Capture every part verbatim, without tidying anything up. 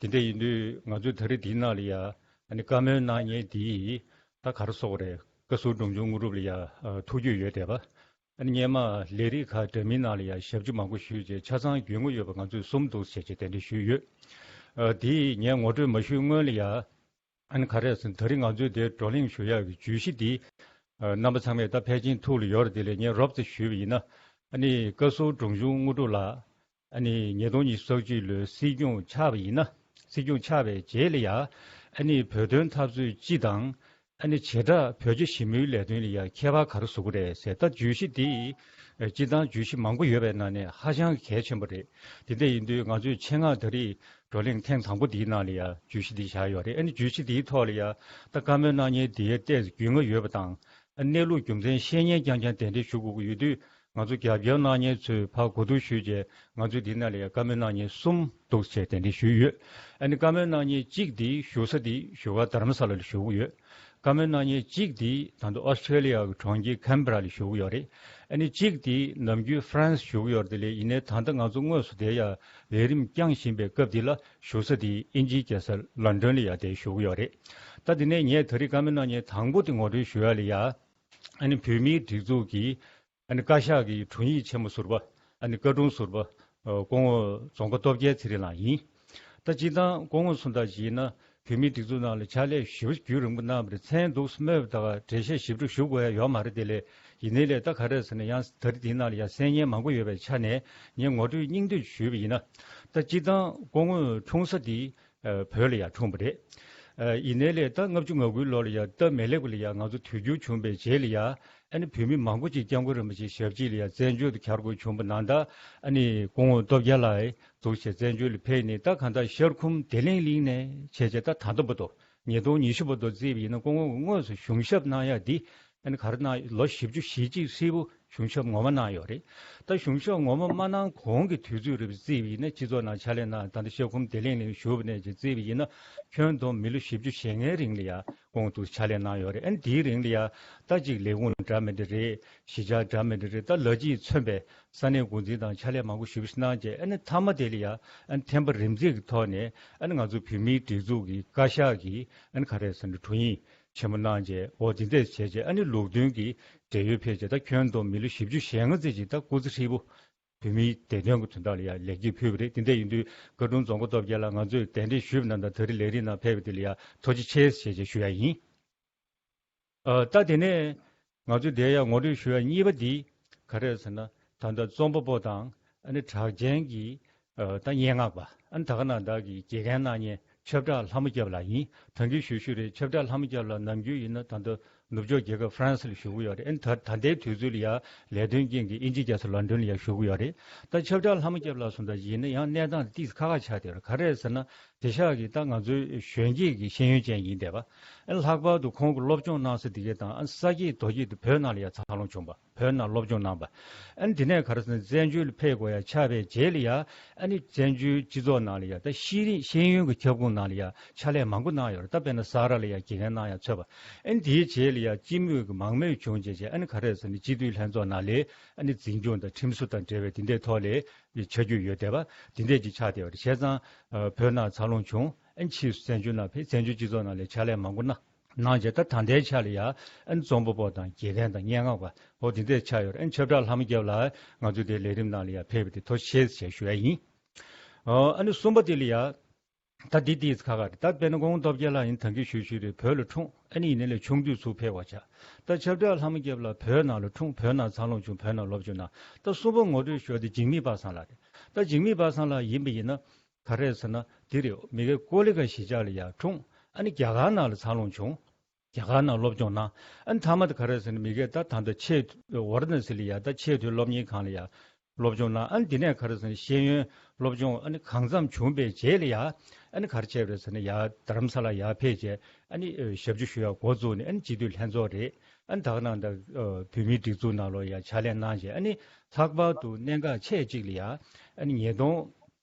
དེ་འདྲ་ཡིན་དུས་ང་ཚོས་ད་རེས་འདིའི་ནང་ལ་ཡ་ཨ་ནི་བཀའ་མོལ་གནང་མཁན་འདིས་ད་ག་རེ་ཟེར་དགོས་རེད། བཀའ་ཟུར་འབྲོང་ཆུང་དངོས་གྲུབ་ལ་ཡ་ཨ་ཐུགས་རྒྱུས་ཡོད་བསྡད་པ། ཨ་ནི་སྔོན་མ་ལས་རིགས་ཁག་འདྲ་མིན་ནང་ལ་ཡ་ཞབས་ཕྱི་མང་པོ་ཞུས་བྱས་ཆ་ཚང་རྒྱུས་མངའ་ཡོད་པ་ང་ཚོས་གསུམ་འདུག་ཟེར་བྱས་གདན་འདྲེན་ཞུས་ཡོད། ཨ་དེ་ངས་ངོ་སྤྲོད་མ་ཞུས་སྔོན་ལ་ཡ། ཨ་ནི་ག་རེ་ཟེར་ན་ད་རིང་ང་ཚོས་དེ་བགྲོ་གླེང་ཞུ་ཡག་གི་བརྗོད་གཞི་འདི། ཨ་རྣམ་པ་ཚང་མས་ད་ཕལ་ཆེར་ཐུགས་ལ་ཡོད་རེད། དེ་ལས་ངས་རོབ་ཙམ་ཞུས་པ་ཡིན་ན། ཨ་ནི་བཀའ་ཟུར་འབྲོང་ཆུང་དངོས་གྲུབ་ལགས། ཨ་ནི་ཉིས་སྟོང་ཉི་ཤུ་རྩ་གཅིག་ལོའི་སྲིད་སྐྱོང་ཆགས་པ་ཡིན་ན། སྲིད་སྐྱོང་ཆགས་པའི་རྗེས་ལ་ཡ། ཨ་ནི་བོད་དོན་འཐབ་རྩོད་སྤྱི་དང་། ཨ་ནི་བྱེ་བྲག་བོད་རྒྱ་ཞི་མོལ་ལས་དོན་ལ་ཡ་ཁྱད་པར་ག་རེ་བཟོ་གི་རེད་ཟེར། ད་བརྗོད་གཞི་འདི། ཨ་སྤྱི་བཏང་བརྗོད་གཞི་མང་པོ་ཡོད་པའི་ནང་ནས་ཧ་ཅང་གི་གལ་ཆེན་པོ་རེད། དེ་འདྲ་ཡིན་དུས་ང་ཚོས་ཆེད་མངགས་ད་རེས་བགྲོ་གླེང་ཐེངས་དང་པོ་འདིའི་ནང་ལ་ཡ་བརྗོད་གཞི་འདི་བཞག་ཡོད་རེད། ཨ་ནི་བརྗོད་གཞི་འདིའི་ཐོག་ལ་ཡ་ད་བཀའ་མོལ་གནང་མཁན་འདི་ཡ་ཏོག་ཙམ་རྒྱུས་མངའ་ཡོད་པ་དང་། ཨ་གནས་ལུགས་རྒྱུ་མཚན་ཤེས་མཁན་རྐྱང་རྐྱང་གདན་འདྲེན་ཞུ་དགོས་ཀྱི་ཡོད་དུས། ང་ཚོ་རྒྱབ་སྐྱོར་གནང་མཁན་ཚོས་ཕར་གོ་བསྡུར་ཞུས་རྗེས་ང་ཚོས་འདི་ནང་ལ་ཡ་བཀའ་མོལ་གནང་མཁན་གསུམ་འདུག་ཟེར་གདན་འདྲེན་ཞུས་ཡོད། ཨ་ནི་བཀའ་མོལ་གནང་མཁན་གཅིག་འདི་བཞུགས་ས་འདི་བཞུགས་སྒར་རྡ་རམ་ས་ལ་ལ་བཞུགས་ཀྱི་ཡོད། བཀའ་མོལ་གནང་མཁན་གཅིག་འདི་ད་དུང་ཨོ་སི་ཁྲེ་ལི་ཡ་གི་གྲོང་ཁྱེར་ཁན་བྷེ་ར་ལ་བཞུགས་ཀྱི་ཡོད་རེད། ཨ་ནི་གཅིག་འདི་ནམ་རྒྱུན་ཧྥ་རན་སི་བཞུགས་ཀྱི་ཡོད་རེད། དེ་ལས་ཡིན་ནའི་ད་ལྟ་ང་ཚོ་དངོས་སུ་དེ་ཡ་ལས་རིམ་བསྐྱངས་བཞིན་པའི་སྐབས་འདི་ལ་བཞུགས་ས་འདི་དབྱིན་ཇིའི་རྒྱལ་ས་ལོན་ཌོན་ལ་ཡ་དེ་བཞུགས་ཀྱི་ཡོད་རེད། ད་དེ་ནས་ངས་ད་རེས་བཀའ་མོལ་གནང་མཁན་དང་པོ་དེ་ངོ་སྤྲོད་ཞུ་ཡ་ལ་ཡ། ཨ་ནི་བོད་མིའི་སྒྲིག་འཛུགས་ཀྱི་ཨ་ནི་བཀའ་ཤག་གི་དྲུང་ཡིག་ཆེན་མོ་ཟུར་པ། ཨ་ནི་བཀའ་དྲུང་ཟུར་པ། ཨ་སྐུ་ངོ་རྫོང་དཀར་སྟོབས་རྒྱལ་ཚེ་རིང་ལགས་ཡིན། ད་སྤྱིར་བཏང་སྐུ་ངོ་གསུངས་སྟངས་ཡིན་ན་བོད་མིའི་སྒྲིག་འཛུགས་ནང་ལ་ཕྱག་ལས་ཞེ་པོ་རྒྱུན་རིང་པོ་གནང་བ་རེད། མཚན་འདུག་སྨོས་པ་དང་འགྲེལ་བཤད་ཞིབ་ཕྲ་ཞུ་དགོས་ཡ་ཡོད་མ་རེད། དེ་ལས་ཡིན་ནའི་ལས་ད་ག་རེ་ཟེར་ན་ཡང་ད་རེས་དེའི་ནང་ལ་ཡ་གསན་མཁན་མང་པོ་ཡོད་པའི་ཆ་ནས་ངས་ངོ་སྤྲོད་སྙིང་བསྡུས་ཞུས་པ་ཡིན་ན། ད་སྤྱིར་བཏང་སྐུ་ངོ་འཁྲུངས་ས་དེ། ཨ་བོད་ལ་ཡང་འཁྲུངས་པ་རེད། ཨ་ཡིན་ནའི་ལས་ད་ལྔ་བཅུ་ང་དགུའི་ལོ་ལ་ཡང་སྟབས་མི་ལེགས་པ་ལ་ཡང་ང་ཚོ་དུས་འགྱུར་བྱུང་བའི་རྗེས་ལ་ཡང་ཨ་ནི་བོད་མི་མང་པོ་ཅིག་སྐྱབས་མགོན་རིན་པོ་ཆེའི་ཞབས་ཕྱི་ལ་ཡང་བཙན་བྱོལ་དུ་གྱར་དགོས་བྱུང་བ་ནང་ལྟར། ཨ་ནི་སྐུ་ངོ་སྟོབས་རྒྱལ་ལགས་འདུག་བྱས་བཙན་བྱོལ་ལ་ཕེབས་ནས་ད་གང་ལྟར་ཤར་ཁུམ་བདེ་གླིང་གླིང་ནས་བྱས་བྱས་ད་ད་ལྟ་བར་དུ་ཉིས་སྟོང་ཉི་ཤུ་བར་དུ་བརྩིས་པ་ཡིན་ན་སྐུ་ངོ་དངོས་སུ་གཞུང་ཞབས་གནང་ཡ་འདི། ཨ་ནི་ག་རེ་གནང་ལོ་བཞི་བཅུ་ཞེ་གཅིག་ཧྲིལ་པོ་གཞུང་ཞབས་ངོ་མ་གནང་ཡོད་རེད། ད་གཞུང་ཞབས་ངོ་མ་མ་གནང་གོང་གི་དུས་ཚོད་རེད་པ་བརྩིས་པ་ཡིན་ན་སྤྱི་ཚོགས་ནང་ཕྱག་ལས་གནང་ད་ལྟ་ཤར་ཁུམ་བདེ་གླིང་གླིང་བཞུགས་པ་ནས་ཅིག་བརྩིས་པ་ཡིན་ན་ཁྱོན་བསྡོམས་མི་ལོ་བཞི་བཅུ་ཞེ་ལྔའི་རིང་ལ་ཡ་དགོངས་འདུག་ཕྱག་ལས་གནང་ཡོད་རེད། ཨ་ནི་དེའི་རིང་ལ་ཡ་ད་ཅིག་ལས་ཁུངས་འདྲ་མི་འདྲ་རེད། གཞིས་ཆགས་འདྲ་མི་འདྲ་རེད། ད་ལ་གཅིག་མཚོན་པའི་ས་གནས་འགོ་འཛིན་དང་ཕྱག་ལས་མང་པོ་ཞེ་པོ་ཞིག་གནང་རྗེས་ཨ་ནི་མཐའ་མ་དེ་ལ་ཡ་ཨ་ནི་ཐེམ་པ་རིམ་འཛེགས་ཀྱི་ཐོག་ནས་ཨ་ནི་ང་ཚོ་བོད་མིའི་སྒྲིག་འཛུགས་ཀྱི་བཀའ་ཤག་གི་ཨ་ནི་ག་རེ་ཟེར་ན་དྲུང་ཡིག་ཆེན་མོ་གནང་རྗེས་འོ་འདི་འདྲས་བྱས་རྗེས་ཨ་ནི་ལུགས་མཐུན་གྱི་བགྲེས་ཡོལ་ཕེབས་རྗེས་ད་ཁྱོན་བསྡོམས་མི་ལོ་བཞི་བཅུ་ཞེ་ལྔ་ཙམ་ཅིག་ད་སྐུ་ཚེ་ཧྲིལ་པོ་བོད་མིའི་བདེ་དོན་གྱི་དོན་དག་ལ་ཡང་ལེགས་སྐྱེས་ཕུལ་བ་རེད། དེ་འདྲས་ཡིན་དུས་བཀའ་དྲུང་རྫོང་དཀར་སྟོབས་རྒྱལ་ལགས་ང་ཚོས་གདན་འདྲེན་ཞུས་པ་ན་ད་ད་རེས་ལས་རིམ་ནང་ཕེབས་པ་དེ་ལ་ཡང་ཐུགས་རྗེ་ཆེ་ཞེས་བྱས་ཞུ་ཡ་ཡིན། ཨ་ད་དེ་ནས་ང་ཚོས་དེ་ཡང་ངོ་སྤྲོད་ཞུ་ཡ་གཉིས་པ་འདི་ག་རེ་རེད་ཟེར་ན་ད་ལྟ་རྩོམ་པ་པོ་དང་ཨ་ནི་གྲགས་ཅན་གྱི་ཨ་ད་སྙན་ངག་པ་ཨ་ནི་ད་ག་ནང་བདག་གིས་དགེ་རྒན་གནང་མཁན་ཆབ་བྲག་ལྷ་མོ་སྐྱབས་ལགས་ཡིན། ད་གིན་ཞུ་ཞུ་རེད། ཆབ་བྲག་ལྷ་མོ་སྐྱབས་ལགས་ནམ་རྒྱུན་ཡིན་ན་ད་ལྟ་ནུབ་ཕྱོགས་རྒྱལ་ཁབ་ཧྥ་རན་སི་ལ་བཞུགས་ཀྱི་ཡོད་རེད། ཨ་ནི་ད་ད་ལྟའི་དུས་ཚོད་ལ་ཡ་ལས་དོན་རྐྱེན་གྱིས་དབྱིན་ཇིའི་རྒྱལ་ས་ལོན་ཌོན་ལ་ཡ་བཞུགས་ཀྱི་ཡོད་རེད། ད་ཆབ་བྲག་ལྷ་མོ་སྐྱབས་ལགས་སོང་ད་ཡིན་ན་ཡང་གནས་སྟངས་དེ་ཏིས་ཁ་ཁ་ཆགས་བསྡད་ཡོད་རེད། ག་རེ་རེད་ཟེར་ན་དེང་སང་གི་ད་ང་ཚོའི་གཞོན་སྐྱེས་ཀྱི་ཤེས་ཡོན་ཅན་ཡིན་བསྡད་པ། ཨ་ནི་ལྷག་པར་དུ་ཁོང་གི་སློབ་སྦྱོང་གནང་ས་དེ་གའི་དང་ཨ་ནི་ས་སྐྱེས་རྡོ་སྐྱེས་དེ་བོད་ནང་ལ་ཡ་འཚར་ལོངས་བྱུང་བ། བོད་ནང་སློབ་སྦྱོང་གནང་བ། ཨ་ནི་དེ་ནས་ག་རེ་ཟེར་ན་བཙན་བྱོལ་ལ་ཕེབས་དགོས་ཡ་ཆགས་པའི་རྗེས་ལ་ཡ་ཨ་ནི་བཙན་བྱོལ་སྤྱི་ཚོགས་ནང་ལ་ཡ་ད་ཤེས་རིག་ཤེས་ཡོན་གྱི་ཁྱབ་ཁོངས་ནང་ལ་ཡ་ཕྱག་ལས་མང་པོ་གནང་ཡོད་རེད། ད་དཔེར་ན་ས་རཱ་ལ་ཡ་དགེ་རྒན་གནང་ཡ་ཚོད་པ། ཨ་ནི་དེའི་རྗེས་ལ་ཡ་སྤྱི་མོས་ཀྱི་མང་མོས་བྱུང་རྗེས་རྗེས་ཨ་ནི་ག་རེ་ཟེར་ན་སྤྱི་འཐུས་ལྷན་ཚོགས་ནང་ལ་ཨ་ནི་འཛིན་སྐྱོང་དང་ཁྲིམས་བཟོ་དང་འབྲེལ་བའི་དེ་འདྲའི་ཐོག་ལ་ཆ་རྒྱུས་ཡོད་བསྡད་པ་དེ་འདྲས་ཅིག་ཆགས་བསྡད་པ་རེད། བྱས་ཙང་བོད་ནང་འཚར་ལོངས་བྱུང་ཨ་ནི་ཕྱིས་སུ་བཙན་བྱོལ་ནང་ཕེབས་བཙན་བྱོལ་སྤྱི་ཚོགས་ནང་ལ་ཕྱག་ལས་མང་པོ་གནང་གནང་རྗེས་ད་ད་ལྟའི་ཆ་ལ་ཡ་ཨ་ནི་རྩོམ་པ་པོ་དང་དགེ་རྒན་དང་སྙན་ངག་པ་འོ་དེ་འདྲས་ཆགས་ཡོད་རེད། ཨ་ནི་ཆབ་བྲག་ལྷ་མོ་སྐྱབས་ལགས་ང་ཚོའི་དེ་ལས་རིམ་ནང་ལ་ཡ་ཕེབས་པ་དེ་ཐུགས་རྗེ་ཆེ་ཞེས་ཞུ་ཡ་ཡིན། ཨ་ནི་གསུམ་པ་དེ་ལ་ཡ་ད་འདི་ཏིས་ཁ་ཁ་རེད། ད་དཔེར་ན་སྐུ་ངོ་སྟོབས་རྒྱལ་ལགས་ཡིན་ད་གིན་ཞུས་ཞུས་རེད། བོད་ལ་འཁྲུངས་ཨ་ནི་ཡིན་ནའི་ལས་ཆུང་དུས་ཚུར་ཕེབས་པ་ཆགས། ད་ཆབ་བྲག་ལྷ་མོ་སྐྱབས་ལགས་བོད་ནང་ལ་འཁྲུངས་བོད་ནང་འཚར་ལོངས་བྱུང་བོད་ནང་སློབ་སྦྱོང་གནང་། ད་གསུམ་པ་ངོ་སྤྲོད་ཞུ་བ་དེ་འཇིགས་མེད་པ་སངས་ལགས་རེད། ད་འཇིགས་མེད་པ་སངས་ལགས་ཡིན་པ་ཡིན་ན་ག་རེ་རེད་ཟེར་ན་འདི་རེད། མི་གེ་ཀོ་ལི་གྷལ་གཞིས་ཆགས་ལ་ཡར་འཁྲུངས་ཨ་ནི་རྒྱ་གར་ནང་ལ་འཚར་ལོངས་བྱུང་། རྒྱ་གར་ནང་སློབ་སྦྱོང་གནང་། ཨ་ནི་མཐའ་མ་དེ་ག་རེ་ཟེར་ན་མི་གེ་ད་ད་ལྟ་ཆེས་ཝཱ་ར་ཎ་སི་ལ་ཡ་ད་ཆེས་མཐོའི་སློབ་གཉེར་ཁང་ལ་ཡ་སློབ་སྦྱོང་གནང་། ཨ་ནི་འདི་ནས་ག་རེ་ཟེར་ན་ཤེས་ཡོན་སློབ་སྦྱོང་ཨ་ནི་གང་འཚམ་བྱུང་བའི་རྗེས་ལ་ཡ་ཨ་ནི་ག་རེ་བྱས་པ་རེད་ཟེར་ན་ཡ་རྡ་རམ་ས་ལ་ཡར་ཕེབས་རྗེས་ཨ་ནི་ཞབས་ཕྱི་ཞུ་ཡ་འགོ་བཙུགས་ནས་ཨ་ནི་སྤྱི་འཐུས་ལྷན་ཚོགས་རེད། ཨ་ནི་ད་ག་ནང་ད་བོད་མིའི་སྒྲིག་འཛུགས་ནང་ལོགས་ཡ་ཕྱག་ལས་གནང་རྗེས་ཨ་ནི་ལྷག་པར་དུ་གནད་འགག་ཆེ་གཅིག་ལ་ཡ་ཨ་ནི་ཉིས་སྟོང་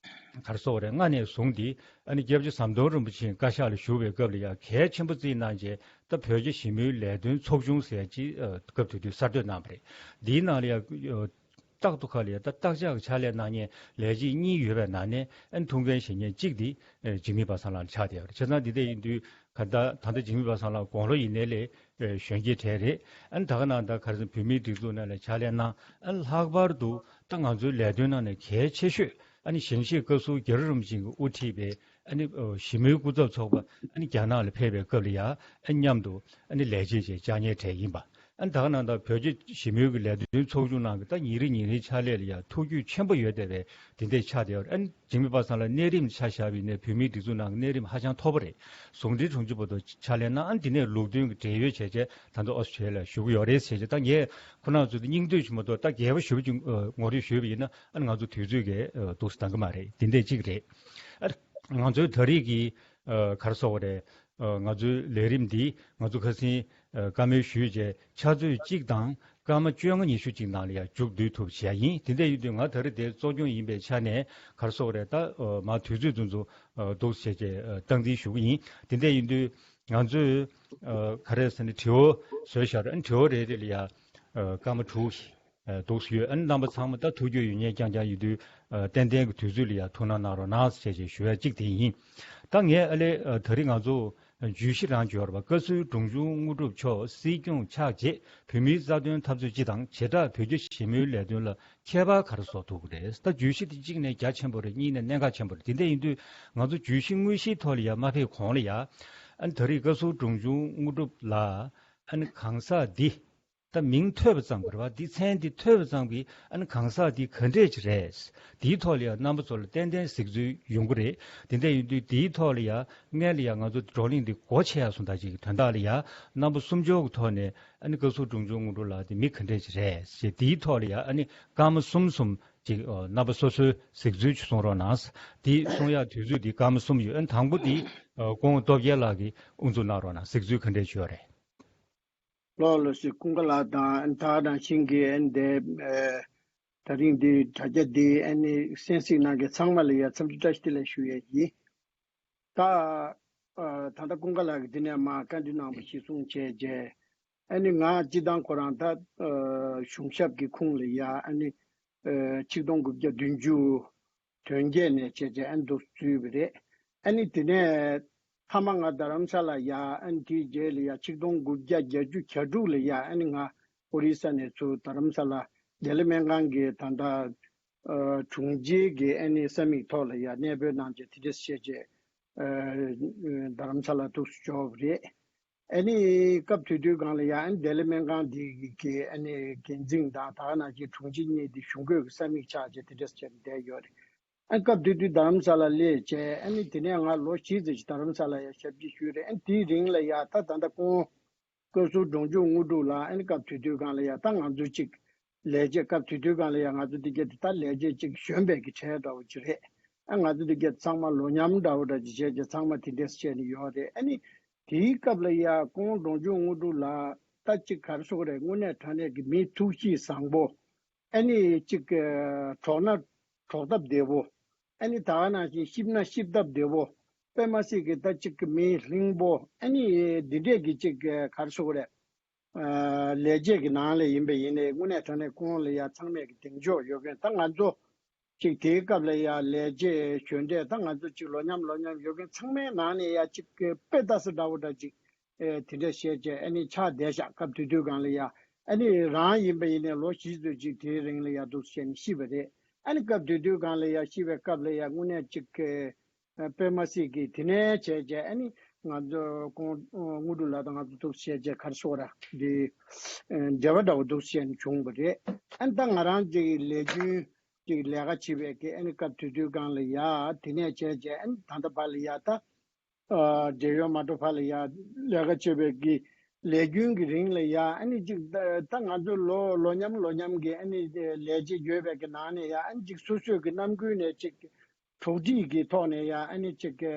ག་རེ་ཟེར་དགོས་རེད། ལྔ་ནས་བཟུང་སྟེ་ཨ་ནི་སྐྱབས་རྗེ་ཟམ་གདོང་རིན་པོ་ཆེའི་བཀའ་ཤག་ལ་བཞུགས་པའི་སྐབས་ལ་ཡང་གལ་ཆེན་པོ་བརྩིས་གནང་རྗེས་ད་བོད་རྒྱ་ཞི་མོལ་ལས་དོན་ཚོགས་ཆུང་ཟེར་ཅིག་ཨ་སྐབས་དེ་དུས་གསར་གཏོད་གནང་བ་རེད། འདིའི་ནང་ལ་ཡང་ རྟག་ཏུ་ཁ་ལ་ཡ་ད་བརྟག་དཔྱད་ཀྱི་ཕྱག་ལས་གནང་མཁན་ལས་བྱེད་གཉིས་ཡོད་པའི་ནང་ནས་ཨ་ནི་ཐུགས་འགན་བཞེས་མཁན་གཅིག་དེ་ཨ་འཇིགས་མེད་པ་སངས་ལགས་ཆགས་བསྡད་ཡོད་རེད། བྱས་ཙང་འདི་འདྲ་ཡིན་དུས་ག་ད་ད་ལྟ་འཇིགས་མེད་པ་སངས་ལགས་དགུང་ལོ་ཡིན་ནའི་ལས་ཨ་གཞོན་སྐྱེས་གྲས་རེད། ཨ་ནི་ད་ག་ནང་ད་ག་རེ་ཟེར་བོད་མིའི་སྒྲིག་འཛུགས་ནང་ལ་ཕྱག་ལས་གནང་། ཨ་ནི་ལྷག་པར་དུ་ད་ང་ཚོའི་ལས་དོན་ནང་ནས་གལ་ཆེ་ཤོས་ཨ་ནི་ཞིང་གཤེགས་བཀའ་ཟུར་རྒྱ་རི་རིན་པོ་ཆེ་གིས་དབུ་ཁྲིད་པའི་ཨ་ནི་ཨ་ཞི་མོལ་སྐུ་ཚབ་ཚོགས་པ་ཨ་ནི་རྒྱ་ནག་ལ་ཕེབས་པའི་སྐབས་ལ་ཡ་ཨ་མཉམ་དུ་ཨ་ནི་ལས་བྱེད་བཅས་བཅར་མཁན་གྲས་ཡིན་པ། ཨ་ནི་ད་ག་ནང་ད་བོད་རྒྱ་ཞི་མོལ་གྱི་ལས་དོན་ཚོགས་ཆུང་ནང་གི་ད་ཉིན་རེ་ཉིན་རེའི་ཕྱག་ལས་ལ་ཡ་ཐུགས་རྒྱུས་ཆེན་པོ་ཡོད་བསྡད་པའི་དེ་འདྲའི་ཆགས་བསྡད་ཡོད་རེད། ཨ་ནི་འཇིགས་མེད་པ་སངས་ལགས་གནས་རིམ་ཆ་བཞག་པ་ཡིན་ན་བོད་མིའི་སྒྲིག་འཛུགས་ནང་གི་གནས་རིམ་ཧ་ཅང་མཐོ་པོ་རེད། ཟུང་འབྲེལ་དྲུང་ཆེ་བར་དུ་ཕྱག་ལས་གནང་། ཨ་ནི་དེ་ནས་ལུགས་མཐུན་གྱི་བགྲེས་ཡོལ་བྱས་རྗེས་ད་ལྟ་ཨོ་སི་ཁྲུ་ལི་ཡ་ལ་བཞུགས་ཀྱི་ཡོད་རེད་ཟེར་རྗེས། ད་ངས་ཁོ་རང་ཚོ་དེ་སྙིང་བསྡུས་ཞུ་མ་གཏོགས་ད་རྒྱས་པ་ཞུ་བ་ཅིག་ངོ་སྤྲོད་ཞུས་པ་ཡིན་ན་ཨ་ནི་ང་ཚོ་དུས་ཚོད་ཀྱིས་འདུག་སེ་འདང་གི་མ་རེད། དེ་འདྲས་གཅིག་རེད། ཨ་ང་ཚོའི་ད་རེས་ཀྱི་ཨ་ག་རེ་ཟེར་དགོས་རེད། ཨ་ང་ཚོའི་ལས་རིམ་འདི་ང་ཚོ་ཁ་སང་ཨ་བཀའ་མོལ་ཞུས་རྗེས་ཕྱག་ཚོད་གཅིག་དང་སྐར་མ་བཅོ་ལྔ་ཉི་ཤུ་གཅིག་ནང་ལ་ཡང་མཇུག་བསྡུ་ཐུབ་བྱས་ཡིན། དེ་འདྲ་ཡིན་དུས་ང་ད་རེས་དེ་གཙོ་སྐྱོང་ཡིན་པའི་ཆ་ནས་ག་རེ་ཟེར་དགོས་རེད། ད་ཨ་མ་དུས་ཚོད་དེ་ཚོ་ཨ་འདུག་སེ་བྱས་རྗེས་ཨ་སྟངས་འཛིན་ཞུ་གི་ཡིན། དེ་འདྲ་ཡིན་དུས་ང་ཚོས་ཨ་ག་རེ་ཟེར་ན་དྲི་བ་བཟོས་བཞག་རེད། ཨ་དྲི་བ་རེ་རེ་ལ་ཡང་ཨ་སྐར་མ་དྲུག་ཨ་འདུག་སེ་ཡོད། ཨ་ནི་རྣམ་པ་ཚང་མ་ད་ཐུགས་རྒྱུས་ཡོད་མཁན་རྐྱང་རྐྱང་ཡིན་དུས་ཨ་ཏན་ཏན་གྱི་དུས་ཚོད་ལ་ཡང་ཐུགས་སྣང་གནང་རོགས་གནང་ཟེར་བྱས་ཞུ་ཡ་གཅིག་དེ་ཡིན། ད་ངས་ཨ་ལས་ཨ་ད་རེས་ང་ཚོ་བརྗོད་གཞི་རང་བརྗོད་པ། བཀའ་ཟུར་འབྲོང་ཆུང་དངོས་གྲུབ་མཆོག་སྲིད་སྐྱོང་ཆགས་རྗེས་བོད་མིའི་རྩ་དོན་འཐབ་རྩོད་སྤྱི་དང་བྱེ་བྲག་བོད་རྒྱ་ཞི་མོལ་ལས་དོན་ལ་ཁྱད་པར་ག་རེ་བཟོ་ཐུབ་ཀྱི་རེད། ད་བརྗོད་གཞི་དེ་གཅིག་ནས་རྒྱ་ཆེན་པོ་རེད། གཉིས་ནས་གནད་འགག་ཆེན་པོ་རེད། དེ་འདྲ་ཡིན་དུས་ང་ཚོ་བརྗོད་གཞི་དངོས་གཞིའི་ཐོག་ལ་ཡང་མ་ཕེབས་གོང་ལ་ཡང་ཨ་ནི་ད་རེས་བཀའ་ཟུར་འབྲོང་ཆུང་དངོས་གྲུབ་ལགས་ཨ་ནི་གང་ཟག་འདི་ད་མིང་ཐོས་པ་ཙམ་གྱིས་རེད་བ། འདི་མཚན་འདི་ཐོས་པ་ཙམ་གྱིས་ཨ་ནི་གང་ཟག་འདི་ག་འདྲས་ཅིག་རེད། དེའི་ཐོག་ལ་ཡང་རྣམ་པ་ཚོ་ལ་ཏན་ཏན་གཟིགས་ཚུལ་ཡོང་གི་རེད། དེ་འདྲ་ཡིན་དུས་དེའི་ཐོག་ལ་ཡང་སྔོན་ལ་ཡང་ང་ཚོ་བགྲོ་གླེང་འདི་སྒོ་ཕྱེ་ཡག་སོང་ད་ཅིག་གི་དོན་དག་ལ་ཡང་རྣམ་པ་གསུམ་ཆར་གྱི་ཐོག་ནས་ཨ་ནི་བཀའ་ཟུར་འབྲོང་ཆུང་དངོས་གྲུབ་ལགས་འདི་མི་ག་འདྲས་ཅིག་རེད་ཞེས་དེའི་ཐོག་ལ་ཡང་ཨ་ནི་སྐར་མ་གསུམ་གསུམ་ཅིག་ཨ་རྣམ་པ་སོ་སོའི་གཟིགས་ཚུལ་ཅིག་གསུང་རོགས་གནང་། དེ་གསུང་ཡག་དུས་ཚོད་འདི་སྐར་མ་གསུམ་ཡོད། ཨ་ནི་དང་པོ་འདི་ཨ་སྐུ་ངོ་སྟོབས་རྒྱལ་ལགས་ཀྱིས་དབུ་འཛུགས་གནང་རོགས་གནང་། གཟིགས་ཚུལ་ག་འདྲས་ཅིག་ཡོད་རེད། ལགས་ལགས་སོ། ཀུན་དགའ་ལགས་དང་ད་ག་ནང་བཞིན་གྱི་ཨ་ནི་དེ་ཨ་ད་རིང་འདི་དྲ་རྒྱ་འདི་ཨ་ནི་གསན་གཟིགས་གནང་མཁན་ཚང་མ་ལ་ཡ་འཚམས་འདྲི་བཀྲ་ཤིས་བདེ་ལེགས་ཞུ་ཡས་ཡིན། ད་ཨ་ད་ལྟ་ཀུན་དགའ་ལགས་ཀྱིས་འདི་ནས་མར་བཀའ་འདྲི་གནང་བ་གཞིར་བཟུང་བྱས་རྗེས་ཨ་ནི་ང་སྤྱིར་བཏང་ཁོ་རང་ད་ཨ་གཞུང་ཞབས་ཀྱི་ཁུངས་ལ་ཡ་ཨ་ནི་ཨ་ཆིག་སྟོང་དགུ་བརྒྱ་བདུན་ཅུ་དོན་བརྒྱད་ནས་བྱས་རྗེས་ཨ་ནི་འདུག་བཙུགས་པ་རེད། ཨ་ནི་དེ་ནས་མཐའ་མ་ང་རྡ་རམ་ས་ལ་ཡ་ཨ་ནི་དེའི་རྗེས་ལ་ཡ་ཆིག་སྟོང་དགུ་བརྒྱ་བརྒྱད་ཅུ་གྱ་དྲུག་ལ་ཡ་ཨ་ནི་ང་ཨོ་རི་ས་ནས་ཚུར་རྡ་རམ་ས་ལ་ལྡི་ལི་སྨན་ཁང་གི་ད་ལྟ་ཨ་དྲུང་ཆེ་གི་ཨ་ནི་ས་མིག་ཐོག་ལ་ཡ་གནས་སྤོས་གནང་རྗེས་དེ་འདྲས་བྱས་རྗེས་ཨ་རྡ་རམ་ས་ལ་འདུག་སེ་འབྱོར་བ་རེད། ཨ་ནི་སྐབས་དེ་དུས་སྒང་ལ་ཡ་ཨ་ནི་ལྡི་ལི་སྨན་ཁང་འདི་གི་ཨ་ནི་འགན་འཛིན་དང་ད་ག་ནང་བཞིན་དྲུང་ཆེ་གཉིས་འདི་གཞུང་སྒོས་ཀྱི་ས་མིག་ཆགས་བྱས་དེ་འདྲས་བྱས་ནས་བསྡད་ཡོད་རེད། ཨ་ནི་སྐབས་དེ་དུས་རྡ་རམ་ས་ལ་སླེབས་བྱས་ཨ་ནི་དེ་ནས་ང་ལོ་བཞི་ཙམ་ཞིག་རྡ་རམ་ས་ལ་ཡ་ཞབས་ཕྱི་ཞུས་རེད། ཨ་ནི་དེའི་རིང་ལ་ཡ་ད་ད་ལྟ་ཁོང་བཀའ་ཟུར་འབྲོང་ཆུང་དངོས་གྲུབ་ལགས་ཨ་ནི་སྐབས་དེ་དུས་སྒང་ལ་ཡ་ད་ང་ཚོ་གཅིག་ལས་བྱེད་སྐབས་དེ་དུས་སྒང་ལ་ཡ་ང་ཚོ་འདི་ག་དེ་ད་ལས་བྱེད་ཅིག་གཞོན་པའི་གི་གྲས་འདྲ་བོ་ཅིག་རེད། ཨ་ང་ཚོ་འདི་ག་ཚང་མ་ལོ་མཉམ་འདྲ་བོ་འདྲ་ཅིག་བྱས་རྗེས་ཚང་མ་དེ་འདྲས་བྱས་ནས་ཡོད་རེད། ཨ་ནི་དེའི་སྐབས་ལ་ཡ་ཁོང་འབྲོང་ཆུང་དངོས་གྲུབ་ལགས་ད་ཅིག་ག་རེ་ཟེར་དགོས་རེད། དངོས་གནས་དྲང་གནས་ཀྱི་མི་ཐུགས་གཤིས་བཟང་པོ། ཨ་ནི་ཅིག་གྲོགས་ན་གྲོགས་སྟབས་བདེ་བོ། ཨ་ནི་ད་ག་ནང་བཞིན་གཤིབ་ན་གཤིབ་སྟབས་བདེ་བོ། དཔེ་མ་སྲིད་ཀྱི་ད་ཅིག་གི་མི་ལྷིང་པོ། ཨ་ནི་འདི་འདྲས་ཀྱི་ཅིག་ག་རེ་ཟེར་དགོས་རེད། ཨ་ལས་བྱེད་ཀྱི་ནང་ལ་ཡིན་པ་ཡིན་ནའི་དངོས་གནས་དྲང་གནས་ཁོང་ལ་ཡ་ཚང་མས་ཀྱི་གདེང་འཇོག་ཡོད་མཁན། ད་ང་ཚོ་ཅིག་དེའི་སྐབས་ལ་ཡ་ལས་བྱེད་གཞོན་གྲས་ད་ང་ཚོ་ཅིག་ལོ་མཉམ་ལོ་མཉམ་ཡོད་མཁན་ཚང་མའི་ནང་ནས་ཡ་ཅིག་གི་དཔེ་ལྟ་ས་འདྲ་བོ་འདྲ་ཅིག་ཨེ་དེ་འདྲ་བཤད་བྱས་ཨ་ནི་ཆགས་བསྡད་ཤག་སྐབས་དེ་དུས་སྒང་ལ་ཡ་ཨ་ནི་རང་ཡིན་པ་ཡིན་ནའི་ལོ་བཞི་ཙམ་ཅིག་དེའི་རིང་ལ་ཡ་འདུག་བཤད་ནས་ཤི་བ་རེད། ཨ་ནི་སྐབས་དེ་དུས་སྒང་ལ་ཡ་ཤི་བའི་སྐབས་ལ་ཡ་དངོས་གནས་ཅིག་གི་ཨ་དཔེ་མ་སྲིད་ཀྱི་དེ་ནས་བྱས་བྱས་ཨ་ནི་ང་ཚོ་ཁོང་དངོས་གྲུབ་ལགས་དང་ང་ཚོ་འདུག་བཤད་བྱས་ག་རེ་ཟེར་དགོས་རེད། འདི་ཨ་འབྲེལ་བ་འདྲ་བོ་འདུག་བཤད་ནས་བྱུང་བ་རེད། ཨ་ནི་ད་ང་རང་ཅིག་ལས་རྒྱུན་ཅིག་ལས་ཀ་བྱེད་པའི་གི་ཨ་ནི་སྐབས་དེ་དུས་སྒང་ལ་ཡ་དེ་ནས་བྱས་བྱས་ཨ་ནི་ད་ལྟ་བར་ལ་ཡ་ད་ཨ་འབྲེལ་ཡོད་མ་འགྲོ་བར་ལ་ཡ་ལས་ཀ་བྱེད་པའི་གི་ལས་རྒྱུན་གྱི་རིང་ལ་ཡ་ཨ་ནི་ཅིག་ད་ད་ང་ཚོ་ལོ་ལོ་མཉམ་ལོ་མཉམ་གི་ཨ་ནི་ལས་བྱེད་ཡོད་པའི་གི་ནང་ནས་ཡ་ཨ་ནི་ཅིག་སོ་སོའི་གི་རྣམ་ཀུན་ནས་ཅིག་གྲོགས་སྒྲིག་གི་ཐོག་ནས་ཡ་ཨ་ནི་ཅིག་གི་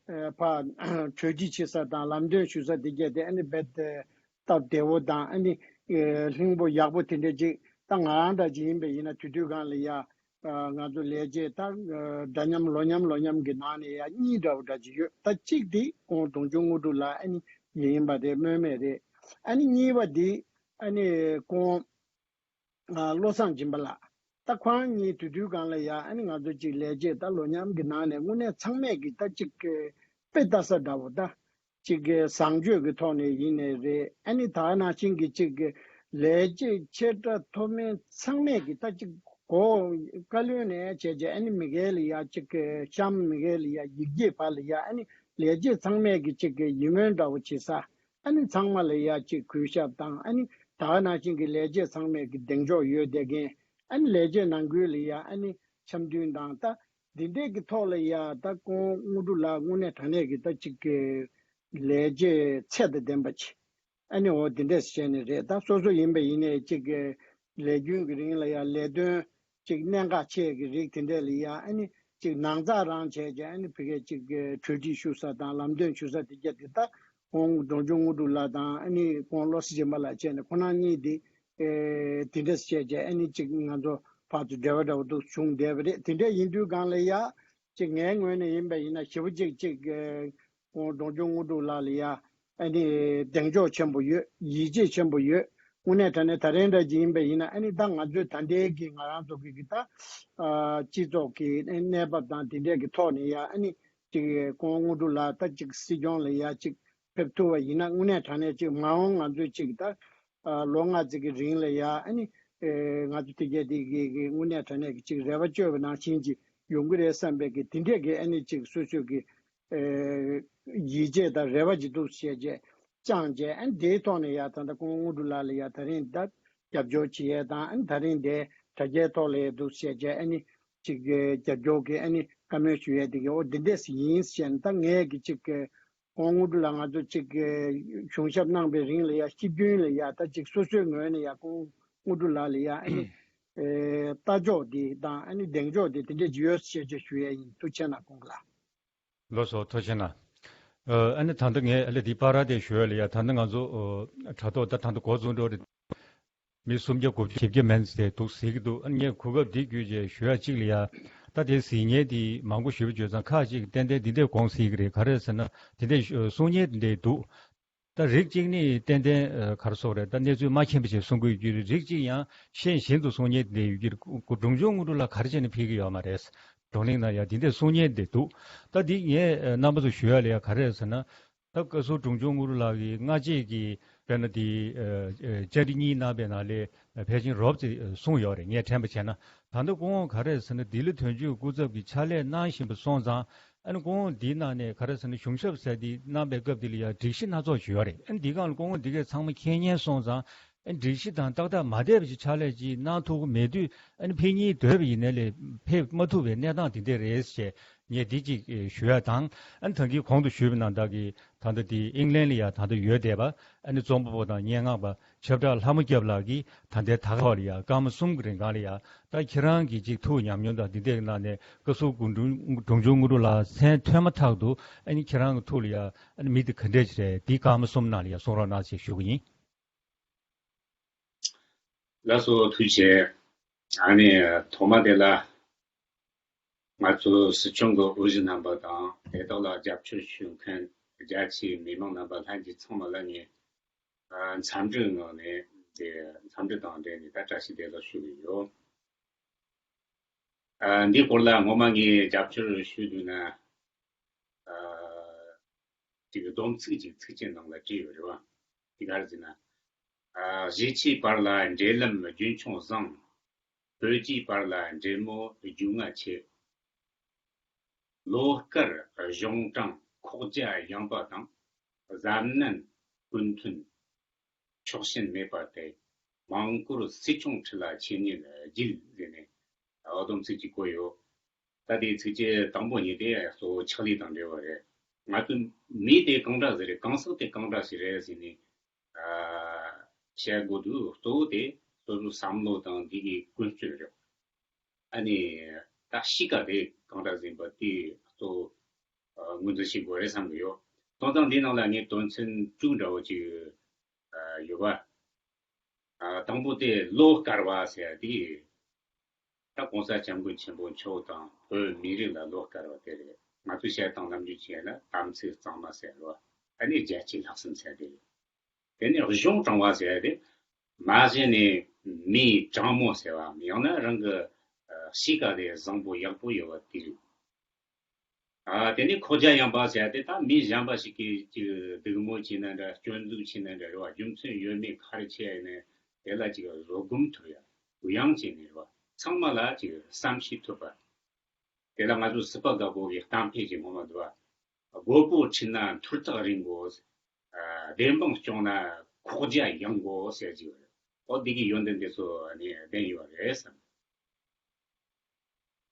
ཨ་ཕ་གྲོས་སྒྲིག་བྱེད་ས་དང་ལམ་སྟོན་ཞུ་ས་དེ་གས་དེ་ཨ་ནི་རྦད་དེ་སྟབས་བདེ་བོ་དང་ཨ་ནི་ཨེ་ལྷིང་པོ་ཡག་པོ་དེ་འདྲ་ཅིག་ད་ང་རང་འདྲ་ཅིག་ཡིན་པ་ཡིན་ན་དེ་དུས་སྒང་ལ་ཡ་ཨ་ང་ཚོ་ལས་བྱེད་ད་ཨ་འདྲ་མཉམ་ལོ་མཉམ་ལོ་མཉམ་གྱི་ནང་ནས་ཡ་གཉིས་འདྲ་བོ་འདྲ་ཅིག་ཡོད། ད་གཅིག་དེ་ཁོང་འབྲོང་ཆུང་དངོས་གྲུབ་ལགས་ཨ་ནི་ཡིན་པ་དེ་སྨོས་མེད་རེད། ཨ་ནི་གཉིས་པ་དེ་ཨ་ནི་ཁོང་ཨ་བློ་བཟང་སྦྱིན་པ་ལགས། ད་ཁོ་རང་གཉིས་དེ་དུས་སྒང་ལ་ཡ་ཨ་ནི་ང་ཚོ་ཅིག་ལས་བྱེད་ད་ལོ་མཉམ་གྱི་ནང་ནས་དངོས་གནས་ཚང་མས་ཀྱི་ད་ཅིག་དཔེ་ལྟ་ས་འདྲ་བོ་ད། ཅིག་གི་བཟང་སྤྱོད་ཀྱི་ཐོག་ནས་ཡིན་ནའི་རེད། ཨ་ནི་ད་ག་ནང་བཞིན་གྱི་ཅིག་གི་ལས་བྱེད་ཆེ་ཕྲ་མཐོ་དམན་ཚང་མས་ཀྱི་ད་ཅིག་གོ་བཀའ་བློན་ནས་བྱས་རྗེས་ཨ་ནི་མི་སྒེར་ལ་ཡ་ཅིག་གི་གཤམ་མི་སྒེར་ལ་ཡ་ཡིག་སྐྱེལ་བ་ལ་ཡ་ཨ་ནི་ལས་བྱེད་ཚང་མས་ཀྱི་ཅིག་གི་ཡིད་སྨོན་འདྲ་བོ་བྱེད་ས། ཨ་ནི་ཚང་མ་ལ་ཡ་ཅིག་གུས་ཞབས་དང་ཨ་ནི་ད་ག་ནང་བཞིན་གྱི་ལས་བྱེད་ཚང་མས་ཀྱི་གདེང་འཇོག་ཡོད་བསྡད་མཁན། ཨ་ནི་ལས་བྱེད་ནང་ཁུལ་ལ་ཡ་ཨ་ནི་འཆམ་མཐུན་དང་ད། འདི་འདྲས་ཀྱི་ཐོག་ལ་ཡ་ད་ཁོང་དངོས་གྲུབ་ལགས་དངོས་གནས་དྲང་གནས་ཀྱི་ད་ཅིག་གི་ལས་བྱེད་ཚད་དང་ལྡན་པ་ཅིག་ཨ་ནི་འོ་འདི་འདྲས་བྱས་ནས་རེད། ད་སོ་སོ་ཡིན་པ་ཡིན་ནའི་ཅིག་གི་ལས་རྒྱུན་གྱི་རིང་ལ་ཡ་ལས་དོན་ཅིག་གནད་འགག་ཆེ་གི་རིགས་དེ་འདྲས་ལ་ཡ་ཨ་ནི་ཅིག་ནང་ཚགས་རང་བྱས་ཀྱི་ཨ་ནི་ཕ་གིའི་ཅིག་གི་གྲོས་འདྲི་ཞུ་ས་དང་ལམ་སྟོན་ཞུ་ས་དེ་གྱ་དེ་ད་ཁོང་འབྲོང་ཆུང་དངོས་གྲུབ་ལགས་དང་ཨ་ནི་ཁོང་བློ་བཟང་སྦྱིན་པ་ལགས་བྱས་ནས་ཁོ་རང་གཉིས་དེ། ཨེ་དེ་འདྲ་བྱས་རྗེས་ཨ་ནི་ཅིག་ང་ཚོ་ཕར་ཚུར་འབྲེལ་བ་འདྲ་བོ་འདུག་བྱུང་བསྡད་པ་རེད། དེ་འདྲ་ཡིན་དུས་སྒང་ལ་ཡ་ཅིག་ངའི་ངོས་ནས་ཡིན་པ་ཡིན་ན་ཞེ་པོ་ཅིག་ཅིག་ཨེ་ཁོང་འབྲོང་ཆུང་དངོས་གྲུབ་ལགས་ལ་ཡ་ཨ་ནི་གདེང་འཇོག་ཆེན་པོ་ཡོད། ཡིད་ཆེས་ཆེན་པོ་ཡོད། དངོས་གནས་དྲང་གནས་ད་རིང་འདྲ་ཅིག་ཡིན་པ་ཡིན་ན་ཨ་ནི་ད་ང་ཚོའི་ད་ལྟའི་གི་ང་རང་ཚོ་གི་གི་ད་ཨ་སྤྱི་ཚོགས་ཀྱི་གནས་བབ་དང་དེ་འདྲ་གི་ཐོག་ནས་ཡ་ཨ་ནི་ཅིག་ཁོང་དངོས་གྲུབ་ལགས་ད་ཅིག་སྲིད་སྐྱོང་ལ་ཡ་ཅིག་ཕེབས་ཐུབ་པ་ཡིན་ན་དངོས་གནས་དྲང་གནས་ཅིག་མ་འོངས་ང་ཚོས་ཅིག་ད་ཨ་ལོ་ལྔ་ཙམ་གྱི་རིང་ལ་ཡ་ཨ་ནི་ཨེ་ང་ཚོ་དེ་གས་དེ་གས་གི་དངོས་གནས་དྲང་གནས་ཀྱི་ཅིག་རེ་བ་བཅོལ་བ་ནང་བཞིན་ཅིག་ཡོང་གི་རེད་བསམ་པའི་གི་དེ་འདྲས་གི་ཨ་ནི་ཅིག་སོ་སོའི་གི་ཨེ་ཡིད་ཆེས་དང་རེ་བ་ཅིག་འདུག་བྱས་རྗེས་བཅངས་རྗེས་ཨ་ནི་དེའི་ཐོག་ནས་ཡ་ད་ལྟ་ཁོང་དངོས་གྲུབ་ལགས་ལ་ཡ་ད་རིང་ད་རྒྱབ་སྐྱོར་བྱེད་ཡས་དང་ཨ་ནི་ད་རིང་དེ་དྲ་རྒྱའི་ཐོག་ལ་ཡ་འདུག་བྱས་རྗེས་ཨ་ནི་ཅིག་གི་རྒྱབ་སྐྱོར་གི་ཨ་ནི་བཀའ་མོལ་ཞུ་ཡས་དེ་གི་འོ་འདི་འདྲས་ཡིན་ཟེར་ནས་ད་ངས་གི་ཅིག་གི་ཁོང་དངོས་གྲུབ་ལགས་ང་ཚོ་ཅིག་གི་གཞུང་ཞབས་གནང་བའི་རིང་ལ་ཡ་སྤྱི་མཐུན་ལ་ཡ་ད་ཅིག་སོ་སོའི་ངོས་ནས་ཡ་ཁོང་དངོས་གྲུབ་ལགས་ལ་ཡ་ཨ་ནི་ཨེ་ལྟ་ཕྱོགས་དེ་དང་ཨ་ནི་གདེང་འཇོག་དེ་དེ་འདྲས་ཅིག་ཡོད་ཞེས་ཅིག་ཞུ་ཡས་ཡིན། ཐུགས་རྗེ་གནང་ཁོང་ལ། ལགས་སོ་ཐུགས་རྗེ་གནང་། ཨ་ནི་ད་ལྟ་ངས་ཨ་ལེ་འདི་པར་ར་དེ་ཞུ་ཡས་ལ་ཡ་ད་ལྟ་ང་ཚོ་དྲ་ཐོག་ད་ད་ལྟ་འགོ་བཙུགས་འགྲོ་རེད། མི་སུམ་བརྒྱ་དགུ་བཅུ་བཞི་བརྒྱ་མན་ཙམ་དེ་འདུག་ཟེར་གྱི་འདུག་ཨ་ནི་ངས་གོ་སྐབས་འདི་བརྒྱུད་རྗེས་ཞུ་ཡ་གཅིག་ལ་ཡ། ད་དེ་ཟིན་ཉེན་དེ་མང་པོ་ཞུ་བ་བརྗོད་ཙང་ཁག་ཅིག་ཏན་ཏན་འདི་འདྲས་དགོངས་ཟེར་གྱི་རེད། ག་རེ་ཟེར་ན་དེ་འདྲས་གསུང་ཉེན་དེ་འདྲས་འདུག་ད་རིགས་གཅིག་ནི་ཏན་ཏན་ག་རེ་ཟེར་རེད། ད་གནས་ཚུལ་མ་མཁྱེན་པ་ཞིག་གསུང་གི་ཡོད་ཀྱི་རེད། རིགས་གཅིག་ཡང་ཤེས་བཞིན་དུ་གསུང་ཉེན་དེ་འདྲས་ཡོད་ཀྱི་རེད། སྒྲུང་ཆུང་དངོས་གྲུབ་ལགས་ག་རེ་བྱས་ནས་ཕེབས་ཀྱི་ཡོད་མ་རེད། བགྲོ་གླེང་ནང་ཡ་དེ་འདྲས་གསུང་ཉེན་དེ་འདུག་ད་འདི་ངས་རྣམ་པ་ཚོ་ཞུ་ཡ་ལ་ཡ་ག་རེ་ཟེར་ན། ད་བཀའ་ཟུར་སྒྲུང་ཆུང་དངོས་གྲུབ་ལགས་ཀྱིས་སྔ་རྗེས་ཀྱི་དཔེར་ན་དེ་བཅར་འདྲི་གཉིས་གནང་བའི་ནང་ལས་ཕལ་ཆེར་རོབ་ཙམ་གསུངས་ཡོད་རེད། ངས་དྲན་པ་བྱས་ན་ད་ལྟ་ཁོང་ག་རེ་ཟེར་ན་ལྡི་ལི་དོན་གཅོད་སྐུ་ཚབ་ཀྱི་ཕྱག་ལས་གནང་བཞིན་པ་སོང་ཙང་ཨ་ནི་ཁོང་འདིའི་ནང་ནས་ག་རེ་ཟེར་ན་གཞུང་ཞབས་ཟེར་འདི་གནང་བའི་སྐབས་འདི་ལ་ཡང་སྒྲིག་གཞི་སྣ་ཚོགས་ཤིག་ཡོད་རེད། ཨ་ནི་འདི་སྒང་ལ་ཁོང་འདི་གས་ཚང་མ་མཁྱེན་མཁན་སོང་ཙང་ཨ་ནི་སྒྲིག་གཞི་དང་ཏག་ཏག་མ་བསྡད་པ་ཞིག་ཕྱག་ལས་ཅིག་གནང་ཐུབ་ཀྱི་མེད་དུས་ཨ་ནི་ཕེབས་སྙིང་འདོད་པ་ཡིན་ནའི་ལས་ཕེབས་མ་ཐུབ་པའི་གནས་སྟངས་འདི་འདྲས་རེད་ཅེས། ངས་འདི་གཅིག་ཞུ་ཡ་དང་། ཨ་ནི་ད་གིན་གོང་དུ་ཞུས་པ་ནང་ལྟར་གྱི་ད་ལྟ་འདི་ཨིང་ལན་ལ་ཡ་ད་ལྟ་ཡོད་བསྡད་པ་ཨ་ནི་རྩོམ་པ་པོ་དང་སྙན་ངག་པ་ཆབ་བྲག་ལྷ་མོ་སྐྱབས་ལགས་ཀྱིས་ད་ལྟའི་ད་ཐོག་ལ་ཡ་སྐར་མ་གསུམ་གྱི་རིང་གང་ལ་ཡ་ད་ཁྱེད་རང་གི་གཅིག་ཐུགས་ཉམས་མྱོང་དང་འདི་འདྲའི་ནང་ནས་བཀའ་ཟུར་སྒྲུང་སྒྲུང་ཆུང་དངོས་གྲུབ་ལགས་མཚན་ཐོས་མ་ཐག་ཏུ་ཨ་ནི་ཁྱེད་རང་གི་ཐུགས་ལ་ཡ་ཨ་ནི་མི་དེ་ག་འདྲས་ཅིག་རེད། འདི་སྐར་མ་གསུམ་ནང་ལ་ཡ་གསུང་རོགས་གནང་ཞེས་ཞུ་གི་ཡིན། ལགས་སོ་ཐུགས་རྗེ་ཆེ། ཨ་ནི་ཐོག་མ་དེ་ལ་ང་ཚོ་སྲིད་སྐྱོང་གི་འོས་གཞི་རྣམ་པ་དང་དེ་དག་ལ་རྒྱབ་སྐྱོར་ཞུ་མཁན་རྒྱ་ཆེའི་མི་མང་རྣམ་པ་ལྷན་རྒྱས་ཚང་མ་ལ་ངས་ཨ་འཚམས་འདྲིའི་ངང་ནས་དེ་འཚམས་འདྲི་དང་འབྲེལ་ནས་ད་བཀྲ་ཤིས་བདེ་ལེགས་ཞུ་གི་ཡོད། ཨ་འདིའི་སྐོར་ལ་ངོ་མ་ངས་རྒྱབ་སྐྱོར་ཞུ་འདོད་ན། ཨ་ཅིག་སྡོམ་ཚིག་ཅིག་ཚིགས་བཅད་ནང་ལ་བྲིས་ཡོད་རེད་བ། དེ་ག་རེ་ཟེར་ན། ཨ་གཞིས་ཆགས་བར་ལ་འབྲེལ་ལམ་རྒྱུན་འཁྱོངས་བཟང་། བོད་རྒྱའི་བར་ལ་འབྲེལ་མོ་རྒྱུས་མངའ་ཆེ། ལོ་དཀར་གཞུང་དྲང་ཁོག་རྒྱ་ཡངས་པ་དང་། གཟབ་ནན་ཀུན་མཐུན། ཕྱོགས་ཞེན་མེད་པ་སྟེ། མང་བཀུར་སྲིད་སྐྱོང་ཁྲི་ལ་ཆེ་ཉིད་བརྗིད་ཟེར་ནས་ཨ་སྡོམ་ཚིག་ཅིག་བཀོད་ཡོད། ད་དེའི་ཚིགས་བཅད་དང་པོ་གཉིས་དེ་གཙོ་བོ་ཕྱག་ལས་དང་འབྲེལ་བ་རེད། ང་ཚོ་མི་དེ་གང་འདྲ་ཟིག་རེད། གང་ཟག་དེ་གང་འདྲ་ཞིག་རེད་ཟེར་ནས་ཨ་བཤད་དགོས་དུས་གཙོ་བོ་དེ་སོ་སོའི་བསམ་བློ་དང་འདི་གི་ཀུན་སྤྱོད་རེད། ཨ་ནི་ད་གཤིས་ཀ་དེ་གང་འདྲ་ཟིག་ཡིན་པ་དེ་གཙོ་བོ་ཨ་ངོས་འཛིན་བྱེད་དགོས་རེད་བསམ་གི་ཡོད། དོན་དག་འདི་ནང་ལ་ངས་དོན་ཚན་དྲུག་འདྲ་བོ་ཅིག་ཨ་ཡོད་པ། ཨ་དང་པོ་དེ་བློ་དཀར་བ་ཟེར་ཡ་དེ། ད་༸གོང་ས་༸སྐྱབས་མགོན་ཆེན་པོ་མཆོག་དང་བོད་མི་རིགས་ལ་བློ་དཀར་བ་དེ་རེད། ང་ཚོས་བཤད་སྟངས་ནམ་རྒྱུན་བྱས་ན་དམ་ཚིག་གཙང་མ་ཟེར་བ། ཨ་ནི་རྒྱལ་གཅེས་ལྷག་བསམ་ཟེར་དེ་རེད། དེ་ནས་གཞུང་དྲང་བ་ཟེར་ཡ་དེ། མ་གཞི་ནས་མིའི་དྲང་མོ་ཟེར་བ་ཡང་ན་རང་གི་ གཤིས་ཀ་དེ་བཟང་པོ་ཡག་པོ་ཡོད་པ་དེ་རེད། ཨ་དེ་ནས་ཁོག་རྒྱ་ཡངས་པ་ཟེར་ཡ་དེ་ད་མི་གཞན་པ་ཞིག་གིས་ཅིག་སྡིགས་དམོད་བྱས་ན་འདྲ། སྐྱོན་འཛུགས་བྱས་ན་འདྲ་རེད་བ། རྒྱུ་མཚན་ཡོད་མེད་ག་རེ་བྱས་ཡིན་ནའི་དེ་ལ་ཅིག་བཟོད་སྒོམ་ཐུབ་ཡ། གུ་ཡངས་བྱས་ནས་རེད་བ། ཚང་མ་ལ་ཅིག་བསམ་ཤེས་ཐུབ་པ། དེ་ལ་ང་ཚོ་སྲིད་པ་དགའ་པོ་གི་གཏམ་དཔེ་ཅིག་ངོ་མ་འདུག་བ། རྒོད་པོ་ཁྲིད་ན་མཐུར་ཐག་རིང་དགོས། ཨ་བདེན་དཔང་སྐྱོང་ན་ཁོག་རྒྱ་ཡངས་དགོས་ཟེར་གྱི་ཡོད་རེད། ཨོ་འདི་གི་ཡོན་ཏན་དེ་ཚོ་ནི་ལྡན་ཡོད་རེད་བསམ།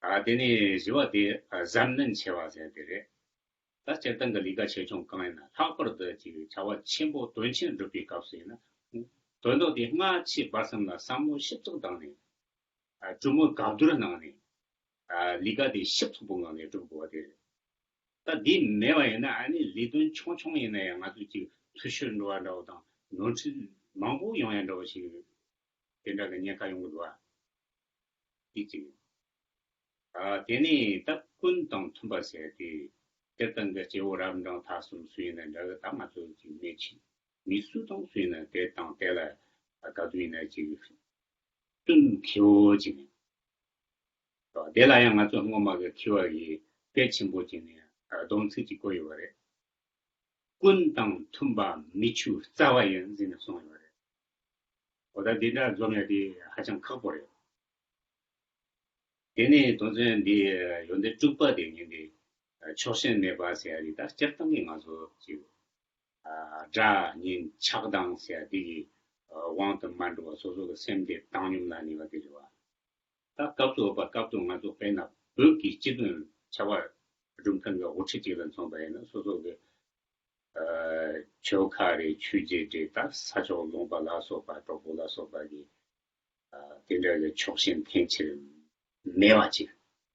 ཨ་དེ་ནས་བཞི་བ་དེ་ཨ་གཟབ་ནན་ཆེ་བ་ཟེར་དེ་རེད། ད་སྤྱིར་བཏང་གི་ལས་ཀ་ཆེ་ཆུང་གང་ཡིན་ན་ལྷག་པར་དུ་ཅིག་བྱ་བ་ཆེན་པོ་དོན་ཆེན་སྒྲུབ་པའི་སྐབས་སུ་ཡིན་ན། དོན་དག་དེ་སྔ་ཕྱི་བར་གསུམ་ལ་བསམ་བློ་ཞིབ་ཚགས་བཏང་ནས། ཨ་གྲོས་མོལ་གབ་བསྡུར་གནང་ནས། ཨ་ལས་ཀ་དེ་ཞིབ་ཚགས་པོ་ངང་ནས་སྒྲུབ་དགོས་པ་དེ་རེད། ད་འདི་མེད་པ་ཡིན་ན་ཨ་ནི་ལས་དོན་ཆུང་ཆུང་ཡིན་ན་ཡང་ང་ཚོས་ཅིག་འཐུས་ཤོར་འགྲོ་བ་འདྲ་བོ་དང་ནོར་འཁྲུལ་མང་པོ་ཡོང་ཡ་འདྲ་བོ་ཞིག་དེ་འདྲ་གི་ཉེན་ཁ་ཡོང་གི་འདུག་བ། དེ་གཅིག་ཨ་དེ་ནས་ད་ཀུན་དང་མཐུན་པ་ཟེར་ཏེ། སྤྱིར་བཏང་གི་སྐྱེ་བོ་རབ་འབྲིང་ཐ་གསུམ་སུ་ཡིན་ན་འདྲ་གི། ད་ང་ཚོ་ཅིག་མི་ཆེ་མི་སུ་དང་སུ་ཡིན་ན་དེ་དང་དེ་ལ་ག་དུས་ཡིན་ན་ཅིག་བསྟུན་མཁས་པོ་ཅིག་ནས། དེ་ལ་ཡང་ང་ཚོ་སྔོན་མ་གི་མཁས་པ་ཡིས་དཔེ་ཆེན་པོ་ཅིག་ནས་སྡོམ་ཚིག་ཅིག་བཀོད་ཡོད་པ་རེད། ཀུན་དང་མཐུན་པ་མི་ཆོས་རྩ་བ་ཡིན་ཟེར་ནས་གསུངས་ཡོད་པ་རེད། འོ་ད་འདི་འདྲ་འཛོམས་ཡ་དེ་ཧ་ཅང་ཁག་པོ་རེད། དེ་ནས་དོན་ཚན་འདི་ཡོན་ཏན་དྲུག་པ་དེ་ཉིད་དེ་ཕྱོགས་ཞེན་མེད་པ་ཟེར་ཡ་དེ་ད་སྤྱིར་བཏང་གི་ང་ཚོ་ཅིག་ཨ་དགྲ་གཉེན་ཆགས་སྡང་ཟེར་ཡ་དེ་གི་ཨ་དབང་དུ་མ་འགྲོ་བ། སོ་སོ་གི་སེམས་དེ་བཏང་སྙོམས་ལ་གནས་པ་དེ་རེད་བ། ད་སྐབས་སུ་བབ་པ་སྐབས་དུ་ང་ཚོ་དཔེར་ན་བོད་ཀྱི་སྤྱི་དོན་ཆབ་འབངས་གྲུབ་མཐའ་གི་དབུ་ཁྲིད་ཅིག་ལ་མཚོན་པ་ཡིན་ན། སོ་སོ་གི་ཨ་ཆོལ་ཁ་རེད། ཆོས་བརྒྱུད་རེད། ད་ས་ཕྱོགས་ལུང་པ་ལ་སོགས་པ། གྲོགས་པོ་ལ་སོགས་པ་གི་ཨ་དེ་འདྲ་གི་ཕྱོགས་ཞེན་འཐེན་འཁྱེར་མེད་པ་ཅིག་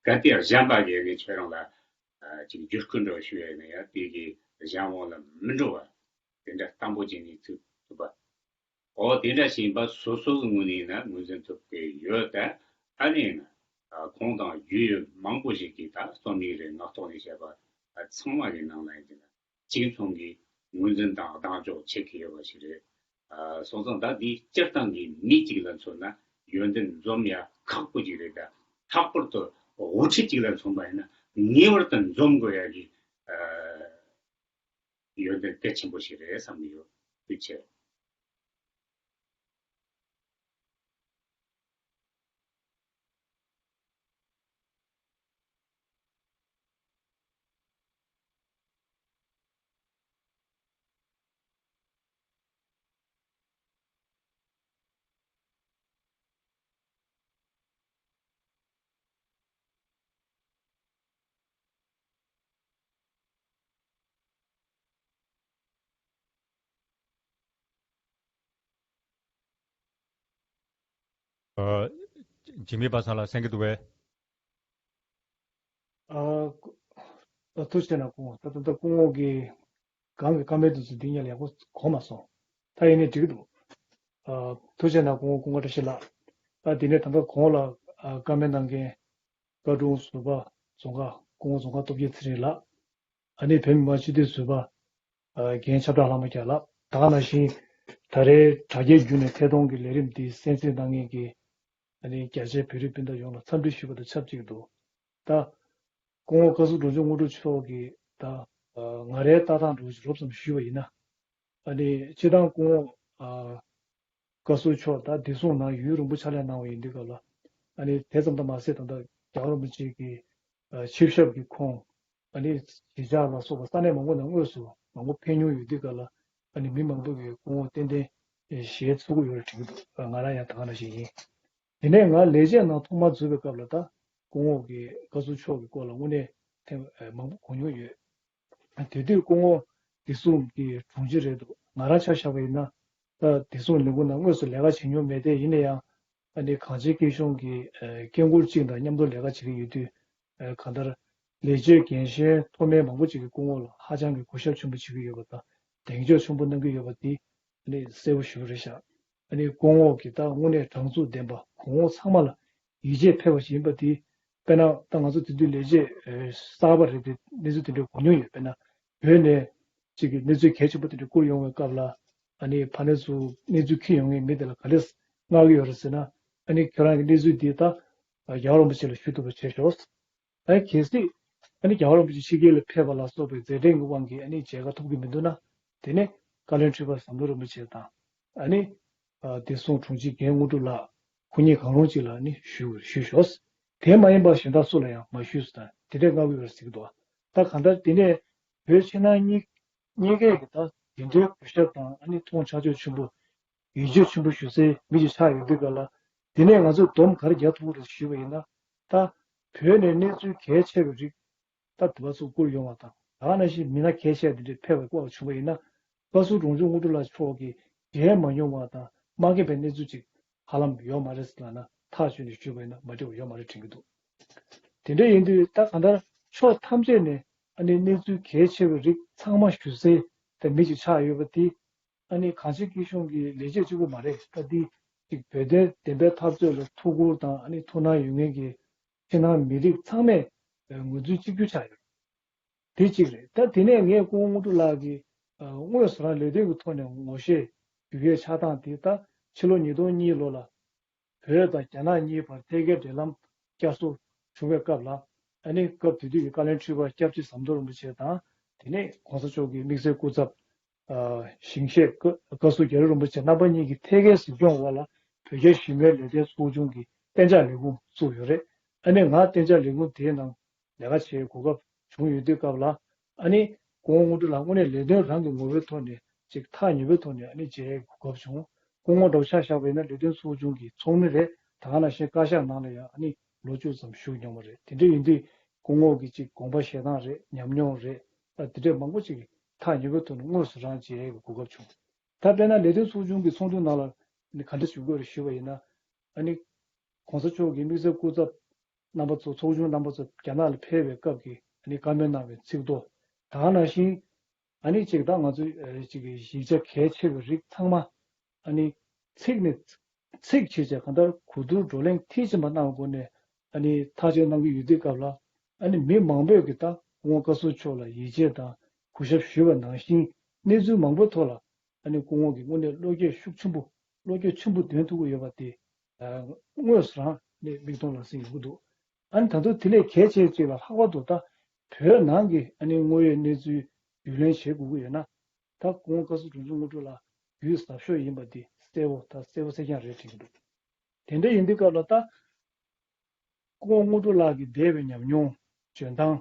གལ་ཏེ་གཞན་པ་གིས་ནི་ཁྱོད་རང་ལ་ཨ་ཅིག་བརྒྱུད་སྐུལ་འདྲ་བོ་ཞུ་ཡ་ཡིན་ན་ཡང་། དེ་གི་གཞན་དབང་ལ་མི་འགྲོ་བ་དེ་འདྲ་བརྟན་པོ་བྱས་ནས་ཚུགས་ཐུབ་པ། འོ་དེ་འདྲ་ཞིག་ཡིན་པ་སོ་སོ་གི་ངོས་ནས་ཡིན་ན་ངོས་འཛིན་ཐུབ་ཀྱི་ཡོད། ད་ཨ་ནི་ཡིན་ན་ཨ་ཁོང་དང་རྒྱུས་ཡོད་མང་པོ་ཞིག་གིས་ད་རྩོམ་ཡིག་རེ་ངག་ཐོག་ནས་བཤད་པ་ཨ་ཚང་མ་གི་ནང་ལ་ཡིན་ན་གཅིག་མཚུངས་ཀྱི་ངོས་འཛིན་དང་གདེང་འཇོག་བྱེད་ཀྱི་ཡོད་པ་ཞིག་རེད། ཨ་སོང་ཙང་ད་འདི་སྤྱིར་བཏང་གི་མི་གཅིག་ལ་མཚོན་ན་ཡོན་ཏན་འཛོམས་ཡ་ཁག་པོ་ཅིག་རེད། ད་ལྷག་པར་དུ་དབུ་ཁྲིད་ཅིག་ལ་མཚོན་པ་ཡིན་ན་ངེས་པར་དུ་འཛོམས་དགོས་ཡ་གི་ཨ་ཡོན་ཏན་གལ་ཆེན་པོ་ཞིག་རེད་བསམ་གྱི་ཡོད། ཐུགས་རྗེ་ཆེ། ཨ། འཇིགས་མེད་པ་ཚང་ལ་གསན་གྱི་འདུག་པས། ཨ། ཐུགས་རྗེ་གནང་། སྐུ་ངོ་ད་ད་ལྟ་སྐུ་ངོ་གིས་གང་གི་བཀའ་མོལ་དེ་ཚོ་འདི་ཉིད་ལ་ཡག་པོ་གོ་མ་སོང་། ད་ཡིན་ནའི་འགྲིག་གི་འདུག་ཨ། ཐུགས་རྗེ་གནང་། སྐུ་ངོ་སྐུ་ངོ་བཀྲ་ཤིས་ལགས། ད་འདི་ནས་ད་ལྟ་གོང་ལ་ཨ་བཀའ་མོལ་གནང་མཁན་བཀའ་དྲུང་ཟུར་པ་རྫོང་ཁ་སྐུ་ངོ་རྫོང་ཁ་སྟོབས་རྒྱལ་ཚེ་རིང་ལགས། ཨ་ནི་བོད་མི་མང་སྤྱི་འཐུས་ཟུར་པ་ཨ་རྒན་ཆབ་བྲག་ལྷ་མོ་རྒྱལ་ལགས། ད་ག་ནང་བཞིན་ད་རེས་དྲ་རྒྱའི་བརྒྱུད་ནས་ཐད་གཏོང་གི་ལས་རིམ་འདི་གསན་གཟིགས་གནང་མཁན་གྱི་ཨ་ནི་རྒྱ་ཆེའི་བོད་རིགས་སྤུན་ཟླ་ཡོངས་ལ་འཚམས་འདྲི་ཞུ་བ་དང་ཆབས་ཅིག་ཏུ། ད་སྐུ་ངོ་བཀའ་ཟུར་འབྲོང་ཆུང་དངོས་གྲུབ་མཆོག་གིས་ད་ཨ་ང་རའི་ལྟ་སྟངས་འདྲ་བོ་ཞིག་རོབ་ཙམ་ཞུས་པ་ཡིན་ན། ཨ་ནི་སྤྱིར་བཏང་སྐུ་ངོ་ཨ་བཀའ་ཟུར་མཆོག་ད་བདེ་སྲུང་ནང་ཡུན་རིང་པོ་ཕྱག་ལས་གནང་བ་ཡིན་དུས་སྐབས་ལ། ཨ་ནི་དེ་ཙམ་དུ་མ་ཟད་ད་ལྟ་རྒྱལ་བ་རིན་པོ་ཆེ་གི་ཨ་ཆིབས་ཞབས་ཀྱི་ཁོངས་ཨ་ནི་གཞིས་ཆགས་ལ་སོགས་པ་ས་གནས་མང་པོ་ནང་དངོས་སུ་མང་པོ་ཕེབས་མྱོང་ཡོད་དུས་སྐབས་ལ། ཨ་ནི་མི་མང་པོ་གིས་སྐུ་ངོ་ཏན་ཏན་ཞལ་འཚོལ་གྱི་ཡོད་རེད་དྲན་གྱི་འདུག་ང་རང་ཡང་ད་ག་ནང་བཞིན་ཡིན། དེ་ནས་ང་ལས་བྱེད་ནང་ཐོག་མར་འཛུལ་བའི་སྐབས་ལ་ད་སྐུ་ངོ་གིས་བཀའ་ཟུར་མཆོག་གི་སྐོར་ལ་དངོས་གནས་ཐེངས་མང་པོ་གོ་མྱོང་ཡོད། དེ་དུས་སྐུ་ངོ་བདེ་སྲུང་གི་དྲུང་ཆེ་རེད་འདུག་ང་རང་ཆ་བཞག་པ་ཡིན་ན་ད་བདེ་སྲུང་ལས་ཁུངས་ནང་དངོས་སུ་ལས་ཀ་བྱེད་མྱོང་མེད་དེ། ཡིན་ན་ཡང་ཨ་ནི་གངས་ཅན་སྐྱིད་གཤོངས་ཀྱི་ཨ་སྐད་འཁུར་གཅིག་དང་མཉམ་དུ་ལས་ཀ་བྱེད་ཀྱི་ཡོད་དུས། ཨ་གང་ལྟར་ལས་བྱེད་རྒན་གཞོན་མཐོ་དམན་མང་པོ་ཅིག་གིས་སྐུ་ངོ་ལ་ཧ་ཅང་གི་གུས་ཞབས་ཆེན་པོ་བྱེད་ཀྱི་ཡོད་པ་དང་གདེང་འཇོག་ཆེན་པོ་གནང་གི་ཡོད་པ་འདི་ཨ་ནི་གསལ་པོ་ཞེ་པོ་རེད་ཤག་ཨ་ནི་སྐུ་ངོ་གིས་ད་དངོས་གནས་དྲང་ཚུགས་ལྡན་པ། གོང་འོག་ཚང་མ་ལ་ཡིད་ཆེས་འཕེར་བ་ཞིག་ཡིན་པ་དེ། དཔེར་ན་ད་ང་ཚོ་དེ་དུས་ལས་བྱེད་ཨ་གསར་པ་རེད་དེ། གནས་ཚུལ་དེ་འདྲ་གོ་མྱོང་ཡོད། དཔེར་ན་བོད་ནས་ཅིག་གི་གནས་ཚུལ་གལ་ཆེན་པོ་དེ་འདྲ་བསྐུར་ཡོང་བའི་སྐབས་ལ། ཨ་ནི་ཕ་ནས་ཚུར་གནས་ཚུལ་འཁྱེར་ཡོང་མཁན་མི་དེ་ལ་ག་རེ་མངགས་ཀྱི་ཡོད་རེད་ཟེར་ན། ཨ་ནི་ཁྱོད་རང་གི་གནས་ཚུལ་འདི་ད་ རྒྱལ་བ་རིན་པོ་ཆེ་ལ་ཞུ་ཐུབ་པ་བྱས་ཤོག་ཨ་གལ་སྲིད་ཨ་ནི་རྒྱལ་བ་རིན་པོ་ཆེ་ཕྱི་རྒྱལ་ལ་ཕེབས་པ་ལ་སོགས་པའི་མཛད་འཕྲིན་གྱི་དབང་གིས་ཨ་ནི་མཇལ་ཁ་ཐོབ་ཀྱི་མི་འདུག་ན། དེ་ནས་བཀའ་བློན་ཁྲི་པ་ཟམ་གདོང་རིན་པོ་ཆེ་དང་། ཨ་ནི་ཨ་བདེ་སྲུང་དྲུང་ཆེ་རྒན་དངོས་གྲུབ་ལགས་ཁོ་གཉིས་གང་རུང་གཅིག་ལ་ཨ་ནི་ཞུ་ཞུས་ཤོག་དེ་མ་ཡིན་པར་གཞན་དག་སུ་ལ་ཡང་མ་ཞུས་སུ་དང་དེ་འདྲའི་བསྔགས་ཡོད་པར་གཟིགས་འདུག་ད་གང་ལྟར་དེ་ནས་བོད་ཕྱི་ནང་གཉིས་གཉིས་ཀའི་གི་ད་དེ་འདྲའི་གུས་ཞབས་དང་ཨ་ནི་མཐོང་ཆ་ཆོག་ཆེན་པོ། ཡིད་ཆེས་ཆེན་པོ་ཞུ་སའི་མི་ཞིག་ཆགས་ཡོང་དུས་སྐབས་ལ། དེ་ནས་ང་ཚོས་སྡོམ་ག་རེ་རྒྱག་ཐུབ་ཀྱི་རེད་ཞུས་པ་ཡིན་ན། ད་བོད་ནས་གནས་ཚུལ་གལ་ཆེ་བའི་རིགས་ད་དུ་བ་ཚོ་བསྐུར་ཡོང་བ་དང་། ད་ག་ནང་བཞིན་མི་སྣ་གལ་ཆེ་བ་འདི་འདྲས་ཕེབས་པའི་སྐོར་བྱུང་བ་ཡིན་ན། བཀའ་ཟུར་འབྲོང་ཆུང་དངོས་གྲུབ་ལགས་མཆོག་གིས་མཇལ་མ་མྱོང་བ་དང་མ་མཁྱེན་པའི་གནས་ཚུལ་ཅིག་ཧ་ལམ་ཡོད་མ་རེད་ཟེར་ལབ་ན། ཐག་གཅོད་ནས་ཞུས་པ་ཡིན་ན་མ་འགྲིག་པ་ཡོད་མ་རེད་དྲན་གྱི་འདུག་དེ་འདྲ་ཡིན་དུས་ད་གང་ལྟར་ཕྱོགས་ཐམས་ཅད་ནས་ཨ་ནི་གནས་ཚུལ་གལ་ཆེ་བའི་རིགས་ཚང་མ་ཞུ་སའི་ད་མི་ཅིག་ཆགས་ཡོད་པ་དེ། ཨ་ནི་གངས་ཅན་སྐྱིད་གཤོངས་ཀྱི་ལས་བྱེད་གཅིག་པུ་མ་རེད། ད་འདི་ཅིག་བོད་དོན་བདེན་པའི་འཐབ་རྩོད་ལ་ཐུགས་ཁུར་དང་ཨ་ནི་ཐུགས་སྣང་ཡོད་མཁན་གྱི་ཕྱི་ནང་མི་རིགས་ཚང་མས་ངོས་འཛིན་གཅིག་གྱུར་ཆགས་ཡོད། དེ་གཅིག་རེད། ད་དེ་ནས་ངས་སྐུ་ངོ་དངོས་གྲུབ་ལགས་ཀྱིས་དངོས་སུ་རང་ལས་དོན་གྱི་ཐོག་ནས་ངོ་ཤེས་ཞུ་ཡས་ཆགས་སྟངས་དེ། ད་ཕྱི་ལོ་ཉིས་སྟོང་གཉིས་ལོ་ལ། བོད་དང་རྒྱ་ནག་གཉིས་བར་ཐད་ཀའི་འབྲེལ་ལམ་བསྐྱར་གསོ་བྱུང་བའི་སྐབས་ལ། ཨ་ནི་སྐབས་དེ་དུས་ཀྱི་བཀའ་བློན་ཁྲི་པ་སྐྱབས་རྗེ་ཟམ་གདོང་རིན་པོ་ཆེ་དང་། དེ་ནས་གོང་ས་མཆོག་གི་དམིགས་བསལ་སྐུ་ཚབ་ཨ་ཞིང་གཤེགས་བཀའ་བཀའ་ཟུར་རྒྱ་རི་རིན་པོ་ཆེ་རྣམ་པ་གཉིས་ཀྱི་ཐད་ཀའི་གཟིགས་སྐྱོང་འོག་ལ་བོད་རྒྱ་ཞི་མོལ་ལས་དོན་ཚོགས་ཆུང་གི་གཏན་འཇགས་ལས་ཁུངས་བཙུགས་ཡོད་རེད། ཨ་ནི་ང་གཏན་འཇགས་ལས་ཁུངས་དེའི་ནང་ལས་ཀ་བྱེད་གོ་སྐབས་བྱུང་ཡོད་དུས་སྐབས་ལ། ཨ་ནི་སྐུ་ངོ་དངོས་གྲུབ་ལགས་དངོས་གནས་ལས་དོན་རང་གི་ངོ་བོའི་ཐོག་ནས་ཅིག་ཐག་ཉེ་པོའི་ཐོག་ནས་ཨ་ནི་མཇལ་གོ་སྐབས་བྱུང་། སྐུ་ངོ་འདྲ་བོ་ཆ་བཞག་པ་ཡིན་ན་ལས་དོན་ཚོགས་ཆུང་གི་ཚོགས་མི་རེད། ད་ག་ནང་བཞིན་བཀའ་ཤག་ནང་ལ་ཡང་ཨ་ནི་ལོ་བཅུ་ཙམ་བཞུགས་མྱོང་བ་རེད། དེ་འདྲ་ཡིན་དུས་སྐུ་ངོ་གི་ཅིག་དགོངས་པ་བཞེས་སྟངས་རེད། ཉམས་མྱོང་རེད། ཨ་དེ་འདྲས་མང་པོ་ཅིག་ཐག་ཉེ་པོའི་ཐོག་ནས་དངོས་སུ་རང་མཇལ་གོ་སྐབས་བྱུང་། ད་དཔེར་ན་ལས་དོན་ཚོགས་ཆུང་གི་ཚོགས་འདུ་ནང་ལ་ནི་ག་འདྲ་ཞུ་དགོས་རེད་ཞུས་པ་ཡིན་ན། ཨ་ནི་གོང་ས་མཆོག་གི་དམིགས་བསལ་སྐུ་ཚབ་རྣམ་པ་ཚོ་ཚོགས་ཆུང་རྣམ་པ་ཚོ་རྒྱ་ནག་ལ་ཕེབས་པའི་སྐབས་ཀྱི་ཨ་ནི་བཀའ་མོལ་གནང་བའི་ཚིག་ཐོ། ད་ག་ནང་བཞིན་ཨ་ནི་ཅིག་ད་ང་ཚོའི་ཨ་ཅིག་གི་ཡིག་ཆ་གལ་ཆེ་བའི་རིགས་ཚང་མ་ཨ་ནི་ཚིག་ནས་ཚིག་བྱས་བྱས་གང་ལྟར་གོ་བསྡུར་བགྲོ་གླེང་མཐིལ་ཕྱིན་པ་གནང་དགོས་ནས་ཨ་ནི་ཐག་གཅོད་གནང་གི་ཡོད་དུས་སྐབས་ལ། ཨ་ནི་མི་མང་པོས་ཀྱི་ད་སྐུ་ངོ་བཀའ་ཟུར་མཆོག་ལ་ཡིད་ཆེས་དང་གུས་ཞབས་ཞུས་པ་ནང་བཞིན་གནས་ཚུལ་མང་པོའི་ཐོག་ལ་ཨ་ནི་སྐུ་ངོ་གིས་དངོས་གནས་བློ་སྐྱེད་ཤུགས་ཆེན་པོ་བློ་སྐྱེད་ཆེན་པོ་འདོན་ཐུབ་ཀྱི་ཡོད་པ་དེ་དངོས་སུ་རང་ནས་མིག་མཐོང་ལག་ཟིན་ཡོང་གི་འདུག་ཨ་ནི་ད་དུང་དེ་ལས་གལ་ཆེ་ཅིག་ལ་ལྷག་པར་དུ་ད་བོད་ནང་གི་ཨ་ནི་དངོས་ཡོད་གནས་ཚུལ་རྒྱུས་ལོན་བྱེད་དགོས་ཀྱི་ཡོད་ན། ད་སྐུ་ངོ་བཀའ་ཟུར་འབྲོང་ཆུང་དངོས་གྲུབ་ལགས་རྒྱུས་ཟབ་ཤོས་ཡིན་པ་འདི་གསལ་པོ་ད་གསལ་པོ་གསལ་རྐྱང་རེད་དྲན་གྱི་འདུག་དེ་འདྲ་ཡིན་དུས་སྐབས་ལ་ད་སྐུ་ངོ་དངོས་གྲུབ་ལགས་ཀྱི་འདས་པའི་ཉམས་མྱོང་། འཇོན་ཐང་།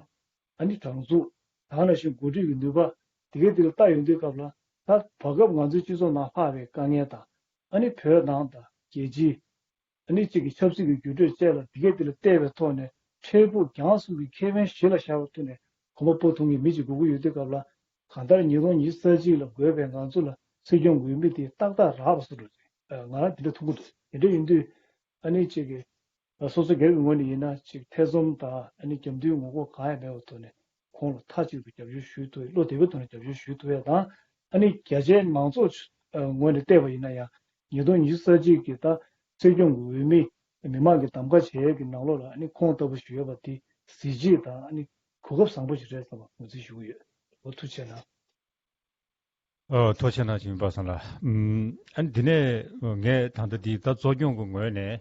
ཨ་ནི་དྲང་ཚུགས། ད་ག་ནང་བཞིན་འགོ་ཁྲིད་ཀྱི་ནུས་པ་དེ་གའི་དེ་ལ་ལྟ་ཡོང་དུས་སྐབས་ལ། ད་བར་སྐབས་ང་ཚོའི་སྤྱི་ཚོགས་ནང་ལྷགས་པའི་དཀའ་ངལ་དང་། ཨ་ནི་བོད་ནང་དང་རྒྱལ་སྤྱི། ཨ་ནི་གཅིག་གི་ཆབ་སྲིད་ཀྱི་འགྱུར་འགྲོས་བཅས་ལ་དེ་གས་དེ་ལ་བལྟས་པའི་ཐོག་ནས་འཕྲལ་ཕུགས་རྒྱང་གསུམ་གྱི་ཁེ་ཕན་གཞི་ལ་བཞག་པའི་ཐོག་ནས་གོམ་པ་སྤོ་ཐུབ་མཁན་མི་གཅིག་དགོས་ཀྱི་ཡོད་དུས་སྐབས་ལ། གང་ལྟར་ཉིས་སྟོང་ཉི་ཤུ་རྩ་གཅིག་ལ་འགོས་པའི་ང་ཚོ་ལ་སྲིད་སྐྱོང་འོས་མི་དེ་ཏག་ཏག་རག་པ་བཟོ་འགྲོ་ཟེར། ང་རང་དེ་འདྲ་མཐོང་གི་འདུག་དེ་འདྲ་ཡིན་དུས་ཨ་ནི་གཅིག་གི་སོ་སོ་སྒེར་གྱི་ངོས་ནས་ཡིན་ན་གཅིག་ཐེ་ཚོམ་དང་ཨ་ནི་རྒྱབ་མདུན་ངོ་ལྐོག་གང་ཡང་མེད་པའི་ཐོག་ནས། ཁོང་ལ་མཐའ་གཅིག་ཏུ་རྒྱབ་སྐྱོར་ཞུ་ཐུབ་ཡ། བློ་བདེ་པོའི་ཐོག་ནས་རྒྱབ་སྐྱོར་ཞུ་ཐུབ་ཡ་དང་། ཨ་ནི་རྒྱ་ཆེའི་མང་ཚོགས་ངོས་ནས་བལྟས་པ་ཡིན་ན་ཡང་ཉིས་སྟོང་ཉི་ཤུ་རྩ་གཅིག་གི་ད་སྲིད་སྐྱོང་གི་འོས་མི་མི་མང་གི་གདམ་ག་བྱེད་ཡ་གི་ནང་ལོགས་ལ་ཨ་ནི་ཁོང་ལྟ་བུ་ཞིག་ཡོད་པ་དེ་གཟི་བརྗིད་དང་ཨ་ནི་གོ་སྐབས་བཟང་པོ་ཞིག་རེད་བསམ་པ་ངོས་འཛིན་ཞུ་གི་ཡོད། འོ་ཐུགས་རྗེ་གནང་། ཨོ་ཐུགས་རྗེ་གནང་། ཆིང་པ་སང་ལགས། ཨམ་ཨ་ནི་འདི་ནས་ངས་ད་ལྟ་འདི་ད་གཙོ་སྐྱོང་གི་ངོས་ནས་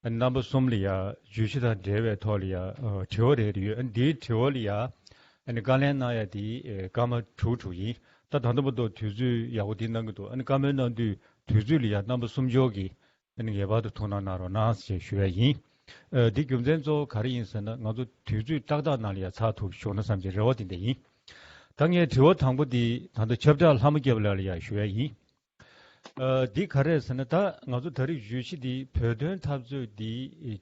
ཨ་ནི་རྣམ་པ་གསུམ་ལ་ཡ་བརྗོད་གཞི་དང་འབྲེལ་བའི་ཐོག་ལ་ཡ་ཨ་དྲི་བ་རེ་རེ་ཡོད། ཨ་ནི་འདིའི་དྲི་བ་ལ་ཡ་ཨ་ནི་བཀའ་ལན་གནང་ཡ་དེ་ཨེ་སྐར་མ་དྲུག་དྲུག་ཡིན། ད་ད་ལྟ་བར་དུ་དུས་ཚོད་ཡག་པོ་འདི་གནང་གི་འདུག་ཨ་ནི་བཀའ་མོལ་གནང་དུས་དུས་ཚོད་ལ་ཡ་རྣམ་པ་གསུམ་ཆར་གྱིས་ཨ་ནི་ངེས་པར་དུ་ཐུགས་སྣང་གནང་རོགས་གནང་ཞེས་ཞུ་ཡ་ཡིན། ཨ་འདི་རྒྱུ་མཚན་གཙོ་བོ་ག་རེ་ཡིན་ཟེར་ན། ང་ཚོ་དུས་ཚོད་ཏག་ཏག་ནང་ལ་ཡ་ཚར་ཐུབ་བྱུང་ན་བསམ་གྱི་རེ་བ་དེ་འདྲ་ཡིན། ད་ངས་དྲི་བ་དང་པོ་འདི་ད་ལྟ་ཁྱབ་བསྒྲགས་ལྷ་མོ་སྐྱབས་ལགས་ལ་ཡ་ཞུ་ཡ་ཡིན། ཨ་འདི་ག་རེ་ཟེར་ན། ད་ང་ཚོ་ད་རེས་བརྗོད་གཞི་འདི་བོད་དོན་འཐབ་རྩོད་འདི་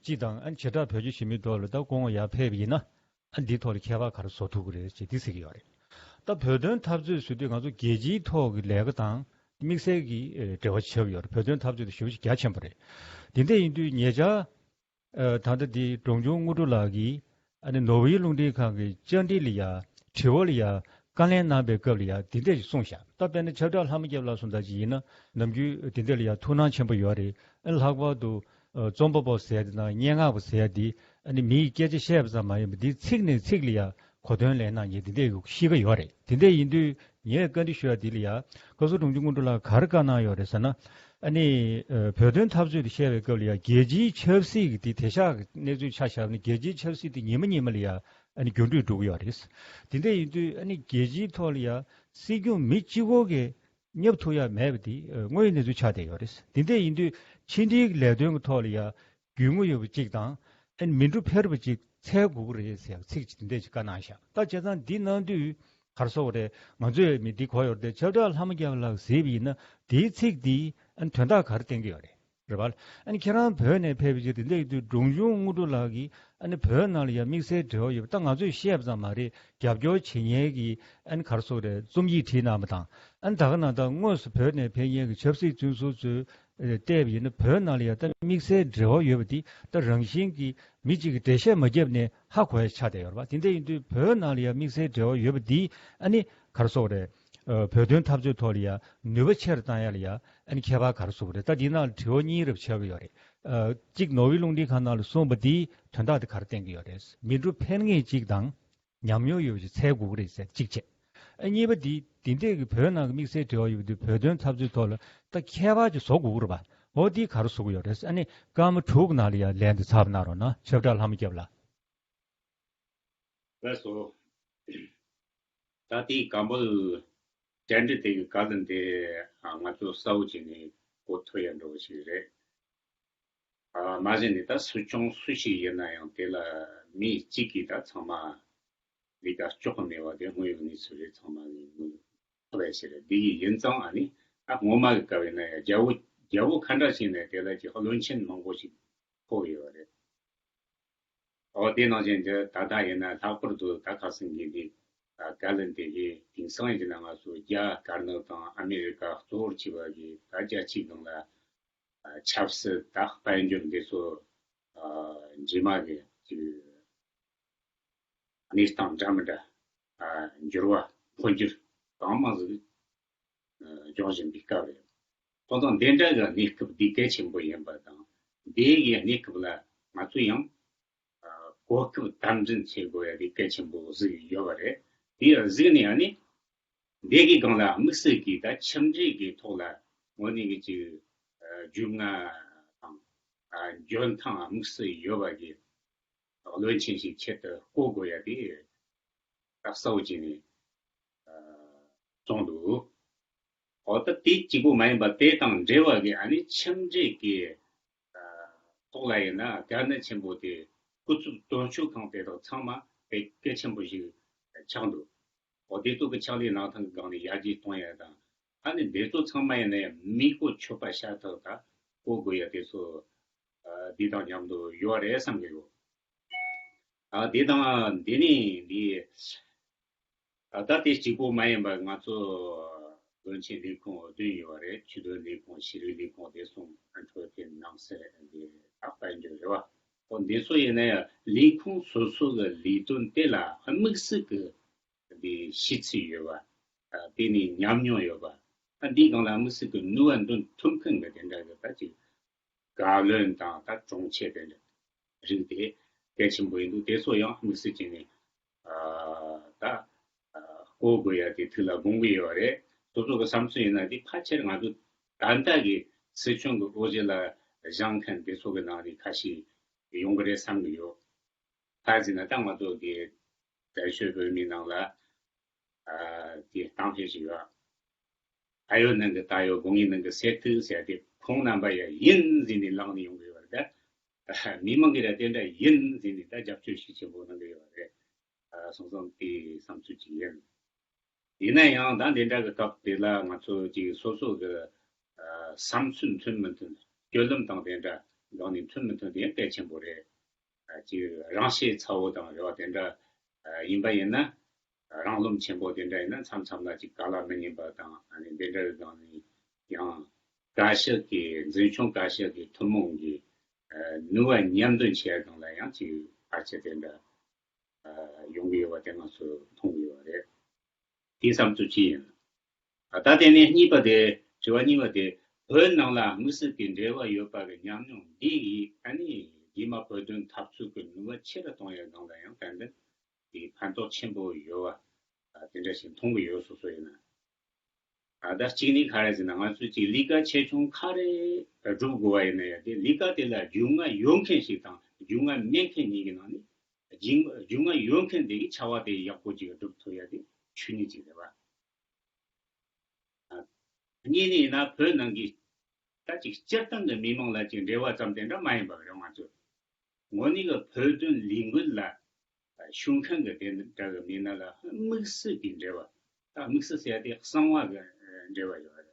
སྤྱི་དང་ཨ་ནི་བྱེ་བྲག་བོད་རྒྱ་ཞི་མོལ་ཐོག་ལ་ད་སྐུ་ངོ་ཡར་ཕེབས་པ་ཡིན་ན། ཨ་འདིའི་ཐོག་ལ་ཁྱད་པར་ག་རེ་བཟོ་ཐུབ་ཀྱི་རེད་ཅེས་འདི་ཟེར་གྱི་ཡོད་རེད། ད་བོད་དོན་འཐབ་རྩོད་ཟེར་དུས་ང་ཚོ་རྒྱལ་སྤྱིའི་ཐོག་གི་ལས་ཀ་དང་དམིགས་བསལ་གྱི་ཨེ་འབྲེལ་བ་ཆགས་ཡོད་རེད། བོད་དོན་འཐབ་རྩོད་དེ་ཞེ་པོ་ཅིག་རྒྱ་ཆེན་པོ་རེད། དེ་འདྲ་ཡིན་དུས་ཉེ་ཆར་ཨེ་ད་ལྟ་འདི་འབྲོང་ཆུང་དངོས་གྲུབ་ལགས་ཀྱིས་ཨ་ནི་ནོར་ཝེ་རླུང་འཕྲིན་ཁང་གི་བཅར་འདྲི་ལ་ཡ་དྲི་བ་ལ་ཡ་བཀའ་ལན་གནང་པའི་སྐབས་ལ་ཡ་འདི་འདྲ་ཞིག་གསུངས་ཤག་ད་དཔེར་ན་ཁྱབ་བསྒྲགས་ལྷ་མོ་སྐྱབས་ལགས་སོང་ད་ཅིག་ཡིན་ན། ནམ་རྒྱུན་དེ་འདྲ་ལ་ཡ་ཐུགས་སྣང་ཆེན་པོ་ཡོད་རེད། ཨ་ལྷག་པར་དུ་ཨ་རྩོམ་པ་པོ་ཟེར་ཡ་དེ་དང་སྙན་ངག་པ་ཟེར་ཡ་དེ་ཨ་ནི་མིའི་སྐད་ཆ་བཤད་པ་ཙམ་མ་ཡིན་པར་འདི་ཚིག་ནས་ཚིག་ལ་ཡ་གོ་དོན་ལེན་གནང་མཁན་དེ་འདྲའི་གཤིས་ཀ་ཡོད་རེད། དེ་འདྲ་ཡིན་དུས་ངས་བཀའ་འདྲི་ཞུ་ཡ་དེ་ལ་ཡ་བཀའ་ཟུར་འབྲོང་ཆུང་དངོས་གྲུབ་ལགས་ག་རེ་བཀའ་གནང་ཡོད་རེད་ཟེར་ན། ཨ་ནི་ཨ་བོད་དོན་འཐབ་རྩོད་དེ་བཤད་པའི་སྐབས་ལ་ཡང་རྒྱལ་སྤྱིའི་ཆབ་སྲིད་ཀྱི་དེ་དེང་སང་གི་གནས་ཚུལ་ཆ་བཞག་ན་རྒྱལ་སྤྱིའི་ཆབ་སྲིད་དེ་ཉི་མ་ཉི་མ་ལ་ཡང་ཨ་ནི་འགྱུར་འགྲོས་འགྲོ་གི་ཡོད་རེད། དེ་འདྲ་ཡིན་དུས་ཨ་ནི་རྒྱལ་སྤྱིའི་ཐོག་ལ་ཡང་སྲིད་སྐྱོང་མི་གཅིག་པོ་གིས་མཉམ་ཐུག་ཡ་མེད་པ་དེ་ཨ་དངོས་ཡོད་གནས་ཚུལ་ཆགས་བསྡད་ཡོད་རེད། དེ་འདྲ་ཡིན་དུས་ཕྱི་འབྲེལ་གྱི་ལས་དོན་གྱི་ཐོག་ལ་ཡང་རྒྱུས་མངའ་ཡོད་པ་གཅིག་དང་ཨ་ནི་མི་འགྲོ་ཕེར་བ་གཅིག་འཚོལ་དགོས་ཀྱི་རེད་ཟེར་ཡ་ཚིག་ཅིག་དེ་འདྲ་ཅིག་བཀའ་གནང་ཤག་ད་བྱས་ཙང་འདི་གནང་དུས་ག་རེ་ཟེར་དགོས་རེད། ང་ཚོས་མི་འདི་གོ་ཡོད་རེད་དེ། ཆབ་བྲག་ལྷ་མོ་རྒྱལ་ལགས་གཟིགས་པ་ཡིན་ན་དེའི་ཚིག་འདིས་ཨ་ནི་དོན་དག་ག་རེ་བསྟན་གྱི་ཡོད་རེད། རེད་པ། ཨ་ནི་ཁྱེད་རང་བོད་ནས་ཕེབས་པའི་ཆེད་དུ་འདི་འདྲ་ཡིན་དུས་འབྲོང་ཆུང་དངོས་གྲུབ་ལགས་ཀྱིས་ཨ་ནི་བོད་ནང་ལ་ཡང་དམིགས་བསལ་འབྲེལ་བ་ཡོད་པ་ད་ང་ཚོས་བཤད་པ་ཙམ་མ་རེད། རྒྱབ་སྐྱོར་བྱེད་མཁན་གྱི་ཨ་ནི་ག་རེ་ཟེར་དགོས་རེད། རྩོམ་ཡིག་བྲིས་གནང་བ་དང་ཨ་ནི་ད་ག་ནང་ལྟར་དངོས་སུ་བོད་ནས་ཕེབས་མཁན་གྱི་ཆབ་སྲིད་བཙོན་ཟུར་ཚོས་ཨ་བལྟས་པ་ཡིན་ན་བོད་ནང་ལ་ཡང་ད་དམིགས་བསལ་འབྲེལ་བ་ཡོད་པ་འདི་ད་རང་བཞིན་གྱིས་མི་གཅིག་གིས་འགྲེལ་བཤད་མ་བརྒྱབ་ནས་ཧ་གོ་ཡ་ཆགས་བསྡད་ཡོད་རེད་པ། དེ་འདྲ་ཡིན་དུས་བོད་ནང་ལ་ཡང་དམིགས་བསལ་འབྲེལ་བ་ཡོད་པ་འདི་ཨ་ནི་ག་རེ་ཟེར་དགོས་རེད། ཨ་བོད་དོན་འཐབ་རྩོད་ཐོག་ལ་ཡང་ནུས་པ་ཆེ་རུ་བཏང་ཡ་ལ་ཡང་ཨ་ནི་ཁྱད་པར་ག་རེ་བཟོ་གི་རེད། ད་འདི་ནང་ལ་དྲི་བ་གཉིས་རབ་ཆགས་ཀྱི་ཡོད་རེད། ཨ་གཅིག་ནོར་ཝེ་རླུང་འཕྲིན་ཁང་ནང་ལ་གསུངས་པ་འདིས་དོན་དག་དེ་ག་རེ་བསྟན་གྱི་ཡོད་རེད། མི་འགྲོ་ཕན་ངེས་གཅིག་དང་ཉམས་མྱོང་ཡོད་པ་ཞིག་འཚོལ་དགོས་ཀྱི་རེད་ཟེར་གཅིག་བྱས། ཨ་གཉིས་པ་འདི་འདི་འདྲས་ཀྱི་བོད་ནང་གི་དམིགས་བསལ་འབྲེལ་བ་ཡོད་པ་འདི་བོད་དོན་འཐབ་རྩོད་ཐོག་ལ་ད་ཁྱད་པར་ཅིག་བཟོ་དགོས་ཀྱི་རེད་པ། འོ་འདི་ག་རེ་བཟོ་གི་ཡོད་རེད། ཨ་ནི་སྐར་མ་དྲུག་ནང་ལ་ཡང་ལན་དེ་ཚར་གནང་རོགས་གནང་། ཆབ་བྲག་ལྷ་མོ་སྐྱབས་ལགས། ལགས་སོ། ད་ལྟའི་ཀམ་པོལ་བཅར་འདྲི་དེ་གི་བཀའ་བློན་དེ་ང་ཚོ་གསལ་བོ་བྱས་ནས་གོ་ཐུབ་ཡ་འགྲོ་བ་ཞིག་རེད། མ་གཞི་ནས་ད་སྲིད་སྐྱོང་སུ་ཞིག་ཡིན་ན་ཡང་དེ་ལ་མི་གཅིག་གིས་ད་ཚང་མ་ལས་ཀ་སྐྱོག་གི་མེད་པ་དེ་དངོས་ཡོད་གནས་ཚུལ་རེད། ཚང་མ་ལས་དངོས་ཐུབ་པ་ཞིག་རེད། འདི་ཡིན་ཙང་ཨ་ནི་ད་ངོ་མ་གི་སྐབས་ཡིན་ན་ཡང་རྒྱལ་པོ་རྒྱལ་པོ་ག་འདྲ་ཞིག་ནས་དེ་ལ་ཅིག་བློན་ཆེན་མང་པོ་ཞིག་ཕོག་ཡོད་པ་རེད། འོ་དེ་ནང་བཞིན་གྱི་ད་ལྟ་ཡིན་ན་ལྷག་པར་དུ་ད་ཁ་སང་གི་འདི་བཀའ་བློན་དེ་གིས་དེང་སང་ཡིན་ན་ང་ཚོ་རྒྱ་དཀར་ནག་དང་ཨ་མེ་རི་ཀ་གཙོ་བོར་བྱས་པ་གི་ད་རྒྱལ་སྤྱིའི་སྒང་ལ་ཆབ་སྲིད་དང་དཔལ་འབྱོར་འདི་ཚོ་རྗེས་མ་གི་ཅིག་གནས་སྟངས་འདྲ་མི་འདྲ་འགྱུར་བ་འཕོ་འགྱུར་གང་མང་ཟིག་འབྱུང་བཞིན་པའི་སྐབས་རེད། སོང་ཙང་འདི་འདྲ་གི་གནས་སྐབས་འདི་གལ་ཆེན་པོ་ཡིན་པ་དང་འདི་གི་གནས་སྐབས་ལ་ང་ཚོ་ཡང་གོ་སྐབས་དམ་འཛིན་བྱེད་དགོས་ཡ་དེ་གལ་ཆེན་པོ་གཟིགས་ཡོད་པ་རེད། དེ་གཟིགས་ནས་ཡང་ནི་འདི་གི་སྒང་ལ་དམིགས་བསལ་གྱི་ད་ཁྱིམ་འབྲེལ་གྱི་ཐོག་ལ་དངོས་གནས་ཀྱི་ཅིག་རྒྱུས་མངའ་དང་འཇོན་ཐང་དམིགས་བསལ་ཡོད་པ་གི་བློན་ཆེན་ཞིག་ཆེད་དུ་བསྐོ་དགོས་ཡ་དེ་ད་གསལ་བོ་བྱས་ནས་གསུངས་འདུག་འོ་ད་དེ་གཅིག་པོ་མ་ཡིན་པ་དེ་དང་འབྲེལ་བ་གི་ཨ་ནི་ཁྱིམ་འབྲེལ་གི་ཐོག་ལ་ཡིན་ན་དཀའ་གནད་ཆེན་པོ་དེ་སྐུ་ཚབ་དོན་གཅོད་ཁང་དེ་དག་ཚང་མ་དཔེ་གལ་ཆེན་པོ་ཞིག་ཆགས་འདུག་འོ་དེ་ཚོ་གི་ཕྱག་ལས་གནང་ཐང་གི་སྒང་ནས་ཡར་རྒྱས་གཏོང་ཡ་དང་ཨ་ནི་འདི་ཚོ་ཚང་མ་ཡིན་ན་ཡང་མི་གོ་ཆོད་པ་ཤ་སྟག་དང་གོ་དགོས་ཡ་དེ་ཚོ་འདི་དང་མཉམ་དུ་ཡོད་རེད་བསམ་གི་ཡོད། ཨ་དེ་དང་འདི་ནི་འདི་ཨ་ད་དེ་གཅིག་པོ་མ་ཡིན་པར་ང་ཚོ་བློན་ཆེན་ལས་ཁུངས་བདུན་ཡོད་པ་རེད། ཆེས་མཐོའི་ལས་ཁུངས་ཤེས་རིག་ལས་ཁུངས་བདེ་སྲུང་ཨ་འཕྲོད་བསྟེན་ནང་སྲིད་འདི་ད་དཔལ་འབྱོར་རེད་བ། ཨོ་འདི་ཚོ་ཡིན་ན་ཡང་ལས་ཁུངས་སོ་སོ་གི་ལས་དོན་དེ་ལ་དམིགས་བསལ་གི་འདི་ཤེས་ཚད་ཡོད་པ། ཨ་དེ་ནི་ཉམས་མྱོང་ཡོད་པ། ཨ་འདིའི་སྒང་ལ་དམིགས་བསལ་གི་ནུས་པ་འདོན་ཐུབ་མཁན་གི་དེ་འདྲ་གི་ད་ཅིག་བཀའ་བློན་དང་ད་དྲུང་ཆེ་དེ་འདྲ་རིགས་དེ་གལ་ཆེན་པོ་ཡིན་འདུག་དེ་ཚོ་ཡང་དམིགས་བསལ་བྱས་ནས་ཨ་ད་ཨ་གོ་དགོས་ཡ་དེ་ཐུགས་ལ་དགོངས་ཀྱི་ཡོད་རེད། སོ་སོ་གི་བསམ་ཚུལ་ཡིན་ན་དེ་ཕལ་ཆེར་ང་ཚོ་ད་ལྟ་གི་སྲིད་སྐྱོང་གི་དབུ་འབྱེད་ལ་བཞེངས་མཁན་དེ་ཚོ་གི་ནང་ནས་ཁ་ཤས་ཡོང་གི་རེད་བསམ་གི་ཡོད། ག་རེ་ཟེར་ན་ད་ང་ཚོ་གི་རྒྱ་ཤོད་བོད་མིའི་ནང་ལ་ཨ་དེ་གཏམ་དཔེ་ཞིག་ཡོད། ད་ཡོད་ནང་གི་ད་ཡོད་དགུང་ཡིན་ནང་གི་སེར་ཐིག་ཟེར་དེ་ཁོང་རྣམ་པ་ཡང་ཡིན་ཟེར་ནས་ལངས་ནས་ཡོང་གི་ཡོད་རེད། ད་མི་མང་གིས་ར་དེ་འདྲ་ཡིན་ཟེར་ནས་ད་རྒྱབ་སྐྱོར་ཤུགས་ཆེན་པོ་གནང་གི་ཡོད་རེད། ཨ་སོང་ཙང་དེའི་བསམ་ཚུལ་ཅིག་ཡིན། ཡིན་ན་ཡང་ད་འདི་འདྲ་གི་སྐབས་དེ་ལ་ང་ཚོ་ཅིག་སོ་སོ་གི་ཨ་བསམ་ཚུལ་མཐུན་མི་མཐུན། སྤྱོད་ལམ་དང་དེ་འདྲ་སྒང་ནས་མཐུན་མི་མཐུན་དེ་ཡང་གལ་ཆེན་པོ་རེད། ཨ་ཅིག་རང་ཤེད་ཚ་བོ་དང་རེ་བ་དེ་འདྲ་ཨ་ཡིན་པ་ཡིན་ན། རང་རློམ་ཆེན་པོ་དེ་འདྲ་ཡིན་ན་མཚམས་མཚམས་ལ་ཅིག་ག་ལ་མི་ཉན་པ་དང་ཨ་ནི་དེ་འདྲ་གི་སྒང་ནས་ཡང་བཀའ་ཤག་གི་འཛིན་སྐྱོང་བཀའ་ཤག་གི་ཐུན་མོང་གི་ཨ་ནུས་པ་མཉམ་འདོན་བྱེད་ཡ་སྒང་ལ་ཡང་ཅིག་བར་ཆད་དེ་འདྲ་ཨ་ཡོང་གི་ཡོད་པ་དེ་ང་ཚོས་མཐོང་གི་ཡོད་པ་རེད། དེའི་བསམ་ཚུལ་གཅིག་ཡིན། ད་དེ་ནས་གཉིས་པ་དེ། དྲི་བ་གཉིས་པ་དེ། བོད་ནང་ལ་དམིགས་བསལ་གྱི་འབྲེལ་བ་ཡོད་པ་གི་ཉམས་མྱོང་འདི་ཡིས་ཨ་ནི་རྗེས་མ་བོད་དོན་འཐབ་རྩོད་ཀྱི་ནུས་པ་ཆེ་རུ་གཏོང་ཡའི་སྒང་ལ་ཡང་ཏན་ཏན་དེའི་ཕན་ཐོགས་ཆེན་པོ་ཡོད་པ་དེ་འདྲ་ཞིག་མཐོང་གི་ཡོད། སོ་སོ་ཡིན་ན། ཨ་ད་གཅིག་ནི་ག་རེ་ཟེར་ན། ང་ཚོས་ཅིག་ལས་ཀ་ཆེ་ཆུང་ག་རེ་སྒྲུབ་དགོས་པ་ཡིན་ན་ཡང་། དེ་ལས་ཀ་དེ་ལ་རྒྱུས་མངའ་ཡོད་མཁན་ཞིག་དང་རྒྱུས་མངའ་མེད་མཁན་གཉིས་ཀྱི་ནང་ནས་རྒྱུས་རྒྱུས་མངའ་ཡོད་མཁན་དེ་གི་བྱ་བ་དེ་ཡག་པོ་ཅིག་སྒྲུབ་ཐུབ་ཡ་དེ་ཆོས་ཉིད་ཅིག་རེད་བ། ཨ། གཉིས་ནི་ཡིན་ན་བོད་ནང་གི་ད་ཅིག་སྤྱིར་བཏང་གི་མི་མང་ལ་ཅིག་འབྲེལ་བ་ཙམ་དེ་འདྲ་མ་ཡིན་པ་རེད། ང་ཚོ་དངོས་གནས་ཀྱི་བོད་དོན་ལས་འགུལ་ལ་ཞུགས་མཁན་གྱི་དེ་འདྲ་གི་མི་སྣ་ལ་དམིགས་བསལ་གྱི་འབྲེལ་བ། ད་དམིགས་བསལ་ཟེར་ཡ་དེ་གསང་བ་གི་འབྲེལ་བ་ཡོད་རེད།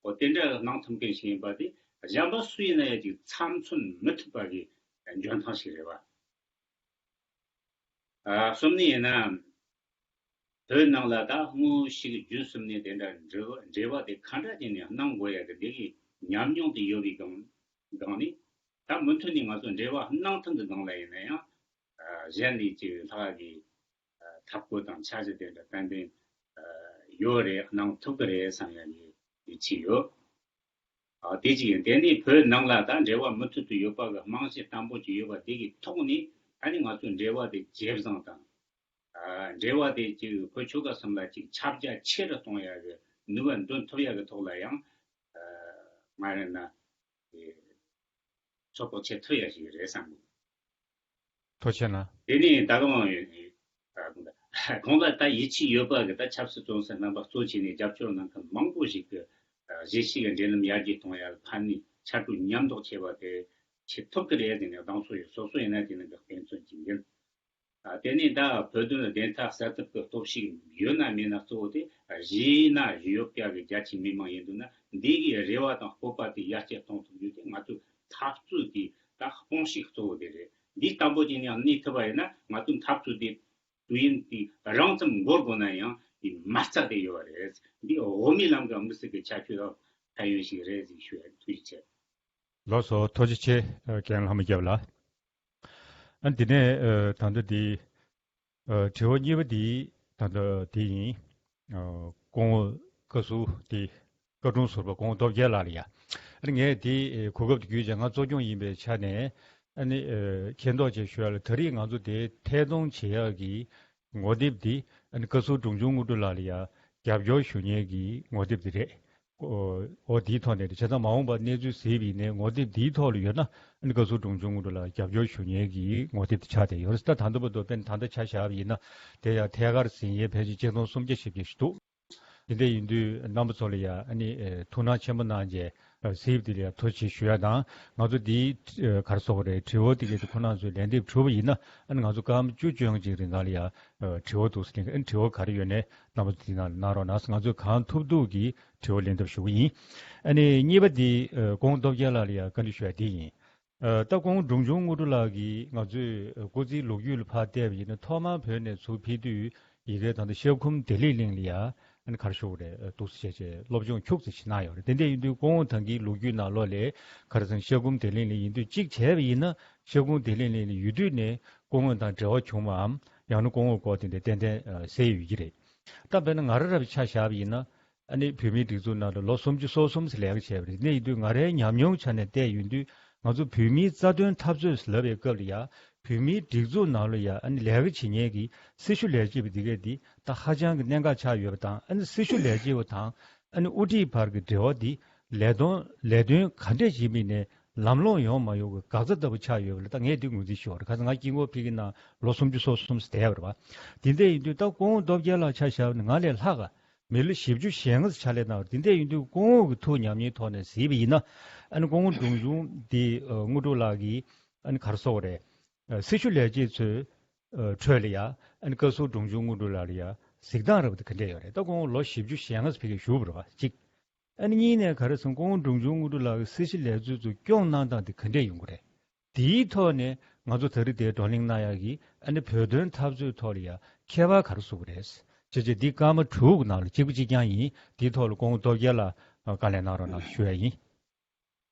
འོ་དེ་འདྲ་གི་གནང་ཐུབ་མཁན་ཞིག་ཡིན་པ་དེ་གཞན་པ་སུ་ཡིན་ན་ཡང་ཅིག་ཚབ་མཚོན་མི་ཐུབ་པ་གི་འཇོན་ཐང་ཞིག་རེད་བ། ཨ། གསུམ་ནི་ཡིན་ན། བོད་ནང་ལ་ད་དངོས་གཞི་གི་རྒྱུན་གསུམ་ནས་དེ་འདྲ་འབྲེལ་བ་འབྲེལ་བ་དེ་ག་འདྲ་བྱས་ནས་གནང་དགོས་ཡ་གི་དེ་གི་ཉམས་མྱོང་དེ་ཡོད་པའི་སྒང་སྒང་ནས། ད་མུ་མཐུད་ནས་ང་ཚོ་འབྲེལ་བ་གནང་ཐེངས་གི་སྒང་ལ་ཡིན་ན་ཡང་། ཨ། གཞན་ནས་ཅིག་ལྷག་གི་ཨ་ཐབས་བཀོད་དང་འཆར་གཞི་དེ་འདྲ་ཏན་ཏན་ཨ་ཡོད་རེད། གནང་ཐུབ་ཀྱི་རེད་བསམ་ཡ་གི་ཡིད་ཆེས་ཡོད། ཨ། དེ་གཅིག་ཡིན། དེ་ནས་བོད་ནང་ལ་ད་འབྲེལ་བ་མུ་མཐུད་དུ་ཡོད་པ་གི་རྨང་གཞི་བརྟན་པོ་ཅིག་ཡོད་པ་དེ་གི་ཐོག་ནས། ཨ་ནི་ང་ཚོའི་འབྲེལ་བ་དེ་ཇེ་བཟང་དང་། ཨ། འབྲེལ་བ་དེ་ཅིག་བོད་ཆོལ་ཁ་གསུམ་ལ་ཅིག་ཁྱབ་རྒྱ་ཆེ་རུ་གཏོང་ཡ་གི་ནུས་པ་འདོན་ཐུབ་ཡ་གི་ཐོག་ལ་ཡང་། ཨ། ང་རེ་ན་དེ་ཚོད་དཔག་བྱེད་ཐུབ་ཡ་ཞིག་རེད་བསམ་གི། ཐུགས་རྗེ་གནང་། དེ་ནས་ད་གང་ཡོད་ནས། ཨ། གང་ལ་ད་ཡིད་ཆེས་ཡོད་པ་གི་ད་ཆབ་སྲིད་བཙོན་ཟུར་རྣམ་པ་གཙོ་བྱས་ནས་རྒྱབ་སྐྱོར་གནང་མཁན་མང་པོ་ཞིག་གི་ཨ་གཞིས་བྱེས་ཀྱི་འབྲེལ་ལམ་ཡར་རྒྱས་གཏོང་ཡ་ལ་ཕན་ནུས་ཕྱར་གྲུ་མཉམ་འདོགས་བྱས་པ་དེ་བྱེད་ཐུབ་ཀྱི་རེད་ཟེར་ནས། གདེང་ཚོད་ཡོད། སོ་སོ་ཡིན་ན་དེ་ནི་གི་དཔེ་མཚོན་ཅིག་ཡིན། ཨ། དེ་ནས་ད་བོད་དོན་བདེན་མཐའ་གསལ་ཐབས་ཀྱི་སྟོབས་ཤུགས་ཡོད་ན་མེད་ན་གཙོ་བོ་དེ་གཞིས་ན་བཞུགས་ཡོད་པ་གི་རྒྱ་ཆེའི་མི་མང་ཡིན་འདུག་ན། འདི་གི་རེ་བ་དང་སྤོབས་པ་དེ་ཡར་རྒྱས་གཏོང་ཐུབ་རྒྱུ་དེ་ང་ཚོའི་འཐབ་རྩོད་དེ་ད་དཔུང་ཤུགས་གཙོ་བོ་དེ་རེད། འདི་བརྟན་པོ་ཅིག་ཡང་གནས་ཐུབ་པ་ཡིན་ན། ང་ཚོའི་འཐབ་རྩོད་དེ་དུས་ཡུན་དེ་རིང་ཙམ་འགོར་དགོས་ན་ཡང་དེ་མ་རྩ་དེ་ཡོད་རེད། འདི་འོག་མའི་ལམ་གྱི་དམིགས་བསལ་གྱི་ཁྱད་ཆོས་དང་ཕན་ཡོན་ཞིག་རེད་ཟེར་ཞུ་ཡ། ཐུགས་རྗེ་ཆེ། ལགས་སོ། ཐུགས་རྗེ་ཆེ། རྒན་ལྷ་མོ་རྒྱབ་ལགས། ཨ། འདི་ནས་ཨ་ད་ལྟ་འདི་ཨ་དྲི་བ་གཉིས་པ་འདི་ད་ལྟ་འདི་ཡིན། ཨ། སྐུ་ངོ་བཀའ་ཟུར་འདི་བཀའ་དྲུང་ཟུར་པ་སྐུ་ངོ་སྟོབས་རྒྱལ་ལགས་ལ་ཡ། ཨ་ནི་ངས་འདི་གོ་སྐབས་འདི་བརྒྱུད་བྱས། ང་གཙོ་སྐྱོང་ཡིན་པའི་ཆ་ནས། ཨ་ནི་ཨ་མཁྱེན་རྟོགས་བཅས་ཞུ་ཡ་ལ། ད་རེས་ང་ཚོ་དེ་ཐད་གཏོང་བྱེད་ཡག་གི་ངོ་དེབ་འདི། ཨ་ནི་བཀའ་ཟུར་འབྲོང་ཆུང་དངོས་གྲུབ་ལགས་ལ་ཡ་རྒྱབ་སྐྱོར་ཞུ་མཁན་གྱི་ངོ་དེབ་འདི་རེད། ཨོ། འོ་དེའི་ཐོག་ནས་རེད། བྱས་ཙང་མ་འོངས་པར་གནས་ཚུལ་གཟིགས་པ་ཡིན་ནའི་ངོ་དེབ་འདིའི་ཐོག་ལ་ཡོད་ན། ཨ་ནི་བཀའ་ཟུར་འབྲོང་ཆུང་དངོས་གྲུབ་ལགས་རྒྱབ་སྐྱོར་ཞུ་མཁན་གྱི་ངོ་དེབ་དེ་ཆགས་བསྡད་ཡོད་རེད། ད་ད་ལྟ་བར་དུ་དཔེར་ན་ད་ལྟ་ཆ་བཞག་པ་ཡིན་ན། དེ་ཡང་ཐད་ཀར་གཟིགས་མཁན་ཕལ་ཆེར་ཆིག་སྟོང་སུམ་བརྒྱ་བཞི་བརྒྱ་ཞིག་འདུག་དེ་འདྲ་ཡིན་དུས་རྣམ་པ་ཚོ་ལ་ཡ་ཨ་ནི་ཨེ་ཐུགས་སྣང་ཆེན་པོ་གནང་བྱས་གཟིགས་པ་དེ་ལ་ཡ་ཐུགས་རྗེ་ཆེ་ཞུ་ཡ་དང་། ང་ཚོ་འདིའི་ཨེ་ག་རེ་ཟེར་དགོས་རེད། དྲི་བ་དེ་གའི་དེ་ཁོ་རང་ཚོས་ལན་འདེབས་གྲུབ་པ་ཡིན་ན། ཨ་ནི་ང་ཚོ་སྐར་མ་བཅུ་བཅོ་ལྔ་ཅིག་རིང་ག་ལ་ཡ་ཨེ་དྲི་བ་འདུག་ཟེར་མཁན། ཨ་ནི་དྲི་བ་ག་རེ་ཡོད་ནའི་རྣམ་པ་ཚོ་དེ་ནང་ལ་གནང་རོགས་གནང་། ང་ཚོས་གང་ཐུབ་ཐུབ་ཀྱིས་དྲི་བ་ལན་འདེབས་ཞུ་གི་ཡིན། ཨ་ནི་གཉིས་པ་འདི་ཨེ་སྐུ་ངོ་སྟོབས་རྒྱལ་ལགས་ལ་ཡ་བཀའ་འདྲི་ཞུ་ཡ་དེ་ཡིན། ཨ། ད་སྐུ་ངོ་འབྲོང་ཆུང་དངོས་གྲུབ་ལགས་ཀྱིས་ང་ཚོས་སྐུ་ཚེའི་ལོ་རྒྱུས་ལ་ཕར་བལྟས་པ་ཡིན་ན། ཐོག་མར་བོད་ནས་ཚུར་ཕེབས་དུས་ཡ་གིའི་ད་ལྟ་ཤར་ཁུམ་བདེ་ལེགས་གླིང་ལ་ཡ་ཨ་ནི་ག་རེ་ཞུ་དགོས་རེད། འདུག་སེ་བྱས་བྱས་སློབ་སྦྱོང་ཁྱུག་ཙམ་ཞིག་གནང་ཡོད་རེད། དེ་འདྲ་ཡིན་དུས་སྐུ་ངོ་ད་གིན་ལོ་རྒྱུས་ནང་ལོགས་ལ་ག་རེ་ཟེར་ན། ཤར་ཁུམ་བདེ་ལེགས་གླིང་ཡིན་དུས། གཅིག་བྱས་པ་ཡིན་ན་ཤར་ཁུམ་བདེ་ལེགས་གླིང་ལ་ཡོད་དུས་ནས་སྐུ་ངོ་དང་འབྲེལ་བ་བྱུང་བའམ། ཡང་ན་སྐུ་ངོའི་སྐོར་དེ་འདྲ་ཏན་ཏན་ཨ་གསལ་ཡོད་ཀྱི་རེད། ད་དཔེར་ན་ང་རང་རང་གི་ཆ་བཞག་པ་ཡིན་ན། ཨ་ནི་བོད་མིའི་སྒྲིག་འཛུགས་ནང་ལ་ལོ་སུམ་ཅུ་སོ་གསུམ་ཙམ་ལས་ཀ་བྱས་པ་རེད། དེ་འདྲ་ཡིན་དུས་ང་རའི་ཉམས་མྱོང་ཆ་ནས་བལྟས་ཡོང་དུས། ང་ཚོ་བོད་མིའི་རྩ་དོན་འཐབ་རྩོད་ལབ་པའི་སྐབས་ལ་ཡ། བོད་མིའི་སྒྲིག་འཛུགས་ནང་ལ་ཡ་ཨ་ནི་ལས་ཀ་བྱེད་མཁན་གྱི་སྲི་ཞུ་ལས་བྱེད་པ་འདི་གས་འདི་ད་ཧ་ཅང་གི་གནད་འགག་ཆགས་ཡོད་པ་དང་། ཨ་ནི་སྲི་ཞུ་ལས་བྱེད་པ་དང་ཨ་ནི་དབུ་ཁྲིད་བར་གྱི་འབྲེལ་བ་འདི་ལས་དོན་ལས་དོན་ག་འདྲས་བྱེད་མིན་ནས་ལམ་ལྷོང་ཡོང་མ་ཡོང་གི་འགག་རྩ་ལྟ་བུ་ཆགས་ཡོད་པ་ལ། ད་ངས་འདི་ངོས་འཛིན་ཞུ་བ་རེད། ཁ་སང་ང་དཀྱིལ་འཁོར་ཕ་གི་ནང་ལོ་སུམ་ཅུ་སོ་གསུམ་ཙམ་བསྡད་པ་རེད་པ། དེ་འདྲ་ཡིན་དུས་ད་སྐུ་ངོ་སྟོབས་རྒྱལ་ལགས་ཆ་བཞག་ན་ང་ལས་ལྷག་ག་མི་ལོ་བཞི་བཅུ་ཞེ་ལྔ་ཙམ་ཕྱག་ལས་གནང་བ་རེད། དེ་འདྲ་ཡིན་དུས་སྐུ་ངོ་གི་ཐུགས་ཉམས་ཉེས་ཐོག་ནས་གཟིགས་པ་ཡིན་ན། ཨ་ནི་སྐུ་ངོ་འབྲོང་ཆུང་འདི་ཨ་དངོས་གྲུབ་ལགས་ཀྱིས་ཨ་ནི་ག་རེ་ཟེར་དགོས་རེད། ཨ་སྲི་ཞུ་ལས་བྱེད་ཚོའི་ཨ་ཁྲོད་ལ་ཡ་ཨ་ནི་བཀའ་ཟུར་འབྲོང་ཆུང་དངོས་གྲུབ་ལགས་ལ་ཡ་གཟིགས་སྟངས་འདྲ་པོ་དེ་ག་འདྲས་ཡོད་རེད། ད་སྐུ་ངོ་ལོ་བཞི་བཅུ་ཞེ་ལྔ་ཙམ་ཕ་གིར་བཞུགས་པ་རེད་པ། གཅིག་ཨ་ནི་གཉིས་ནས་ག་རེ་ཟེར་ན། སྐུ་ངོ་འབྲོང་ཆུང་དངོས་གྲུབ་ལགས་ཀྱིས་སྲི་ཞུ་ལས་ཚོགས་ཚོ་སྐྱོང་གནང་སྟངས་དེ་ག་འདྲས་ཡོང་གི་རེད། དེའི་ཐོག་ནས་ང་ཚོ་ད་རེས་དེ་བགྲོ་གླེང་གནང་ཡག་གི་ཨ་ནི་བོད་དོན་འཐབ་རྩོད་ཐོག་ལ་ཡ་ཁྱད་པར་ག་རེ་བཟོ་གི་རེད། བྱས་བྱས་འདི་སྐར་མ་དྲུག་གི་ནང་ལ་གཅིག་པ་གཅིག་རྐྱང་ཡིན། དེའི་ཐོག་ལ་སྐུ་ངོ་སྟོབས་རྒྱལ་ལགས་ཨ་བཀའ་ལན་གནང་རོགས་གནང་ཞུ་ཡ་ཡིན།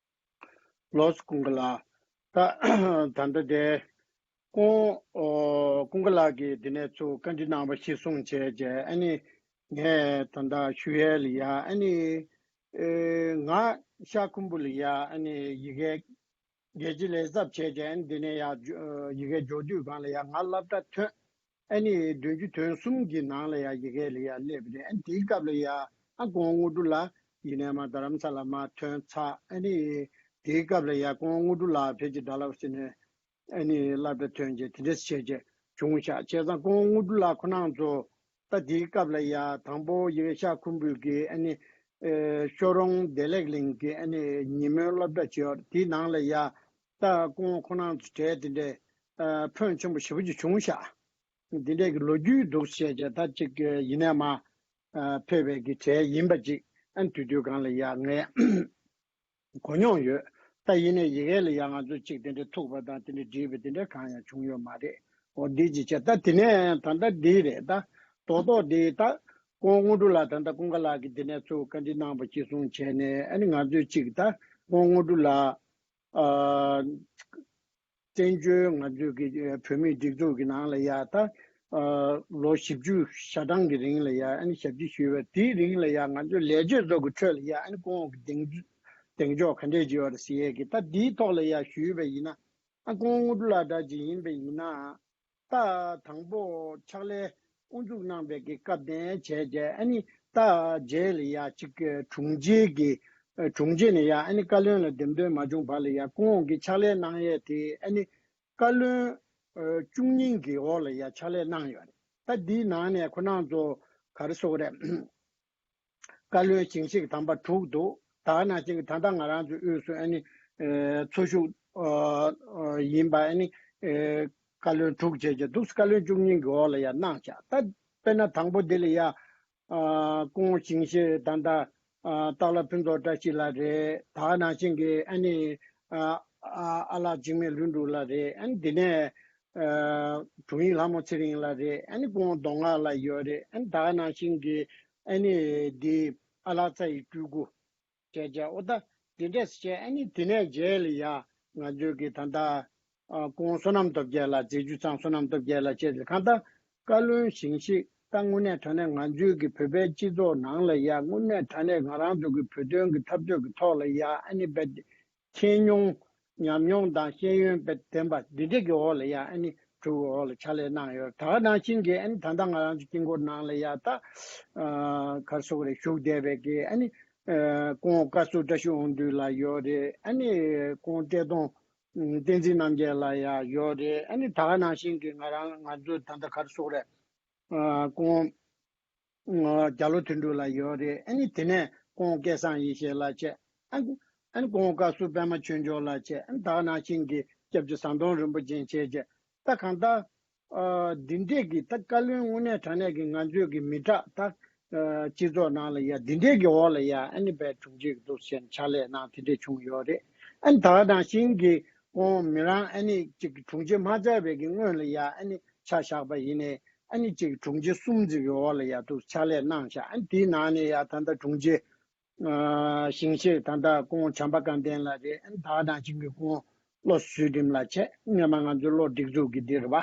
ལགས་སོ། ཀུན་དགའ་ལགས། ད་ད་ལྟ་དེ་ཀུན་ཨོ་ཀུན་དགའ་ལགས་ཀྱིས་དེ་ནས་ཚུར་བཀའ་འདྲི་གནང་བ་གཞིར་བཟུང་བྱས་རྗེས། ཨ་ནི་ངས་ད་ལྟ་ཞུ་ཡས་ལ་ཡ། ཨ་ནི་ཨེ་ང་ཤར་ཁུམ་བུ་ལ་ཡ་ཨ་ནི་ཡ་གིའི་རྒྱལ་སྤྱིའི་ལས་ཚབ་བྱས་རྗེས། ཨ་ནི་དེ་ནས་ཡ་འབྱོ་ཡ་གིར་འབྱོར་དུས་སྒང་ལ་ཡ་ང་སློབ་གྲྭ་ཐོན། ཨ་ནི་བདུན་ཅུ་དོན་གསུམ་གྱི་ནང་ལ་ཡ་ཡ་གི་ལ་ཡ་སླེབས་རེད། ཨ་ནི་དེའི་སྐབས་ལ་ཡ་ ཨ་ཀོང་དངོས་གྲུབ་ལགས་ཡིན་ནའི་མར་རྡ་རམ་ས་ལ་མར་ཐོན་ཚར། ཨ་ནི་དེའི་སྐབས་ལ་ཡ་ཀོང་དངོས་གྲུབ་ལགས་ཕལ་ཆེར་ཌལ་ཧོ་སི་ནས་ཨ་ནི་སློབ་གྲྭ་ཐོན་བྱས་དེ་འདྲས་བྱས་བྱས་བྱུང་ཤག་བྱས་ཙང་ཀོང་དངོས་གྲུབ་ལགས་ཁོ་རང་ཚོ་ད་དེའི་སྐབས་ལ་ཡ་དང་པོ་ཡེ་ཤ་ཁུམ་བུའི་གི་ཨ་ནི་ཨེ་ཤོ་རོང་བདེ་ལེགས་གླིང་གི་ཨ་ནི་ཉིན་མོའི་སློབ་གྲྭ་བྱས་ཡོད། དེའི་ནང་ལ་ཡ་ད་ཀོང་ཁོ་རང་ཚོ་གྲས་དེ་འདྲས་ཨ་ཕོན་ཆེན་པོ་ཞེ་པོ་ཅིག་བྱུང་ཤག་འདི་འདྲས་ཀྱི་ལོ་རྒྱུས་འདུག་བཤད་བྱས་ད་ཅིག་ཡིན་ནའི་མར་ཨ་ཕེབས་པའི་གི་གྲས་ཡིན་པ་ཅིག་ཨ་ནི་དུས་དུས་གང་ལ་ཡ་ངས་གོ་མྱོང་ཡོད། ད་ཡིན་ནའི་ཡི་གེ་ལ་ཡ་ང་ཚོ་ཅིག་དེ་འདྲའི་ཐུག་པ་དང་དེ་འདྲའི་བྲིས་པ་དེ་འདྲ་གང་ཡང་བྱུང་ཡོད་མ་རེད། འོ་འདི་ཅིག་བྱས་ད་དེ་ནས་ད་ལྟ་འདི་རེད། ད་རྡོག་རྡོག་འདི་ད་ཀོང་དངོས་གྲུབ་ལགས་ད་ལྟ་ཀུན་དགའ་ལགས་ཀྱིས་དེ་ནས་ཚུར་བཀའ་འདྲི་གནང་བ་གཅིག་གསུངས་བྱས་ནས་ཨ་ནི་ང་ཚོས་ཅིག་ད་ཀོང་དངོས་གྲུབ་ལགས་ཨ་བཙན་བྱོལ་ང་ཚོའི་གི་བོད་མིའི་སྒྲིག་འཛུགས་ཀྱི་ནང་ལ་ཡ་ད་ལོ་བཞི་བཅུ་ཞེ་གྲངས་ཀྱི་རིང་ལ་ཡ་ཨ་ནི་ཞབས་ཕྱི་ཞུས་པ་དེའི་རིང་ལ་ཡ་ང་ཚོའི་ལས་བྱེད་ཚོ་གི་ཁྲོད་ལ་ཡ་ཨ་ནི་ཁོང་གི་གདེང་གདེང་འཇོག་ག་འདྲས་ཅིག་ཡོད་རེད་ཟེར་ཡས་ཀྱི་ད་འདིའི་ཐོག་ལ་ཡ་ཞུས་པ་ཡིན་ན་ཨ་ཁོང་དངོས་གྲུབ་ལགས་འདྲ་ཅིག་ཡིན་པ་ཡིན་ན། ད་དང་པོ་ཕྱག་ལས་དབུ་འཛུགས་གནང་བའི་གི་སྐབས་དེ་བྱས་རྗེས་ཨ་ནི་ད་རྗེས་ལ་ཡ་གཅིག་གི་དྲུང་ཆེ་གི་དྲུང་ཆེ་ནས་ཡ་ཨ་ནི་བཀའ་བློན་ལ་འདེམས་ཐོན་མ་བྱུང་བར་ལ་ཡ་ཁོང་གི་ཕྱག་ལས་གནང་ཡས་དེ་ཨ་ནི་བཀའ་བློན་བཅུ་གཉིས་ཀྱི་འོག་ལ་ཡ་ཕྱག་ལས་གནང་ཡོད་རེད། ད་འདིའི་ནང་ནས་ཁོ་རང་ཚོ་ག་རེ་ཟེར་དགོས་རེད། བཀའ་བློན་ཞིང་གཤེགས་དམ་པ་དྲུག་འདུག་ད་ག་ནང་བཞིན་གྱི་ད་ལྟ་ང་རང་ཚོའི་དབུས་སུ་ཨ་ནི་ཨེ་ཚོ་བཞུགས་ཨ་ཨ་ཡིན་པ་ཨ་ནི་ཨེ་བཀའ་བློན་དྲུག་བྱས་བྱས་འདུག་བཀའ་བློན་བཅུ་གཉིས་ཀྱི་འོག་ལ་ཡ་གནང་བཞག་ད་དཔེར་ན་དང་པོ་འདི་ལ་ཡ་ཨ་སྐུ་ངོ་ཞིང་གཤེགས་ད་ལྟ་ཨ་སྟག་ལྷ་ཕུན་ཚོགས་བཀྲ་ཤིས་ལགས་རེད། ད་ག་ནང་བཞིན་གྱི་ཨ་ནི་ཨ་ཨ་ཨ་ལགས་འཇིགས་མེད་ལྷུན་གྲུབ་ལགས་རེད། ཨ་ནི་འདི་ནས་ཨ་དྲུང་ཡིག་ལྷ་མོ་ཚེ་རིང་ལགས་རེད། ཨ་ནི་སྐུ་ངོ་མདོ་སྔགས་ལགས་ཡོད་རེད། ཨ་ནི་ད་ག་ནང་བཞིན་གྱི་ཨ་ནི་འདི་ཨ་ལགས་རྩ་ཡི་སྤྲུལ་སྐུ་བྱས་བྱས་འོ་ད་འདི་འདྲས་བྱས་ཨ་ནི་དེ་ནས་རྗེས་ལ་ཡ་ང་ཚོའི་གི་ད་ལྟ་ཨ་སྐུ་ངོ་བསོད་ནམས་སྟོབས་རྒྱལ་ལགས་མཛད་བརྒྱུད་ཚང་བསོད་ནམས་སྟོབས་རྒྱལ་ལགས་བཅས་ལ་གང་ལྟར་བཀའ་བློན་ཞིང་གཤེགས་ད་དངོས་གནས་དྲང་གནས་ང་ཚོའི་གི་བོད་པའི་སྤྱི་ཚོགས་ནང་ལ་ཡ་དངོས་གནས་དྲང་གནས་ང་རང་ཚོ་གི་བོད་དོན་གི་འཐབ་རྩོད་གི་ཐོག་ལ་ཡ་ཨ་ནི་བས་ཁྱེད་མྱོང་ཉམས་མྱོང་དང་ཤེས་ཡོན་དཔེ་ལྡན་པ་འདི་འདྲ་གི་འོག་ལ་ཡ་ཨ་ནི་གྲུབ་འོག་ལ་ཕྱག་ལས་གནང་ཡོད། ད་ག་ནང་བཞིན་གྱི་ཨ་ནི་ད་ལྟ་ང་རང་ཚོ་དཀྱིལ་འཁོར་ནང་ལ་ཡ་ད་ཨ་ག་རེ་ཟེར་དགོས་རེད་བཞུགས་བསྡད་པའི་གི་ཨ་ནི་ཨ་སྐུ་ངོ་བཀའ་ཟུར་བཀྲ་ཤིས་དབང་འདུས་ལགས་ཡོད་རེད། ཨ་ནི་སྐུ་ངོ་བཀྲས་མཐོང་བསྟན་འཛིན་རྣམ་རྒྱལ་ལགས་ཡ་ཡོད་རེད། ཨ་ནི་ད་ག་ནང་བཞིན་གྱི་ང་རང་ང་ཚོ་ད་ལྟ་ག་རེ་ཟེར་དགོས་རེད། ཨ་སྐུ་ངོ་ཨ་རྒྱ་ལོ་དོན་གྲུབ་ལགས་ཡོད་རེད། ཨ་ནི་དེ་ནས་སྐུ་ངོ་སྐལ་བཟང་ཡེ་ཤེས་ལགས་བཅས། ཨ་ཨ་ནི་སྐུ་ངོ་བཀའ་ཟུར་པད་མ་ཆོས་འབྱོར་ལགས་བཅས། ཨ་ནི་ད་ག་ནང་བཞིན་གྱི་སྐྱབས་རྗེ་ཟམ་གདོང་རིན་པོ་ཆེ་བཅས་བཅས། ད་གང་ལྟར་ཨ་འདི་འདྲས་ཀྱི་ད་བཀའ་བློན་དངོས་གནས་དྲང་གནས་ཀྱི་ང་ཚོའི་གི་མི་དྲག་ད་ཨ་སྤྱི་ཚོགས་ནང་ལ་ཡ་འདི་འདྲས་ཀྱི་འོག་ལ་ཡ་ཨ་ནི་བས་དྲུང་ཆེ་གི་འདུག་ཟེར་ནས་ཕྱག་ལས་གནང་དེ་འདྲས་བྱུང་ཡོད་རེད། ཨ་ནི་ད་ག་ནང་བཞིན་གྱི་སྐུ་ངོ་མི་རང་ཨ་ནི་ཅིག་དྲུང་ཆེ་མ་བཅར་བའི་གི་སྔོན་ལ་ཡ་ཨ་ནི་ཆ་བཞག་པ་ཡིན་ནའི་ཨ་ནི་ཅིག་དྲུང་ཆེ་གསུམ་ཙམ་གྱི་འོག་ལ་ཡ་འདུག་ཕྱག་ལས་གནང་བཞག་ཨ་ནི་དེའི་ནང་ནས་ཡ་ད་ལྟ་དྲུང་ཆེ་ཨ་ཞིང་གཤེགས་ད་ལྟ་སྐུ་ངོ་བྱམས་པ་སྐལ་ལྡན་ལགས་རེད། ཨ་ནི་ད་ག་ནང་བཞིན་གྱི་སྐུ་ངོ་བློ་བཟང་ཚུལ་ཁྲིམས་ལགས་བཅས་སྔོན་མ་ང་ཚོའི་བློ་སྒྲིག་འཛུགས་ཀྱི་འདི་རེད་པ།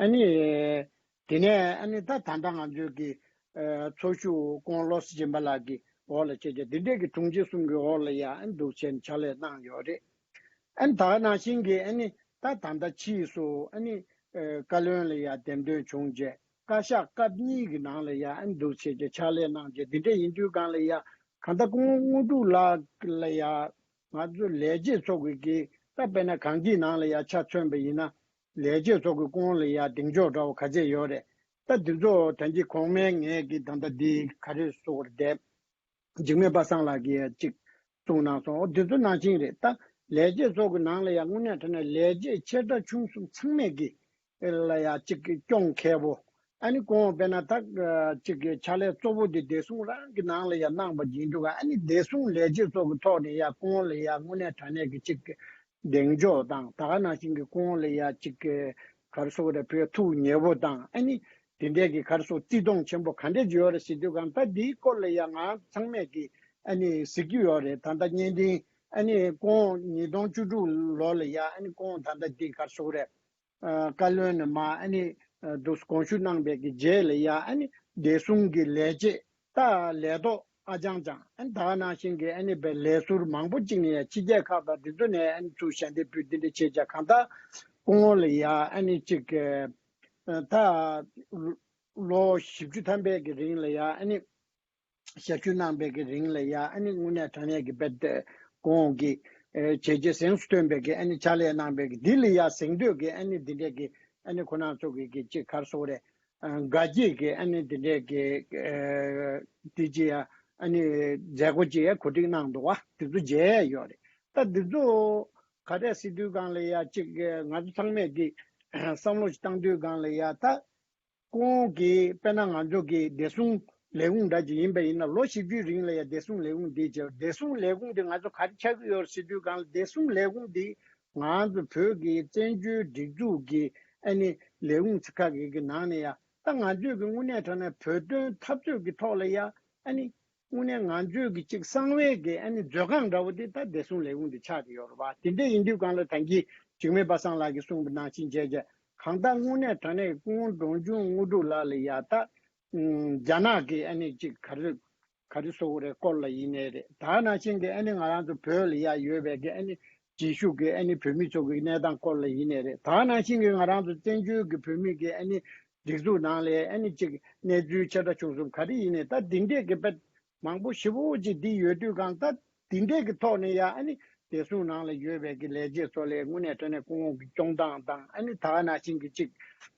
ཨ་ནི། དེ་ནས་ཨ་ནི་ད་ད་ལྟ་ང་ཚོའི་གི་ཨ་ཚོགས་ཞུགས་སྐུ་ངོ་བློ་བཟང་སྦྱིན་པ་ལགས་ཀྱི་འོག་ལ་བྱས་རྗེས་འདི་འདྲས་ཀྱི་དྲུང་ཆེ་གསུམ་གྱི་འོག་ལ་ཡ་ཨ་ནི་འདུག་བྱས་ནས་ཕྱག་ལས་གནང་ཡོད་རེད། ཨ་ནི་ད་ག་ནང་བཞིན་གྱི་ཨ་ནི་ད་ད་ལྟ་ཕྱིས་སུ་ཨ་ནི་ཨ་བཀའ་བློན་ལ་ཡ་འདེམས་ཐོན་བྱུང་རྗེས་བཀའ་ཤག་སྐབས་གཉིས་ཀྱི་ནང་ལ་ཡ་ཨ་ནི་འདུག་བྱས་རྗེས་ཕྱག་ལས་གནང་རྗེས་འདི་འདྲས་ཡིན་དུས་སྒང་ལ་ཡ་གང་ལྟར་སྐུ་ངོ་དངོས་གྲུབ་ལགས་ལ་ཡ་ང་ཚོ་ལས་བྱེད་ཚོ་གི་གི་ད་དཔེར་ན་གངས་སྐྱིད་ནང་ལ་ཡ་ཆ་མཚོན་པ་ཡིན་ན། ལས་བྱེད་ཚོ་གི་སྐུ་ངོ་ལ་ཡ་གདེང་འཇོག་འདྲ་བོ་ག་ཚད་ཡོད་རེད། ད་འདི་ཚོ་ད་གིན་གོང་མའི་ངས་ཀྱི་ད་ལྟ་འདི་ག་རེ་ཟེར་དགོས་རེད་དེ། འཇིགས་མེད་པ་སངས་ལགས་ཀྱིས་ཡ་གཅིག་གསུངས་གནང་སོང་། འོ་འདི་ཚོ་ནང་བཞིན་རེད། ད་ལས་བྱེད་ཚོ་གི་ནང་ལ་ཡ་དངོས་གནས་དྲང་གནས་ལས་བྱེད་ཆེ་ཕྲ་ཆུང་གསུམ་ཚང་མས་ཀྱི་ལ་ཡ་གཅིག་གི་སྐྱོང་མཁས་པོ། ཨ་ནི་སྐུ་ངོ་དཔེར་ན་ད་གཅིག་གི་ཕྱག་ལས་གཙོ་བོ་དེ་བདེ་སྲུང་རང་གི་ནང་ལ་ཡ་གནང་བ་ཡིན་འདུག་ཨ་ནི་བདེ་སྲུང་ལས་བྱེད་ཚོ་གི་ཐོག་ནས་ཡ་སྐུ་ངོ་ལ་ཡ་དངོས་གནས་དྲང་གནས་ཀྱི་གཅིག་གི་གདེང་འཇོག་དང་ད་ག་ནང་བཞིན་གྱི་སྐུ་ངོ་ལ་ཡ་གཅིག་གི་ག་རེ་ཟེར་དགོས་རེད། བོད་ཐུགས་ཉེ་བོ་དང་ཨ་ནི་དེ་འདྲས་ཀྱི་ག་རེ་ཟེར་བརྩི་མཐོང་ཆེན་པོ་ག་འདྲས་ཡོད་རེད་ཟེར་དུས་གང་ད་འདིའི་སྐོར་ལ་ཡ་ང་ཚང་མས་ཀྱི་ཨ་ནི་གཟིགས་ཀྱི་ཡོད་རེད། ད་ལྟ་བརྙན་འཕྲིན་ཨ་ནི་སྐུ་ངོ་ཉིས་སྟོང་བཅུ་དྲུག་ལོ་ལ་ཡ་ཨ་ནི་སྐུ་ངོ་ད་ལྟ་འདི་ག་རེ་ཟེར་དགོས་རེད། ཨ་བཀའ་བློན་ནས་མར་ཨ་ནི་ཨ་འདུག་དགོངས་ཞུ་གནང་བའི་གི་རྗེས་ལ་ཡ་ཨ་ནི་བདེ་སྲུང་གི་ལས་བྱེད་ད་ལས་ཐོག་ཨ་ཅང་ཅང་ཨ་ནི་ད་ག་ནང་བཞིན་གྱི་ཨ་ནི་བའི་ལས་ཟུར་མང་པོ་གཅིག་ནས་ཡ་ཕྱི་རྒྱལ་ཁག་དང་དེ་ཚོ་ནས་ཨ་ནི་ཚུར་ཞལ་འདེབས་ཕུལ་འདི་འདྲ་བྱས་ཀྱང་གང་ལྟར་སྐུ་ངོ་ལ་ཡ་ཨ་ནི་གཅིག་གི་ཨ་ད་ལོ་བཞི་བཅུ་ཐམ་པའི་གི་རིང་ལ་ཡ་ཨ་ནི། ཞབས་ཞུ་གནང་པའི་གི་རིང་ལ་ཡ་ཨ་ནི་དངོས་གནས་དྲང་གནས་ཀྱི་དཔེ་དེ་ཁོང་གི་ཨེ་བྱས་རྗེས་གཟེངས་སུ་ཐོན་པའི་གི་ཨ་ནི་ཕྱག་ལས་གནང་པའི་གི་འདི་ལ་ཡ་གཟེངས་བསྟོད་ཀྱི་ཨ་ནི་འདི་འདྲའི་གི་ཨ་ནི་ཁོ་རང་ཚོ་གི་གི་ཅིག་ག་རེ་ཟེར་དགོས་རེད། ཨ་དགའ་སྐྱིད་ཀྱི་ཨ་ནི་འདི་འདྲའི་གི་ཨེ་འདི་ཅི་ཡ་ཨ་ནི་མཛད་སྒོ་ཅི་ཡ་གོ་སྒྲིག་གནང་འདུག་བ། འདི་ཚོ་མཇལ་ཡ་ཡོད་རེད། ད་འདི་ཚོ་ག་རེ་ཟེར་དུས་སྒང་ལ་ཡ་ཅིག་ང་ཚོ་ཚང་མས་གི་བསམ་བློ་ཞིག་བཏང་དུས་སྒང་ལ་ཡ་ད། ཁོང་གིས་དཔེར་ན་ང་ཚོ་གི་བདེ་སྲུང་ལས་ཁུངས་འདྲ་ཅིག་ཡིན་པ་ཡིན་ན་ལོ་བཞི་བཅུའི་རིང་ལ་ཡང་བདེ་སྲུང་ལས་ཁུངས་འདི་བྱས། བདེ་སྲུང་ལས་ཁུངས་འདི་ང་ཚོ་ག་རེ་ཆགས་ཀྱི་ཡོད་ཟེར་དུས་སྒང་ལ་བདེ་སྲུང་ལས་ཁུངས་འདི་ང་ཚོ་བོད་ཀྱི་བཙན་བྱོལ་སྒྲིག་འཛུགས་ཀྱི་ཨ་ནི་ལས་ཁུངས་ཚོ་ཁག་གི་གི་ནང་ནས་ཡང་ད་ང་ཚོས་ཀྱི་དངོས་གནས་དྲང་གནས་བོད་དོན་འཐབ་རྩོད་ཀྱི་ཐོག་ལ་ཡང་ཨ་ནི། དངོས་གནས་ང་ཚོས་ཀྱི་གཅིག་གསང་བའི་གི་ཨ་ནི་མཛོད་ཁང་འདྲ་བོ་དེ་ད་བདེ་སྲུང་ལས་ཁུངས་དེ་ཆགས་ཀྱི་ཡོད་རེད་པ། དེ་འདྲ་ཡིན་དུས་སྒང་ལ་ད་གིན་འཇིགས་མེད་པ་སངས་ལགས་ཀྱིས་གསུངས་པ་ནང་བཞིན་བྱས་བྱས་གང་ལྟར་དངོས་གནས་དྲང་གནས་སྐུ་ངོ་འབྲོང་ཆུང་དངོས་གྲུབ་ལགས་ལ་ཡ་ད་རྒྱ་ནག་གི་ཨ་ནི་གཅིག་ག་རེ་ག་རེ་ཟེར་དགོས་རེད། སྐོར་ལ་ཡིན་ནའི་རེད། ད་ནང་བཞིན་གྱི་ཨ་ནི་ང་རང་ཚོ་བོད་ལ་ཡ་ཡོད་པའི་གི་ཨ་ནི་རྗེས་ཕྱོགས་ཀྱི་ཨ་ནི་བོད་མི་ཚོ་གི་གནས་སྟངས་སྐོར་ལ་ཡིན་ནའི་རེད། ད་ནང་བཞིན་གྱི་ང་རང་ཚོ་བཙན་བྱོལ་གྱི་བོད་མི་གི་ཨ་ནི་སྒྲིག་འཛུགས་ནང་ལ་ཨ་ནི་གཅིག་གནས་ཚུལ་ཆེ་ཕྲ་ཆུང་གསུམ་ག་རེ་ཡིན་ནའི་ད་འདི་འདྲས་ཀྱི་དཔེ་མང་པོ་ཞེ་པོ་ཅིག་འདི་ཡོད་དུས་གང་ད་འདི་འདྲས་ཀྱི་ཐོག་ནས་ཡ་ཨ་ནི་བདེ་སྲུང་ནང་ལ་ཡོད་པའི་གི་ལས་བྱེད་ཚོ་ལ་དངོས་གནས་དྲང་གནས་སྐུ་ངོ་གི་སྐྱོང་སྟངས་དང་ཨ་ནི་ད་ག་ནང་བཞིན་གྱི་གཅིག་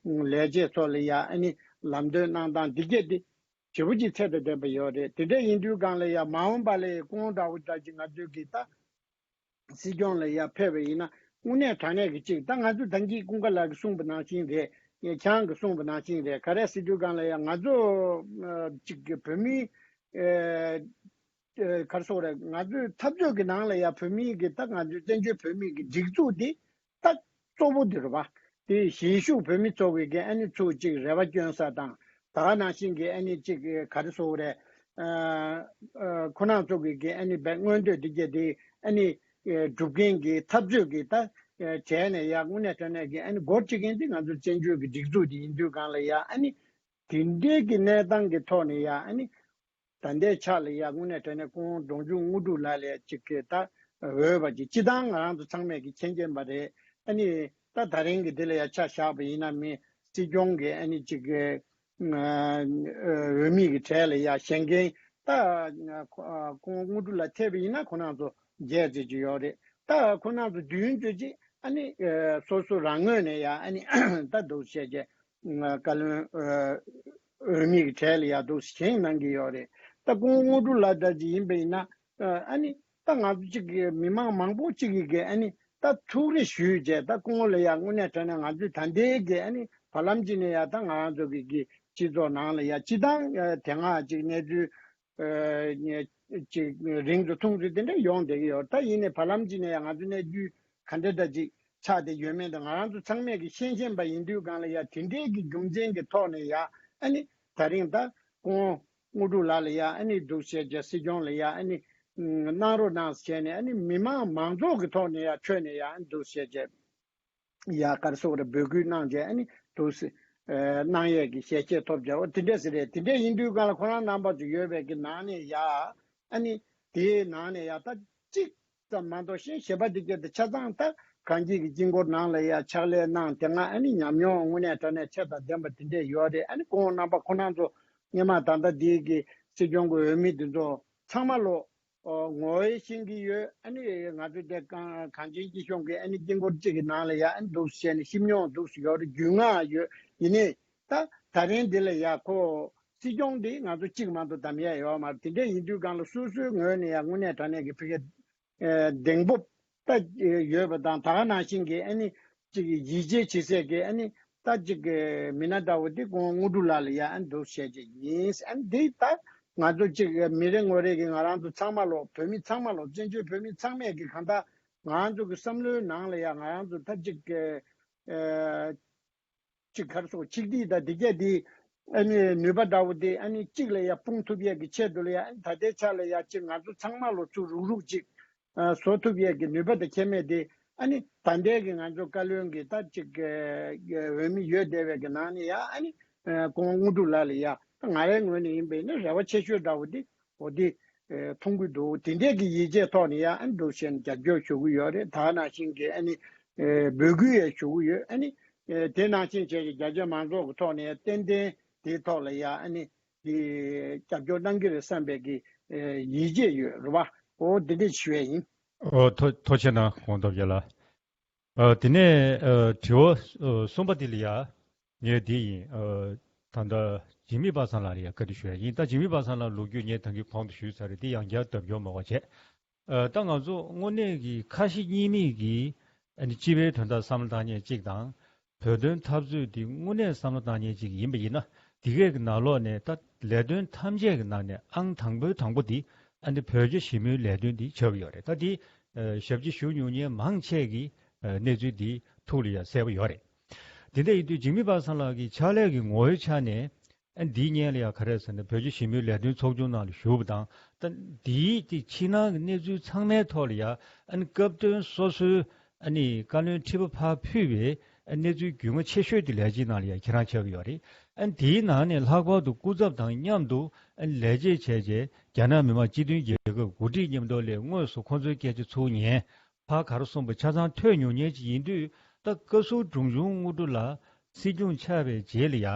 ལས་བྱེད་ཚོ་ལ་ཡ་ཨ་ནི་ལམ་སྟོན་གནང་སྟངས་འདི་གས་འདི་ཞེ་པོ་ཅིག་ཚད་དང་ལྡན་པ་ཡོད་རེད། དེ་འདྲས་ཡིན་དུས་གང་ལ་ཡ་མ་འོངས་པ་ལ་ཡ་སྐུ་ངོ་འདྲ་བོ་འདྲ་ཅིག་ང་ཚོས་གི་ད། སྲིད་སྐྱོང་ལ་ཡར་ཕེབས་པ་ཡིན་ན་དངོས་གནས་དྲང་གནས་ཀྱི་གཅིག་ད་ང་ཚོ་ད་གིན་ཀུན་དགའ་ལགས་ཀྱིས་གསུངས་པ་ནང་བཞིན་རེད། ངས་ཁྱེད་རང་གིས་གསུངས་པ་ནང་བཞིན་རེད། ག་རེ་ཟེར་དུས་སྒང་ལ་ཡང་ང་ཚོ་ཨ་གཅིག་གི་བོད་མི་ཨ་ཨ་ག་རེ་ཟེར་དགོས་རེད། ང་ཚོའི་འཐབ་རྩོད་ཀྱི་ནང་ལ་ཡང་བོད་མི་གི་ད་ང་ཚོའི་བཙན་བྱོལ་བོད་མི་གི་སྒྲིག་འཛུགས་འདི་ད་གཙོ་བོ་འདི་རེད་པ། དེ་གཞིས་བཞུགས་བོད་མི་ཚོ་གི་གི་ཨ་ནི་ཚུར་གཅིག་རེ་བ་བསྐྱོན་ས་དང་ད་ག་ནང་བཞིན་གྱི་ཨ་ནི་གཅིག་ག་རེ་ཟེར་དགོས་རེད། ཨ་ཨ་ཁོ་རང་ཚོ་གི་གི་ཨ་ནི་བའི་མངོན་འདོད་འདི་གས་དེ་ཨ་ནི་ཨ་སྒྲུབ་མཁན་གྱི་འཐབ་རྩོད་ཀྱི་ད་ཨ་བྱས་ནས་ཡ་དངོས་གནས་དྲང་གནས་ཀྱི་ཨ་ནི་སྒོར་གཅིག་མཁན་དེ་ང་ཚོ་བཙན་བྱོལ་གྱི་སྒྲིག་འཛུགས་དེ་ཡིན་དུས་སྒང་ལ་ཡ་ཨ་ནི་དེ་འདྲའི་གི་གནས་སྟངས་ཀྱི་ཐོག་ནས་ཡ་ཨ་ནི་ད་ལྟའི་ཆ་ལ་ཡ་དངོས་གནས་དྲང་གནས་སྐུ་ངོ་འབྲོང་ཆུང་དངོས་གྲུབ་ལགས་ལ་ཡ་གཅིག་གི་ད་འོས་པ་ཅིག་སྤྱི་བཏང་ང་རང་ཚོ་ཚང་མས་ཀྱི་མཁྱེན་མཁྱེན་པ་རེད། ཨ་ནི་ད་ད་རིང་གི་འདི་ལ་ཡ་ཆ་བཞག་པ་ཡིན་ན་མི་སྲིད་སྐྱོང་གི་ཨ་ནི་གཅིག་གི་ཨ་འོས་མི་གི་གྲས་ལ་ཡ་བཞེངས་མཁན་ད་ཁོ་ཁོང་དངོས་གྲུབ་ལགས་ཐེབས་པ་ཡིན་ན་ཁོ་རང་ཚོ་མཇལ་རྩིས་ཀྱི་ཡོད་རེད། ད་ཁོ་རང་ཚོ་མདུན་སྐྱོད་ཅིག་ཨ་ནི་ཨ་སོ་སོ་རང་ངོས་ནས་ཡ་ཨ་ནི་ད་འདུག་བཤད་བྱས་བཀའ་བློན་ཨ་འོས་མི་གི་གྲས་ལ་ཡ་འདུག་བཞེངས་གནང་གི་ཡོད་རེད། ད་ཁོང་དངོས་གྲུབ་ལགས་འདྲ་ཅིག་ཡིན་པ་ཡིན་ན་ཨ་ནི་ད་ང་ཚོ་གཅིག་གི་མི་མང་མང་པོ་གཅིག་གི་གི་ཨ་ནི་ད་ཐུགས་རེ་ཞུས་བྱས་ད་ཁོང་ལ་ཡ་དངོས་གནས་དྲང་གནས་ང་ཚོས་ད་ལྟའི་གི་ཨ་ནི་བར་ལམ་གཅིག་ནས་ཡ་ད་ང་རང་ཚོ་གི་གི་སྤྱི་ཚོགས་ནང་ལ་ཡ་སྤྱི་བཏང་ཨ་དེ་སྔ་གཅིག་གནས་ཚུལ་ཨ་གཅིག་རིང་དུ་ཐུང་དུ་དེ་འདྲ་ཡོང་བསྡད་ཀྱི་ཡོད། ད་ཡིན་ནའི་བར་ལམ་གཅིག་ནས་ཡ་ང་ཚོ་གནས་ཚུལ་ག་འདྲ་འདྲ་ཅིག་ཆགས་བསྡད་ཡོད་མེད་དང་ང་རང་ཚོ་ཚང་མས་ཀྱི་ཤེས་བཞིན་པ་ཡིན་དུས་སྒང་ལ་ཡ་དེ་འདྲའི་གི་རྒྱུ་མཚན་གྱི་ཐོག་ནས་ཡ་ཨ་ནི་ད་རིང་ད་ཁོང་དངོས་གྲུབ་ལགས་ལ་ཡ་ཨ་ནི་འདུག་བཤད་བྱས་སྲིད་སྐྱོང་ལ་ཡ་ཨ་ནི་གནང་རོགས་གནང་ཟེར་བྱས་ནས་ཨ་ནི་མི་མང་མང་ཚོགས་ཀྱི་ཐོག་ནས་ཡ་ཁྲོད་ནས་ཡ་ཨ་ནི་འདུག་བཤད་བྱས། ཡ་གར་སོགས་རེ་འབོད་སྐུལ་གནང་རྗེས་ཨ་ནི་དུ་སི་ཨ་གནང་ཡས་ཀྱི་ཞལ་ཆད་ཐོབ་རྗེས་འོ་དེ་འདྲས་སི་རེད། དེ་འདྲས་ཡིན་དུས་གང་ལ་ཁོ་རང་རྣམ་པ་ཚོ་ཡོད་པའི་གི་ནང་ནས་ཡ་ཨ་ནི་དེའི་ནང་ནས་ཡ་ད་གཅིག་ཙམ་མ་གཏོགས་གཞན་གཞན་པ་དེ་གྱད་དུ་ཆ་ཚང་ད་གངས་སྐྱིད་ཀྱི་དཀྱིལ་འཁོར་ནང་ལ་ཡ་ཕྱག་ལས་གནང་དེ་སྔ་ཨ་ནི་ཉམས་མྱོང་དངོས་གནས་དྲང་གནས་ཆེ་དང་ལྡན་པ་དེ་འདྲས་ཡོད་རེད། ཨ་ནི་ཁོང་རྣམ་པ་ཁོ་རང་ཚོ་སྔོན་མ་ད་ལྟ་དེའི་གི་སྲིད་སྐྱོང་གི་འོས་མི་དེ་ཚོ་ཚང་མ་ལོ། ཨོ་ངོ་ཤེས་ཀྱི་ཡོད། ཨ་ནི་ང་ཚོ་དེ་གང་གངས་ཅན་སྐྱིད་གཤོངས་ཀྱི་ཨ་ནི་དཀྱིལ་འཁོར་གཅིག་གི་ནང་ལ་ཡ་ཨ་ནི་འདུག་བྱས་ནས་ཤེས་མྱོང་འདུག་ཡོད་རེད། རྒྱུས་མངའ་ཡོད། ཡིན་ནའི་ད་ད་རིང་འདི་ལ་ཡ་ཁོ་སྲིད་སྐྱོང་འདི་ང་ཚོ་གཅིག་མ་གཏོགས་བདམས་ཡ་ཡོད་མ་རེད། དེ་འདྲ་ཡིན་དུས་གང་ལ་སོ་སོའི་ངོས་ནས་ཡ་དངོས་གནས་དྲང་གནས་ཀྱི་ཕ་གི་ཨེ་གདེང་སྤོབས་ད་ཡོད་པ་དང་ད་ག་ནང་བཞིན་གྱི་ཨ་ནི་གཅིག་གི་ཡིད་ཆེས་བྱེད་སའི་གི་ཨ་ནི་ད་གཅིག་གི་མི་སྣ་འདྲ་བོ་དེ་ཁོང་དངོས་གྲུབ་ལགས་ལ་ཡ་ཨ་ནི་འདུག་བཤད་ཀྱི་ཡིན། ཨ་ནི་འདི་ད་ང་ཚོ་གཅིག་མི་རེ་ངོ་རེ་གི་ང་རང་ཚོ་ཚང་མ་ལོ་བོད་མི་ཚང་མ་ལོ་བཙན་བྱོལ་བོད་མི་ཚང་མས་གི་གང་ལྟར་ང་རང་ཚོ་གི་བསམ་བློའི་ནང་ལ་ཡ་ང་རང་ཚོ་ད་གཅིག་གི་ཨ་གཅིག་གར་སོགས་ཆིག་སྒྲིལ་དང་འདི་གས་འདི་ཨ་ནི་ནུས་པ་འདྲ་བོ་དེ་ཨ་ནི་གཅིག་ལ་ཡ་སྤུངས་ཐུབ་ཡས་ཀྱི་ཆེད་དུ་ལ་ཡ་ཨ་ནི་ད་ལྟའི་ཆ་ལ་ཡ་གཅིག་ང་ཚོ་ཚང་མ་ལོ་ཚུར་རུག་རུག་གཅིག་ཨ་བཟོ་ཐུབ་ཡས་ཀྱི་ནུས་པ་དང་ཁྱད་མེད་དེ་ཨ་ནི་ད་ལྟའི་གི་ང་ཚོ་བཀའ་བློན་གྱི་ད་གཅིག་འོས་མི་ཡོད་བསྡད་པའི་གི་ནང་ནས་ཡ་ཨ་ནི་ཁོང་དངོས་གྲུབ་ལགས་ལ་ཡ་ད་ང་རའི་ངོས་ནས་ཡིན་པས་ནི་རེ་བ་ཆེ་ཤོས་འདྲ་བོ་དེ་འོ་དེ་མཐོང་གི་འདུག་དེ་འདྲས་ཀྱི་ཡིད་ཆེས་ཐོག་ནས་ཡ་ཨ་ནི་འདུག་བཤད་ནས་རྒྱབ་སྐྱོར་ཞུ་གི་ཡོད་རེད། ད་ནང་བཞིན་གྱི་ཨ་ནི་འབོད་སྐུལ་ཡང་ཞུ་གི་ཡོད། ཨ་ནི་དེ་ནང་བཞིན་བྱས་ཀྱི་རྒྱ་ཆེ་མང་ཚོགས་ཀྱི་ཐོག་ནས་ཏན་ཏན་དེའི་ཐོག་ལ་ཡ་ཨ་ནི། གི་རྒྱབ་སྐྱོར་གནང་གི་རེད་བསམ་པའི་གི་ཡིད་ཆེས་ཡོད་རེད་བ། འོ་འདི་འདྲས་ཞུ་ཡས་ཡིན། ཨོ་ཐུགས་ཐུགས་ཆེ་གནང་གོང་ཐོབ་རྒྱལ་ལགས། ཨ་དེ་ནས་ཨ་དྲི་བ་ཨ་གསུམ་པ་དེ་ལ་ཡ། ངས་འདི་ཡིན། ཨ་ད་ལྟ་འཇིགས་མེད་པ་སངས་ལགས་ལ་ཡ་བཀའ་འདྲི་ཞུ་ཡ་ཡིན། ད་འཇིགས་མེད་པ་སངས་ལགས་ལོ་རྒྱུས་ངས་ད་གིན་གོང་དུ་ཞུས་ཚར་རེད། དེ་ཡང་བསྐྱར་ལྡབ་འགྱུར་མ་དགོས་བྱས། ཨ་ད་ང་ཚོ་དངོས་གནས་ཀྱི་ཁ་ཞེ་གཉིས་མེད་ཀྱི་ཨ་ནི་སྤྱི་པའི་དོན་དག་བསམ་བློ་བཏང་མཁན་གཅིག་དང་། བོད་དོན་འཐབ་རྩོད་འདི་དངོས་གནས་བསམ་བློ་བཏང་མཁན་གཅིག་ཡིན་པ་ཡིན་ན། འདི་གས་ཀྱི་ནང་ལོགས་ནས་ད་ལས་དོན་ཐམས་ཅད་ཀྱི་ནང་ནས་ཨང་དང་པོའི་དང་པོ་འདི་ཨ་ནི་བོད་རྒྱ་ཞི་མོལ་ལས་དོན་འདི་ཆགས་ཀྱི་ཡོད་རེད། ད་འདི་ཨ་ཞབས་ཕྱི་ཞུ་མྱོང་མཁན་མང་ཆེ་གིས་ཨ་གནས་ཚུལ་འདི་ཐུགས་ལ་ཡ་གསལ་པོ་ཡོད་རེད། དེ་འདྲ་ཡིན་དུས་འཇིགས་མེད་པ་སངས་ལགས་ཀྱི་ཕྱག་ལས་ཀྱི་ངོ་བོའི་ཆ་ནས། ཨ་འདིའི་སྔོན་ལ་ཡང་ག་རེ་ཟེར་ན། བོད་རྒྱ་ཞི་མོལ་ལས་དོན་ཚོགས་ཆུང་ནང་ལ་ཞུགས་པ་དང་། ད་འདིའི་དེ་ཕྱི་ནང་གི་གནས་ཚུལ་ཚང་མའི་ཐོག་ལ་ཡང་ཨ་ནི་སྐབས་དོན་སོ་སོའི་ཨ་ནི་བཀའ་བློན་ཁྲི་པ་ཕར་ཕུད་པའི་ཨ་གནས་ཚུལ་རྒྱུས་མངའ་ཆེ་ཤོས་དེ་ལས་བྱེད་ནང་ལ་ཡང་ཁྱེད་རང་ཆགས་ཀྱི་ཡོད་རེད། ཨ་ནི་དེའི་ནང་ནས་ལྷག་པར་དུ་སྐུ་ཚབ་དང་མཉམ་དུ་ཨ་ནི་ལས་བྱེད་བྱས་རྗེས་རྒྱ་ནག་མི་དམངས་སྤྱི་མཐུན་རྒྱལ་ཁབ་འགོ་ཁྲིད་མཉམ་དུ་ལ་དངོས་སུ་ཁོང་ཚོའི་སྐད་ཆ་ཚུར་ཉན། ཕར་ག་རེ་གསུངས་པ་ཆ་ཚང་ཐོས་མྱོང་མཁན་ཅིག་ཡིན་དུས། ད་བཀའ་ཟུར་འབྲོང་ཆུང་དངོས་གྲུབ་ལགས་སྲིད་སྐྱོང་ཆགས་པའི་རྗེས་ལ་ཡ།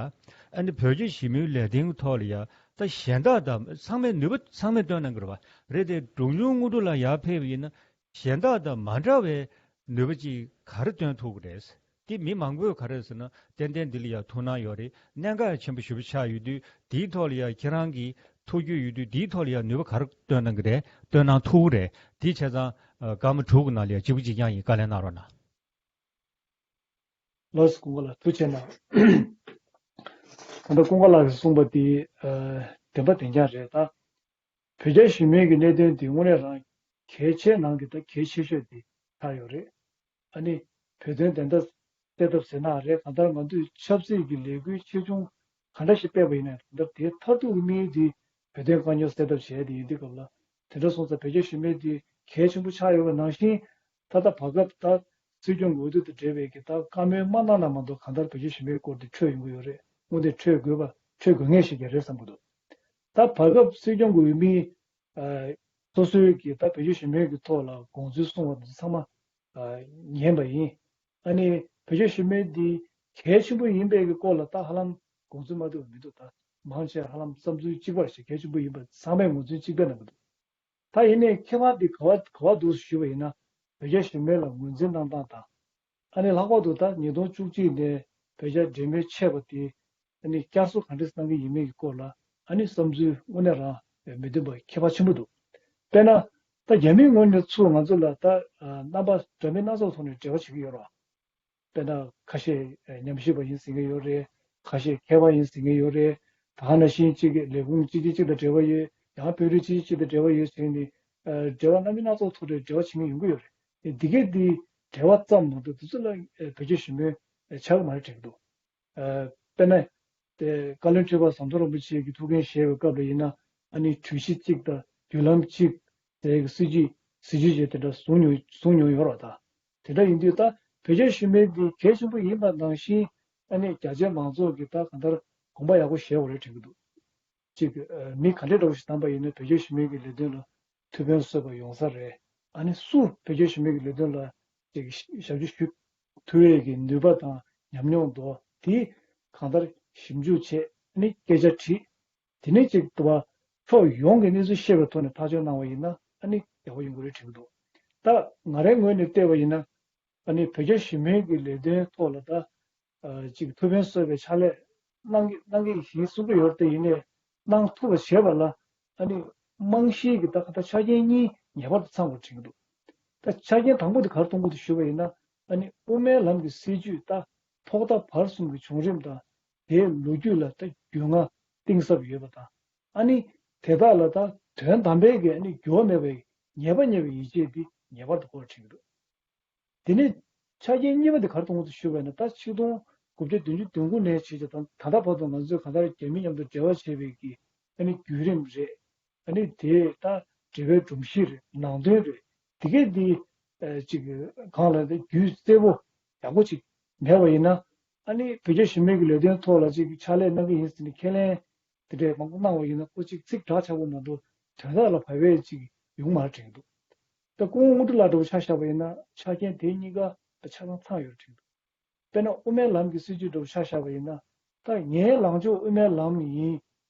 ཨ་ནི་བོད་རྒྱ་ཞི་མོལ་ལས་དོན་གྱི་ཐོག་ལ་ཡ། ད་གཞན་དག་དང་ཚང་མས་ནུས་པ་ཚང་མས་བཏོན་གནང་གི་རེད་བ། རེད་དེ་འབྲོང་ཆུང་དངོས་གྲུབ་ལགས་ཡར་ཕེབས་པ་ཡིན་ན། གཞན་དག་དང་མ་འདྲ་བའི་ནུས་པ་ཅིག་ག་རེ་བཏོན་ཐུབ་ཀྱི་རེད། དེ་མི་མང་པོས་ག་རེ་ཟེར་ན། ཏན་ཏན་འདི་ལ་ཡ་ཐུགས་སྣང་ཡོད་རེད། གནད་འགག་ཆེན་པོ་ཞེ་པོ་ཆགས་ཡོད་དུས། དེའི་ཐོག་ལ་ཡ་ཁྱེད་རང་གི་ཐུགས་རྒྱུས་ཡོད་དུས། དེའི་ཐོག་ལ་ཡ་ནུས་པ་ག་རེ་བཏོན་གནང་གི་རེད། བཏོན་གནང་ཐུབ་ཀྱི་རེད། དེ་བྱས་ཙང་ཨ་སྐར་མ་དྲུག་གི་ནང་ལ་ཡ་གཅིག་པུ་གཅིག་རྐྱང་ཡིན། བཀའ་ལན་གནང་རོགས་གནང་། ལགས་སོ། ཀུན་དགའ་ལགས་ཐུགས་རྗེ་གནང་། ད་ལྟ་ཀུན་དགའ་ལགས་ཀྱིས་གསུངས་པ་དེ་ཨ་བདེན་པ་བདེན་རྐྱང་རེད། ད་བོད་རྒྱ་ཞི་མོལ་གྱི་གནད་དོན་དེ་དངོས་གནས་རང་གལ་ཆེ་ནང་གི་ད་གལ་ཆེ་ཤོས་དེ་ཆགས་ཡོད་རེད། ཨ་ནི་བོད་དོན་བདེན་མཐའ་གསལ་ཐབས་ཟེར་ན་རེད། གང་ལྟར་ང་ཚོས་ཆབ་སྲིད་ཀྱི་ལས་འགུལ་ཆེ་ཆུང་གང་འདྲ་ཞིག་སྤེལ་བ་ཡིན་ན། གང་ལྟར་དེའི་མཐར་ཐུག་གི་དམིགས་ཡུལ་དེ་བོད་དོན་དཀའ་རྙོག་སེལ་ཐབས་བྱས་དེ་ཡིན་དུས་སྐབས་ལ། དེ་འདྲ་སོང་ཙང་བོད་རྒྱ་ཞི་མོལ་དེ་གལ་ཆེན་པོ་ཆགས་ཡོད་པ་ནང་བཞིན། ད་ལྟ་བར་སྐབས་ད་སྲིད་སྐྱོང་གི་འོས་བསྡུ་དང་འབྲེལ་བའི་གི་ད་བཀའ་མོལ་མ་གནང་ན་མ་གཏོགས། གང་ལྟར་བོད་རྒྱ་ཞི་མོལ་སྐོར་དེ་འཕྲོད་ཡོང་གི་ཡོད་རེད། དངོས་གནས་འཕྲོད་དགོས་པ། འཕྲོད་དགོས་ངེས་ཤིག་ཀྱང་རེད་བསམ་གྱི་འདུག་ད་བར་སྐབས་སྲིད་སྐྱོང་གི་འོས་མི་ཨ་སོ་སོའི་གི་ད་བོད་རྒྱ་ཞི་མོལ་གྱི་ཐོག་ལ་དགོངས་ཚུལ་གསུངས་པ་འདི་ཚང་མ་ཨ་ཉན་པ་ཡིན། ཨ་ནི་བོད་རྒྱ་ཞི་མོལ་འདི་གལ་ཆེན་པོ་ཡིན་པའི་གི་སྐོར་ལ་ད་ཧ་ལམ་དགོངས་ཚུལ་མ་བསྡུར་བ་མི་འདུག་ད་མང་ཆེ་ཧ་ལམ་བསམ་ཚུལ་གཅིག་པ་ཞིག་གལ་ཆེན་པོ་ཡིན་པ་ཚང་མས་ངོས་འཛིན་གཅིག་པ་གནང་གི་འདུག་ད་ཡིན་ནའི་ཁེ་ཕན་འདི་ག་བ་ག་བ་འདུག་ཞུས་པ་ཡིན་ན། བོད་རྒྱ་ཞི་མོལ་ལ་ངོས་འཛིན་གནང་སྟངས་དང་། ཨ་ནི་ལྷག་པར་དུ་ད་ཉིས་སྟོང་བཅུ་གཅིག་ནས་བོད་རྒྱ་འབྲེལ་མོལ་ཆད་པ་དེ་ཨ་ནི་བསྐྱར་གསོ་ག་འདྲས་གནང་གི་ཡིན་མིན་གྱི་སྐོར་ལ། ཨ་ནི་བསམ་ཚུལ་དངོས་གནས་རང་མི་མཐུན་པ་ཁྱད་པར་ཆེན་པོ་འདུག་དཔེར་ན། ད་རྒྱ་མིའི་ངོས་ནས་ཚུར་ང་ཚོ་ལ་ད་རྣམ་པ་འདྲ་མིན་སྣ་ཚོགས་ཐོག་ནས་འབྲེལ་བ་བྱེད་ཀྱི་ཡོད་རེད་བ། དཔེར་ན་ཁ་ཤས་ཉམས་ཞིབ་པ་ཡིན་ཟེར་གྱི་ཡོད་རེད། ཁ་ཤས་མཁས་པ་ཡིན་ཟེར་གྱི་ཡོད་རེད། ད་ནང་བཞིན་གཅིག་གི་ལས་ཁུངས་གཅིག་གིས་གཅིག་དང་འབྲེལ་བ་ཡོད། ཡང་དཔོན་རིགས་གཅིག་གིས་གཅིག་དང་འབྲེལ་བ་ཡོད་ཟེར་ནས། ཨ་འབྲེལ་བ་རྣམ་པ་སྣ་ཚོགས་ཐོག་ནས་འབྲེལ་བ་བྱེད་མཁན་ཡོང་གི་ཡོད་རེད། འདི་གས་འདི་འབྲེལ་བ་ཙམ་མ་གཏོགས་དེ་ཚོ་ལ་ཨ་བོད་རྒྱ་ཞི་མོལ་ཨ་ཆགས་ཀྱི་མ་རེད་དྲན་གྱི་འདུག་ཨ་དཔེར་ན། དེ་བཀའ་བློན་ཁྲི་པ་ཟམ་གདོང་རིན་པོ་ཆེ་གི་ཐུགས་འགན་བཞེས་པའི་སྐབས་ལ་ཡིན་ན། ཨ་ནི་གྲོས་གཞི་གཅིག་དང་བརྒྱུད་ལམ་གཅིག་ཟེར་གྱི་སྲིད་ཇུས་སྲིད་ཇུས་བྱས་དེ་འདྲ་བཟུང་མྱོང་བཟུང་མྱོང་ཡོད་རེད་བ། ད་དེ་འདྲ་ཡིན་དུས་ད་བོད་རྒྱ་ཞི་མོལ་འདི་གལ་ཆེན་པོ་ཡིན་པ་ནང་བཞིན། ཨ་ནི་རྒྱ་ཆེ་མང་ཚོགས་ཀྱིས་ད་གང་ལྟར་དགོངས་པ་ཡག་པོ་བཞེས་དགོས་རེད་དྲན་གྱི་འདུག་གཅིག་ཨ་མི་ག་འདྲ་འདྲ་བོ་ཞིག་བདམས་པ་ཡིན་ན་བོད་རྒྱ་ཞི་མོལ་གྱི་ལས་དོན་ལ་ཐུགས་ཕན་གསོས་པ་ཡོང་ས་རེད། ཨ་ནི་སུ་བོད་རྒྱ་ཞི་མོལ་གྱི་ལས་དོན་ལ་ཅིག་ཞབས་ཞུ་ཞུ་ཐུབ་ཡས་ཀྱི་ནུས་པ་དང་ཉམས་མྱོང་འདུག་དེ་གང་ལྟར་ཞིབ་འཇུག་བྱས། ཨ་ནི་སྐད་ཆ་དྲིས། དེ་ནས་ཅིག་ཏུ་བ་ཕྱོགས་ཡོངས་ཀྱི་གནས་ཚུལ་ཤེས་པའི་ཐོག་ནས་ཐག་གཅོད་གནང་བ་ཡིན་ན། ཨ་ནི་ཡག་པོ་ཡོང་གི་རེད་དྲན་གྱི་འདུག་ད་ང་རའི་ངོས་ནས་བལྟས་པ་ཡིན་ན། ཨ་ནི་བོད་རྒྱ་ཞི་མོལ་གྱི་ལས་དོན་ཐོག་ལ་ད། ཨ་ཅིག་ཐུགས་ཕན་གསོས་པའི་ཕྱག་ལས་གནང་གི་གནང་གི་ཡིན་གསུང་གི་ཡོད་རེད་དེ། ཡིན་ནའི་གནང་ཐུབ་པ་བྱེད་པ་ལ། ཨ་ནི་རྨང་གཞིའི་གི་ད་ད་ཆ་རྐྱེན་གཉིས་ངེས་པར་དུ་ཚང་དགོས་དྲན་གྱི་འདུག་ད་ཆ་རྐྱེན་དང་པོ་དེ་ག་རེ་གཏོང་དགོས་འདུག་ཞུས་པ་ཡིན་ན། ཨ་ནི་དབུ་མའི་ལམ་གྱི་སྲིད་བྱུས་ད་ཐོག་མཐའ་བར་གསུམ་གྱི་བྱུང་རིམ་དང་། དེའི་ལོ་རྒྱུས་ལ་ད་རྒྱུས་མངའ་གཏིང་ཟབ་ཡོད་པ་དང་། ཨ་ནི་དེ་དག་ལ་ད་དོན་དམ་པའི་གི་ཨ་ནི་འགྱུར་བ་མེད་པའི་ངེས་པ་རྙེད་པའི་ཡིད་ཆེས་འདི་ངེས་པར་དུ་དགོས་དྲན་གྱི་འདུག་དེ་ནས་ཆ་རྐྱེན་གཉིས་པ་དེ་ག་རེ་གཏོང་དགོས་འདུག་ཞུས་པ་ཡིན་ན། ད་ཆིག་སྟོང་དགུ་བརྒྱ་བདུན་ཅུ་དོན་དགུ་ནས་བྱས་ཀྱང་ད་ད་ལྟ་བར་དུ་ང་ཚོས་གང་ལྟར་རྒྱ་མི་མཉམ་དུ་འབྲེལ་བ་བྱས་པའི་གི་ཨ་ནི་བརྒྱུད་རིམ་རེད། ཨ་ནི་དེ་ད་འབྲེལ་བའི་སྒྲོམ་གཞི་རེད། ནང་དོན་རེད། དེ་གས་འདི་ཨ་ཅིག་གང་ལ་དེ་རྒྱུས་གསལ་པོ་ཡག་པོ་ཅིག་མེད་པ་ཡིན་ན། ཨ་ནི་བོད་རྒྱ་ཞི་མོལ་གྱི་ལས་དོན་ཐོག་ལ་ཅིག་ཕྱག་ལས་གནང་གི་ཡིན་ཟེར་ནས་ཁས་ལེན་དེ་འདྲའི་མང་པོ་གནང་བ་ཡིན་ན། ཁོ་ཅིག་ཚིག་གྲགས་ཆགས་པོ་མ་གཏོགས་དོན་དག་ལ་བབས་པའི་ཅིག་ཡོང་མ་རེད་དྲན་གྱི་འདུག་ད་སྐུ་ངོ་དངོས་གྲུབ་ལགས་འདྲ་བོ་ཆ་བཞག་པ་ཡིན་ན། ཆ་རྐྱེན་དེ་གཉིས་ཀ་ཆ་ཚང་ཚང་ཡོད་རེད་དྲན་གྱི་འདུག་དཔེར་ན་དབུ་མའི་ལམ་གྱི་སྲིད་བྱུས་འདྲ་བོ་ཆ་བཞག་པ་ཡིན་ན། ད་ངའི་ལངས་ཕྱོགས་དབུ་མའི་ལམ་ཡིན།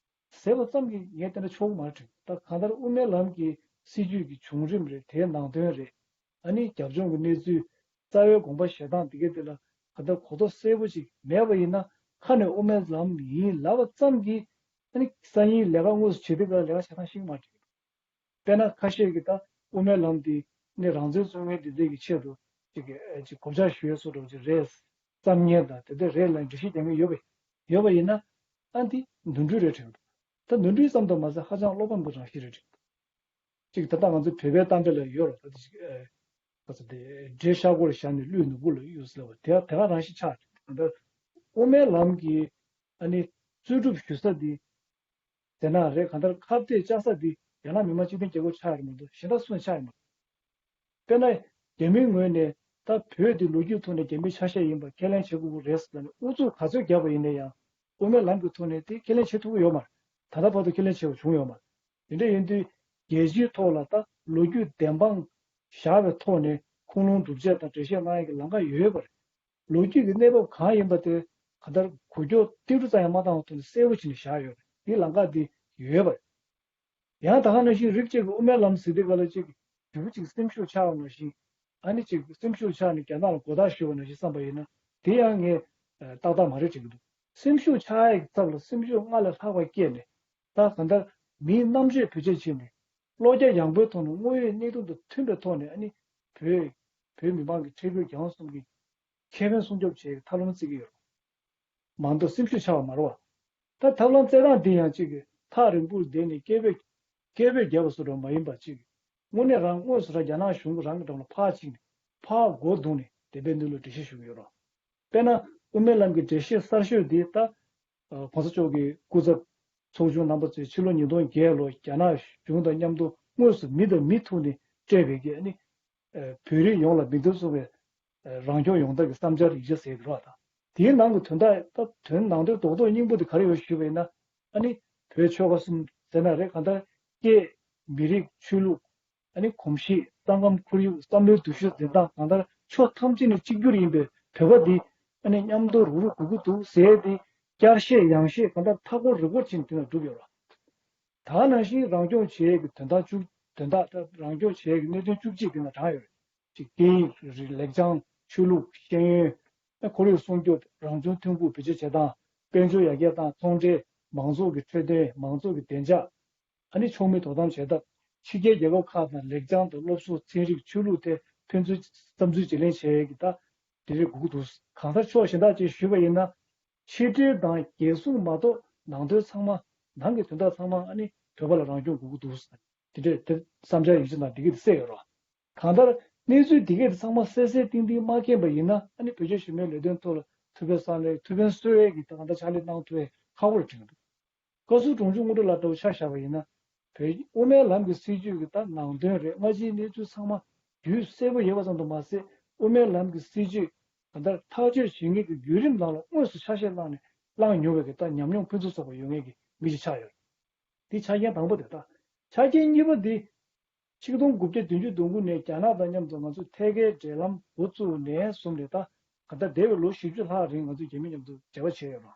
ཟེར་བ་ཙམ་གྱིས་ངས་དེ་འདྲ་ཆོག་གི་མ་རེད་དྲན། ད་གང་ལྟར་དབུ་མའི་ལམ་གྱི་སྲིད་བྱུས་ཀྱི་བྱུང་རིམ་རེད། དེའི་ནང་དོན་རེད། ཨ་ནི་རྒྱབ་ལྗོངས་ཀྱི་གནས་ཚུལ། རྩ་བའི་དགོངས་པ་བཞེས་སྟངས་དེ་གའི་དེ་ལ་གང་ལྟར་གོ་རྟོགས་གསལ་པོ་ཅིག་མེད་པ་ཡིན་ན། ཁ་ནས་དབུ་མའི་ལམ་ཡིན་ལབ་པ་ཙམ་གྱིས་ཨ་ནི་སང་ཉིན་ལས་ཀ་དངོས་སུ་བྱེད་དུས་སྐབས་ལ་ལས་ཀ་བྱེད་སྟངས་ཤེས་ཀྱི་མ་རེད། དཔེར་ན་ཁ་ཤས་ཀྱིས་ད་དབུ་མའི་ལམ་འདི་ནི་རང་བཙན་རྩོད་མཁན་འདི་འདྲ་གི་ཆེད་དུ་ཅིག་གི་ཨེ་ཅིག་གོད་ཆག་ཞུ་ཡས་བཟོ་འདྲ་ཅིག་རེད་བསམ་མཁན་དང་། དེ་འདྲ་རེད་ལབ་འགྲེལ་བཤད་རྒྱག་མཁན་ཡོད་པ་ཡོད་པ་ཡིན་ན། ཨ་འདི་འདུམ་འགྲིག་རེད་དྲན་འདུག་ད་འདུམ་འགྲིག་ཙམ་དུ་མ་ཟད་ཧ་ཅང་བློ་ཕམ་གྱི་རང་བཞིན་རེད་དྲན་འདུག་ཅིག་ད་ལྟ་ང་ཚོ་བོད་པའི་གཏམ་དཔེ་ལ་ཡོད་རེད། ད་དེ་ཅིག་ཨེ་ག་ཚོད་དེ་འདྲེ་ཤ་སྒོར་བཞག་ནས་ཀླུས་ནོར་བུ་ལ་གཡུགས་ཟེར་བ་དེ་དེ་ག་རང་བཞིན་ཆགས་རེད། ད་ལྟ་དབུ་མའི་ལམ་གྱི་ཨ་ནི་རྩོད་སྒྲུབ་ཞུ་ས་འདི། དེ་ན་རེད། གང་ལྟར་ཁ་གཏད་བཅག་ས་འདི་རྒྱ་ནག་མི་དམངས་སྤྱི་མཐུན་རྒྱལ་ཁབ་ཆགས་ཡོད་མ་གཏོགས་གཞན་དག་སུ་ནས་ཆགས་ཡོད་མ་རེད། དཔེར་ན་རྒྱ་མིའི་ངོས་ནས་ད་བོད་འདི་ལོ་རྒྱུས་ཐོག་ནས་རྒྱ་མིའི་ཆ་ཤས་ཡིན་པ་ཁས་ལེན་བྱེད་དགོས་ཀྱི་རེད་ཟེར་ནས་ཨུ་ཚུགས་ག་ཚོད་བརྒྱབ་པ་ཡིན་ན་ཡང་། དབུ་མའི་ལམ་གྱི་ཐོག་ནས་དེ་ཁས་ལེན་བྱེད་ཐུབ་ཀྱི་ཡོད་མ་རེད། ད་ལྟ་བར་དུ་ཁས་ལེན་བྱེད་པ་བྱུང་ཡོད་མ་རེད། དེ་འདྲ་ཡིན་དུས་རྒྱལ་སྤྱིའི་ཐོག་ལ་ད་ལོ་རྒྱུས་བདེན་དཔང་བཞག་པའི་ཐོག་ནས་ཁུངས་ལུང་སྒྲུབ་བྱེད་དང་འགྲེལ་བཤད་གནང་ཡག་གི་ལམ་ཁ་ཡོད་པ་རེད། ལོ་རྒྱུས་ཀྱི་གནས་བབ་གང་ཡིན་པ་དེ་གང་ལྟར་འགུལ་སྐྱོད་ཏིལ་འབྲུ་ཙམ་ཡང་མ་བཏང་བ་ཐོག་ནས་གསལ་པོ་བྱས་ནས་བཞག་ཡོད་རེད། དེའི་ལམ་ཁ་དེ་ཡོད་པ་རེད། ཡང་ད་ག་ནང་བཞིན་རིགས་གཅིག་གི་དབུ་མའི་ལམ་ཟེར་དུས་ག་ལ་ཅིག་རྒྱུ་གཅིག་སེམས་ཤུགས་ཆག་པ་ནང་བཞིན། ཨ་ནི་ཅིག་སེམས་ཤུགས་ཆག་ནས་རྒྱ་ནག་ལ་མགོ་བཏགས་ཞུས་པ་ནང་བཞིན་བསམ་པ་ཡིན་ན། དེ་ཡང་ངས་ཨ་ཏག་ཏག་མ་རེད་དྲན་གྱི་འདུག་སེམས་ཤུགས་ཆག་ཡག་གི་ཚབ་ལ་སེམས་ཤུགས་སྔར་ལས་ལྷག་པ་སྐྱེས་ནས། ད་གང་ལྟར་མིའི་རྣམ་དཔྱོད་བེད་སྤྱོད་བྱས་ནས། བློ་རྒྱ་ཡངས་པོའི་ཐོག་ནས་དངོས་ཡོད་གནས་ཐོག་དང་མཐུན་པའི་ཐོག་ནས། ཨ་ནི་བོད་བོད་མི་མང་གི་ཁྲལ་དགོས་རྒྱལ་དབང་གསུམ་གྱི་ཁེ་ཕན་སྲུང་སྐྱོབ་བྱེད་ཡག་གི་ཐབས་ལམ་བརྩི་གི་ཡོད་རེད། མ་གཏོགས་སེམས་ཤུགས་ཆག་པ་མ་རེད་བ། ད་ཐབས་ལམ་བཙལ་སྟངས་འདི་ཡང་གཅིག་གིས་ཐག་རིང་པོར་བསྡད་ནས་སྐད་འབོད་སྐད་འབོད་བརྒྱབ་པ་བཟོ་འདྲ་མ་ཡིན་པ་གཅིག་གིས། དངོས་གནས་རང་དངོས་སུ་རང་རྒྱ་ནག་གཞུང་གི་རང་གི་འགྲམ་ལ་ཕར་ཕྱིན་ནས་ཕར་མགོ་བརྡུངས་ནས་བདེན་པའི་གནས་ལུགས་འགྲེལ་བཤད་ཞུ་གི་ཡོད་རེད། དཔེར་ན་དབུ་མའི་ལམ་གྱི་འགྲེལ་བཤད་གསར་ཤོས་འདི་ད་ཨ་གོང་ས་མཆོག་གི་སྐུ་ཚབ་ཚོགས་ཆུང་རྣམ་པ་ཚོས་ཕྱི་ལོ་ཉིས་སྟོང་བརྒྱད་ལོར་རྒྱ་ནག་གཞུང་དང་མཉམ་དུ་དངོས་སུ་མི་དང་མི་ཐུག་ནས་སྤྲད་པའི་གི་ཨ་ནི་ཨ་བོད་རིགས་ཡོངས་ལ་མིང་དོན་མཚུངས་པའི་ཨ་རང་སྐྱོང་ཡོང་ཐབས་ཀྱི་བསམ་འཆར་ཡིག་ཆ་ཟེར་གྱི་རེད་བ། ད་དེའི་ནང་གི་དོན་དག་ད་དོན་ནང་དོན་རྡོག་རྡོག་སྙིང་པོ་དེ་ག་རེ་ཡོད་ཞུས་པ་ཡིན་ན། ཨ་ནི་བོད་ཆོལ་ཁ་གསུམ་ཟེར་ན་རེད། གང་ལྟར་སྐད། མི་རིགས། ཆོས་ལུགས། ཨ་ནི་གོམས་གཤིས། ས་ཁམས། ཁོར་ཡུག། བསམ་བློའི་འདུ་ཤེས། འཛིན་སྟངས། གང་ལྟར་ཕྱོགས་ཐམས་ཅད་ནས་གཅིག་གྱུར་ཡིན་པའི་བོད་པ་འདི་ཨ་ནི་མཉམ་དུ་རུག་རུག་དགོས་ཀྱི་འདུག་ཟེར་ཏེ། བསྐྱར་བཤད་ཡང་བཤད་གང་ལྟར་མཐའ་འཁོར་རི་སྐོར་ཕྱིན་དེ་ལ་གྲུབ་ཡོད་རེད། ད་ནང་བཞིན་རང་སྐྱོང་བྱེད་ཡས་ཀྱི་དོན་དག་བཅུ། དོན་དག་ད་རང་སྐྱོང་བྱེད་ཡས་ཀྱི་གནད་དོན་བཅུ་གཅིག་དེ་ན་དྲངས་ཡོད་རེད། གཅིག་སྐད་ཡིག་རིག་གནས། ལེགས་བྱང་། ཆོས་ལུགས། ཤེས་ཡོན། ཁོར་ཡུག་སྲུང་སྐྱོབ། རང་བྱུང་ཐོན་ཁུངས་བེད་སྤྱོད་བྱེད་སྟངས། དཔལ་འབྱོར་ཡར་རྒྱས་དང་ཚོང་འབྲེལ། མང་ཚོགས་ཀྱི་འཕྲོད་བསྟེན། མང་ཚོགས་ཀྱི་བདེ་འཇགས། ཨ་ནི་ཕྱོགས་མིའི་དོ་དམ་བྱེད་ཐབས། ཕྱི་རྒྱལ་རྒྱལ་ཁབ་ཁག་དང་ལེགས་བྱང་དང་སློབ་གསོ། ཚན་རིག་ཆོས་ལུགས་ཐད་ཕན་ཚུན་བསམ་ཚུལ་བརྗེ་ལེན་བྱེད་ཡས་ཀྱི་ད་དེ་རེད་དགོས་ཀྱི་འདུག་གང་ལྟར་ཕྱོགས་གཞན་དག་ཅིག་ཞུས་པ་ཡིན་ན། ཕྱི་འབྲེལ་དང་རྒྱལ་སྲུང་མ་གཏོགས་ནང་དོན་ཚང་མ། ནང་གི་དོན་དག་ཚང་མ་ཨ་ནི་བོད་པ་ལ་རང་སྐྱོང་དགོས་ཀྱི་འདུག་དེ་འདྲས་དེ་བསམ་འཆར་ཡིག་ཆ་ནང་འདི་གས་དེ་གསལ་ཡོད་རེད། གང་ལྟར་གནས་ཚུལ་འདི་གས་དེ་ཚང་མ་གསལ་གསལ་ཏིང་ཏིང་མ་མཁྱེན་པ་ཡིན་ན། ཨ་ནི་བོད་ཆོལ་གཞོན་པའི་ལས་དོན་ཐོག་ལ་ཐུགས་ཕན་གསབ་ལས། ཐུགས་ཕན་གསོ་ཡས་ཀྱི་ད་གང་ལྟར་ཕྱག་ལས་གནང་ཐུབ་ཡས་ཁག་པོ་རེད་དྲན་གྱི་འདུག་བཀའ་ཟུར་དྲུང་ཆེ་དངོས་གྲུབ་ལགས་འདྲ་བོ་ཆ་བཞག་པ་ཡིན་ན། བོད་དབུ་མའི་ལམ་གྱི་སྲིད་བྱུས་ཀྱི་ད་ནང་དོན་རེད། སྔ་ཕྱིའི་གནས་ཚུལ་ཚང་མ་རྒྱུས་གསལ་པོ་ཡོད་པ་ཙམ་དུ་མ་ཟད། དབུ་མའི་ལམ་གྱི་སྲིད་བྱུས་གང་ལྟར་ཐག་གཅོད་བྱེད་མཁན་གྱི་བརྒྱུད་རིམ་ནང་ལ་དངོས་སུ་ཆ་ཤས་བླངས་ནས་བླངས་མྱོང་བའི་གི་ད་ཉམས་མྱོང་ཕུན་སུམ་ཚོགས་པ་ཡོད་མཁན་གྱི་མི་ཞིག་ཆགས་ཡོད། འདི་ཆ་རྐྱེན་དང་པོ་དེ། ད་ཆ་རྐྱེན་གཉིས་པ་འདི། ཆིག་སྟོང་དགུ་བརྒྱ་བདུན་ཅུ་དོན་དགུ་ནས་རྒྱ་ནག་དང་མཉམ་དུ་ང་ཚོས་ཐད་ཀའི་འབྲེལ་ལམ་འགོ་བཙུགས་ནས་བཟུང་ནས། ད་ག་ད་འདས་པའི་ལོ་བཞི་བཅུ་ལྷག་རིང་ང་ཚོས་རྒྱ་མི་མཉམ་དུ་འབྲེལ་བ་བྱས་ཡོད་རེད།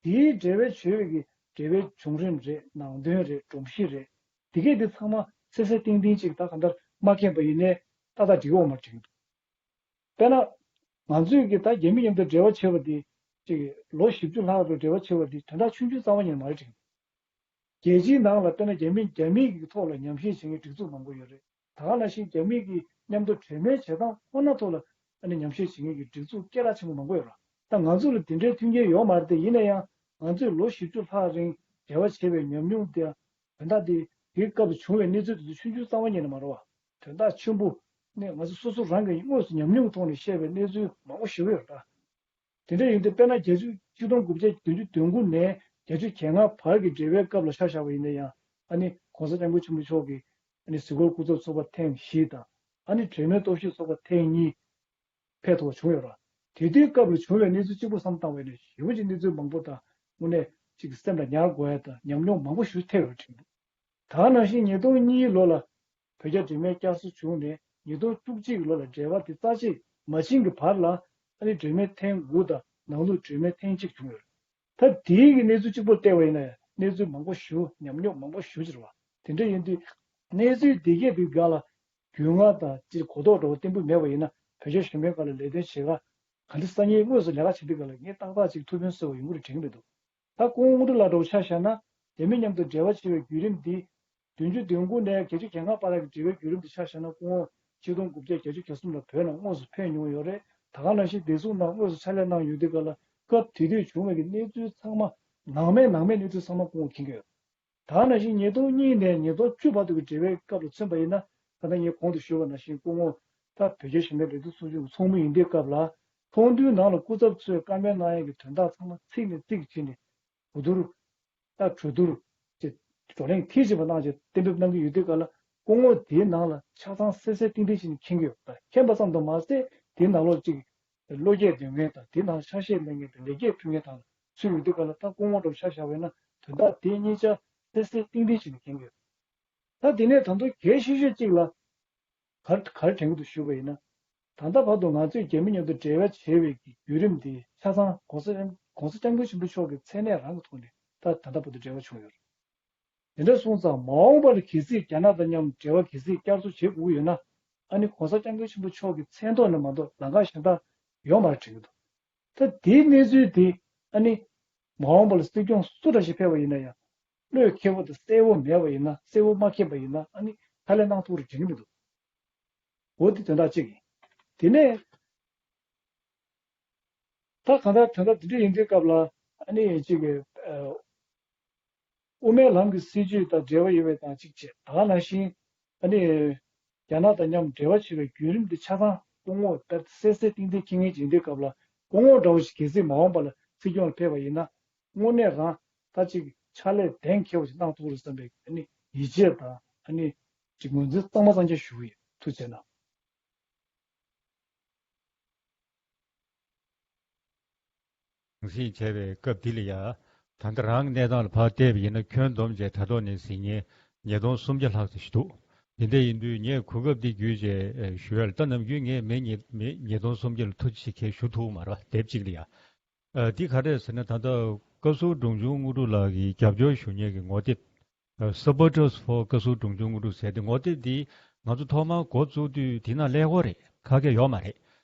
དེའི་འབྲེལ་བའི་བྱུང་བའི་གི་འབྲེལ་བའི་བྱུང་རིམ་རེད། ནང་དོན་རེད། སྒྲོམ་གཞི་རེད། དེ་གས་དེ་ཚང་མ་གསལ་གསལ་ཏིང་ཏིང་ཅིག་ད་ག་འདྲ་མ་མཁྱེན་པ་ཡིན་ནའི་ཏག་ཏག་འགྲིག་གི་ཡོད་མ་རེད་དྲན་གྱི་འདུག་དཔེར་ན། ང་ཚོས་ཀྱི་ད་རྒྱ་མི་མཉམ་དུ་འབྲེལ་བ་བྱས་པ་དེ། ཅིག་ལོ་བཞི་བཅུ་ལྷག་རིང་འབྲེལ་བ་བྱས་པ་དེ་དོན་དག་ཆུང་ཆུང་རྩ་བ་ཉིད་ནས་མ་རེད་དྲན་གྱི་འདུག་རྒྱལ་སྤྱིའི་ནང་ལ་དཔེར་ན་རྒྱ་མི་རྒྱ་མི་གི་ཐོག་ལ་ཉམས་ཞིབ་བྱེད་མཁན་སྒྲིག་འཛུགས་མང་པོ་ཡོད་རེད། ད་ག་ནང་བཞིན་རྒྱ་མི་གི་མཉམ་དུ་གྲོས་མོལ་བྱེད་སྟངས་ཁོ་ན་ཐོག་ལ་ཨ་ནི་ཉམས་ཞིབ་བྱེད་མཁན་གྱི་སྒྲིག་འཛུགས་སྐད་གྲགས་ཆེན་པོ་མང་པོ་ཡོད་རེད། ད་ང་ཚོ་ལ་དེ་འདྲའི་མཐུན་རྐྱེན་ཡོད་མ་རེད་དེ། ཡིན་ན་ཡང་ང་ཚོས་ལོ་བཞི་བཅུ་ལྷག་རིང་འབྲེལ་བ་བྱས་པའི་ཉམས་མྱོང་དེ། དོན་དག་དེ་དེའི་སྐབས་སུ་བྱུང་བའི་གནས་ཚུལ་དེ་ཚོ་ཆུང་ཆུང་རྩ་བ་ཉིད་ནས་མ་རེད་བ། དོན་དག་ཆེན་པོ་ནི་ང་ཚོ་སོ་སོ་རང་གི་དངོས་སུ་ཉམས་མྱོང་ཐོག་ནས་བཤད་པའི་གནས་ཚུལ་མང་པོ་ཞིག་ཡོད་རེད་ད། དེ་འདྲ་ཡིན་དུས་དཔེར་ན་བརྒྱད་ཅུ། ཆིག་སྟོང་དགུ་བརྒྱ་བདུན་ཅུ་དོན་དགུ་ནས་བརྒྱད་ཅུ་གྱ་ལྔ་བར་གྱི་འབྲེལ་བའི་སྐབས་ལ་ཆ་བཞག་པ་ཡིན་ན་ཡང་། ཨ་ནི་གོང་ས་སྐྱབས་མགོན་ཆེན་པོ་མཆོག་གིས་ཨ་ནི་གཟིགས་སྐོར་སྐུ་ཚབ་ཚོགས་པ་ཐེངས་བཞི་དང་། ཨ་ནི་གྲོས་མོལ་རྟོག་ཞིབ་ཚོགས་པ་ཐེངས་གཉིས་ཕེབས་ཐུབ་པ་བྱུང་ཡོད་རེད། དེ་དུས་སྐབས་ལ་བྱུང་བའི་གནས་ཚུལ་གཅིག་པུ་བསམ་བཏང་བ་ཡིན་ན་ཞེ་པོ་ཅིག་གནས་ཚུལ་མང་པོ་དང་། དངོས་གནས་ཅིག་སེམས་ལ་ཉར་དགོས་ཡ་དང་ཉམས་མྱོང་མང་པོ་ཞིག་ཐེབས་ཡོད་དྲན་འདུག་ད་ག་ནང་བཞིན་ཉིས་སྟོང་གཉིས་ལོ་ལ་བོད་རྒྱ་འབྲེལ་མོལ་བསྐྱར་གསོ་བྱུང་ནས་ཉིས་སྟོང་བཅུ་གཅིག་ལོ་ལ་འབྲེལ་བ་དེ་རྩ་ཆེ་མ་ཕྱིན་གྱི་བར་ལ། ཨ་ནི་གྲོས་མོལ་ཐེངས་དགུ་དང་ནང་ལུགས་གྲོས་མོལ་ཐེངས་གཅིག་བྱུང་ཡོད། ད་དེའི་གི་གནས་ཚུལ་གཅིག་པོར་བལྟས་པ་ཡིན་ན། གནས་ཚུལ་མང་པོ་ཞུ། ཉམས་མྱོང་མང་པོ་ཞུ་ཅིག་རེད་བ། དེ་འདྲ་ཡིན་དུས་གནས་ཚུལ་འདི་གས་འདི་སྒང་ལ་རྒྱུས་མངའ་དང་སྤྱིར་གོ་རྟོགས་འདྲ་བོ་བརྟན་པོ་མེད་པ་ཡིན་ན། བོད་རྒྱ་གཞུང་མའི་སྒང་ལ་ལས་དོན་བྱེད་ག་ག་འདྲ་སང་ཉིན་དངོས་སུ་ལས་ཀ་བྱེད་དུས་སྒང་ལ་ངས་ཏག་ཏག་ཅིག་ཐུགས་ཕན་གསོས་པ་ཡོང་གི་རེད་དྲན་གྱི་མི་འདུག་ད་སྐུ་ངོ་དངོས་གྲུབ་ལགས་འདྲ་བོ་ཆ་བཞག་ན། རྒྱ་མི་མཉམ་དུ་འབྲེལ་བ་བྱེད་པའི་བརྒྱུད་རིམ་འདི། བདུན་ཅུ་དོན་དགུ་ནས་བརྒྱད་ཅུ་གྱ་ལྔ་བར་གྱི་འབྲེལ་བའི་བརྒྱུད་རིམ་འདི་ཆ་བཞག་ན། སྐུ་ངོ་ཆིག་སྟོང་དགུ་བརྒྱ་བརྒྱད་ཅུ་གྱ་གསུམ་ལ་བོད་ནང་དངོས་སུ་ཕེབས་མྱོང་ཡོད་རེད། ད་ག་ནང་བཞིན་བདེ་སྲུང་ནང་དངོས་སུ་ཕྱག་ལས་གནང་ཡོང་དུས་སྒང་ལ། སྐབས་དེ་དུས་བྱུང་བའི་གི་གནས་ཚུལ་ཚང་མ། ནང་མའི་ནང་མའི་གནས་ཚུལ་ཚང་མ་སྐུ་ངོ་མཁྱེན་གྱི་ཡོད། ད་ག་ནང་བཞིན་ཉིས་སྟོང་གཉིས་ནས་ཉིས་སྟོང་བཅུ་བར་དུ་གི་འབྲེལ་བའི་སྐབས་ལ་མཚོན་པ་ཡིན་ན། ད་ལྟ་ངས་གོང་དུ་ཞུས་པ་ནང་བཞིན་སྐུ་ངོ་ད་བོད་རྒྱ་གཞུང་མའི་ལས་དོན་ཚོགས་ཆུང་གི་ཚོགས་མི་ཡིན་དུས་སྐབས་ལ། ཚོགས་འདུའི་ནང་ལ་སྐུ་ཚབ་ཚོས་བཀའ་མོལ་གནང་ཡས་ཀྱི་དོན་དག་ཚང་མ་ཚིག་ནས་ཚིག་བྱས་ནས་གོ་བསྡུར། ད་གྲོས་བསྡུར་བྱས། བགྲོ་གླེང་མཐིལ་ཕྱིན་པ་གནང་བྱས་གཏན་འབེབས་གནང་གི་ཡོད་དུས་སྒང་ལ། སྐུ་ངོ་དེའི་ནང་ལ་ཆ་ཚང་གསལ་གསལ་ཏིང་ཏིང་ཞིག་མཁྱེན་གྱི་ཡོད། ད་མཁྱེན་པ་ཙམ་དུ་མ་ཟད། དེའི་ནང་ལོགས་ཅིག་བློ་སྐྱེད་འདོན་མཁན་དང་། དེའི་ནང་ཆ་ཤས་ལེན་མཁན་དང་། ལེགས་སྐྱེས་ཕུལ་མཁན་དང་ཚུད་ཡོད་དུས་སྒང་ལ། ད་སྐུ་ངོ་འདྲ་བོ་ཆ་བཞག་པ་ཡིན་ན། དོན་དག་དེ་གཉིས་ཆ་གསལ་གསལ་ཏིང་ཏིང་ཞིག་མཁྱེན་གྱི་ཡོད། ད་དེ་ནས་ད་དུང་གལ་ཆེ་ཤོས་གཅིག་ལ། ག་ག་རེ་དྲན་གྱི་འདུག་ཞུས་པ་ཡིན་ན། ད་ལྟ་བར་དུ་ང་ཚོས་རྒྱ་མི་མཉམ་དུ་འབྲེལ་བ་བྱས་པའི་གི་བརྒྱུད་རིམ་དེ་ཆ་ཚང་༸གོང་ས་༸གོང་ས་༸སྐྱབས་མགོན་ཆེན་པོ་མཆོག་གི་མཚན་གནས་རང་གི་ཐོག་ནས་ད་ད་ལྟ་བར་དུ་འབྲེལ་བ་བྱུང་ཡོད་རེད། དེ་འདྲ་སོང་ཙང་མ་འོངས་པར་གལ་སྲིད་རྒྱ་ནག་དང་མཉམ་འབྲེལ་བ་གལ་སྲིད་བསྐྱར་གསོ་བྱེད་དགོས་ཀྱི་ཡོད་ན། ཨ་ནི་༸གོང་ས་༸སྐྱབས་མགོན་ཆེན་པོ་མཆོག་གི་མཚན་ཐོག་ནས་མ་གཏོགས་ལམ་ཁ་གཞན་དག་ཡོད་མ་རེད་དྲན་གྱི་འདུག་ད་དེའི་གནས་ཚུལ་དེ། ཨ་ནི་མ་འོངས་པ་ལ་སྲིད་སྐྱོང་སུ་འདྲ་ཞིག་ཕེབས་པ་ཡིན་ན་ཡང་། བློས་འཁེལ་བོ་དང་གསལ་བོ་མེད་པ་ཡིན་ན། གསལ་བོ་མ་མཁྱེན་པ་ཡིན་ན། ཨ་ནི་ཕྱག་ལས་གནང་ཐུབ་རེད་དྲན་གྱི་མི་འདུག་འོ་དེ་དོན་དག་གཅིག་ཡིན། དེ་ནས་ད་གང་ལྟར་དོན་དག་དེ་འདྲ་ཡིན་དུས་སྐབས་ལ། ཨ་ནི་གཅིག་གི་ཨ། དབུ་མའི་ལམ་གྱི་སྲིད་བྱུས་དང་འབྲེལ་བ་ཡོད་པའི་དང་གཅིག་བྱས། ད་ག་ནང་བཞིན་ཨ་ནི་རྒྱ་ནག་དང་མཉམ་འབྲེལ་བ་བྱེད་པའི་བརྒྱུད་རིམ་འདི་ཆ་ཚང་སྐུ་ངོ་ལྟར་གསལ་གསལ་ཏིང་ཏིང་མཁྱེན་མཁན་ཅིག་ཡིན་དུས་སྐབས་ལ། སྐུ་ངོ་འདྲ་བོ་ཞིག་གལ་སྲིད་མ་འོངས་པ་ལ་སྲིད་སྐྱོང་ལ་ཕེབས་པ་ཡིན་ན། དངོས་གནས་རང་ད་ཅིག་ཕྱག་ལས་གཏན་འཁེལ་བ་ཞིག་གནང་ཐུབ་རེད་བསམ་པའི་ཨ་ནི་ཡིད་ཆེས་དང་། ཨ་ནི་ཅིག་ངོས་འཛིན་གཙང་མ་གཙང་རྐྱང་ཞུ་གི་ཡོད། ཐུགས་རྗེ་གནང་། རང་སྲིད་བྱས་པའི་སྐབས་འདི་ལ་ཡ། ད་ལྟ་རང་གི་གནས་སྟངས་ལ་ཕར་བལྟས་པ་ཡིན་ན། ཁྱོན་བསྡོམས་བྱས་དྲ་ཐོག་ནས་གཟིགས་མཁན་ཉིས་སྟོང་སུམ་བརྒྱ་ལྷག་ཙམ་ཞིག་འདུག་དེ་འདྲ་ཡིན་དུས་ངས་གོ་སྐབས་འདི་བརྒྱུད་བྱས་ཨེ་ཞུ་ཡ་ལ། ད་ནམ་རྒྱུན་ངས་མི་ཉིས་མི་ཉིས་སྟོང་སུམ་བརྒྱ་ལ་ཐུགས་རྗེ་ཆེ་ཞུ་ཐུབ་མ་རེད་པ། དེབ་གཅིག་ལ་ཡ། ཨ་འདི་ག་རེ་རེད་ཟེར་ན། ད་ལྟ་བཀའ་ཟུར་འབྲོང་ཆུང་དངོས་གྲུབ་ལགས་ཀྱིས་རྒྱབ་སྐྱོར་ཞུ་མཁན་གྱི་ངོ་དེབ། ཨ་Supporters for བཀའ་ཟུར་འབྲོང་ཆུང་དངོས་གྲུབ་ཟེར་ཏེ་ངོ་དེབ་འདི་ང་ཚོ་ཐོག་མར་འགོ་བཙུགས་དུས་དེ་ནང་ཀླད་ཀོར་རེད། ཁ་སྐད་ཡོད་མ་རེད།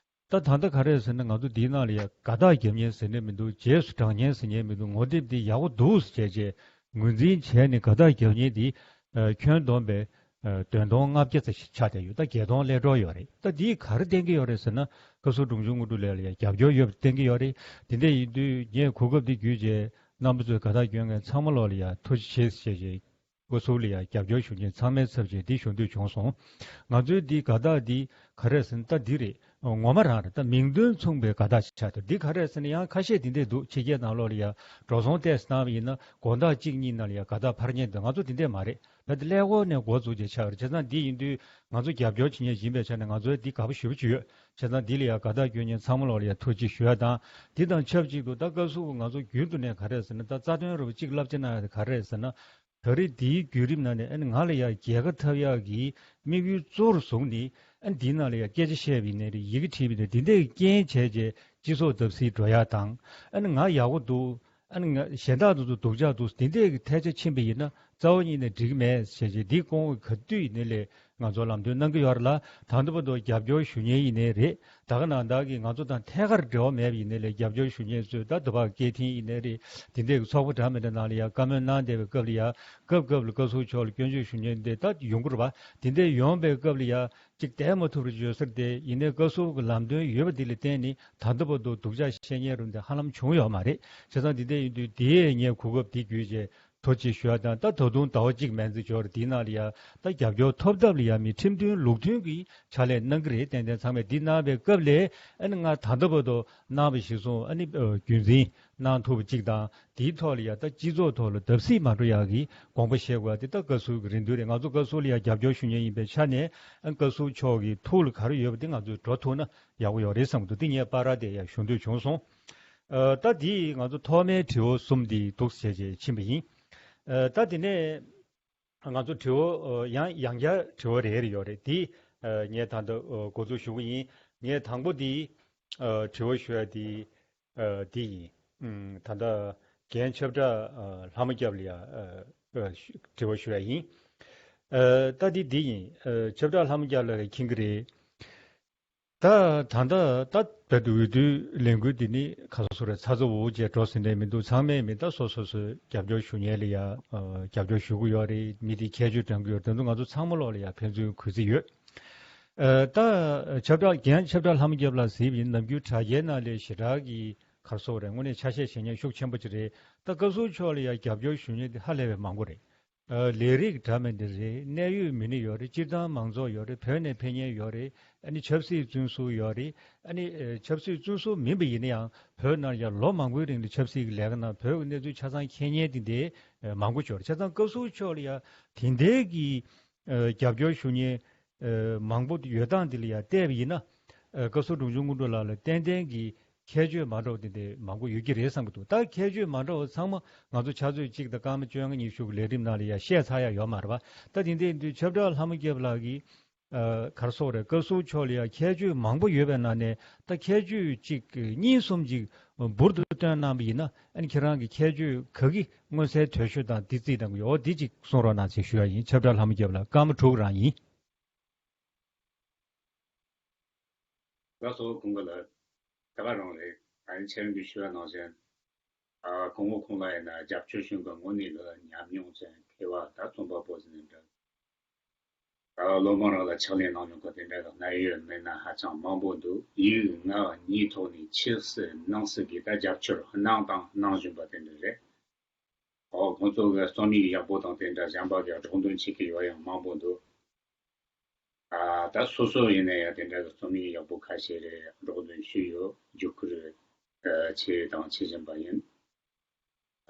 ད་ད་ལྟ་ག་རེ་རེད་ཟེར་ན། ང་ཚོ་འདི་ནང་ལ་ཡ་དགའ་རྟགས་རྒྱབ་མཁན་ཟེར་མཁན་མི་འདུག་རྗེས་སུ་འབྲང་མཁན་ཟེར་མཁན་མི་འདུག་ངོ་དེབ་འདི་ཡག་པོ་འདུག་ཟེར་བྱས་བྱས་ངོས་འཛིན་བྱས་ནས་དགའ་རྟགས་རྒྱག་མཁན་འདི་ཨ་ཁྱོན་བསྡོམས་པས་ཨ་བདུན་སྟོང་ལྔ་བརྒྱ་ཙམ་ཞིག་ཆགས་བསྡད་ཡོད། ད་བརྒྱད་སྟོང་སླེབས་འགྲོ་ཡོད་རེད། ད་འདིས་ག་རེ་བསྟན་གྱི་ཡོད་རེད་ཟེར་ན། བཀའ་ཟུར་འབྲོང་ཆུང་དངོས་གྲུབ་ལགས་ལ་ཡ་རྒྱབ་སྐྱོར་ཡོད་པ་བསྟན་གྱི་ཡོད་རེད། དེ་འདྲ་ཡིན་དུས་ངས་གོ་སྐབས་འདི་བརྒྱུད་བྱས་རྣམ་པ་ཚོས་དགའ་རྟགས་སྐྱོན་མཁན་ཚང་མ་ལོག་ལ་ཡ་ཐུགས་རྗེ་ཆེ་ཞེས་བཀའ་ཟུར་ལ་ཡ་རྒྱབ་སྐྱོར་ཞུ་མཁན་ཚང་མའི་ཚབ་བྱས་འདི་ཞུ་འདོད་བྱུང་སོང་། ང་ཚོའི་འདི་དགའ་རྟགས་འདི་ག་རེ་ཟེར་ན། ད་འདི་རེད། ངོ་མ་རང་རེད། ད་མིང་དོན་མཚུངས་པའི་དགའ་རྟགས་ཤིག་ཆགས་འདུག་འདི་ག་རེ་རེད་ཟེར་ན། ཡང་ཁ་ཤས་འདི་འདྲས་འདུག་ཕྱི་རྒྱལ་ནང་ལོགས་ལ་ཡ་འགྲོ་སོང་ཏོག་ཙམ་བཏང་བ་ཡིན་ན་དགོང་དག་གཅིག་གཉིས་ནང་ལ་ཡ་དགའ་རྟགས་འཕར་མཁན་འདུག་ང་ཚོ་འདི་འདྲས་མ་རེད། ད་འདི་ཀླད་ཀོར་ནས་འགོ་བཙུགས་བྱས་ཆགས་རེད། བྱས་ཙང་འདི་ཡིན་དུས་ང་ཚོ་རྒྱབ་སྐྱོར་བྱེད་མཁན་ཡིན་པའི་ཆ་ནས་ང་ཚོའི་འདི་དགའ་པོ་ཞེ་པོ་ཅིག་ཡོད། བྱས་ཙང་འདི་ལ་ཡ་དགའ་རྟགས་སྐྱོན་མཁན་ཚང་མ་ལོག་ལ་ཡ་ཐུགས་རྗེ་ཞུ་ཡ་དང་། འདི་དང་ཆབས་ཅིག་ཏུ་ད་བཀའ་ཟུར་ང་ཚོ་རྒྱུན་དུ་ནས་ག་རེ་ཟེར་ན། ད་རྩ་དོན་རུ་གཅིག་བསླབ་བྱ་གནང་ཡ་དེ་ག་རེ་ཟེར་ན། ད་རེས་འདིའི་བརྒྱུད་རིམ་ནང་ནས་ཨ་ནི་ང་ལ་ཡ་རྒྱལ་ཁ་ཐོབ་ཡག་གི་དམིགས་ཡུལ་གཙོ་བོར་བཟུང་ནས། ཨ་ནི་འདིའི་ནང་ལ་ཡ་སྐད་ཆ་བཤད་པ་ཡིན་ནའི་རེད། ཡི་གེ་བྲིས་པ་ཡིན་ནའི་རེད། འདི་འདྲའི་རྐྱེན་བྱས་རྗེས་སྤྱི་ཚོགས་བརྡབ་གསིག་འགྲོ་ཡག་དང་། ཨ་ནི་ང་ཡག་པོ་འདུག་ཨ་ནི་ང་གཞན་དག་དེ་ཚོ་སྡུག་ཅག་འདུག་འདི་འདྲའི་གི་ཐལ་ཆ་ཕྱིན་པ་ཡིན་ན་རྩ་བ་ཉིད་ནས་འགྲིག་གི་མེད་བྱས་རྗེས། འདི་སྐུ་ངོ་ག་དུས་ཡིན་ནའི་ལས་ང་ཚོ་ལམ་སྟོན་གནང་གི་ཡོད་རེད་ལ། ད་ལྟ་བར་དུ་རྒྱབ་སྐྱོར་ཞུ་མཁན་ཡིན་ནའི་རེད། ད་ག་ནང་བདག་གིས་ང་ཚོ་དང་ཐད་ཀར་འབྲེལ་བ་མེད་པ་ཡིན་ནའི་ལས་རྒྱབ་སྐྱོར་ཞུ་མཁན་ཚོས། ད་འདི་པ་སྐད་འཕྲིན་ཡིན་ནའི་རེད། དེ་འདྲའི་གི་ཚོགས་པ་འདྲ་མི་འདྲ་ནང་ལ་ཡ་བཀའ་མོལ་གནང་བསྡད་པའི་སྐབས་ལ་ཡ། སྐབས་སྐབས་ལ་བཀའ་ཟུར་མཆོག་ལ་སྐྱོན་བརྗོད་ཞུ་མཁན་དེ་ད་ཡོང་གི་རེད་པ། དེ་འདྲའི་ཡོང་པའི་སྐབས་ལ་ཡ་གཅིག་བལྟས་མ་ཐུབ་པར་བརྗོད་སར་དེ་ཡིན་ནའི་བཀའ་ཟུར་གྱི་ལམ་སྟོན་ཡོད་པ་འདི་ལ་བརྟེན་ནས་ད་ལྟ་བར་དུ་སྡུག་ཅག་བཤད་མཁན་རུ་འདི་ཧ་ལམ་བྱུང་ཡོད་མ་རེད། བྱས་ཙང་འདི་འདྲ་ཡིན་དུས་དེ་ངས་གོ་སྐབས་འདི་བརྒྱུད་བྱས་ཐུགས་རྗེ་ཆེ་ཞུ་ཡ་དང་། ད་ད་དུང་ཟླ་བ་གཅིག་མན་ཙམ་འབྱོར། འདིའི་ནང་ལ་ཡ་ད་རྒྱབ་སྐྱོར་ཐོབ་ཐབས་ལ་ཡ་མི་ཁྲིམས་མཐུན་ལུགས་མཐུན་གྱི་ཕྱག་ལས་གནང་གི་རེད། ཏན་ཏན་ཚང་མས་འདི་གནང་བའི་སྐབས་ལ་ཨ་ནི་ང་ད་ལྟ་བར་དུ་གནང་བ་གཞིར་བཟུང་ཨ་ནི་ཨ་རྒྱུན་འཛིན་གནང་ཐུབ་པ་གཅིག་དང་། དེའི་ཐོག་ལ་ཡ་ད་སྤྱི་ཚོགས་ཐོག་ལ་བརྡབ་གསིག་མ་འགྲོ་ཡག་གི་དགོངས་པ་བཞེས་དགོས་པ་དེ་ད་བཀའ་ཟུར་གྱི་རེ་འདུན་རེད། ང་ཚོ་བཀའ་ཟུར་ལ་ཡ་རྒྱབ་སྐྱོར་ཞུ་མཁན་ཡིན་པའི་ཆ་ནས་ཨ་བཀའ་ཟུར་མཆོག་གི་ཐུགས་ལ་ག་རེ་ཡོད་པ་དེ་ང་ཚོས་འགྲོ་ཐུབ་ན་ཡག་པོ་ཡོད་རེད་བསམ་གྱི་འདུག་འདི་ངས་པར་ར་དེ་ཡ་ཞུ་འདོད་བྱུང་སོང་། ཨ་ད་འདི་ང་ཚོ་ཐོག་མའི་དྲི་བ་གསུམ་འདི་འདུག་སེ་བྱས་བྱས་ཕྱིན་པ་ཡིན། ཨ་ད་དེ་ནས་ང་ཚོ་དྲི་བ་ཨ་ཡང་ཡང་བསྐྱར་དྲི་བ་རེ་རེ་ཡོད་རེད། འདི་ཨ་ངས་ད་ལྟ་ཨ་འགོ་འཛུགས་ཞུ་གི་ཡིན། ངས་དང་པོ་འདི་ཨ་དྲི་བ་ཞུ་ཡ་འདི་ཨ་འདི་ཡིན། ཨམ་ད་ལྟ་ རྒན་ཆབ་བྲག་ཨ་ལྷ་མོ་སྐྱབས་ལ་ཡ་ཨ་ཨ་ཞུ་དྲི་བ་ཞུ་ཡ་ཡིན། ཨ་ད་འདི་འདི་ཡིན། ཨ་ཆབ་བྲག་ལྷ་མོ་སྐྱབས་ལགས་ཀྱིས་མཁྱེན་གྱི་རེད། ད་ད་ལྟ་ད་བོད་དུ་འོས་བསྡུའི་ལས་འགུལ་འདི་ནི་ཁ་སོ་སོ་རེ་ཚ་ཚ་འུར་འུར་བྱས་འགྲོ་ཟིན་ནས་མི་འདུག་ཚང་མས་མི་ད་སོ་སོ་སོའི་རྒྱབ་སྐྱོར་ཞུ་མཁན་ལ་ཡ་ཨ་རྒྱབ་སྐྱོར་ཞུ་གི་ཡོད་རེད། མི་དེ་ཁྱད་ཆོས་དྲན་གྱི་ཡོད་རེད། དེ་ཚོ་ང་ཚོ་ཚང་མ་ལོག་ལ་ཡ་ཕན་ཚུན་གུས་བརྩི་ཡོད། ཨ་ད་ཆབ་བྲག་རྒན་ཆབ་བྲག་ལྷ་མོ་རྒྱབ་ལ་གཟིགས་པ་ཡིན་ནམ་རྒྱུན་དྲ་རྒྱའི་ནང་ལས་ཞེ་དྲག་གི་ག་རེ་ཟེར་དགོས་རེད། དངོས་གནས་ཆ་ཤས་བཞེས་མཁན་ཤུགས་ཆེན་པོ་ཅིག་རེད། ད་བཀའ་ཟུར་མཆོག་ལ་ཡ་རྒྱབ་སྐྱོར་ཞུ་མཁན་དེ་ཧ་ལས་པའི་མང་པོ་རེད། ཨ་ལས་རིགས་འདྲ་མིན་འདི་རེད། གནད་ཡོད་མི་སྣ་ཡོད་རེད། སྤྱིར་བཏང་མང་ཚོགས་ཡོད་རེད། བོད་ནས་ཕེབས་མཁན་ཡོད་རེད། ཨ་ནི་ཆབ་སྲིད་བཙོན་ཟུར་ཡོད་རེད། ཨ་ནི་ཨ་ཆབ་སྲིད་བཙོན་ཟུར་མིན་པ་ཡིན་ན་ཡང་བོད་ནང་ཡང་ལོ་མང་པོའི་རིང་ལ་ཆབ་སྲིད་ཀྱི་ལས་ཀ་གནང་། བོད་ཀྱི་གནས་ཚུལ་ཆ་ཚང་མཁྱེན་མཁན་དེ་འདྲའི་ཨ་མང་པོ་ཡོད་རེད། བྱས་ཙང་བཀའ་ཟུར་མཆོག་ལ་ཡང་དེ་འདྲའི་གི་ཨ་རྒྱབ་སྐྱོར་ཞུ་མཁན་ཨ་མང་པོ་ཡོད་སྟངས་འདི་ལ་ཡང་བལྟས་པ་ཡིན་ན། ཨ་བཀའ་ཟུར་འབྲོང་ཆུང་དངོས་གྲུབ་ལགས་ལ་ཏན་ཏན་གྱི་ཁྱད་ཆོས་མ་འདྲ་བ་དེ་འདྲ་མང་པོ་ཡོད་ཀྱི་རེད་བསམ་གྱི་འདུག་ད་ཁྱད་ཆོས་མ་འདྲ་བ་ཚང་མ་ང་ཚོ་ཆུ་ཚོད་གཅིག་དང་སྐར་མ་བཅོ་ལྔ་ཉི་ཤུ་གི་ལས་རིམ་ནང་ལ་ཡང་བཤད་ཚར་ཡ་ཡོད་མ་རེད་པ། ད་དེ་འདྲ་ཡིན་དུས་ཆབ་བྲག་ལྷ་མོ་རྒྱབ་ལགས་ཀྱིས་ཨ་ག་རེ་ཟེར་དགོས་རེད། བཀའ་ཟུར་མཆོག་ལ་ཡང་ཁྱད་ཆོས་མང་པོ་ཡོད་པའི་ནང་ནས་ད་ཁྱད་ཆོས་གཅིག་གཉིས་གསུམ་ཅིག་འབུར་དུ་བཏོན་གནང་བ་ཡིན་ན། ཨ་ནི་ཁྱེད་རང་གི་ཁྱད་ཆོས་ག་གི་མངོན་གསལ་དོད་ཤོས་དང་འདི་རྩིས་གནང་གི་ཡོད། འོ་འདི་གཅིག་གསུང་རོགས་གནང་ཞེས་ཞུ་ཡ་ཡིན། ཆབ་བྲག་ལྷ་མོ་རྒྱབ་ལགས། སྐར་མ་དྲུག་རང་ཡིན། ལགས་སོ། ཁོང་གི་ལ་ད་ག་རང་རེད། ཨ་ནི་ཁྱེད་རང་གིས་ཞུ་བ་ནང་བཞིན། ཨ་ཁོང་མོ་ཁོང་ལ་ཡིན་ན་རྒྱབ་སྐྱོར་ཞུ་མཁན་དངོས་གནས་ལ་ཉམས་མྱོང་ཅན་མཁས་པ་ད་རྩོམ་པ་པོ་ཟེར་ནས་འདྲ། ཨ་བློ་མང་རང་ལ་ཕྱག་ལས་གནང་མྱོང་མཁན་དེ་འདྲ་གི་གནད་ཡོད་མི་སྣ་ཧ་ཅང་མང་པོ་འདུག་ཡིག་ངག་གཉིས་ཐོག་ནས་ཕྱི་སྲིད་ནང་སྲིད་ཀྱི་ད་རྒྱབ་སྐྱོར་གནང་དང་གནང་བཞིན་པ་དེ་འདྲ་རེད། ཨོ་ཁོང་ཚོ་གི་རྩོམ་ཡིག་ཡག་པོ་དང་དེ་འདྲ་གཞན་པ་གི་སྒྲོག་འདོན་བྱེད་མཁན་ཡོད་ཡང་མང་པོ་འདུག་ཨ་ད་སོ་སོ་ཡིན་ན་ཡང་དེ་འདྲ་གི་རྩོམ་ཡིག་ཡག་པོ་ཁ་ཤས་རེ་སྒྲོག་འདོན་ཞུས་ཡོད། བརྒྱུད་བསྐུར་ཨ་བྱས་དང་བྱེད་བཞིན་པ་ཡིན།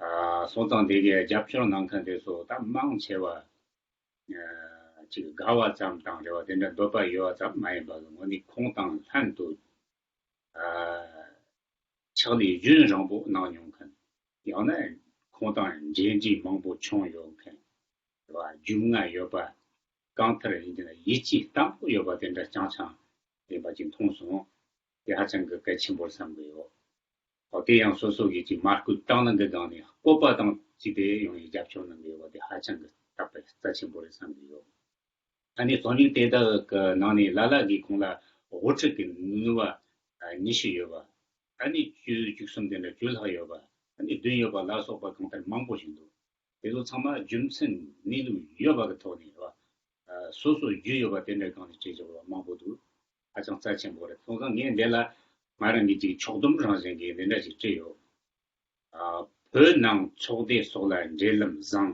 ཨ་སོང་ཙང་དེ་གའི་རྒྱབ་སྐྱོར་གནང་མཁན་དེ་ཚོ་ད་མང་ཆེ་བ་ཨ་ཅིག་དགའ་བ་ཙམ་དང་རེ་བ་དེ་འདྲ་འདོད་པ་ཡོད་པ་ཙམ་མ་ཡིན་པ་གི་ངོ་ནས་ཁོང་དང་ལྷན་དུ་ཨ་ཕྱག་ལས་རྒྱུན་རིང་པོ་གནང་མྱོང་མཁན། ཡང་ན་ཁོང་དང་འབྲེལ་འདྲིས་མང་པོ་བྱུང་ཡོད་མཁན། རེད་བ། རྒྱུས་མངའ་ཡོད་པ། གང་ལྟར་ཡིན་གྱི་ན་ཡིད་ཆེས་བརྟན་པོ་ཡོད་པ་དེ་འདྲ་རྐྱང་རྐྱང་ཡིན་པ་ཅིག་མཐོང་སོང་། དེ་ཧ་ཅང་གི་གལ་ཆེན་པོར་བསམ་གི་ཡོད། འོ་དེ་ཡང་སོ་སོ་གིས་ཅིག་མ་བསྐུལ་དང་བླངས་གི་སྒང་ནས་སྤོབས་པ་དང་བཅས་ཏེ་ཡོང་བའི་རྒྱབ་སྐྱོར་གནང་གི་ཡོད་པ་དེ་ཧ་ཅང་གི་དག་པའི་རྩ་ཆེན་པོ་རེད་བསམ་གི་ཡོད། ཨ་ནི་རྩོམ་ཡིག་དེ་དག་གི་ནང་ནས་ལ་ལ་གིས་ཁོང་ལ་དབུ་ཁྲིད་ཀྱི་ནུས་པ་ཉི་ཤུ་ཡོད་པ། ཨ་ནི་བཅུ་བཅུ་གསུམ་དེ་འདྲ་བཅུ་ལྷག་ཡོད་པ། ཨ་ནི་བདུན་ཡོད་པ་ལ་སོགས་པ་གང་ལྟར་མང་པོ་ཞིག་འདུག་དེ་ཚོ་ཚང་མ་རྒྱུ་མཚན་གནས་ལུགས་ཡོད་པ་གི་ཐོག་ནས་རེད་བ། སོ་སོ་རྒྱུས་ཡོད་པ་དེ་འདྲའི་སྒང་ནས་བྲིས་བཞག་པ་མང་པོ་འདུག་ཧ་ཅང་རྩ་ཆེན་པོ་རེད། སོང་ཙང་ངས་འདི་ལ་ང་རང་གིས་ཅིག་ཕྱོགས་བསྡོམས་རང་བཞིན་གྱི་འདི་འདྲ་ཞིག་བྲིས་ཡོད། ཨ་བོད་ནང་ཚོགས་སྡེ་སོགས་ལ་འབྲེལ་ལམ་བཟང་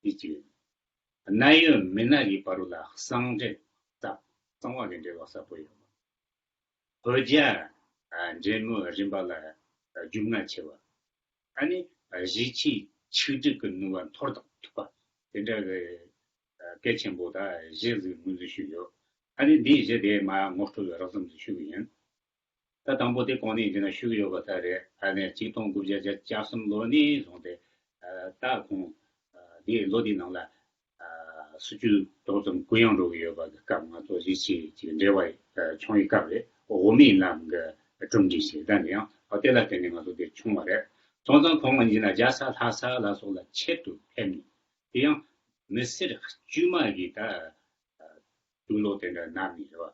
ཡིན་གཅིག་གནད་ཡོད་མི་སྣ་གི་བར་ལ་གསང་འབྲེལ་ཟབ། གསང་བ་གི་འབྲེལ་བ་ཟབ་པོ་ཡོད། བོད་རྒྱ་ཨ་འབྲེལ་མོལ་རིམ་པ་ལ་རྒྱུས་མངའ་ཆེ་བ། ཨ་ནི་གཞིས་བྱེས་ཆིག་སྒྲིལ་གྱི་ནུས་པ་མཐོར་འདེགས་ཐུབ་པ་དེ་འདྲ་གི་ཨ་གལ་ཆེན་པོ་ད་བཞི་ཟིག་ངོས་འཛིན་ཞུས་ཡོད། ཨ་ནི་འདིའི་བཞི་དེ་མ་ངོ་སྤྲོད་རགས་ཙམ་ཟིག་ཞུ་གི་ཡིན། ད་དང་པོ་དེ་གོང་ནས་ཡིན་ན་ཞུ་གི་ཡོད་པ་ལྟར་རེད། ཨ་ནི་གཅིག་སྟོང་དགུ་བརྒྱ་བརྒྱད་ཅུ་གྱ་གསུམ་ལོ་ནས་བཟུང་སྟེ་ཨ་ད་ཁོང་ཨ་འདིའི་ལོ་འདིའི་ནང་ལ་ཨ་སྲིད་ཇུས་ཏོག་ཙམ་གུ་ཡངས་འགྲོ་གི་ཡོད་པ་གི་སྐབས། ང་ཚོ་གཞིས་བྱེས་ཀྱི་འབྲེལ་བ་ཨ་བྱུང་བའི་སྐབས་རེད། འོག་མིན་ལམ་གྱི་གྲུབ་འབྲས་ཞིག་ད་ནི་ཡང་ཨ་དེ་ལ་བརྟེན་ནས་ང་ཚོ་དེ་བྱུང་བ་རེད། སོང་ཙང་ཁོང་ཡིན་ན་རྒྱལ་ས་ལྷ་ས་ལ་སོགས་ལ་ཆེད་དུ་ཕེབས་ནས་དེ་ཡང་མི་སེར་དཀྱུས་མ་གི་ད་ཨ་དུག་ལོག་དེ་འདྲ་མནབས་ནས་རེད་བ།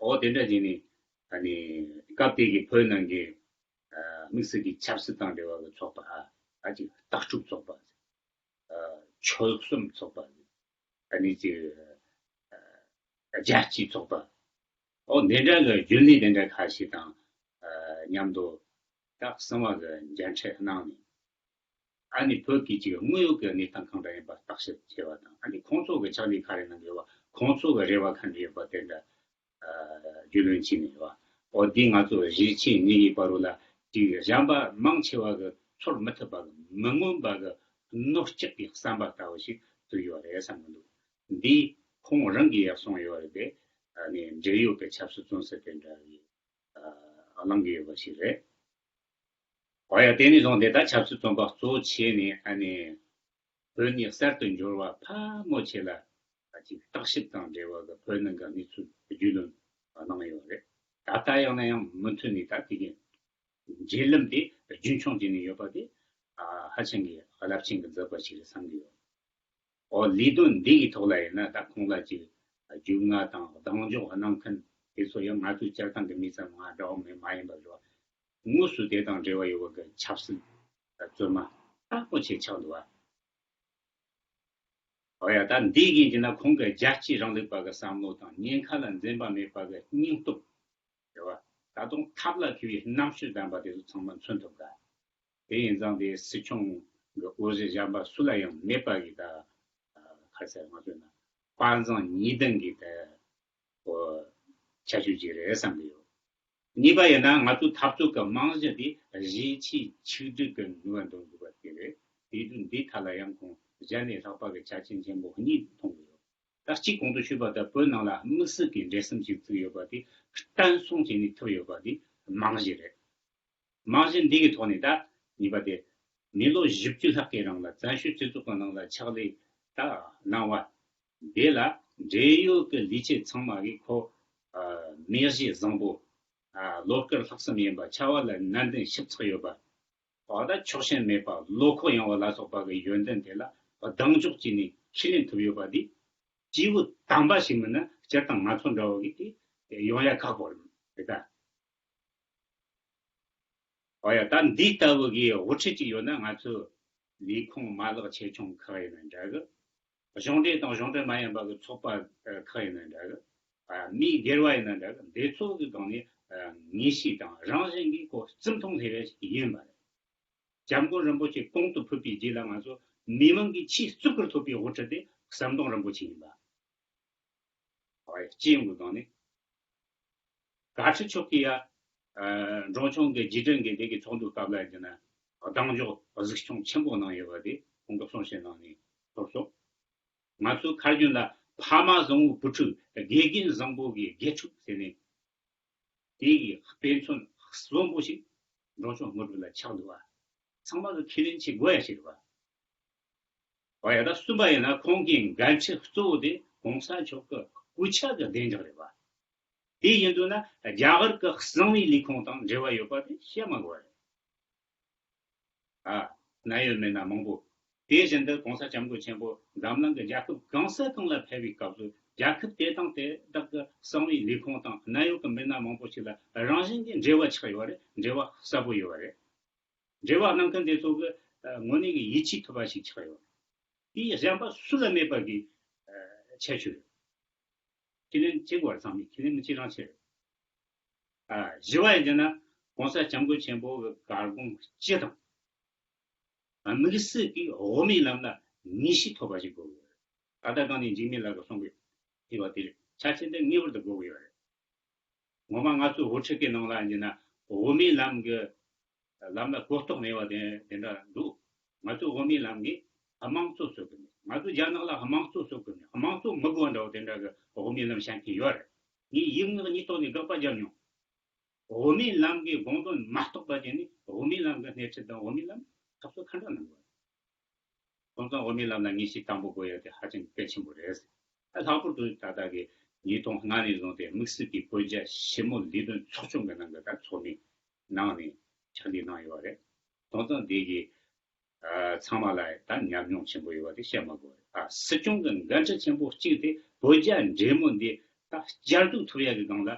འོ་དེ་འདྲ་བྱས་ནས་ཨ་ནི་སྐབས་དེ་གི་བོད་ནང་གི་ཨ་དམིགས་བསལ་གྱི་ཆབ་སྲིད་དང་འབྲེལ་བ་གི་ཚོགས་པ་ཨ་ཅིག་ལྟག་ཕྱོགས་ཚོགས་པ། ཨ་ཆོལ་གསུམ་ཚོགས་པ། ཨ་ནི་ཅིག་ཨ་རྒྱལ་སྤྱིའི་ཚོགས་པ། འོ་དེ་འདྲ་གི་རྒྱུན་ལས་དེ་འདྲ་ཁ་ཤས་དང་ཨ་མཉམ་དུ་ད་གསང་བ་གི་མཇལ་འཕྲད་གནང་ནས། ཨ་ནི་བོད་ཀྱི་ཅིག་དངོས་ཡོད་ཀྱི་གནས་སྟངས་གང་འདྲ་ཡིན་པ་བརྟག་ཞིབ་བྱས་པ་དང་། ཨ་ནི་ཁོང་ཚོ་གི་ཕྱག་ལས་ག་རེ་གནང་གི་ཡོད་པ། ཁོང་ཚོ་གི་རེ་བ་ག་འདྲ་ཡོད་པ་དེ་འདྲ་ཨ་རྒྱུས་ལོན་བྱས་ནས་ཡོད། འོ་འདི་ང་ཚོ་གཞིས་བྱེས་གཉིས་ཀྱི་བར་ལ་ཅིག་གཞན་པ་མང་ཆེ་བ་གི་ཚོར་མི་ཐུབ་པ་གི་མི་མངོན་པ་གི་ནོར་སྐྱག་གི་བསམ་པ་ལྟ་བུ་ཞིག་བཙུགས་ཡོད་རེད་བསམ་གི་འདུག་འདི་ཁོང་རང་གིས་ཡག་སོང་ཡོད་རེད་དེ། ཨ་ནི་འབྲེལ་ཡོད་ཀྱི་ཆབ་སྲིད་བཙོན་ཟེར་དེ་འདྲ་གི་ཨ་གླེང་གི་ཡོད་པ་ཞིག་རེད། འོ་ཡ། དེ་ནས་བཟུང་སྟེ་ད་ཆབ་སྲིད་བཙོན་པ་གཙོ་བོ་བྱས་ནས་ཨ་ནི་བོད་ནས་གསར་དུ་འབྱོར་བ་ཕལ་མོ་ཆེ་ལ་ཨ་ཅིག་བརྟག་ཞིབ་དང་འབྲེལ་བ་གི་བོད་ནང་གི་གནས་ཚུལ་རྒྱུས་ལོན་གནང་ཡོད་རེད། ད་ལྟ་ཡང་ན་ཡང་མུ་མཐུད་ནས་ད་དེ་གིན་ འབྲེལ་ལམ་དེ་རྒྱུན་འཁྱོངས་བྱས་ནས་ཡོད་པ་དེ་ཧ་ཅང་གི་རླབས་ཆེན་གྱི་མཛད་པ་ཞིག་རེད་བསམ་གྱི་ཡོད། ཨོ་ལས་དོན་འདི་གི་ཐོག་ལ་ཡིན་ན་ད་ཁོང་ལ་ཅིག་རྒྱུས་མངའ་དང་གདེང་འཇོག་གནང་མཁན་དེ་ཚོ་ཡང་ང་ཚོའི་སྤྱིར་བཏང་གི་མི་ཚང་མ་འདྲ་བ་མེད་མ་ཡིན་པ་རེད་བ། དངོས་སུ་དེ་དང་འབྲེལ་བ་ཡོད་པ་གི་ཆབ་སྲིད་བཙོན་མ་དག་པོ་ཆེ་ཆགས་འདུག་བ། ཨོ་ཡ་ད་འདི་ཡིན་གྱི་ན་ཁོང་གི་རྒྱལ་གཅེས་རིང་ལུགས་པ་གི་བསམ་བློ་དང་ཉེན་ཁ་ལ་འཛེམ་པ་མེད་པ་གི་སྙིང་སྟོབས་རེད་བ། ད་དུང་ཐབས་ལ་མཁས་པའི་རྣམ་དཔྱོད་ལྡན་པ་དེ་ཚོ་ཚང་མ་མཚོན་ཐུབ་ག་དེ་ཡིན་ཙང་དེ་སྲིད་སྐྱོང་གི་འོས་གཞི་གཞན་པ་སུ་ལ་ཡང་མེད་པ་གི་ད་ཁ་གསལ་ང་ཚོས་ན་དཔའ་མཛངས་གཉིས་ལྡན་གི་ད་ཁྱད་ཆོས་ཅིག་རེད་བསམ་གི་ཡོད། གཉིས་པ་ཡིན་ན་ང་ཚོའི་འཐབ་རྩོད་ཀྱི་རྨང་གཞི་དེ་གཞིས་བྱེས་ཆིག་སྒྲིལ་གྱི་ནུས་པ་འདོན་དགོས་པ་དེ་རེད། དེ་དུས་འདི་ཐད་ལ་ཡང་ཁོང་གཞན་ལས་ལྷག་པ་གི་ཆ་རྐྱེན་ཆེན་པོ་གཉིས་མཐོང་གི་ཡོད། ད་གཅིག་གོང་དུ་ཞུས་པ་ལྟར་བོད་ནང་ལ་དམིགས་བསལ་གྱི་འབྲེལ་ཟམ་ཞིག་བཙུགས་ཡོད་པ་དེ་བརྟན་སྲུང་བྱས་ནས་ཐུབ་ཡོད་པ་དེ་རྨང་གཞི་རེད། རྨང་གཞི་འདི་གི་ཐོག་ནས་ད་གཉིས་པ་དེ་མི་ལོ་བཞི་བཅུ་ལྷག་གི་རིང་ལ་བཙན་བྱོལ་སྤྱི་ཚོགས་ཀྱི་ནང་ལ་ཕྱག་ལས་ད་གནང་བ་དེ་ལ་འབྲེལ་ཡོད་ཀྱི་ལས་བྱེད་ཚང་མ་གིས་ཁོ་མི་གཞི་བཟང་པོ་བློ་དཀར་ལྷག་བསམ་ཡིན་པ་ཕྱར་བ་ལ་ནན་ཏན་ཞིབ་ཚགས་ཡོད་པ། ཨོ་ད་ཕྱོགས་ཞེན་མེད་པ་བློ་ཁོག་ཡངས་པ་ལ་སོགས་པ་གི་ཡོན་ཏན་དེ་ལ་གདེང་འཇོག་བྱས་ནས་ཁས་ལེན་ཐུབ་ཡོད་པ་འདི་སྐྱེས་བུ་དམ་པ་ཞིག་མིན་ན་སྤྱིར་བཏང་ང་ཚོ་འདྲ་བོ་གིས་དེ་ཡོང་ཡ་ཁག་པོ་རེད་ད། ཨོ་ཡ་ད་འདི་ལྟ་བུ་གི་དབུ་ཁྲིད་ཅིག་ཡོད་ན་ང་ཚོ་ལས་ཁུངས་མ་ལག་ཆེ་ཆུང་ཁག་ཡིན་ན་འདྲ་གི་གཞུང་འབྲེལ་དང་གཞུང་འབྲེལ་མ་ཡིན་པ་གི་ཚོགས་པ་ཁག་ཡིན་ན་འདྲ་གི་མིའི་སྒེར་བ་ཡིན་ན་འདྲ་གི་འདི་ཚོ་གི་སྒང་ནས་ངེས་ཤེས་དང་རང་བཞིན་གྱིས་ཁོ་བརྩི་མཐོང་སླེབས་ཡ་ཞིག་ཡིན་པ་རེད། སྐྱབས་མགོན་རིན་པོ་ཆེ་གོང་དུ་ཕེབས་པའི་རྗེས་ལ་ང་ཚོ་མི་མང་གི་ཆེས་གཙུག་གི་ཐོབ་པའི་དབུ་ཁྲིད་དེ་ཟམ་གདོང་རིན་པོ་ཆེ་ཡིན་པ། ཨོ་ཡ་སྤྱི་ཡོངས་ཀྱི་སྒང་ནས། བཀའ་ཁྲི་མཆོག་གིས་ཡ། འབྲོང་ཆུང་གི་རྗེས་དྲན་གྱི་འདི་གི་ཚོགས་འདུ་སྐབས་ལ་ཡིན་ན་གདེང་འཇོག་གཟིགས་སྐྱོང་ཆེན་པོ་གནང་ཡོད་པ་དེ་ཁོང་གིས་གསུང་བཤད་གནང་ནས་ཐོབ་སོང་། ང་ཚོའི་ཁ་རྒྱུན་ལ་ཕ་མ་བཟང་བོའི་བུ་ཕྲུག་དགེ་རྒན་བཟང་པོ་གི་དགེ་ཕྲུག་ཟེར་ནས། དེ་ཡི་དཔེ་མཚོན་གསོན་པོ་ཞིག་འབྲོང་ཆུང་དངོས་གྲུབ་ལ་ཆགས་འདུག་བ། ཚང་མ་གི་ཁས་ལེན་བྱེད་དགོས་ཡ་ཞིག་རེད་བ། བ་ཡ་ད་གསུམ་པ་ཡིན་ན་ཁོང་གི་འགན་འཁྲི་གཙོ་བོ་དེ་གོང་ས་མཆོག་གི་སྐུ་ཕྱྭ་གི་བདེ་འཇགས་རེད་བ། དེ་ཡིན་དུས་ན་རྒྱ་གར་གི་གསང་བའི་ལས་ཁུངས་དང་འབྲེལ་བ་ཡོད་པ་དེ་བཤད་མ་དགོས་པ་རེད། ཨ། གནད་ཡོད་མི་སྣ་མང་པོ། དེ་བཞིན་དུ་༸གོང་ས་༸སྐྱབས་མགོན་ཆེན་པོ་འཛམ་གླིང་གི་རྒྱལ་ཁབ་གང་ས་གང་ལ་ཕེབས་པའི་སྐབས་སུ་རྒྱལ་ཁབ་དེ་དང་དེ་དག་གི་གསང་བའི་ལས་ཁུངས་དང་གནད་ཡོད་ཀྱི་མི་སྣ་མང་པོ་ཞིག་ལ་རང་བཞིན་གྱིས་འབྲེལ་བ་ཆགས་ཡོད་རེད། འབྲེལ་བ་གསལ་པོ་ཡོད་རེད། འབྲེལ་བ་གནང་མཁན་དེ་ཚོ་གི་དངོས་གནས་ཀྱི་ཡིད་ཆེས་ཐུབ་པ་ཞིག་ཆགས་ཡོད། དེ་གཞན་པ་སུ་ལ་མེད་པ་གི་ཁྱད་ཆོས་རེད། ཁས་ལེན་བྱེད་དགོས་པ་ཚང་མས་ཁས་ལེན་མི་བྱེད་རང་བྱེད་རེད། ཨ། བཞི་བ་ཡིན་ན་༸གོང་ས་༸སྐྱབས་མགོན་ཆེན་པོ་གི་བཀའ་དགོངས་སྤྱི་དང་། དམིགས་བསལ་གྱི་དབུ་མའི་ལམ་ལ་ངེས་ཤེས་ཐོབ་པ་ཞིག་དགོས་ཀྱི་ཡོད་རེད། ད་ལྟ་གང་ནས་འཇིགས་མེད་ལགས་ཀྱིས་གསུང་གི་ཡོད་པ་དེ་རེད། ཆ་རྐྱེན་དེ་ངེས་པར་དུ་དགོས་ཀྱི་ཡོད་རེད། ངོ་མ་ང་ཚོའི་དབུ་ཁྲིད་ཀྱི་ནང་ལ་ཡིན་ན་དབུ་མའི་ལམ་གྱི་ལམ་ལ་གོ་རྟོགས་མེད་པ་དེ་དེ་འདྲ་འདུག་ང་ཚོའི་དབུ་མའི་ལམ་གྱི་དམངས་གཙོ་བཟོ་གི་མེད། ང་ཚོ་རྒྱ་ནག་ལ་དམངས་གཙོ་བཟོ་གི་མེད། དམངས་གཙོ་མི་དགོས་འདྲ་བོ་དེ་འདྲ་གི་དབུ་མའི་ལམ་བཤད་མཁན་ཡོད་རེད། ངས་ཡིག་ངག་གཉིས་ཐོག་ནས་དགག་པ་བརྒྱབ་མྱོང་། དབུ་མའི་ལམ་གྱི་དགོངས་དོན་མ་རྟོགས་པ་བྱས་ནས་དབུ་མའི་ལམ་གྱི་སྣེ་ཁྲིད་དང་དབུ་མའི་ལམ་འཐབ་རྩོད་ག་འདྲ་གནང་དགོས། སོང་ཙང་དབུ་མའི་ལམ་ལ་ངེས་ཤེས་དམ་པོ་དགོས་ཡ་དེ་ཧ་ཅང་གལ་ཆེན་པོ་རེད། ད་ལྷག་པར་དུ་ད་ལྟ་གི་ཉིས་སྟོང་ལྔ་ནས་བཟུང་སྟེ་དམིགས་བསལ་གྱི་བོད་རྒྱ་ཞི་མོལ་ལས་དོན་ཚོགས་ཆུང་གི་ནང་གི་ད་ཚོགས་མི་ནང་ནས་ཕྱག་ལས་གནང་ཡོད་རེད། སོང་ཙང་དེ་གི་ཚང་མ་ལ་ད་ཉམས་མྱོང་ཆེན་པོ་ཡོད་པ་དེ་བཤད་མ་དགོས་རེད། ཨ། སྲིད་སྐྱོང་གི་འགན་འཁྲི་ཆེན་པོ་གཅིག་དེ་བོད་རྒྱ་འབྲེལ་མོལ་འདི་ད་བསྐྱར་ཟློས་ཐུབ་ཡ་གི་སྒང་ལ་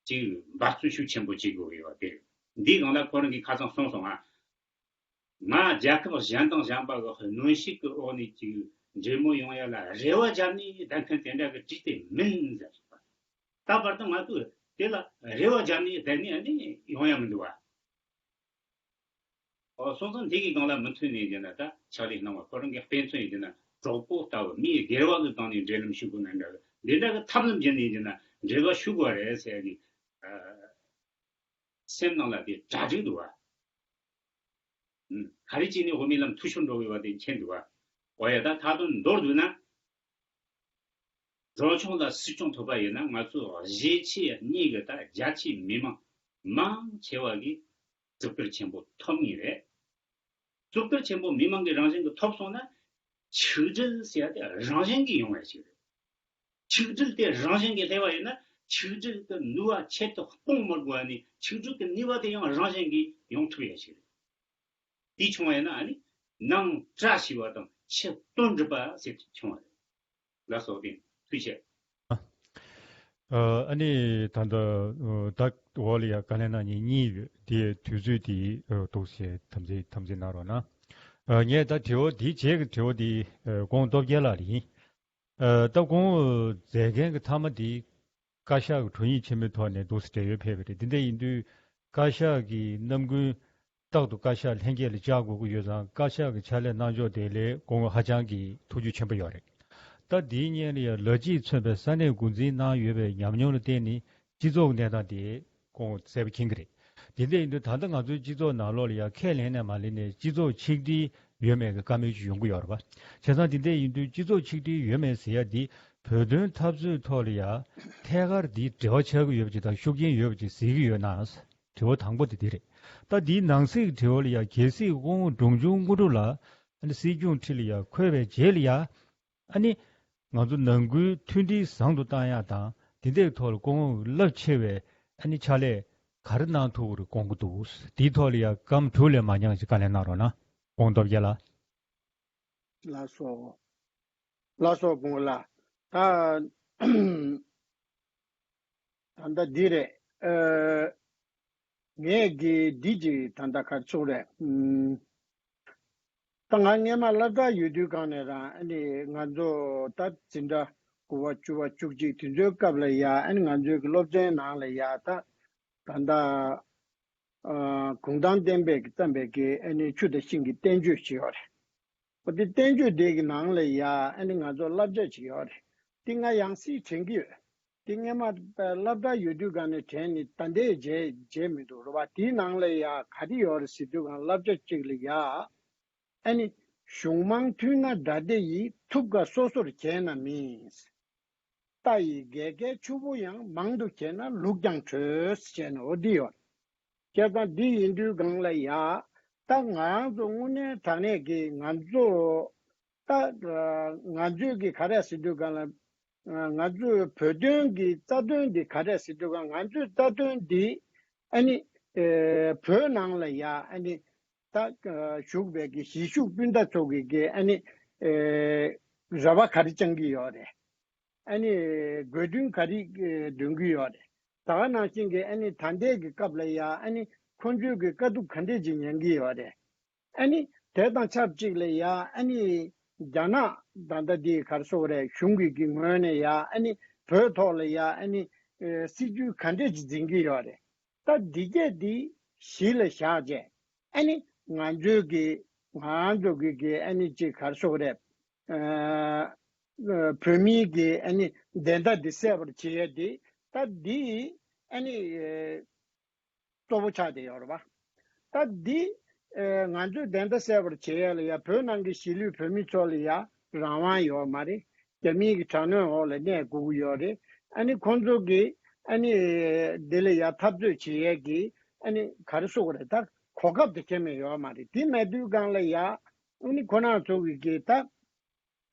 ཅིག་འབད་བརྩོན་ཤུགས་ཆེན་པོ་བྱེད་དགོས་ཡོད་པ་དེ་རེད། འདིའི་སྒང་ལ་ཁོ་རང་གིས་ཁ་སང་གསུངས་སོང་ང་། ང་རྒྱལ་ཁབ་གཞན་དང་གཞན་པ་གི་གནོན་ཤུགས་ཀྱི་འོག་ནས་ཅིག་འབྲེལ་མོལ་ཡོང་ཡ་ལ་རེ་བ་བརྒྱབ་ནས་བསྡད་མཁན་དེ་འདྲ་གི་བྲིས་ཏེ་མིན་ཟེར་བ། ད་བར་དུ་ང་ཚོས་དེ་ལ་རེ་བ་བརྒྱབ་ནས་བསྡད་ནས་ཨ་ནི་ཡོང་ཡ་མི་འདུག་བ། ཨོ་སོང་ཙང་དེ་གི་སྒང་ལ་མུ་མཐུད་ནས་ཡིན་ན་ད་ཕྱག་ལས་གནང་བ་ཁོ་རང་གི་དཔེ་མཚོན་ཡིན་ན་གྲོགས་པོ་ལྟ་བུ་མིའི་སྒེར་བ་གི་སྟེང་ནས་འབྲེལ་ལམ་ཞུ་དགོས་ན་འདྲ་གི་འདི་འདྲ་གི་ཐབས་ལམ་བརྒྱུད་ནས་ཡིན་ན་འབྲེལ་བ་ཞུ་དགོས་རེད་ཟེར་གི། སེམས་ནང་ལ་དེ་གྲ་སྒྲིག་འདུག་བ། ཨུམ། ག་རེ་བྱས་ནས་དབུ་མའི་ལམ་འཐུས་ཤོར་འགྲོ་གི་ཡོད་པ་དེ་མཁྱེན་འདུག་བ། འོ་ཡ་ད་ད་དུང་མདོར་བསྡུས་ན། འབྲོང་ཆུང་ལ་སྲིད་སྐྱོང་ཐོབ་པ་ཡིན་ན་ང་ཚོ་གཞིས་བྱེས་གཉིས་ཀྱི་ད་རྒྱ་ཆེའི་མི་མང་མང་ཆེ་བ་གིས་གཙུག་སྒེར་ཆེན་པོ་ཐོབ་ངེས་རེད། གཙུག་སྒེར་ཆེན་པོ་མི་མང་གི་རང་བཞིན་གྱི་ཐོབ་སོང་ན། ཆིག་སྒྲིལ་ཟེར་ཡ་དེ་རང་བཞིན་གྱིས་ཡོང་བ་ཞིག་རེད། ཆིག་སྒྲིལ་དེ་རང་བཞིན་གྱིས་སླེབས་པ་ཡིན་ན་ ཆིག་སྒྲིལ་གྱི་ནུས་པ་ཆེད་དུ་སྤུངས་མི་དགོས་ནས་ཆིག་སྒྲིལ་གྱི་ནུས་པ་དེ་ཡང་རང་བཞིན་གྱིས་ཡོང་ཐུབ་ཡ་ཞིག་རེད། དེ་བྱུང་བ་ཡིན་ན་ཨ་ནི་ནང་བཀྲ་ཤིས་པ་དང་ཕྱི་དོན་འགྲུབ་པ་ཟེར་བྱུང་བ་རེད། ལགས་སོ། དེ་ཐུགས་རྗེ་ཆེ། ཨ་ཨ་ནི་ད་ལྟ་ད་འོག་ལ་ཡ་བཀའ་ལན་གནང་མཁན་གཉིས་ཡོད་དེ། དུས་ཚོད་དེ་འདུག་ཟེར་དམ་འཛིན་དམ་འཛིན་གནང་རོགས་གནང་། ཨ་ངས་ད་དྲི་བ་འདི་རྗེས་ཀྱི་དྲི་བ་འདི་ཨ་ཁོང་སྟོབས་རྒྱལ་ལགས་ལ་ཡིན། ཨ་ད་ཁོང་མཛད་འགན་གྱི་མཐའ་མ་འདི་བཀའ་ཤག་གི་དྲུང་ཡིག་ཆེན་མོའི་ཐོག་ནས་འདུག་སེ་བགྲེས་ཡོལ་ཕེབས་པ་རེད། འདི་འདྲ་ཡིན་དུས་བཀའ་ཤག་གི་རྣམ་ཀུན་རྟག་ཏུ་བཀའ་ཤག་ལྷན་རྒྱས་ལ་བཅར་དགོས་ཀྱི་ཡོད་ཙང་། བཀའ་ཤག་གི་ཕྱག་ལས་གནང་ཕྱོགས་དེ་ལ་ཁོང་ཧ་ཅང་གི་ཐུགས་རྒྱུས་ཆེན་པོ་ཡོད་རེད། ད་འདིའི་སྔོན་ལ་ཡང་ལ་གཅིག་མཚོན་པའི་ས་གནས་འགོ་འཛིན་གནང་ཡོད་པའི་ཉམས་མྱོང་ལ་བརྟེན་ནས་སྤྱི་ཚོགས་ཀྱི་གནས་སྟངས་དེ་ཁོང་གསལ་པོ་མཁྱེན་གྱི་རེད། དེ་འདྲ་ཡིན་དུས་ད་ལྟ་ང་ཚོའི་སྤྱི་ཚོགས་ནང་ལོགས་ལ་ཡང་ཁས་ལེན་ནས་མ་ལེན་ནས་སྤྱི་ཚོགས་ཆིག་སྒྲིལ་ཡོད་མེད་ཀྱི་བཀའ་མོལ་ཅིག་ཡོང་གི་ཡོད་རེད་པ། བྱས་ཙང་དེ་འདྲ་ཡིན་དུས་སྤྱི་ཚོགས་ཆིག་སྒྲིལ་ཡོད་མེད་ཟེར་ཡ་འདི་བོད་དོན་འཐབ་རྩོད་ཐོག་ལ་ཡང་ཐད་ཀར་འདི་འབྲེལ་བ་ཆགས་ཀྱི་ཡོད་པ་ཅིག་དང་ཤུགས་རྐྱེན་ཡོད་པ་ཅིག་གཟིགས་ཀྱི་ཡོད་ན། དྲི་བ་དང་པོ་དེ་འདི་རེད། ད་འདིའི་ནང་གསེས་ཀྱི་དྲི་བ་ལ་ཡང་གལ་སྲིད་ཁོང་འབྲོང་ཆུང་དངོས་གྲུབ་ལགས་ཨ་ནི་སྲིད་སྐྱོང་ཁྲི་ལ་ཡང་འཁོད་པའི་རྗེས་ལ་ཡང་ཨ་ནི་ང་ཚོ་ནང་ཁུལ་མཐུན་སྒྲིལ་བཟང་དུ་བཏང་ཡག་དང་དེ་འདྲའི་ཐོག་ལ་ཁོང་རླབས་ཆེ་བའི་ཨ་ནི་ཕྱག་ལས་ག་རེ་གནང་ཐུབ་པ་རེད་དགོངས་ཀྱི་འདུག། དེའི་ཐོག་ལ་ཡང་སྐར་མ་དྲུག་ལས་མ་འགྱངས་ཤིག་བཀའ་ལན་གནང་རོགས་གནང་། ཁོང་སྟོབས་རྒྱལ་ལགས། ལགས་སོ། ལགས་སོ་དགུང་ལ། ད་ད་ལྟ་འདི་རེད། ཨ་ངས་གི་འདི་གཅིག་ད་ལྟ་ག་རེ་ཟེར་དགོས་རེད། ཨུམ། ད་ང་སྔས་མ་སློབ་གྲྭ་ཡོད་དུས་སྒང་ནས་རང་ཨ་ནི་ང་ཚོ་ད་འཛིན་གྲྭ་དགུ་པ་བཅུ་པ་བཅུ་གཅིག་དེ་ཚོའི་སྐབས་ལ་ཡ་ཨ་ནི་ང་ཚོའི་གི་སློབ་ཚན་ནང་ལ་ཡ་ད་ད་ལྟ་ཨ་གུང་ཐང་བསྟན་པའི་གི་བརྩམས་པའི་གི་ཨ་ནི་ཆུ་དང་ཤིང་གི་བསྟན་བཅོས་ཅིག་ཡོད་རེད། འོ་དེ་བསྟན་བཅོས་དེ་གི་ནང་ལ་ཡ་ཨ་ནི་ང་ཚོ་བསླབ་བྱ་ཅིག་ཡོད་རེད། དེ་ང་ཡང་སེ་དྲན་གྱི་ཡོད། དེ་སྔས་མ་སློབ་གྲྭ་ཡོད་དུས་སྒང་ནས་དྲན་ནས་ད་ལྟའི་བརྗེད་བརྗེད་མི་འདུག་རེད་བ། དེའི་ནང་ལ་ཡ་ག་རེ་ཡོད་རེད་ཟེར་དུས་སྒང་བསླབ་བྱ་གཅིག་ལ་ཡ་ཨ་ནི་གཞུང་མང་མཐུན་ན་དགྲ་སྡེ་ཡིས། ཐུབ་དཀའ་སོ་སོར་གྱེས་ན་མིན། རྟ་ཡི་རྒྱལ་ཁའི་ཆུ་བོ་ཡང་། མང་དུ་གྱེས་ན་ལུག་ཀྱང་བྲོས། ཟེར་ནས་འོ་འདི་ཡོད། བྱས་ཙང་འདི་ཡིན་དུས་སྒང་ལ་ཡ་ད་ང་རང་ཚོ་དངོས་གནས་དྲང་གནས་ཀྱི་ང་ཚོ་ད་ང་ཚོའི་གི་ག་རེ་ཟེར་དུས་སྒང་ལ་ང་ཚོའི་བོད་དོན་གྱི་རྩ་དོན་འདི་ག་རེ་ཟེར་དུས་སྒང་ང་ཚོའི་རྩ་དོན་འདི་ཨ་ནི་ཨེ་བོད་ནང་ལ་ཡ་ཨ་ནི་ད་བཞུགས་པའི་གི་གཞིས་བཞུགས་སྤུན་ཟླ་ཚོ་གི་གི་ཨ་ནི་ཨེ་རེ་བ་ག་རེ་བཅང་གི་ཡོད་རེད། ཨ་ནི་དགོས་འདུན་ག་རེ་འདོན་གྱི་ཡོད་རེད། ད་ག་ནང་བཞིན་གྱི་ཨ་ནི་ད་ལྟའི་གི་སྐབས་ལ་ཡ་ཨ་ནི་ཁོང་ཚོའི་གི་དཀའ་སྡུག་ག་འདྲས་ཅིག་མྱངས་ཀྱི་ཡོད་རེད། ཨ་ནི་དེ་དང་ཆབས་ཅིག་ལ་ཡ་ཨ་ནི་རྒྱ་ནག་ད་ལྟ་འདི་ག་རེ་ཟེར་དགོས་རེད། གཞུང་གི་གི་ངོས་ནས་ཡ་ཨ་ནི་བོད་ཐོག་ལ་ཡ་ཨ་ནི་ཨེ་སྲིད་ཇུས་ག་འདྲས་ཅིག་འཛིན་གྱི་ཡོད་རེད། ད་འདི་གས་འདི་གཞི་ལ་བཞག་བྱས་ཨ་ནི་ང་ཚོའི་གི་ང་ཚོ་གི་གི་ཨ་ནི་ཅིག་ག་རེ་ཟེར་དགོས་རེད། ཨ་བོད་མིའི་གི་ཨ་ནི་བདེན་མཐའ་འདི་གསལ་བར་བྱེད་ཡས་འདི་ད་འདི་ཨ་ནི་ཨ་གཙོ་བོ་ཆགས་བསྡད་ཡོད་རེད་པ། ད་འདི་ཨ་ང་ཚོའི་བདེན་མཐའ་གསལ་བར་བྱེད་ཡས་ལ་ཡ་བོད་ནང་གི་གཞིས་ལུས་བོད་མི་ཚོ་ལ་ཡ་རང་དབང་ཡོད་མ་རེད། རྒྱ་མིའི་གི་དྲག་གནོན་འོག་ལ་གནས་དགོས་ཀྱི་ཡོད་རེད། ཨ་ནི་ཁོང་ཚོ་གི་ཨ་ནི་འདི་ལ་ཡ་འཐབ་རྩོད་བྱེད་ཡས་ཀྱི་ཨ་ནི་ག་རེ་ཟེར་དགོས་རེད། ད་གོ་སྐབས་དེ་ཁྱད་མེད་ཡོད་མ་རེད། དེ་མེད་དུས་སྒང་ལ་ཡ་ཨ་ནི་ཁོ་རང་ཚོ་གི་གི་ད་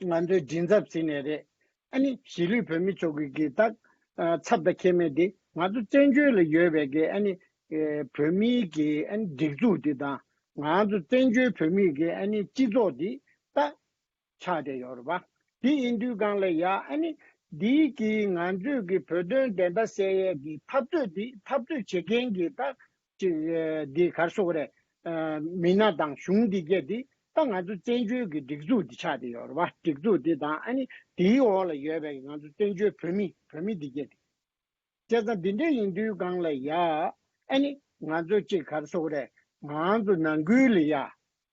ང་ཚོའི་མགྲིན་ཚབ་ཟེར་ནའི་རེད། ཨ་ནི་གཞིས་ལུས་བོད་མི་ཚོ་གི་གི་ད་ཨ་ཚབ་དང་ཁྱད་མེད་དེ་ང་ཚོ་བཙན་བྱོལ་ལ་ཡོད་པའི་གི་ཨ་ནི་ཨེ་བོད་མིའི་གི་ཨ་ནི་སྒྲིག་འཛུགས་དེ་དང་ང་ཚོ་བཙན་བྱོལ་བོད་མིའི་གི་ཨ་ནི་སྤྱི་ཚོགས་དེ་ད་ཆགས་བསྡད་ཡོད་རེད་པ། དེ་ཡིན་དུས་སྒང་ལ་ཡ་ཨ་ནི་འདིའི་གི་ང་ཚོའི་གི་བོད་དོན་བདེན་མཐའ་གསལ་ཡས་གི་འཐབ་རྩོད་འདི་འཐབ་རྩོད་བྱེད་མཁན་གི་ད་ཅིག་ཨེ་འདི་ག་རེ་ཟེར་དགོས་རེད། ཨ་མི་སྣ་དང་གཞུང་འདི་གས་འདི་ད་ང་ཚོ་བཙན་བྱོལ་གི་སྒྲིག་འཛུགས་འདི་ཆགས་བསྡད་ཡོད་རེད་པ། སྒྲིག་འཛུགས་འདི་དང་ཨ་ནི་དེའི་འོག་ལ་ཡོད་པའི་ང་ཚོ་བཙན་བྱོལ་བོད་མི་བོད་མི་འདི་གས་འདི། བྱས་ཙང་འདི་འདྲ་ཡིན་དུས་སྒང་ལ་ཡ་ཨ་ནི་ང་ཚོ་གཅིག་ག་རེ་ཟེར་དགོས་རེད། ང་ཚོ་ནང་ཁུལ་ལ་ཡ་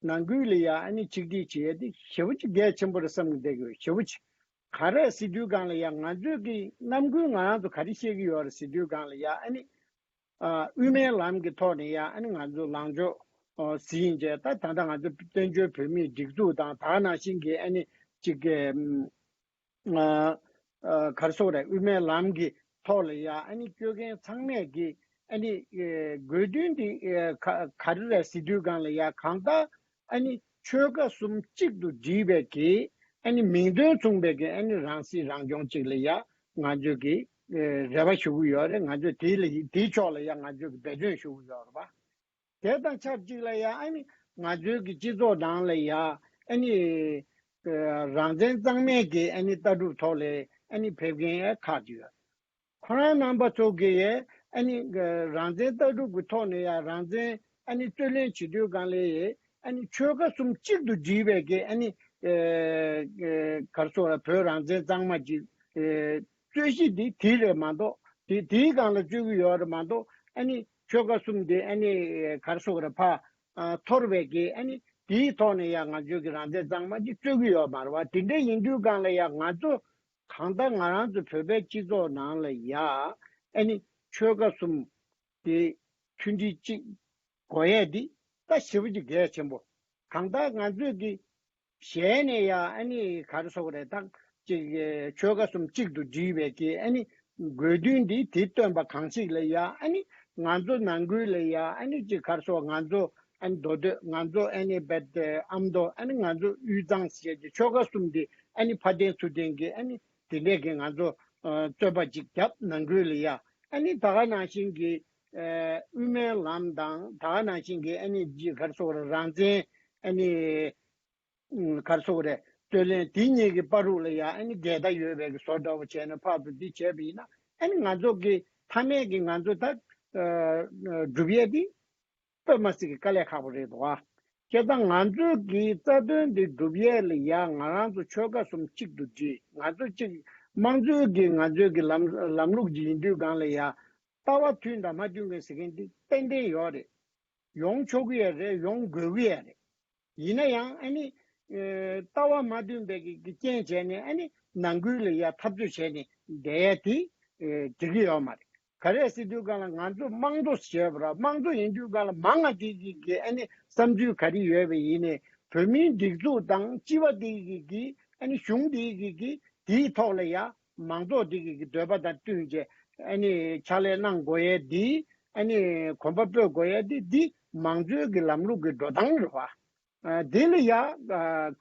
ནང་ཁུལ་ལ་ཡ་ཨ་ནི་ཆིག་སྒྲིལ་བྱེད་ཡས་དེ་ཞེ་པོ་ཅིག་གལ་ཆེན་པོ་རེད་བསམ་གི་བསྡད་ཀྱི་ཡོད། ཞེ་པོ་ཅིག་ག་རེ་ཟེར་དུས་སྒང་ལ་ཡ་ང་ཚོའི་གི་རྣམ་ཀུན་ང་རང་ཚོ་ག་རེ་བཤད་ཀྱི་ཡོད་རེད་ཟེར་དུས་སྒང་ལ་ཡ་ཨ་ནི་ཨ་དབུ་མའི་ལམ་གྱི་ཐོག་ནས་ཡ་ཨ་ནི་ང་ཚོ་ལངས་ཕྱོགས་ཨོ་ཟིན་བྱས་ད་ད་ལྟ་ང་ཚོ་བཙན་བྱོལ་བོད་མིའི་སྒྲིག་འཛུགས་དང་ད་ག་ནང་བཞིན་གྱི་ཨ་ནི་གཅིག་གི་ཨ་ཨ་ག་རེ་ཟེར་དགོས་རེད། དབུ་མའི་ལམ་གྱི་ཐོག་ལ་ཡ་ཨ་ནི་སྐྱོད་མཁན་ཚང་མས་ཀྱི་ཨ་ནི་ཨེ་དགོས་འདུན་འདི་ཨེ་ག་ག་རེ་རེད་ཟེར་དུས་སྒང་ལ་ཡ་གང་ལྟར་ཨ་ནི་ཆོལ་ཁ་གསུམ་གཅིག་ཏུ་བསྒྲིལ་བའི་གི་ཨ་ནི་མིང་དོན་མཚུངས་པའི་གི་ཨ་ནི་རང་སྲིད་རང་སྐྱོང་གཅིག་ལ་ཡ་ང་ཚོས་ཀྱི་ ཨེ་རེ་བ་ཞུ་གི་ཡོད་རེད། ང་ཚོས་དེ་ལ་དེའི་ཕྱོགས་ལ་ཡང་ང་ཚོས་ཀྱི་འབད་བརྩོན་ཞུ་གི་ཡོད་རེད་པ། དེ་དང་ཆབས་ཅིག་ལ་ཡང་ཨ་ནི་ང་ཚོའི་གི་སྤྱི་ཚོགས་ནང་ལ་ཡང་ཨ་ནི་ཨེ་རང་བཙན་གཙང་མའི་གི་ཨ་ནི་ལྟ་གྲུབ་ཐོག་ལ་ཨ་ནི་ཕེབས་མཁན་ཡང་ཁག་ཅིག་ཡོད། ཁོ་རང་རྣམ་པ་ཚོ་གིས་ཨ་ནི་རང་བཙན་ལྟ་གྲུབ་ཀྱི་ཐོག་ནས་ཡང་རང་བཙན་ཨ་ནི་རྩོད་ལེན་བྱེད་དུས་སྒང་ལ་ཡང་ཨ་ནི་ཆོལ་ཁ་གསུམ་གཅིག་ཏུ་བསྒྲིལ་བའི་གི་ཨ་ནི་ཨེ་ཨེ་ག་རེ་ཟེར་དགོས་རེད། བོད་རང་བཙན་གཙང་མ་གི་ཨེ་རྩོད་གཞི་འདི་དེ་རེད་མ་གཏོགས། དེ་དེའི་སྒང་ལ་རྩོད་ཀྱི་ཡོད་རེད་མ་གཏོགས། ཨ་ནི་ཆོལ་ཁ་གསུམ་དེ་ཨ་ནི་ག་རེ་ཟེར་དགོས་རེད། ཕར་ཨ་འཐོར་བའི་གི་ཨ་ནི་དེའི་ཐོག་ནས་ཡང་ང་ཚོའི་གི་རང་བཙན་གཙང་མ་གི་རྩོད་ཀྱི་ཡོད་མ་རེད་པ། དེ་འདྲ་ཡིན་དུས་སྒང་ལ་ཡང་ང་ཚོ་གང་ལྟར་ང་རང་ཚོ་བོད་པའི་སྤྱི་ཚོགས་ནང་ལ་ཡ་ཨ་ནི་ཆོལ་ཁ་གསུམ་དེ་མཐུན་སྒྲིལ་གཅིག་དགོས་ཡས་འདི་ད་ཞེ་པོ་ཅིག་གལ་ཆེན་པོ། གང་ལྟར་ང་ཚོས་ཀྱི་ཞལ་ནས་ཡ་ཨ་ནི་ག་རེ་ཟེར་དགོས་རེད། ད་ཅིག་ཆོལ་ཁ་གསུམ་གཅིག་ཏུ་བསྒྲིལ་བའི་གི་ཨ་ནི་དགོས་འདུན་འདི་དེ་བཏོན་པ་གང་ཞིག་ལ་ཡ་ཨ་ནི་ང་ཚོ་ནང་ཁུལ་ལ་ཡ་ཨ་ནི་ཅིག་ག་རེ་ཟེར། ང་ཚོ་ཨ་ནི་མདོ་སྟོད། ང་ཚོ་ཨ་ནི་བེད་ཨ་མདོ། ཨ་ནི་ང་ཚོ་དབུས་གཙང་ཟེར་གྱི་ཆོལ་ཁ་གསུམ་དེ་ཨ་ནི་ཕར་འཐེན་ཚུར་འཐེན་གྱི་ཨ་ནི་དེ་འདྲས་ཀྱི་ང་ཚོ་ཨ་རྩོད་པ་ཅིག་བརྒྱབ། ནང་ཁུལ་ལ་ཡ་ཨ་ནི་ད་ག་ནང་བཞིན་གྱི་ཨ་དབུ་མའི་ལམ་དང་ད་ག་ནང་བཞིན་གྱི་ཨ་ནི་ཅིག་ག་རེ་ཟེར། རང་བཙན་ཨ་ནི་ཨ་ག་རེ་ཟེར་དགོས་རེད། རྩོད་ལེན་དེ་གཉིས་ཀྱི་བར་དུ་ལ་ཡ་ཨ་ནི་འགལ་ཟླ་ཡོད་པའི་གི་བཟོ་འདྲ་བོ་བྱས་ནས་ཕར་ཚུར་འདི་བྱས་པ་ཡིན་ན། ཨ་ནི་ང་ཚོ་གི་མཐའ་མའི་གི་ང་ཚོ་ད་ཨ་སྒྲུབ་ཡས་འདི་དཔེ་མ་སྲིད་ཀྱི་དཀའ་ལས་ཁག་པོ་རེད་འདུག་ཨ། བྱས་ཙང་ང་ཚོའི་གི་རྩ་དོན་འདི་སྒྲུབ་ཡས་ལ་ཡ་ང་རང་ཚོ་ཆོལ་ཁ་གསུམ་གཅིག་ཏུ་སྒྲིལ། ང་ཚོ་གཅིག་དམངས་གཙོའི་གི་ང་ཚོའི་གི་ལམ་ལམ་ལུགས་ཅིག་ཡིན་དུས་སྒང་ལ་ཡ་ལྟ་བ་མཐུན་དང་མ་མཐུན་མཁན་ཟེར་མཁན་འདི་ཏན་ཏན་ཡོད་རེད། ཡོང་ཆོག་གི་ཡོད་རེད། ཡོང་དགོས་ཀྱི་ཡོད་རེད། ཡིན་ན་ཡང་ཨ་ནི་ཨེ་ལྟ་བ་མ་མཐུན་པའི་གི་གི་རྐྱེན་བྱས་ནས་ཨ་ནི་ནང་ཁུལ་ལ་ཡ་འཐབ་རྩོད་བྱས་ནས་བསྡད་ཡ་དེ་ཨེ་འགྲིག་གི་ཡོད་མ་རེད། ག་རེ་ཟེར་དུས་སྒང་ལ་ང་ཚོ་དམངས་གཙོ་ཞེས་པ་ར། དམངས་གཙོ་ཡིན་དུས་སྒང་ལ་མང་ང་དེ་གི་གི་ཨ་ནི་བསམ་ཚུལ་ག་རེ་ཡོད་པ་ཡིན་ནའི་བོད་མིའི་སྒྲིག་འཛུགས་དང་སྤྱི་པ་དེ་གི་གི་ཨ་ནི་གཞུང་དེ་གི་གི་དེའི་ཐོག་ལ་ཡ་མང་ཚོགས་དེ་གི་གི་འདོད་པ་དང་བསྟུན་བྱས་ཨ་ནི་ཕྱག་ལས་གནང་དགོས་ཡས་དེ། ཨ་ནི་གོམ་པ་སྤོས་དགོས་ཡས་དེ་འདི་མང་གཙོའི་གི་ལམ་ལུགས་ཀྱི་འགྲོ་སྟངས་རེད་བ། ཨ་དེ་ལ་ཡ་ཨ་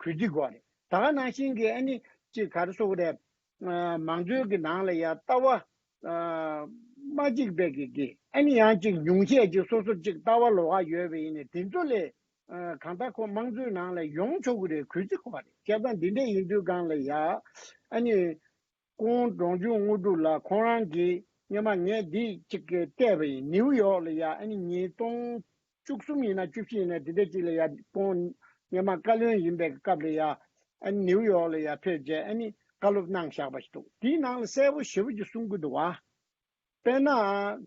གུས་བརྩི་དགོས་རེད། ད་ག་ནང་བཞིན་གྱི་ཨ་ནི་ཅིག་ག་རེ་ཟེར་དགོས་རེད། ཨ་མང་གཙོའི་གི་ནང་ལ་ཡ་ལྟ་བ་ཨ་མ་གཅིག་པའི་གི་གི་ཨ་ནི་ཡང་ཅིག་ཉུང་ཤས་ཅིག་སོ་སོ་ཅིག་ལྟ་བ་ལོགས་ཀ་ཡོད་པ་ཡིན་ནའི་དེ་ཚོ་ལས་ཨ་གང་ལྟར་ཁོ་དམངས་གཙོའི་ནང་ལ་ཡོང་ཆོག་གི་རེད། གུས་བརྩི་དགོས་རེད། བྱས་ཙང་འདི་འདྲ་ཡིན་དུས་སྒང་ལ་ཡ་ཨ་ནི། སྐུ་ངོ་འབྲོང་ཆུང་དངོས་གྲུབ་ལགས་ཁོང་རང་གིས་སྔོན་མ་ངས་འདི་གཅིག་གི་བལྟས་པ་ཡིན། ནིའུ་ཡོག་ལ་ཡ་ཨ་ནི་ཉིས་སྟོང་བཅུ་གསུམ་ཡིན་ན་བཅུ་བཞི་ཡིན་ན་དེ་འདྲ་གཅིག་ལ་ཡ་ཁོང་སྔོན་མ་བཀའ་བློན་ཡིན་པའི་སྐབས་ལ་ཡ་ཨ་ནི་ནིའུ་ཡོག་ལ་ཡ་ཕེབས་རྗེས་ཨ་ནི་བཀའ་སློབ་གནང་བཞག་པ་ཞིག་འདུག་དེའི་ནང་ལ་གསལ་པོ་ཞེ་པོ་ཅིག་གསུང་གི་འདུག་བ། དཔེར་ན་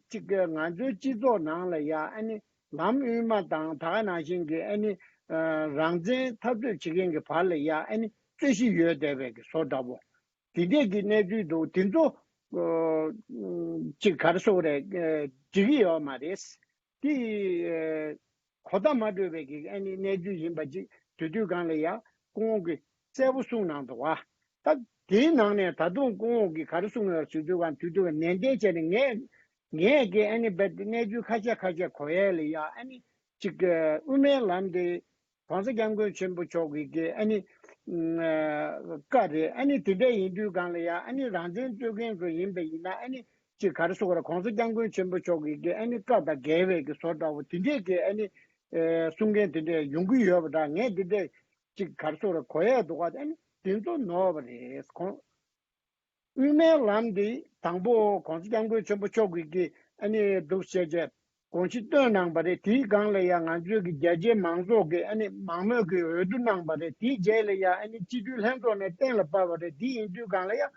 གཅིག་གི་ང་ཚོའི་སྤྱི་ཚོགས་ནང་ལ་ཡ་ཨ་ནི་ལམ་དབུས་མ་དང་ད་ག་ནང་བཞིན་གྱི་ཨ་ནི་ཨ་རང་བཙན་འཐབ་རྩོད་བྱེད་མཁན་གྱི་བར་ལ་ཡ་ཨ་ནི་རྩོད་གཞི་ཡོད་བསྡད་པའི་གི་བཟོ་འདྲ་པོ། དེ་འདྲས་ཀྱི་གནས་ཚུལ་འདུག་དེ་ཚོ་ཨ་ཅིག་ག་རེ་ཟེར་དགོས་རེད། ཨ་འགྲིག་གི་ཡོད་མ་རེད། དེ་ཨ་གོ་བརྡ་མ་འཕྲོད་པའི་གི་ཨ་ནི་གནས་ཚུལ་ཡིན་པ་ཅིག་དུས་དུས་སྒང་ལ་ཡ་སྐུ་ངོ་གིས་གསལ་པོ་གསུངས་གནང་འདུག་བ། ད་དེའི་ནང་ནས་ད་དུང་སྐུ་ངོ་གིས་ག་རེ་གསུངས་ཡོད་ཟེར་དུས་སྒང་དུས་དུས་སྒང་ནན་ཏན་བྱས་ནས་ངས་ངས་ཀྱི་ཨ་ནི་རྦད་དེ་གནས་ཚུལ་ཁ་ཤས་ཁ་ཤས་གོ་ཡས་ལ་ཡ་ཨ་ནི་ཅིག་དབུ་མའི་ལམ་དེ་༸གོང་ས་༸སྐྱབས་མགོན་ཆེན་པོ་མཆོག་གིས་ཀྱི་ཨ་ནི་ཨ་བཀའ་རེད། ཨ་ནི་དེ་འདྲ་ཡིན་དུས་སྒང་ལ་ཡ་ཨ་ནི་རང་བཙན་རྩོད་མཁན་ཚོ་ཡིན་པ་ཡིན་ན་ཨ་ནི་ཅིག་ག་རེ་ཟེར་དགོས་རེད། ༸གོང་ས་༸སྐྱབས་མགོན་ཆེན་པོ་མཆོག་གིས་ཀྱི་ཨ་ནི་བཀའ་དང་འགལ་བའི་གི་བཟོ་འདྲ་བོ་དེ་འདྲས་ཀྱི་ཨ་ནི་ཨ་གསུང་མཁན་དེ་འདྲས་ཡོང་གི་ཡོད་པ་འདྲ། ངས་དེ་འདྲས་ཅིག་ག་རེ་ཟེར་དགོས་རེད། གོ་ཡས་འདུག་ག་ཨ་ནི་དེ་ཚོ་ནོར་བ་རེད། ཁོང་དབུ་མའི་ལམ་འདི་དང་པོ་༸གོང་ས་༸སྐྱབས་མགོན་ཆེན་པོ་མཆོག་གིས་ཀྱི་ཨ་ནི་འདུག་བྱས་རྗེས་དགོངས་གཞི་བཏོན་གནང་བ་རེད། དེའི་སྒང་ལ་ཡང་ང་ཚོའི་གི་རྒྱ་ཆེའི་མང་ཚོགས་ཀྱི་ཨ་ནི་མང་མོས་ཀྱི་འོས་བསྡུ་གནང་བ་རེད། དེའི་རྗེས་ལ་ཡང་ཨ་ནི་སྤྱི་འཐུས་ལྷན་ཚོགས་ནས་གཏན་ལ་ཕབ་པ་རེད། དེ་ཡིན་དུས་སྒང་ལ་ཡང་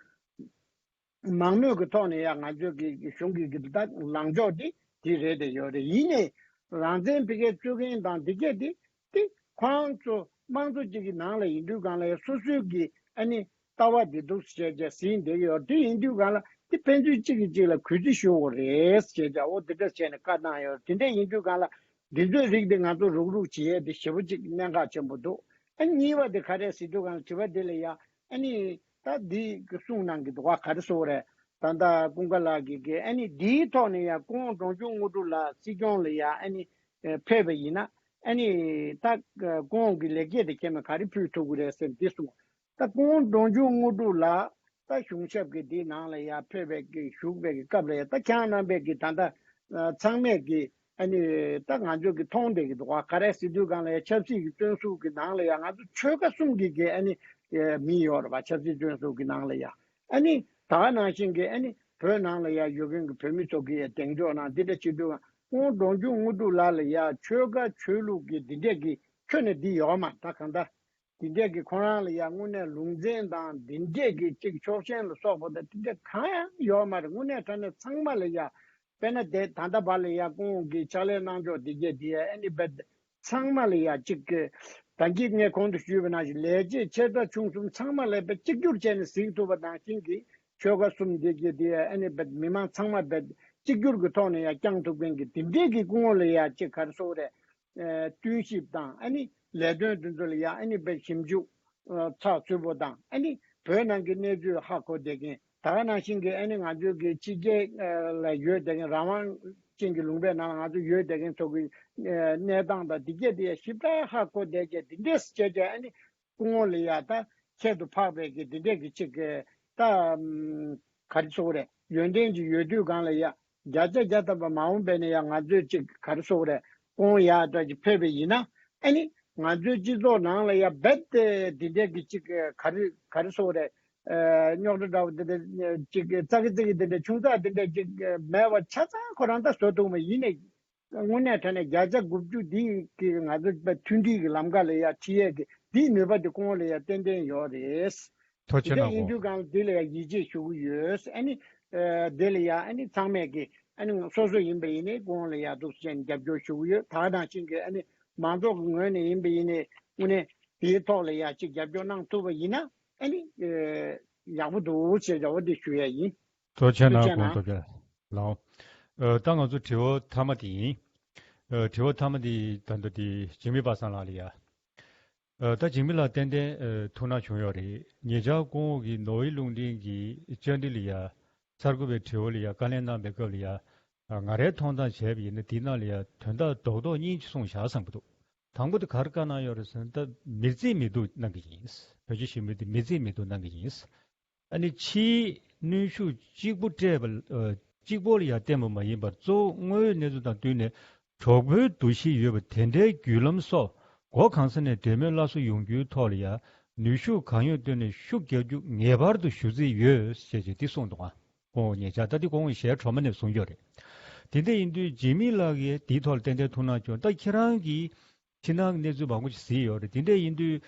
མང་མོས་ཀྱི་ཐོག་ནས་ཡང་ང་ཚོའི་གི་གཞུང་གི་གི་ད་ལངས་ཕྱོགས་དེ་དེ་རེད་དེ་ཡོད་རེད། ཡིན་ནའི་རང་བཙན་ཕ་གིར་རྩོད་མཁན་དང་འདི་གས་དེ་དེ་ཁོ་རང་ཚོ་དམངས་གཙོ་གཅིག་གི་ནང་ལ་ཡིན་དུས་སྒང་ལ་ཡང་སོ་སོའི་གི་ཨ་ནི་ལྟ་བ་འདི་འདུག་བྱས་བྱས་ཟིན་བསྡད་ཀྱི་ཡོད། དེ་ཡིན་དུས་སྒང་ལ་དེ་ཕན་ཚུན་གཅིག་གིས་གཅིག་ལ་གུས་བརྩི་ཞུ་དགོས་རེད་བྱས་བྱས་འོ་དེ་འདྲ་བྱས་ནས་བཀའ་གནང་ཡོད། དེ་འདྲ་ཡིན་དུས་སྒང་ལ་འདི་ཚོའི་རིགས་དེ་ང་ཚོ་རུག་རུག་བྱེད་ཡས་དེ་ཞེ་པོ་གཅིག་གནད་འགག་ཆེན་པོ་འདུག་ཨ་གཉིས་པ་དེ་ག་རེ་ཟེར་དུས་སྒང་ལ་དྲི་བ་དེ་ལ་ཡ་ཨ་ནི་ད་འདི་གསུང་གནང་གི་འདུག་བ། ག་རེ་ཟེར་དགོས་རེད། ད་ལྟ་ཀུན་དགའ་ལགས་ཀྱིས་གི་ཨ་ནི་འདིའི་ཐོག་ནས་ཡང་སྐུ་ངོ་འབྲོང་ཆུང་དངོས་གྲུབ་ལགས་སྲིད་སྐྱོང་ལ་ཡང་ཨ་ནི་ཨེ་ཕེབས་པ་ཡིན་ན་ཨ་ནི་ད་སྐུ་ངོ་གི་ལེགས་སྐྱེས་དེ་ཁྱེད་མ་ག་རེ་ཕུལ་ཐུབ་ཀྱི་རེད་ཟེར་འདི་གསུངས། ད་སྐུ་ངོ་འབྲོང་ཆུང་དངོས་གྲུབ་ལགས་ ད་གཞུང་ཞབས་ཀྱི་དེའི་ནང་ལ་ཡ་ཕེབས་པའི་གི་བཞུགས་པའི་གི་སྐབས་ལ་ཡ་ད་ཁྱེད་རྣམ་པས་གི་ད་ལྟ་ཚང་མས་གི་ཨ་ནི་ད་ང་ཚོ་གི་མཐོང་བསྡད་ཀྱི་འདུག་བ། ག་རེ་ཟེར་དུས་སྒང་ལ་ཡ་ཆབ་སྲིད་ཀྱི་བཙོན་ཟུར་གི་ནང་ལ་ཡ་ང་ཚོ་ཆོལ་ཁ་གསུམ་གི་གི་ཨ་ནི་མི་ཡོད་རེད་བ། ཆབ་སྲིད་བཙོན་ཟུར་གི་ནང་ལ་ཡ་ཨ་ནི་ད་ག་ནང་བཞིན་གི་ཨ་ནི་བོད་ནང་ལ་ཡ་ཡོད་མཁན་གི་བོད་མི་ཚོ་གི་ཡ་གདེང་འཇོག་ནང་འདི་འདྲ་བྱེད་དུས་སྒང་ཁོང་འབྲོང་ཆུང་དངོས་གྲུབ་ལགས་ལ་ཡ་ཆོལ་ཁ་ཆོས་ལུགས་ཀྱི་འདི་འདྲས་ཀྱི་ཁྱོན་ནས་འདི་ཡོད་མ་ད་གང་ལྟར། དེ་འདྲས་ཀྱི་ཁོ་རང་ལ་ཡ་དངོས་གནས་ལུང་ཚན་དང་དེ་འདྲས་ཀྱི་གཅིག་ཕྱོགས་ཞེན་ལ་སོགས་པ་དང་དེ་འདྲས་གང་ཡང་ཡོད་མ་རེད། དངོས་གནས་དྲང་གནས་ཚང་མ་ལ་ཡ་དཔེར་ན་དེ་ད་ལྟ་བར་ལ་ཡ་ཁོང་གི་ཕྱག་ལས་གནང་ཕྱོགས་དེ་གས་དེ་ཡ་ཨ་ནི་བེད་ཚང་མ་ལ་ཡ་གཅིག་གི་ད་གིན་ངས་གོང་དུ་ཞུས་པ་ནང་བཞིན་ལས་བྱེད་ཆེ་ཕྲ་ཆུང་གསུམ་ཚང་མ་ལ་བེད་གཅིག་གྱུར་བྱས་ནས་གཟིགས་ཐུབ་པ་ནང་བཞིན་གྱི་ཆོལ་ཁ་གསུམ་དེ་གས་དེ་ཡ་ཨ་ནི་བེད་མི་མང་ཚང་མ་བེད་གཅིག་གྱུར་གྱི་ཐོག་ནས་ཡ་བསྐྱང་ཐུབ་མཁན་གྱི་དེ་འདྲས་ཀྱི་སྐུ་ངོ་ལ་ཡ་གཅིག་ག་རེ་ཟེར་དགོས་རེད། ཨ་བསྟུན་ཞིབ་དང་ཨ་ནི་ལས་དོན་དེ་ཚོ་ལ་ཡང་ཨ་ནི་དཔེ་ཞིབ་འཇུག་ཨ་ཚགས་ཚུད་པོ་དང་ཨ་ནི་བོད་ནང་གི་གནས་ཚུལ་ཧ་གོ་བསྡད་མཁན་ད་ག་ནང་བཞིན་གྱི་ཨ་ནི་ང་ཚོའི་གི་ཕྱི་རྒྱལ་ཨ་ལ་ཡོད་བསྡད་མཁན་རང་དབང་ཅན་གྱི་ལུང་པའི་ནང་ལ་ང་ཚོ་ཡོད་བསྡད་མཁན་ཚོ་གི་ཨ་གནས་སྟངས་དང་འདི་གས་དེ་ཡང་ཞིབ་ཕྲ་ཧ་གོ་བསྡད་མཁན་འདི་འདྲས་བྱས་བྱས་ཨ་ནི་སྐུ་ངོ་ལ་ཡ་ད་ཁྱད་དུ་འཕགས་པའི་གི་འདི་འདྲས་ཀྱི་ཅིག་གི་ད་ཨམ་ག་རེ་ཟེར་དགོས་རེད། ཡོན་ཏན་ཅིག་ཡོད་དུས་སྒང་ལ་ཡ་བརྒྱ་ཆ་བརྒྱ་ཐམ་པ་མ་འོངས་པ་ནས་ཡ་ང་ཚོས་ཅིག་ག་རེ་ཟེར་དགོས་རེད། སྐུ་ངོ་ཡ་ད་ཅིག་ཕེབས་པ་ཡིན་ན་ཨ་ནི་ང་ཚོའི་སྤྱི་ཚོགས་ནང་ལ་ཡ་རྦད་དེ་འདི་འདྲས་ཀྱི་ཅིག་ག་རེ་ག་རེ་ཟེར་དགོས་རེད། ཨ་རྙོག་དྲ་འདྲ་བོ་འདི་འདྲ་ཅིག་ཙག་གི་ཙིག་གི་འདི་འདྲ་ཆུང་ཙག་འདི་འདྲ་ཅིག་མེད་པ་ཆ་ཚང་ཁོ་རང་ད་བཟོ་ཐུབ་མ་ཡིན་ནས། དངོས་གནས་དྲང་གནས་བརྒྱ་ཆ་དགུ་བཅུ་འདི་གི་ང་ཚོ་དཔེ་མཐུན་སྒྲིལ་གྱི་ལམ་ཁ་ལ་ཡ་ཁྲིད་ཡས་ཀྱི་འདིའི་ནུས་པ་དེ་སྐུ་ངོ་ལ་ཡ་ཏན་ཏན་ཡོད་རེད། ཐུགས་རྗེ་གནང་སྐུ་ངོ་། དེ་འདྲ་ཡིན་དུས་སྒང་འདི་ལ་ཡ་ཡིད་ཆེས་ཞུ་གི་ཡོད། ཨ་ནི་ཨ་དེ་ལ་ཡ་ཨ་ནི་ཚང་མས་ཀྱི་ཨ་ནི་སོ་སོ་ཡིན་པ་ཡིན་ནའི་སྐུ་ངོ་ལ་ཡ་འདུག་སེ་བྱས་ནས་རྒྱབ་སྐྱོར་ཞུ་གི་ཡོད། ད་ག་ནང་བཞིན་གྱི་ཨ་ནི་མང་ཚོགས་ཀྱི་ངོས་ནས་ཡིན་པ་ཡིན་ནའི་དངོས་གནས་དེའི་ཐོག་ལ་ཡ་ཅིག་རྒྱབ་སྐྱོར་གནང་ཐུབ་པ་ཡིན་ན་ཨ་ནི་ཨ་ཡག་པོ་འདུག་ཅེས་འོ་དེ་ཞུ་ཡ་ཡིན། ཐུགས་རྗེ་གནང་། ཐུགས་རྗེ་གནང་། ཐུགས་རྗེ་གནང་། ལགས། ཨ་ད་ང་ཚོ་དྲི་བ་མཐའ་མ་དེ་ཡིན། ཨ་དྲི་བ་མཐའ་མ་དེ་ད་ལྟ་དེ་འཇིགས་མེད་པ་སངས་ལགས་ལ་ཡ། ཨ་ད་འཇིགས་མེད་ལགས་ཏན་ཏན་ཨ་ཐུགས་སྣང་བྱུང་ཡོད་རེད། ཉེ་ཆར་སྐུ་ངོ་གིས་ནོར་ཝེ་རླུང་འཕྲིན་གྱི་བཅར་འདྲི་ལ་ཡ་གསར་འགོད་པའི་དྲི་བ་ལ་ཡ་བཀའ་ལན་གནང་པའི་སྐབས་ལ་ཡ། ཨ་ང་རའི་མཐོང་སྟངས་བྱས་པ་ཡིན་ན་དེའི་ནང་ལ་ཡ་དོན་དག་རྡོག་རྡོག་གཉིས་ཅིག་གསུངས་བཞག་བསམ་གྱི་འདུག། དང་པོ་དེ་ག་རེ་བཀའ་གནང་ཡོད་རེད་ཟེར་ན། ད་མི་བརྩི་མི་འདུག་གནང་གི་ཡིན། བོད་རྒྱ་ཞི་མོལ་དེ་མི་བརྩི་མི་འདུག་གནང་གི་ཡིན། ཨ་ནི་ཕྱིའི་གནོན་ཤུགས་གཅིག་པུ་སྤྲད་པ། ཨ་གཅིག་པོ་ལ་ཡང་བརྟེན་པ་མ་ཡིན་པར་གཙོ་བོ་དངོས་ཡོད་གནས་ཚུལ་དང་བསྟུན་ནས་གྲོགས་པོའི་འདུ་ཤེས་ཡོད་པ་དེ་འདྲའི་བརྒྱུད་ལམ་སོགས་སྒོ་གང་ས་ནས་འབྲེལ་མོལ་སླར་གསོ་ཡོང་རྒྱུའི་ཐོག་ལ་ཡང་ནུས་ཤུགས་གང་ཡོད་བཏོན་ནས་ཤུགས་རྒྱག་རྒྱུ་ངེས་པར་དུ་ཞུ་རྩིས་ཡོད་ཅེས་ཅེས་འདི་གསུངས་འདུག་ཨ། སྐུ་ངོ་ཉེ་ཆར་ད་འདི་སྐུ་ངོ་ཞལ་དྲོ་མ་ནས་གསུངས་ཡོད་རེད། དེ་འདྲ་ཡིན་དུས་འཇིགས་མེད་ལགས་ཀྱིས་འདིའི་ཐོག་ལ་ཏན་ཏན་ཐུགས་སྣང་བྱུང་། ད་ཁྱེད་རང་གིས་ཕྱི་ནང་གི་གནས་ཚུལ་མང་པོ་ཞིག་གཟིགས་ཡོད་རེད། དེ་འདྲ་ཡིན་དུས་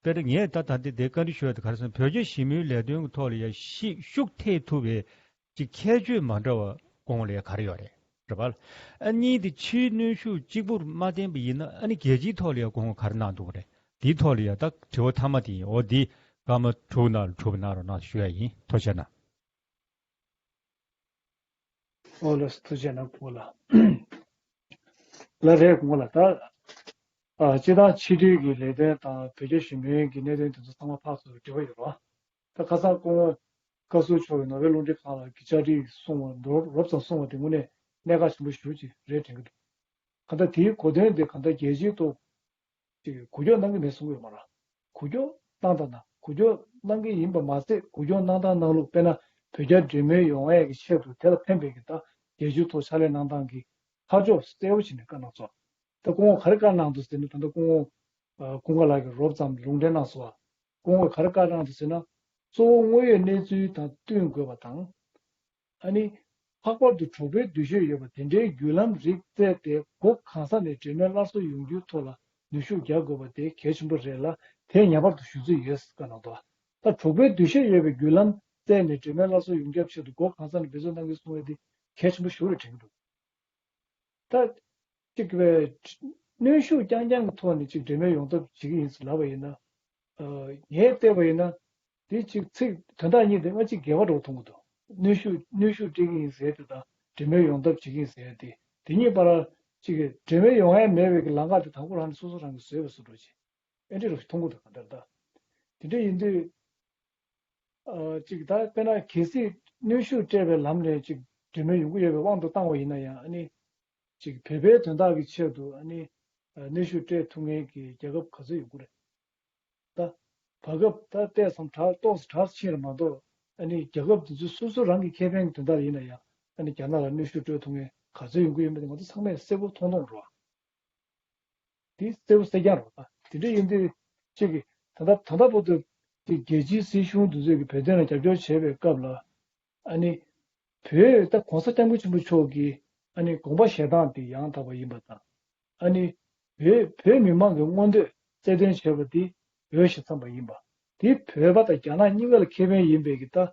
དཔེར་ན་ངས་ད་ད་ལྟ་དེ་བཀའ་འདྲི་ཞུ་ཡ་དེ་ག་རེ་ཟེར་ན། བོད་རྒྱ་ཞི་མོལ་ལས་དོན་གྱི་ཐོག་ལ་ཡ་ཤི་ཤུགས་ཐེབས་ཐུབ་པའི་ཅིག་ཁྱད་ཆོས་མ་འདྲ་བ་སྐུ་ངོ་ལ་ཡ་ག་རེ་ཡོད་རེད། རེད་པ། ཨ་གཉིས་དེ་ཕྱིའི་གནོན་ཤུགས་གཅིག་པུར་མ་བརྟེན་པ་ཡིན་ན་ཨ་ནི་རྒྱལ་སྤྱིའི་ཐོག་ལ་ཡ་སྐུ་ངོ་ག་རེ་གནང་འདུག་རེད། དེའི་ཐོག་ལ་ཡ་ད་དྲི་བ་མཐའ་མ་དེ་ཡིན། འོ་འདི་སྐར་མ་དྲུག་ནང་ལ་གྲུབ་པ་གནང་རོགས་གནང་ཞུ་ཡ་ཡིན། ཐུགས་རྗེ་གནང་། ཨོ་ལགས་སོ། ཐུགས་རྗེ་གནང་སྐུ་ངོ་ལགས། ལགས་རེད་སྐུ་ངོ་ལགས། ད་ཨ་སྤྱིར་བཏང་ཕྱི་འབྲེལ་གྱི་ལས་དོན་དང་བོད་རྒྱ་ཞི་མོལ་གྱི་གནད་དོན་དེ་ཚོ་ཚང་མ་ཕར་ཚུར་འབྲེལ་བ་ཡོད་རེད་བ། ད་ཁ་སང་སྐུ་ངོ་བཀའ་ཟུར་མཆོག་གིས་ནོར་ཝེ་རླུང་འཕྲིན་ཁང་ལ་གི་བཅར་འདྲི་གསུངས་པ་རོབ་རོབ་ཙམ་གསུངས་པ་དེ་དངོས་གནས་གནད་འགག་ཆེན་པོ་ཞེ་པོ་ཅིག་རེད་དྲན་གྱི་འདུག། གང་ལྟར་དེའི་གོ་དོན་དེ་གང་ལྟར་རྒྱལ་སྤྱིའི་ཐོག་ཅིག་འགུལ་སྐྱོད་གནང་གི་མེད་གསུང་གི་ཡོད་མ་རེད། འགུལ་སྐྱོད་གནང་དང་ན་འགུལ་སྐྱོད་གནང་གི་ཡིན་པ་མ་ཟད་འགུལ་སྐྱོད་གནང་སྟངས་གནང་ལུགས་དཔེར་ན་བོད་རྒྱ་འབྲེལ་མོལ་ཡོང་ཡས་ཀྱི་ཆེད་དུ་དེ་ལ་ཕན་པའི་གི་ད་རྒྱལ་སྤྱིའི་ཐོག་ཕྱག་ལས་གནང་སྟངས་ཀྱི་ཕར་ཕྱོགས་གསལ་པོ་བྱས་ནས་བཀའ་གནང་སོང་། ད་སྐུ་ངོ་ག་རེ་བཀའ་གནང་འདུག་ཟེར་ན། ད་ལྟ་སྐུ་ངོ་ཨ་ཀུན་དགའ་ལགས་ཀྱིས་རོབ་ཙམ་ལུང་འདྲེན་གནང་སོང་བ། སྐུ་ངོས་ག་རེ་བཀའ་གནང་འདུག་ཟེར་ན། གཙོ་བོ་དངོས་ཡོད་གནས་ཚུལ་དང་བསྟུན་དགོས་པ་དང་། ཨ་ནི། ལྷག་པར་དུ་གྲོགས་པོའི་འདུ་ཤེས་ཡོད་པ་དེ་འདྲའི་བརྒྱུད་ལམ་རིགས་བཙལ་ཏེ་སྒོ་གང་ས་ནས་འབྲེལ་མོལ་སླར་གསོ་ཡོང་རྒྱུའི་ཐོག་ལ་ནུས་ཤུགས་རྒྱག་དགོས་པ་དེ་གལ་ཆེན་པོ་རེད་ལ་དེ་ངེས་པར་དུ་ཞུ་རྩིས་ཡོད་ཟེར་བཀའ་གནང་འདུག། ད་གྲོགས་པོའི་འདུ་ཤེས་ཡོད་པའི་བརྒྱུད་ལམ་བཙལ་ནས་འབྲེལ་མོལ་སླར་གསོ་ཡོང་རྒྱུའི་ཆེད་དུ་སྒོ་གང་ས་ནས་འབད་བརྩོན་གནང་གི་གསུང་བ་དེ་གལ་ཆེན་པོ་ཞེ་པོ་རེད་དྲན་གྱི་འདུག། ད། གཅིག་གི་གནོན་ཤུགས་རྐྱང་རྐྱང་གི་ཐོག་ནས་གཅིག་འབྲེལ་མོལ་ཡོང་ཐབས་བྱེད་ཀྱི་ཡིན་ཟེར་ལབ་པ་ཡིན་ན། ཨ་ངས་བལྟས་པ་ཡིན་ན། དེ་གཅིག་ཚིག་དོན་དག་གཉིས་དེ་ང་གཅིག་འགལ་བ་འདྲ་བོ་མཐོང་གི་འདུག། གནོན་ཤུགས་གནོན་ཤུགས་སྤྲད་ཀྱི་ཡིན་ཟེར་དེ་དང་འབྲེལ་མོལ་ཡོང་ཐབས་བྱེད་ཀྱི་ཡིན་ཟེར་དེ། དེ་གཉིས་བར་གཅིག་གི་འབྲེལ་མོལ་ཡོང་ཡ་མེད་པའི་གི་ལམ་ཁ་དེ་དང་པོ་རང་ནས་སོ་སོ་རང་གིས་བཟོས་པ་བཟོ་འདྲ་བོ་ཅིག་ཨེ་འདྲ་རུ་མཐོང་གི་འདུག་ག་ད་ལྟ། དེ་འདྲ་ཡིན་དུས། ཨ་གཅིག་ད་དཔེར་ན་གལ་སྲིད་གནོན་ཤུགས་སྤྲད་པའི་ལམ་ནས་གཅིག་འབྲེལ་མོལ་ཡོང་གི་ཡོད་པའི་དབང་དུ་བཏང་བ་ཡིན་ན་ཡང་ཨ་ནི་གཅིག་བོད་པའི་དོན་དག་གི་ཆེད་དུ་ཨ་ནི་ཨ་གནོན་ཤུགས་སྤྲད་ཐུབ་མཁན་གྱི་རྒྱལ་ཁབ་ག་ཚོད་ཡོང་གི་རེད། ད་བར་སྐབས་ད་བལྟས་སམ་དྲག་ཏོག་ཙམ་དྲག་ཕྱིན་རེད་མ་གཏོགས་ ཨ་ནི་རྒྱལ་ཁབ་དེ་ཚོ་སོ་སོ་རང་གི་ཁེ་ཕན་གྱི་དོན་དག་ཡིན་ན་ཡང་ཨ་ནི་རྒྱ་ནག་ལ་གནོན་ཤུགས་སྤྲོད་ཐུབ་མཁན་ག་ཚོད་ཡོང་གི་ཡོད་མེད་དེ་ང་ཚོ་ཚང་མས་གསལ་པོ་མཐོང་མཐོང་རེད་བ། དེ་གསལ་པོ་གསལ་རྐྱང་རེད་བ། དེ་འདྲ་ཡིན་དུས་གཅིག་གིས་ད་ལྟ་ད་ལྟ་བར་དུ་དེ་རྒྱལ་སྤྱིའི་སྲིད་གཞུང་དེ་ཚོས་ཀྱི་བོད་དོན་ལ་རྒྱབ་སྐྱོར་བྱས་པའི་སྐབས་ལ་ཨ་ནི་བོད་ད་༸གོང་ས་༸སྐྱབས་མགོན་ཆེན་པོ་མཆོག་གིས་ཨ་ནི་དགོངས་པ་བཞེས་སྟངས་དེ་ཡང་དག་པ་ཡིན་པ་དང་། ཨ་ནི་བོད་བོད་མི་མང་གི་མངོན་འདོད་རྩལ་འདོན་བྱས་པ་དེ་བོད་ཞིག་འཚམས་པ་ཡིན་པ། དེ་བོད་པ་དང་རྒྱ་ནག་གཉིས་ཀ་ལ་ཁེ་ཕན་ཡིན་པའི་གི་ད།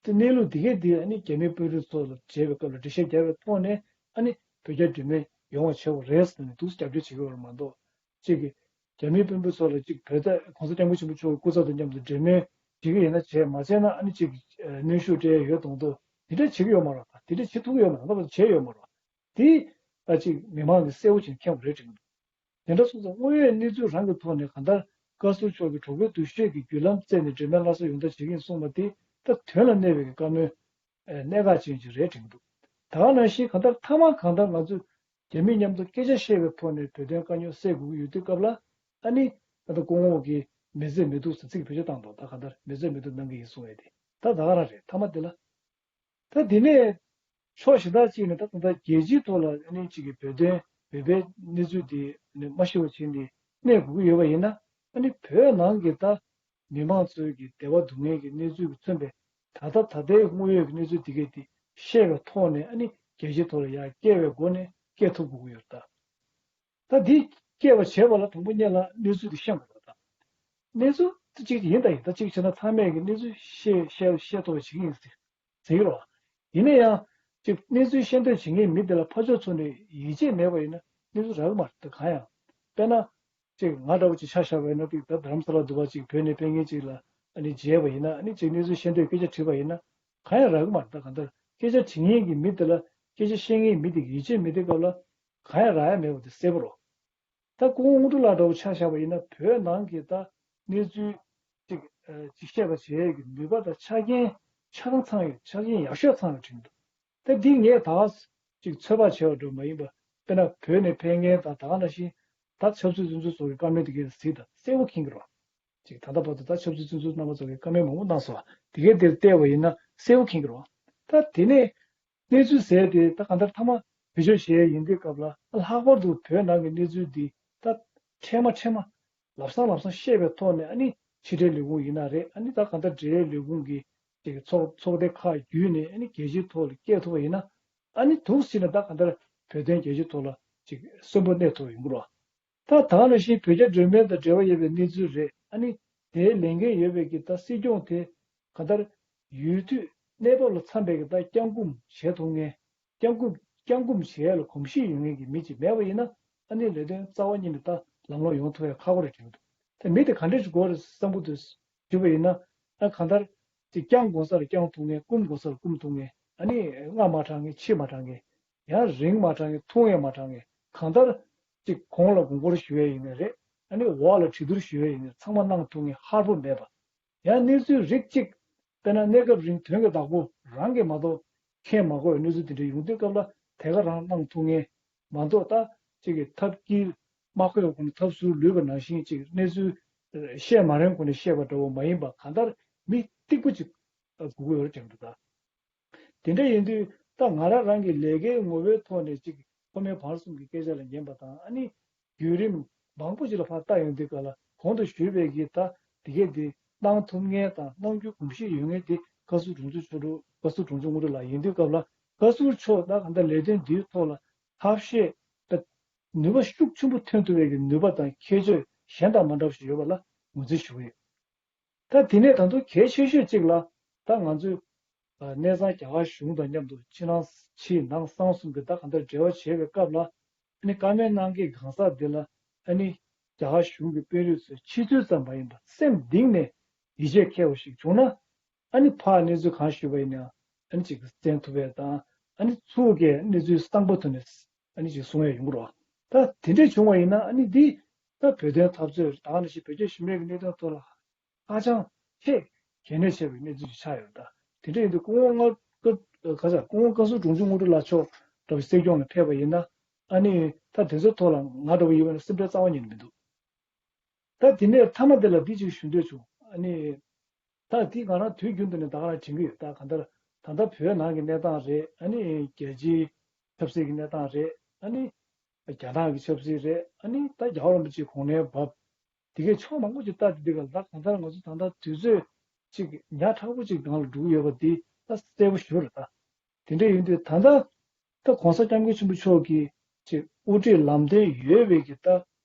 དེ་གནས་ལུགས་འདི་གས་འདི་ཨ་ནི་རྒྱ་མི་དཔོན་རིགས་ཚོ་ལ་མཇལ་བའི་སྐབས་ལ་འགྲེལ་བཤད་རྒྱབ་པའི་ཐོག་ནས་ཨ་ནི་བོད་རྒྱ་འབྲེལ་མོལ་ཡོང་བ་བྱེད་དགོས་རེད་ཟེར་ནས་འདུག་སེ་རྒྱབ་སྐྱོར་བྱེད་ཀྱི་ཡོད་རེད་མ་གཏོགས། གཅིག་གིས་རྒྱ་མིའི་དཔོན་པོ་ཚོ་ལ་གཅིག་བོད་ད་༸གོང་ས་༸སྐྱབས་མགོན་ཆེན་པོ་མཆོག་གི་སྐུ་ཚབ་དང་མཉམ་དུ་འབྲེལ་མོལ་བྱེད་ཀྱི་ཡིན་ན་བྱས། མ་བྱས་ན་ཨ་ནི་གཅིག་གནོན་ཤུགས་སྤྲད་ཡོད་མདོག་མདོག་དེ་འདྲ་བྱེད་ཀྱི་ཡོད་མ་རེད། དེ་འདྲ་བྱེད་ཐུབ་ཀྱི་ཡོད་མ་རེད། ད་བར་དུ་བྱས་ཡོད་མ་རེད། དེ་ད་གཅིག་མི་མང་གིས་གསལ་པོ་བྱས་ནས་མཁྱེན་པ་རེད་དྲན་གྱི་འདུག་དེ་འདྲ་སོང་ཙང་དངོས་ཡོད་གནས་ཚུལ་རང་གི་ཐོག་ནས་གང་ལྟར་བཀའ་ཟུར་མཆོག་གིས་གྲོགས་པོའི་འདུ་ཤེས་ཀྱི་བརྒྱུད་ལམ་བཙལ་ནས་འབྲེལ་མོལ་སླར་གསོ་ཡོང་ཐབས་བྱེད་ཀྱི་ཡིན་གསུངས་པ་དེ་ད་དོན་ལ་གནས་པའི་བཀའ་མོལ་གནད་འགག་ཅན་ཞིག་རེད་དྲན་གྱི་འདུག་ད་ག་ནང་བཞིན་གང་ལྟར་མཐའ་མ་གང་ལྟར་ང་ཚོས་རྒྱ་མི་མཉམ་དུ་སྐད་ཆ་བཤད་པའི་ཐོག་ནས་བོད་དོན་དཀའ་རྙོག་སེལ་དགོས་ཀྱི་ཡོད་དུས་སྐབས་ལ་ཨ་ནི་ད་ལྟ་སྐུ་ངོ་གིས་མི་བཟོད་མི་སྡུག་ཟེར་ཚིག་བེད་སྤྱོད་བཏང་འདུག་ད་གང་ལྟར་མི་བཟོད་མི་སྡུག་གནང་གི་ཡིན་གསུངས་ཡོད་དེ་ད་ད་ག་རང་རེད། མཐའ་མ་དེ་ལ། ད་དེ་ནས་ཕྱོགས་གཞན་དག་ཅིག་ནས་ད་ད་ལྟ་རྒྱལ་སྤྱིའི་ཐོག་ལ་ཨ་ནི་གཅིག་གི་བོད་དོན་བོད་པའི་གནས་ཚུལ་དེ་ནི་མ་ཤི་བ་བྱས་ནས་གནས་དགོས་ཀྱི་ཡོད་པ་ཡིན་ན་ཨ་ནི་བོད་ནང་གི་ད་མི་མང་ཚོའི་གི་བདེ་བ་སྡུག་བསྔལ་གྱི་གནས་ཚུལ་གྱིས་མཚོན་པའི་ད་ལྟ་ད་ལྟའི་དངོས་ཡོད་ཀྱི་གནས་ཚུལ་དེ་གས་དེ་ཤེས་པའི་ཐོག་ནས་ཨ་ནི་རྒྱལ་སྤྱིའི་ཐོག་ལ་ཡར་སྐྱེལ་བའི་སྒོ་ནས་སྐྱེལ་ཐུབ་དགོས་ཀྱི་ཡོད་ད། ད་འདི་སྐྱེལ་བ་བྱས་པ་ལ་དང་པོ་ཉིད་ལ་གནས་ཚུལ་དེ་ཤེས་དགོས་པ་དང་། གནས་ཚུལ་དེ་གཅིག་ཡིན་དང་ཡིན་ད་གཅིག་བྱས་ན་ཚང་མས་ཀྱི་གནས་ཚུལ་ཤེས་ཤེས་ཤེས་ཐུབ་པ་བྱེད་ཀྱི་ཡིན་ཟེར་ཟེར་གྱི་རེད་བ། ཡིན་ན་ཡང་གཅིག་གནས་ཚུལ་ཤེས་འདོད་བྱེད་མཁན་མི་དེ་ལ་ཕར་ཕྱོགས་ཚོ་ནས་ཡིད་ཆེས་མེད་པ་ཡིན་ན་གནས་ཚུལ་རག་གི་མ་རེད་ད་གང་ཡང་། དཔེར་ན། གཅིག་ང་འདྲ་བོ་གཅིག་ཆ་བཞག་པ་ཡིན་ན་གཅིག་ད་རྡ་རམ་ས་ལ་འདུག་པ་གཅིག་བོད་ནས་ཕེབས་མཁན་གཅིག་ལ་ཨ་ནི་མཇལ་བ་ཡིན་ན་ཨ་ནི་གཅིག་གནས་ཚུལ་ཤེས་འདོད་སྐད་ཆ་དྲིས་པ་ཡིན་ན་གང་ཡང་རག་གི་མ་རེད་ད་གང་ལྟར་སྐད་ཆ་དྲི་མཁན་གྱི་མི་དེ་ལ་སྐད་ཆ་བཤད་མཁན་མི་དེ་གི་ཡིད་ཆེས་མེད་དུས་སྐབས་ལ་གང་ཡང་རག་ཡ་མེད་པ་དེ་གསལ་པོ་རེད། ད་སྐུ་ངོ་དངོས་གྲུབ་ལགས་འདྲ་བོ་ཆ་བཞག་པ་ཡིན་ན་བོད་ནང་གི་ད་གནས་ཚུལ་གཅིག་ཨ་གཅིག་བཤད་པ་བྱེད་ཡས་ཀྱི་ནུས་པ་དང་ཆ་རྐྱེན་ཆ་ཚང་ཚང་ཡོད་ཆ་རྐྱེན་ཡག་ཤོས་ཚང་ཡོད་དྲན་གྱི་འདུག་ད་འདི་ངས་ད་ག་ཅིག་ཚོད་དཔག་བྱས་པ་འདྲ་མ་ཡིན་པ། དཔེར་ན་བོད་ནས་ཕེབས་མཁན་དང་ད་ག་ནང་བཞིན་ད་ཆབ་སྲིད་བཙོན་ཟུར་ཚོ་གི་བཀའ་མོལ་དེ་གའི་གཟིགས་དང་གསལ་པོ་མཁྱེན་གྱི་རེད། ཅིག་ད་ལྟ་བར་དུ་ད་ཆབ་སྲིད་བཙོན་ཟུར་རྣམ་པ་ཚོ་གི་བཀའ་མོལ་མང་པོ་གནང་སོང་བ་དེ་གའི་དེར་བལྟས་པ་ཡིན་ན་གསལ་པོ་མཁྱེན་གྱི་རེད། ད་དེ་ནས་གནས་ཚུལ་ཟེར་དེ་ད་གང་ལྟར་མཐའ་མ་བེད་སྤྱོད་བྱས་ཡིན་དུས་སྐབས་ལ་ལྷག་པར་དུ་བོད་ནང་གི་གནས་ཚུལ་འདི་ད་ཁྲལ་མ་ཁྲལ་མ་ལབ་སང་ལབ་སང་བཤད་པའི་ཐོག་ནས་ཨ་ནི་ཕྱི་འབྲེལ་ལས་ཁུངས་ཡིན་ན་རེད། ཨ་ནི་ད་གང་ལྟར་འབྲེལ་ཡོད་ལས་ཁུངས་ཀྱི་ཅིག་ཚོགས་ཚོགས་སྡེ་ཁག་བརྒྱུད་ནས་ཨ་ནི་རྒྱལ་སྤྱིའི་ཐོག་ལ་སྐྱེལ་ཐུབ་པ་ཡིན་ན་ཨ་ནི་འདུག་ཟེར་ན་ད་གང་ལྟར་བོད་དོན་རྒྱལ་སྤྱིའི་ཐོག་ལ་ཅིག་གསོན་པོ་གནས་ཐུབ་པ་ཡོང་གི་རེད། ད་ད་ག་ནང་བཞིན་བོད་རྒྱ་འབྲེལ་མོལ་དང་འབྲེལ་བ་ཡོད་པའི་གནས་ཚུལ་རེད། ཨ་ནི་དེའི་ལས་འགན་ཡོད་པའི་གི་ད་སྲིད་སྐྱོང་དེ་གང་ལྟར་ཡུལ་དུས་གནས་བབ་ལ་འཚམ་པའི་གི་ད་བསྐྱར་སྐུང་བྱེད་ཐུབ་མཁན། བསྐྱར་སྐུང་བསྐྱར་སྐུང་བྱེད་ཡ་ལ་གོམས་གཤིས་ཡོད་མཁན་གྱི་མི་ཅིག་མེད་པ་ཡིན་ན་ཨ་ནི་ལས་དོན་རྩ་བ་ཉིད་ནས་ད་ལམ་ལྷོང་ཡོང་ཐུབ་ཡ་ཁག་པོ་རེད་དྲན་གྱི་འདུག་ད་མི་དེ་ག་འདྲས་ཅིག་དགོས་རེད་བསམ་གྱི་འདུག་ཞུས་པ་ཡིན་ན་ཨ་གང་ལྟར་ཅིག་བསྐྱང་དགོས་ས་ལ་བསྐྱང་ཐུབ་མཁན། སྐུམ་དགོས་ས་ལ་སྐུམ་ཐུབ་མཁན། ཨ་ནི་སྔ་མ་དྲག་མཁན་ཕྱི་མ་དྲག་མཁན། ཡང་རིང་མ་དྲག་མཁན། ཐུང་ཡང་མ་དྲག་མཁན། གང་ལྟར་ཅིག་གོང་ལ་དགོངས་སྐོར་ཞུ་ཡས་ཡིན་ནའི་རེད། ཨ་ནི་འོག་ལ་གྲོས་བསྡུར་ཞུ་ཡས་ཡིན་ནའི་ཚང་མ་གནང་ཐུབ་མཁན་ཧར་པོ་མེད་པ། ཡང་གནས་ཚུལ་རིགས་གཅིག་དཔེར་ན་གནས་སྐབས་རིང་དོན་གྱི་བདག་པོ་རང་གིས་མ་གཏོགས་མཁྱེན་མ་དགོས་པའི་གནས་ཚུལ་དེ་འདྲ་ཡོང་དུས་སྐབས་ལ་དེ་ག་རང་གནང་ཐུབ་མཁན་མ་གཏོགས། ད་གཅིག་གི་ཐབས་དཀྱིལ་དམག་ཁུལ་སྒོ་ནས་ཐབས་ཟུར་ལུས་པ་ནང་བཞིན་གཅིག་གནས་ཚུལ་བཤད་མ་རན་སྒོ་ནས་བཤད་པ་འདྲ་བོ་མ་ཡིན་པ་གང་ལྟར་མི་གཏིག་པོ་ཅིག་དགོས་ཀྱི་ཡོད་རེད་དྲན་འདུག་ད། དེ་འདྲ་ཡིན་དུས་ད་ང་རང་རང་གི་ལས་ཀའི་ངོ་བོའི་ཐོག་ནས་ཅིག་མཐོ་དམན་བར་གསུམ་གྱི་སྐད་ཆ་ལ་ཉན་པ་དང་། ཨ་ནི་བརྒྱུད་རིམ་མང་པོ་ཅིག་ལ་ཕར་ལྟ་ཡོང་དུས་སྐབས་ལ་གོང་དུ་ཞུས་པའི་གི་ད་དེ་གས་དེ་གནང་ཐུབ་མཁན་དང་གནང་རྒྱུ་གོམས་གཤིས་ཡོད་མཁན་དེ་བཀའ་ཟུར་དྲུང་ཆེ་མཆོག་བཀའ་ཟུར་དྲུང་ཆེ་དངོས་གྲུབ་ལགས་ཡིན་དུས་སྐབས་ལ་བཀའ་ཟུར་མཆོག་ད་གང་ལྟར་ལས་དོན་འདིའི་ཐོག་ལ་ཐབས་ཤེས་ད་ནུས་པ་ཤུགས་ཆེན་པོ་ཐོན་ཐུབ་པའི་གི་ནུས་པ་དང་ཁྱད་ཆོས་གཞན་དང་མ་འདྲ་བ་ཞིག་ཡོད་པ་ལ་ངོས་འཛིན་ཞུ་གི་ཡོད། ད་དེ་ནས་ད་དུང་གལ་ཆེ་ཤོས་གཅིག་ལ་ད་ང་ཚོས་ཨ་གནས་ཚང་རྒྱ་གར་གཞུང་དང་མཉམ་དུ་ཕྱི་ནང་ཕྱི་ནང་གསང་གསུམ་གྱི་ད་གང་ལྟར་འབྲེལ་བ་བྱེད་པའི་སྐབས་ལ་ཨ་ནི་བཀའ་མོལ་གནང་གི་གང་ཟག་འདི་ལ་ཨ་ནི་རྒྱ་གར་གཞུང་གི་དཔོན་རིགས་ཚོས་ཕྱི་ཚུལ་ཙམ་མ་ཡིན་པར་སེམས་གཏིང་ནས་ཡིད་ཆེས་ཁེལ་བ་ཞིག་བྱུང་ན་ཨ་ནི་ཕར་གནས་ཚུལ་གང་ཞུས་པ་ཡིན་ཡང་ཨ་ནི་ཅིག་གསན་ཐུབ་པ་དང་། ཨ་ནི་ཚུར་གྱིས་གནས་ཚུལ་གཙང་པོ་ཐོག་ནས་ཨ་ནི་ཅིག་གསུང་ཡ་ཡོང་གི་རེད་བ། ད་དེ་འདྲས་བྱུང་བ་ཡིན་ན་ཨ་ནི་འདི་ད་བོད་དོན་འཐབ་རྩོད་ད་ག་ནང་བཞིན་བོད་རྒྱ་ཞི་མོལ་གྱི་གནད་དོན་ཐོག་ལ་ཧ་ཅང་ཆེས་གལ་གནད་ཆེ་བའི་གནས་ཚུལ་ཞིག་ཆགས་ཡོད། ད་དེ་འདྲ་ཡིན་དུས་སྐུ་ངོ་ལྔ་སྐུ་ག་ས་སྐུ་ངོ་བཀའ་ཟུར་དྲུང་ཆེ་དངོས་གྲུབ་ལགས་མཆོག་འདྲ་བའི་སྲིད་སྐྱོང་ལ་ཕེབས་པ་ཡིན་ན་ཨ་ནི་ད་དེ་ཚོའི་ཐོག་ལ་ང་འདྲ་བོ་ཡིན་པ་ན་སེམས་ཁྲལ་རྩ་བ་ཉིད་ནས་མི་འདུག་ད་དེ་ནས་མཐའ་མ་དེ་ལ་འདི་ཅིག་ཞུ་འདོད་བྱུང་། ཨ་ནི་ ད་དེ་ང་རང་དུས་རྒྱུན་དུ་ནས་ད་ག་རང་དྲན་གྱི་ཡོད། ད་གང་ལྟར་ད་ལྟ་བོད་ནང་གི་གནས་སྟངས་རེད། ཨ་ནི་རྒྱལ་སྤྱིའི་ཆབ་སྲིད་ཀྱི་གནས་སྟངས་རེད། ཨ་ནི་རྒྱ་ནག་གི་ཆབ་སྲིད་རེད། ཨ་ནི་ད་རྒྱལ་བ་རིན་པོ་ཆེ་དགུང་ལོའི་བབས། དེ་གའི་ཕྱོགས་མང་པོ་ཅིག་ལྟ་དུས་དེ་ག་ལ་ད་གང་ལྟར་ང་ཚོ་ད་ལྟ་དུས་ཚོད་ཅིག་ཉག་ཕྲ་པོ་ཅིག་ནང་ལ་འགྲོ་གི་ཡོད་པ་འདི་ད་གསལ་པོ་ཞེ་པོ་རེད་ད། དེ་འདྲ་ཡིན་དུས་ད་ལྟ་ད་༸གོང་ས་༸སྐྱབས་མགོན་ཆེན་པོ་མཆོག་གིས་ཅིག་དབུ་ཁྲིད་ལམ་སྟོན་ཡོད་པའི་གི་ད་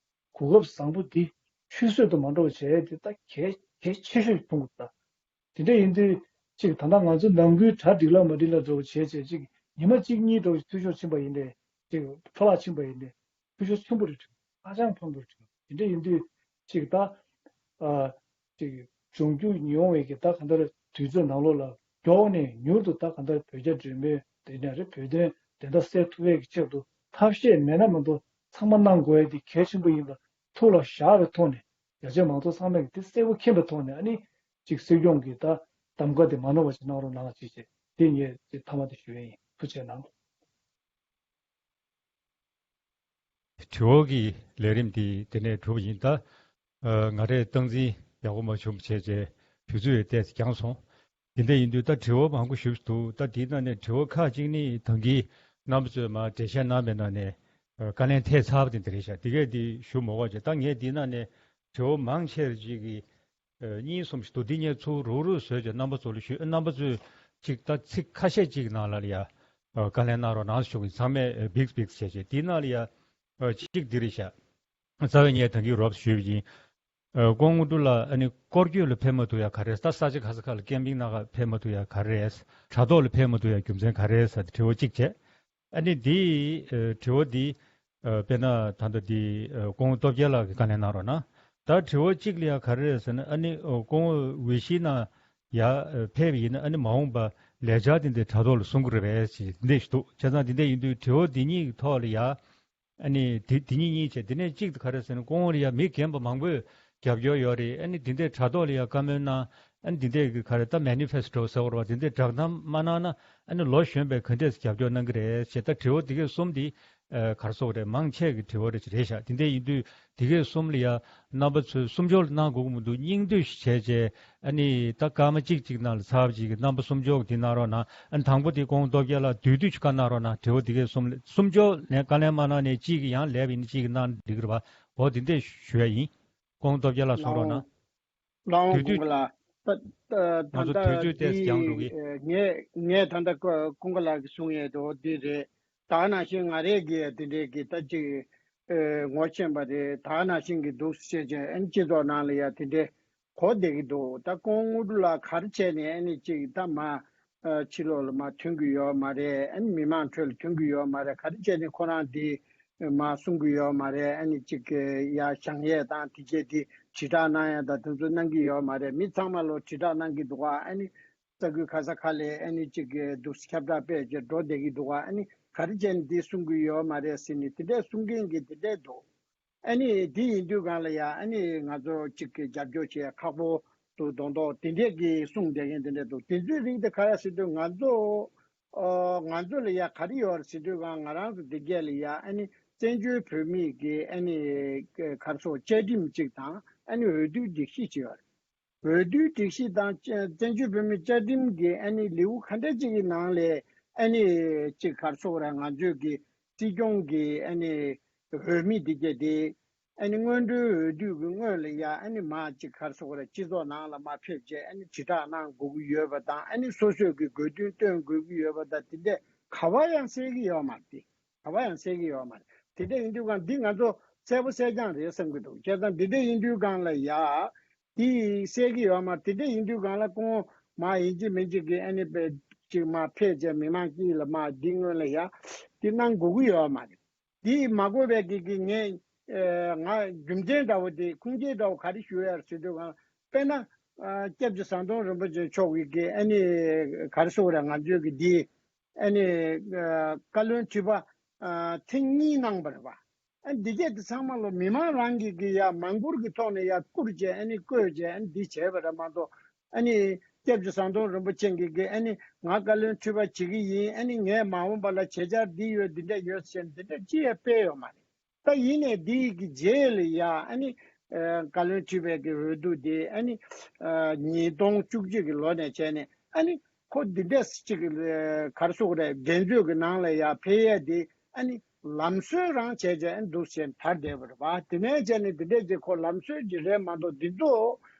གོ་སྐབས་བཟང་པོ་འདི་ཆུད་ཟོས་དུ་མ་འགྲོ་བ་བྱས་ཏེ་ད་གལ་གལ་ཆེ་ཤོས་མཐོང་གི་འདུག་ད། དེ་འདྲ་ཡིན་དུས་ཅིག་ད་ལྟ་ང་ཚོ་ནམ་རྒྱུན་གྲ་འགྲིག་ལ་མ་འགྲིག་ལ་འགྲོ་བ་བྱས་བྱས་ཅིག་ཉི་མ་གཅིག་གཉིས་འགྲོ་བ་འཐུས་ཤོར་ཕྱིན་པ་ཡིན་ནའི་ཅིག་འཕྲོ་བརླག་ཕྱིན་པ་ཡིན་ནའི་འཐུས་ཤོར་ཆེན་པོ་རེད་དྲན། ཧ་ཅང་ཕངས་པོ་རེད་དྲན། དེ་འདྲ་ཡིན་དུས་ཅིག་ད་ཨ་ཅིག་འབྱུང་འགྱུར་ཡོང་བའི་གི་ད་གང་ལྟར་དུས་ཚོད་ནང་ལོགས་ལ་མགྱོགས་ནས་མྱུར་དུ་ད་གང་ལྟར་བོད་རྒྱ་འབྲེལ་མོལ་དེ་ནས་རེད། བོད་དོན་བདེན་མཐའ་གསལ་ཐུབ་པའི་གི་ཆེད་དུ་ཐབས་ཤེས་མེད་ན་མི་འདུག་ཚང་མ་གནང་དགོས་ཡ་དེ་གལ་ཆེན་པོ་ཡིན་པ་ཐུགས་ལ་བཞག་པའི་ཐོག་ནས་རྒྱ་ཆེ་མང་ཚོགས་ཚང་མས་དེ་གསལ་པོ་མཁྱེན་པའི་ཐོག་ནས་ཨ་ནི་ཅིག་སྲིད་སྐྱོང་གི་ད་གདམ་ག་དེ་མ་ནོར་བ་ཞིག་གནང་རོགས་གནང་ཅེས་བྱས་དེ་ངས་ཅིག་མཐའ་མ་དེ་ཞུ་ཡས་ཡིན། ཐུགས་རྗེ་གནང་། དྲི་བ་གི་ལས་རིམ་འདི་དེ་ནས་གྲུབ་པ་ཡིན། ད་ཨ་ང་རས་སྟངས་འཛིན་ཡག་པོ་མ་བྱུང་བྱས་བྱས་དུས་ཚོད་ཏོག་ཙམ་འགྱངས་སོང་། དེ་འདྲ་ཡིན་དུས་ད་དྲི་བ་མང་པོ་ཞེ་པོ་ཅིག་འདུག་ད་དེའི་ནང་ནས་དྲི་བ་ཁག་ཅིག་ནི་ད་གིན་རྣམ་པ་ཚོས་མར་འགྲེལ་བཤད་གནང་བའི་ནང་ནས་ཨ་བཀའ་ལན་ཐེབས་ཚར་བ་དེ་འདྲ་རེད་ཤག་དེ་གས་དེ་ཞུ་མ་དགོས་བྱས། ད་ངས་དེའི་ནང་ནས་དྲི་བ་མང་ཆེ་ཅིག་གི་ཨ་གཉིས་གསུམ་ཞིག་འདུག་འདི་ངས་ཚུར་རུག་རུག་བཟོས་བྱས་རྣམ་པ་ཚོ་ལ་ཞུས། རྣམ་པ་ཚོས་ཅིག་ད་ཚིག་ཁ་ཤས་ཅིག་ནང་ལ་ཡ་ཨ་བཀའ་ལན་གནང་རོགས་གནང་ཞུ་གི། ཚང་མས་ཨ་འབིགས་འབིགས་བྱས་བྱས་དེའི་ནང་ལ་ཡ་ཨ་གཅིག་འདི་རེད་ཤག་རྩ་བའི་ངས་ད་གིན་རོབ་ཞུས་པ་ཡིན། ཨ་སྐུ་ངོ་དངོས་གྲུབ་ལགས་ཨ་ནི་སྐོར་སྐྱོད་ལ་ཕེབས་མ་ཐུབ་ཡ་ག་རེ་རེད། ད་ས་ཆ་ག་ས་ག་ལ་ཀེམ་པིང་གནང་ག་ཕེབས་མ་ཐུབ་ཡ་ག་རེ་རེད། དྲ་ཐོག་ལ་ཕེབས་མ་ཐུབ་ཡ་རྒྱུ་མཚན་ག་རེ་རེད་ཟེར་ཏེ་དྲི་བ་གཅིག་བྱས། ཨ་ནི་འདི་ཨ་དྲི་བ་འདི་ཨ་དཔེར་ན་ད་ལྟ་འདི་ཨ་སྐུ་ངོ་སྟོབས་རྒྱལ་ལགས་ཀྱིས་བཀའ་ལན་གནང་རོགས་གནང་། ད་དྲི་བ་གཅིག་ལ་ཡ་ག་རེ་རེད་ཟེར་ན་ཨ་ནི་ཨ་སྐུ་ངོ་ཝེ་ཤི་ན་ཡ་ཨ་ཕེབས་པ་ཡིན་ན་ཨ་ནི་མ་འོངས་པ་ལས་འཆར་དེ་འདྲ་དྲ་ཐོག་ལ་གསུང་གི་རེད་པས་ཞེས་འདི་འདྲ་ཞིག་འདུག་བྱས་ཙང་འདི་འདྲ་ཡིན་དུས་དྲི་བ་འདི་གཉིས་ཀྱི་ཐོག་ལ་ཡ། ཨ་ནི་དེ་དེ་གཉིས་གཉིས་བྱས། དེ་ནས་གཅིག་ཏུ་ག་རེ་ཟེར་ན་སྐུ་ངོ་ལ་ཡ་མི་རྒན་པ་མང་པོས་རྒྱབ་སྐྱོར་ཡོད་རེད། ཨ་ནི་དེ་འདྲའི་དྲ་ཐོག་ལ་ཡ་བཀའ་མོལ་གནང་། ཨ་ནི་དེ་འདྲའི་གི་ག་རེ་ད་མེ་ནི་ཕེ་སི་ཊོ་ཟེར་བ་རེད་པ། དེ་འདྲའི་བསྒྲགས་གཏམ་མ་གནང་ན་ཨ་ནི་ལོ་གཞོན་པས་ག་འདྲས་རྒྱབ་སྐྱོར་གནང་གི་རེད་ཅེས། ད་དྲི་བ་དེ་གས་གསུམ་དེ་ཨ་ག་རེ་ཟེར་དགོས་རེད། མང་ཆེ་གི་དྲི་བ་རེད་རེད་ཤག་དེ་འདྲ་ཡིན་དུས་དེ་གས་གསུམ་ལ་ཡ་རྣམ་པ་ཚོས་སུམ་སྦྱོར་གནང་དགོས་ཀྱི་མི་འདུག་སྙིང་བསྡུས་ཤིག་བྱས་བྱས། ཨ་ནི་ད་སྐར་མ་གཅིག་གཅིག་ནང་ལ་ཚར་བ་ཅིག་གི་རྣམ་པ་སུམ་སྦྱོར་གྱི་དེ་གནང་རོགས་གནང་། ཨ་ནི་དང་པོ་དེ་སྐུ་ངོ་སྟོབས་རྒྱལ་ལགས་བསྡུས་བསྡུས་ཅིག་བཀའ་གནང་རོགས་གནང་། དྲི་བ་དེ་གས་གསུམ་ལ་སུམ་སྦྱོར་ནས་བཀའ་ལན་མ་གནང་ནས་གཅིག་གི་ཡང་ལེབ་ཡིན་ན་གཅིག་གི་གནང་འགྲིག་གི་རེད་པ། འོ་དེ་འདྲས་ཞུ་ཡ་ཡིན། སྐུ་ངོ་སྟོབས་རྒྱལ་ལགས་གསུང་རོགས་གནང་། ལའོ་ལའོ་བསྡུས་བསྡུས། ཀུན་དགའ་ལགས། ད་ད་ང་ད་ཚོ་ལྟ་དུས་ཚོད་ཏོག་ཙམ་འགྱངས་འགྲོ་གི། འདི་ངས་ངས་ད་ལྟ་ཀུན་དགའ་ལགས་ཀྱིས་གསུང་ཡས་འདྲ་བོ་འདི་རེད། ད་ནང་བཞིན་ང་རས་ཀྱིས་དེ་འདྲས་ཀྱི་ད་ཅིག་ཨེ་ངོ་ཤེས་པ་རེད། ད་ནང་བཞིན་གྱི་འདུག་ཟེར་བྱས་ཨ་ནི་སྤྱི་ཚོགས་ནང་ལ་ཡ་དེ་འདྲས་གོ་བསྡད་ཀྱི་འདུག་ད་སྐུ་ངོ་དངོས་གྲུབ་ལགས་ག་རེ་བྱས་ནས་ཨ་ནི་ཅིག་ད་མ་ཨ་ཕྱི་ལོགས་ལ་མ་ཐོན་གྱི་ཡོད་མ་རེད། ཨ་ནི་མི་མང་ཁྲོད་ལ་ཐོན་གྱི་ཡོད་མ་རེད། ག་རེ་བྱས་ནས་ཁོ་རང་འདི་མ་གསུང་གི་ཡོད་མ་རེད། ཨ་ནི་ཅིག་གི་ཡ་བཞེངས་ཡས་དང་དེ་བྱས་དེ་དྲིལ་བསྒྲགས་གནང་ཡས་དང་དེ་ཚོ་གནང་གི་ཡོད་མ་རེད། མི་ཚང་མ་ལོ་དྲིལ་བསྒྲགས་གནང་གི་འདུག་ག་ཨ་ནི་ས་ཁུལ་ག་ས་ག་ལས་ཨ་ནི་ཅིག་གི་འདུག་ཁྱབ་བསྒྲགས་སྤེལ་བྱས་འགྲོ་བསྡད་ཀྱི་འདུག་ག་ཨ་ནི་ག་རེ་བྱས་ནས་འདི་གསུང་གི་ཡོད་མ་རེད་ཟེར་ནས་དེ་འདྲས་གསུང་མཁན་གྱི་དེ་འདྲས་འདུག་ཨ་ནི་དེ་ཡིན་དུས་སྒང་ལ་ཡ་ཨ་ནི་ང་ཚོ་གཅིག་གི་རྒྱབ་སྐྱོར་བྱེད་ཁག་པོ་འདུག་མདོག་མདོག་དེ་འདྲས་ཀྱི་གསུང་བསྡད་མཁན་དེ་འདྲས་འདུག་དེ་ཚོའི་རིགས་དེ་ག་རེ་ཟེར་དུས་ང་ཚོ་ཨ་ང་ཚོ་ལ་ཡ་ག་རེ་ཡོད་རེད་ཟེར་དུས་སྒང་ང་རང་ཚོ་དེ་གས་ལ་ཡ་ཨ་ནི་བཙན་བྱོལ་བོད་མིའི་གི་ཨ་ནི་ག་རེ་ཟེར་བཅའ་ཁྲིམས་གཅིག་དང་ཨ་ནི་འོས་བསྡུའི་སྒྲིག་གཞི་གཅིག་ཡོད་རེད། འོས་བསྡུའི་སྒྲིག་གཞི་དང་བཙན་བཙན་བྱོལ་བོད་མིའི་བཅའ་ཁྲིམས་ཀྱི་ཨ་ནི་ལེའུ་ག་འདྲ་ཅིག་གི་ནང་ལས་ཨ་ནི་ཅིག་ག་རེ་ཟེར་དགོས་རེད། ང་ཚོས་ཀྱི་སྲིད་སྐྱོང་གི་ཨ་ནི་འོས་མི་འདི་གས་དེ་ཨ་ནི་སྔོན་འགྲོའི་འོས་བསྡུ་གི་སྔོན་ལ་ཡ་ཨ་ནི་མ་ཅིག་ག་རེ་ཟེར་དགོས་རེད། སྤྱི་ཚོགས་ནང་ལ་མ་ཕེབས་བྱས་ཨ་ནི་དྲིལ་བསྒྲགས་གནང་དགོས་ཀྱི་ཡོད་པ་དང་ཨ་ནི་སོ་སོས་ཀྱི་དགོས་འདུན་བཏོན་དགོས་ཀྱི་ཡོད་པ་དང་དེ་འདྲས་ག་བ་ཡང་གསལ་གྱི་ཡོད་མ་རེད། ག་བ་ཡང་གསལ་གྱི་ཡོད་མ་རེད། དེ་འདྲ་ཡིན་དུས་གང་འདི་ང་ཚོ་གསལ་པོ་གསལ་རྐྱང་རེད་བསམ་གྱི་འདུག་བྱས་ཙང་འདི་འདྲ་ཡིན་དུས་གང་ལ་ཡ། དེ་གསལ་གྱི་ཡོད་མ་རེད། དེ་འདྲ་ཡིན་དུས་གང་ལ་ཁོང་མ་ཡིན་གཅིག་མིན་གཅིག་གི་ཨ་ནི་པའི་ཅིག་མ་ཕེབས་བྱས་མི་མང་དཀྱིལ་ལ་མ་འདི་སྔོན་ལ་ཡ། དེ་གནང་དགོས་ཀྱི་ཡོད་མ་རེད། དེ་མ་དགོས་པའི་གི་གི་ངས་ཨ་ང་རྒྱུ་མཚན་འདྲ་བོ་དེ་ཁུངས་སྐྱེལ་འདྲ་བོ་ག་རེ་ཞུ་ཡ་རེད་ཟེར་དུས་གང་དཔེར་ན་ཨ་སྐྱབས་རྗེ་ཟམ་གདོང་རིན་པོ་ཆེ་མཆོག་གི་གི་ཨ་ནི་ག་རེ་ཟེར་དགོས་རེད། ང་ཚོའི་གི་འདི། ཨ་ནི་ཨ་བཀའ་བློན་ཁྲི་པ་ཨ་ཐེངས་གཉིས་གནང་བ་རེད་པ། ཨ་འདི་གས་དེ་ཚང་མ་ལོ་མི་མང་རང་གི་གི་ཡ་མང་བཀུར་གི་ཐོག་ནས་ཡ་བཀུར་བྱས་ཨ་ནི་བསྐོས་བྱས་ཨ་ནི་འདི་བྱས་པ་རེད་མ་གཏོགས། ཨ་ནི་སྐྱབས་རྗེ་ཟམ་གདོང་རིན་པོ་ཆེ་གིས་གི་ཨ་ནི་ང་བཀའ་བློན་ཁྲི་པ་བྱེད་ཀྱི་ཡིན། ཨ་ནི་ངས་མ་འོངས་པ་ལ་བྱེད་འཆར་འདི་ཡོད་འདི་འདྲ་ཡོད་ཟེར་འདི་འདྲ་ཅི་ཡང་སྤེལ་ཡོད་མ་རེད། ད་ཡིན་ནའི་འདི་གི་རྗེས་ལ་ཡ་ཨ་ནི་ ཨ་བཀའ་བློན་ཁྲི་པའི་གི་འོས་བསྡུ་དེ་ཨ་ནི་ཨ་ཉིས་སྟོང་བཅུ་གཅིག་གི་ལོ་ནས་བྱས་ནས་ཨ་ནི་ཁོ་འདི་འདྲས་ཅིག་གི་ག་རེ་ཟེར་དགོས་རེད། འགྲན་རྩོད་ཀྱི་ནང་ལ་ཡ་ཕེབས་ཡས་དེ་ཨ་ནི་ལམ་སྲོལ་རང་བྱས་བྱས་ཨ་ནི་འདུག་བྱས་དར་བསྡད་པ་རེད་པ། དེ་ནས་བྱས་ནས་འདི་འདྲས་ཀྱི་ཁོ་ལམ་སྲོལ་གྱི་རེད་མ་གཏོགས་འདི་ཚོ་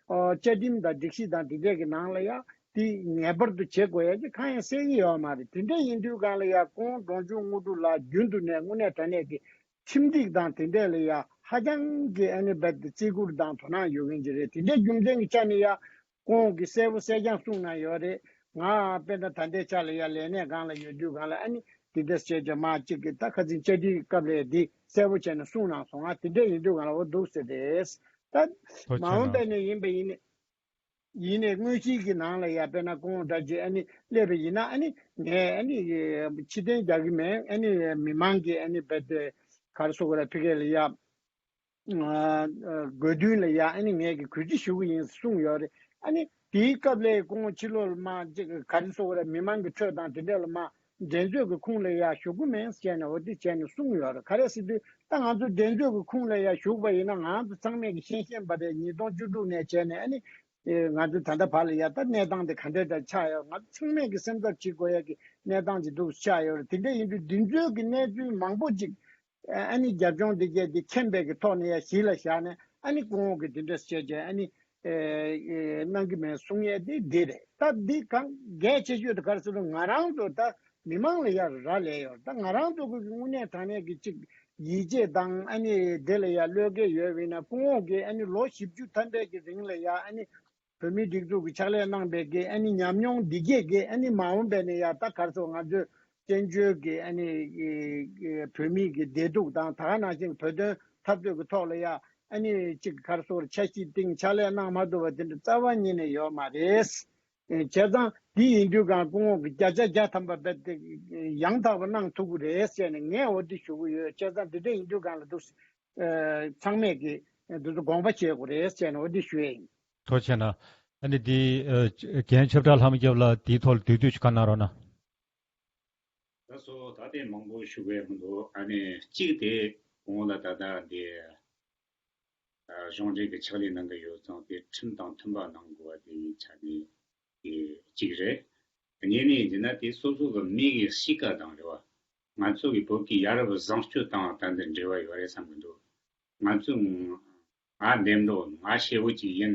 ཨ་བཅའ་ཁྲིམས་དང་སྒྲིག་གཞི་དང་འདི་འདྲས་ཀྱི་ནང་ལ་ཡ་དེ་ངེས་པར་དུ་བྱེད་དགོས་ཡ་གི་གང་ཡང་གསལ་གྱི་ཡོད་མ་རེད། དེ་འདྲ་ཡིན་དུས་གང་ལ་ཡ་སྐུ་ངོ་འབྲོང་ཆུང་དངོས་གྲུབ་ལགས་རྒྱུན་དུ་ནས་དངོས་གནས་དྲང་གནས་ཀྱི་ཁྲིམས་སྒྲིག་དང་དེ་འདྲས་ལ་ཡ་ཧ་ཅང་གི་ཨ་ནི་རྦད་དེ་བརྩི་བཀུར་དང་དོ་སྣང་ཡོད་མཁན་ཅིག་རེད། དེ་འདྲའི་རྒྱུ་མཚན་གྱི་ཆ་ནས་ཡ་སྐུ་ངོ་གིས་གསལ་པོ་གསལ་རྐྱང་གསུངས་གནང་ཡོད་རེད། ང་དཔེར་ན་ད་ལྟའི་ཆ་ལ་ཡ་ལས་གནས་སྒང་ལ་ཡོད་དུས་སྒང་ལ་ཨ་ནི་དེ་འདྲས་བྱས་ཀྱང་མ་གཅིག་གིས་ད་ཁ་སང་བཅའ་ཁྲིམས་སྐབས་ལ་འདི་གསལ་པོ་བྱས་ནས་གསུངས་གནང་སོང་། ང་དེ་འདྲས་ཡིན་དུས་སྒང་ལ་འོ་འདུག་ཟེར་རེད། ད་ཐུགས་རྗེ་མ་འོངས་གནང་པ་ནས་ཡིན་པ་ཡིན་ནའི། ཡིན་ནའི་དངོས་གཞིའི་གི་ནང་ལ་ཡ་དཔེར་ན་སྐུ་ངོ་འདྲ་ཅིག་ཨ་ནི་སླེབས་པ་ཡིན་ན་ཨ་ནི་ངས་ཨ་ནི་ཕྱིར་འཐེན་རྒྱག་གི་མེད། ཨ་ནི་མི་མང་གི་ཨ་ནི་རྦད་དེ་ག་རེ་ཟེར་དགོས་རེད། ཕ་གི་ལ་ཡ་ཨ་དགོས་འདུན་ལ་ཡ་ཨ་ནི་ངས་གི་གུས་བརྩི་ཞུ་གི་ཡིན་གསུངས་ཡོད་རེད། ཨ་ནི་དེའི་སྐབས་ལ་སྐུ་ངོ་ཕྱི་ལོགས་ལ་མ་ཅིག་ག་རེ་ཟེར་དགོས་རེད། མི་མང་གི་ཁྲོད་དང་དེ་འདྲ་ལ་མ་འགྲན་རྩོད་ཀྱི་ཁུངས་ལ་ཡ་ཞུགས་ཀྱི་མེད་ཟེར་ནས་འོ་དེ་བྱས་ནས་གསུངས་ཡོད་རེད། ག་རེ་ཟེར་དུས་ད་ང་ཚོ་འགྲན་རྩོད་ཀྱི་ཁུངས་ལ་ཡ་ཞུགས་པ་ཡིན་ན་ང་ཚོ་ཚང་མས་ཀྱི་ཤེས་ཤེས་པ་རེད། ཉིས་སྟོང་བཅུ་དྲུག་ནས་བྱས་ནས་ཨ་ནི་ཨེ་ང་ཚོ་ད་ལྟ་བར་ལ་ཡ་ད་གནས་སྟངས་དེ་ག་འདྲ་འདྲ་ཆགས་ཡོད། ང་ཚོ་ཚང་མས་ཀྱི་སེམས་འཚབ་བྱེད་དགོས་ཡ་གི་གནས་སྟངས་ཅིག་འདུག་ཆགས་ཡོད་རེད། དེ་འདྲ་ཡིན་དུས་འདི་ཚོའི་གི་གནས་ཚུལ་མང་པོ་ཅིག་ཨ་ནི་རྒྱབ་ལྗོངས་འདི་གས་འདི་མཁྱེན་པའི་གི་ཐོག་ནས་ཡ་གཞི་ལ་བཞག་ནས་ཨ་ནི་སྐུ་ངོ་གི་འདི་འདྲ་བཤད་བྱས་ཨ་ནི་ཨེ་ཨེ་གནང་གི་མེད་གསུང་ཡས་དེ་འདི་རེད། ད་འདི་གང་གལ་ཆེ་ཤོས་དེ་ག་རེ་ཟེར་ན་ང་རང་ཚོ་ད་མི་མང་ལ་ཡ་རག་ལས་ཡོད། ད་ང་རང་ཚོ་གི་དངོས་གནས་དྲང་གནས་ཀྱི་གཅིག་ཡིད་ཆེས་དང་ཨ་ནི་དེ་ལ་ཡ་བློས་འགེལ་ཡོད་པ་ཡིན་ན་སྐུ་ངོ་གིས་ཨ་ནི་ལོ་བཞི་བཅུ་ཐམ་པའི་གི་རིང་ལ་ཡ་ཨ་ནི་བོད་མིའི་སྒྲིག་འཛུགས་ཀྱི་ཕྱག་ལས་གནང་པའི་གི་ཨ་ནི་ཉམས་མྱོང་འདི་གས་གི་ཨ་ནི་མ་འོངས་པ་ནས་ཡ་ད་ག་རེ་ཟེར་ང་ཚོའི་བཙན་བྱོལ་གྱི་ཨ་ནི་ཨེ་ཨེ་བོད་མིའི་གི་བདེ་སྡུག་དང་ད་ག་ནང་བཞིན་བོད་དོན་འཐབ་རྩོད་ཀྱི་ཐོག་ལ་ཡ་ཨ་ནི་གཅིག་ག་རེ་ཟེར་འཆར་གཞི་བཏིང་ཕྱག་ལས་གནང་མ་ཐུབ་པ་དེ་འདྲ་རྩ་བ་ཉིད་ནས་ཡོད་མ་རེད། ཨེ་བྱས་ཙང་འདི་ཡིན་དུས་གང་སྐུ་ངོ་གི་བརྒྱ་ཆ་བརྒྱ་ཐམ་པ་རྦད་དེ་ཡང་དག་པ་གནང་ཐུབ་ཀྱི་རེད་ཟེར་ནས་ངས་འོ་འདི་ཞུ་གི་ཡོད། བྱས་ཙང་འདི་འདྲ་ཡིན་དུས་གང་ལ་འདུག་ཨེ་ཚང་མས་ཀྱི་འདི་ཚོ་དགོངས་པ་བཞེས་དགོས་རེད་ཟེར་ནས་འོ་འདི་ཞུ་ཡས་ཡིན། ཐུགས་རྗེ་གནང་། ཨ་ནི་འདི་ཨེ་རྒན་ཆབ་བྲག་ལྷ་མོ་སྐྱབས་ལགས་འདིའི་ཐོག་ལ་བསྡུས་བསྡུས་ཤིག་བཀའ་གནང་རོགས་གནང་། ད་སོ་ད་ལྟའི་མང་པོ་ཞུ་གི་མི་འདུག་ཨ་ནི་གཅིག་དེ་གོང་ལ་ད་ལྟ་འདི་ཨ་གཞུང་འབྲེལ་གྱི་ཕྱག་ལས་གནང་གི་ཡོད་ཙང་དེ་ཁྲིམས་དང་མཐུན་པ་གནང་དགོས་པ་དེ་ཡིན་ཆ་ནས་དེ་གཅིག་རེད། གཉིས་ནས་ཡིན་ན་དེ་སོ་སོ་གི་མི་གི་གཤིས་ཀ་དང་རེད་བ། ང་ཚོ་གི་བོད་ཀྱི་ཡ་རབས་བཟང་སྤྱོད་དང་ད་འདི་འབྲེལ་བ་ཡོད་རེད་བསམ་གི་འདུག་ང་ཚོས་ང་བདེ་མདོག་ང་ཞེ་བོ་ཅིག་ཡིན་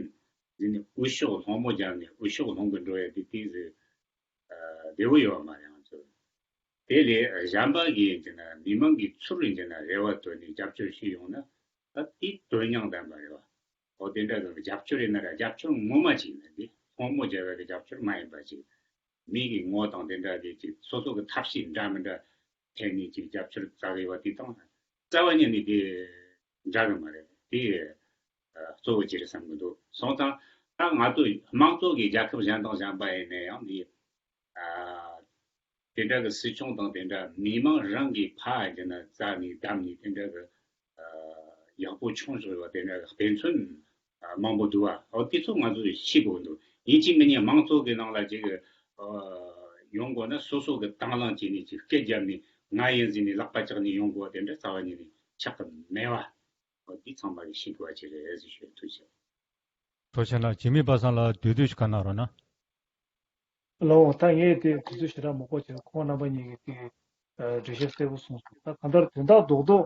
ཟེར་ནས་འུ་ཤོག་སློང་མོ་རྒྱབ་ནས་འུ་ཤོག་སློང་གི་འགྲོ་ཡ་དེ་དེ་ཟེར་བདེ་བོ་ཡོད་མ་རེད། ང་ཚོ་དེ་ལས་གཞན་པ་གིས་ཡིན་གྱི་ན་མི་མང་གིས་ཚུར་ཡིན་གྱི་ན་རེ་བ་བཏོན་ནས་རྒྱབ་སྐྱོར་ཞུས་ཡོང་ན་ད་དེ་དོན་སྙིང་ལྡན་པ་རེད་བ། འོ་དེ་འདྲ་གི་རྒྱབ་སྐྱོར་ཡིན་ན་ར་རྒྱབ་སྐྱོར་ངོ་མ་ཅིག་ཡིན་ན་དེ་སློང་མོ་རྒྱག་ཡ་གི་རྒྱབ་སྐྱོར་མ་ཡིན་པ་ཅིག་མི་གི་ངོ་དང་དེ་འདྲ་གི་ཅིག་སོ་སོ་གི་ཐབས་ཤེས་འདྲ་མི་འདྲ་འཐེན་ནས་ཅིག་རྒྱབ་སྐྱོར་རྩ་བའི་བ་དེ་དང་རྩ་བ་ཉིད་ནས་དེ་འདྲ་གི་མ་རེད། དེ་གཙོ་བོ་ཅིག་རེད་བསམ་གི་འདུག་སོང་ཙང་ད་ང་ཚོ་དམངས་གཙོ་གི་རྒྱལ་ཁབ་གཞན་དང་གཞན་པ་ཡིན་ན་ཡང་དེ་ཨ་དེ་འདྲ་གི་སྲིད་སྐྱོང་དང་དེ་འདྲ་མི་མང་རང་གིས་ཕར་ཡིན་ན་རྩ་ནས་བདམས་ནས་དེ་འདྲ་གི་ཨ་ཡག་པོ་བྱུང་བཞག་ཡོད་པ་དེ་འདྲ་གི་དཔེ་མཚོན་མང་པོ་འདུག་བ། འོ་དེ་ཚོ་ང་ཚོས་ཤེས་དགོས་འདུག་ཡིན་གཅིག་མིན་གཉིས་དམངས་གཙོ་གི་ནང་ལ་ཅིག་ཡོང་དགོས་ན་སོ་སོ་གི་དང་བླངས་བྱས་ནས་ཅིག་སྐད་བརྒྱབ་ནས་ང་ཡིན་ཟེར་ནས་ལག་པ་བཅག་ནས་ཡོང་དགོས་པ་དེ་འདྲ་རྩ་བ་ཉིད་ནས་ཆགས་ཀྱི་མེད་བ། འོ་འདི་ཚང་མ་གིས་ཤེས་དགོས་པ་ཅིག་རེད་ཟེར་ཞུ། ཐུགས་རྗེ་ཆེ། ཐུགས་རྗེ་གནང་། འཇིགས་མེད་པ་སངས་ལགས་བསྡུས་བསྡུས་ཤིག་བཀའ་གནང་རོགས་གནང་། ལགས་འོང་། ད་ངས་དེ་དུས་ཚོད་ཞེ་དྲག་མ་འགོར་བྱས་ཁོང་རྣམ་པ་གཉིས་ཀྱིས་དེ་འགྲེལ་བཤད་གསལ་པོ་གསུངས་སོང་། ད་གང་ལྟར་དོན་དག་རྡོག་རྡོག་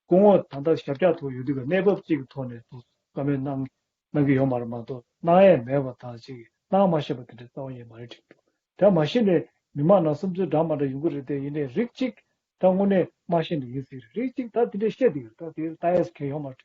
སྐུ་ངོ་ད་ལྟ་ཞབས་བཀྱག་ཐོག་ཡོད་དུས་ཀྱི་གནས་བབ་གཅིག་གི་ཐོག་ནས་ཐུགས་བཀའ་མོལ་གནང་གནང་གི་ཡོད་མ་རེད་མ་གཏོགས་གནང་ཡས་མེད་པ་དང་ཅིག་གནང་མ་ཤེས་པ་དེ་འདྲ་རྩ་བ་ཉིད་མ་རེད་དྲན་འདུག་དེ་མ་གཞི་ནས་མི་མང་ནང་བསམ་ཚུལ་འདྲ་མ་འདྲ་ཡོང་གི་རེད་དེ། ཡིན་ནའི་རིགས་གཅིག་ད་དངོས་གནས་མ་ཤེས་ནས་ཡིན་ཟེར་རེད། རིགས་གཅིག་ད་དེ་འདྲ་བཤད་དེ་ཡོད། ད་དེ་ལྟ་ཡས་གལ་ཡོད་མ་རེད།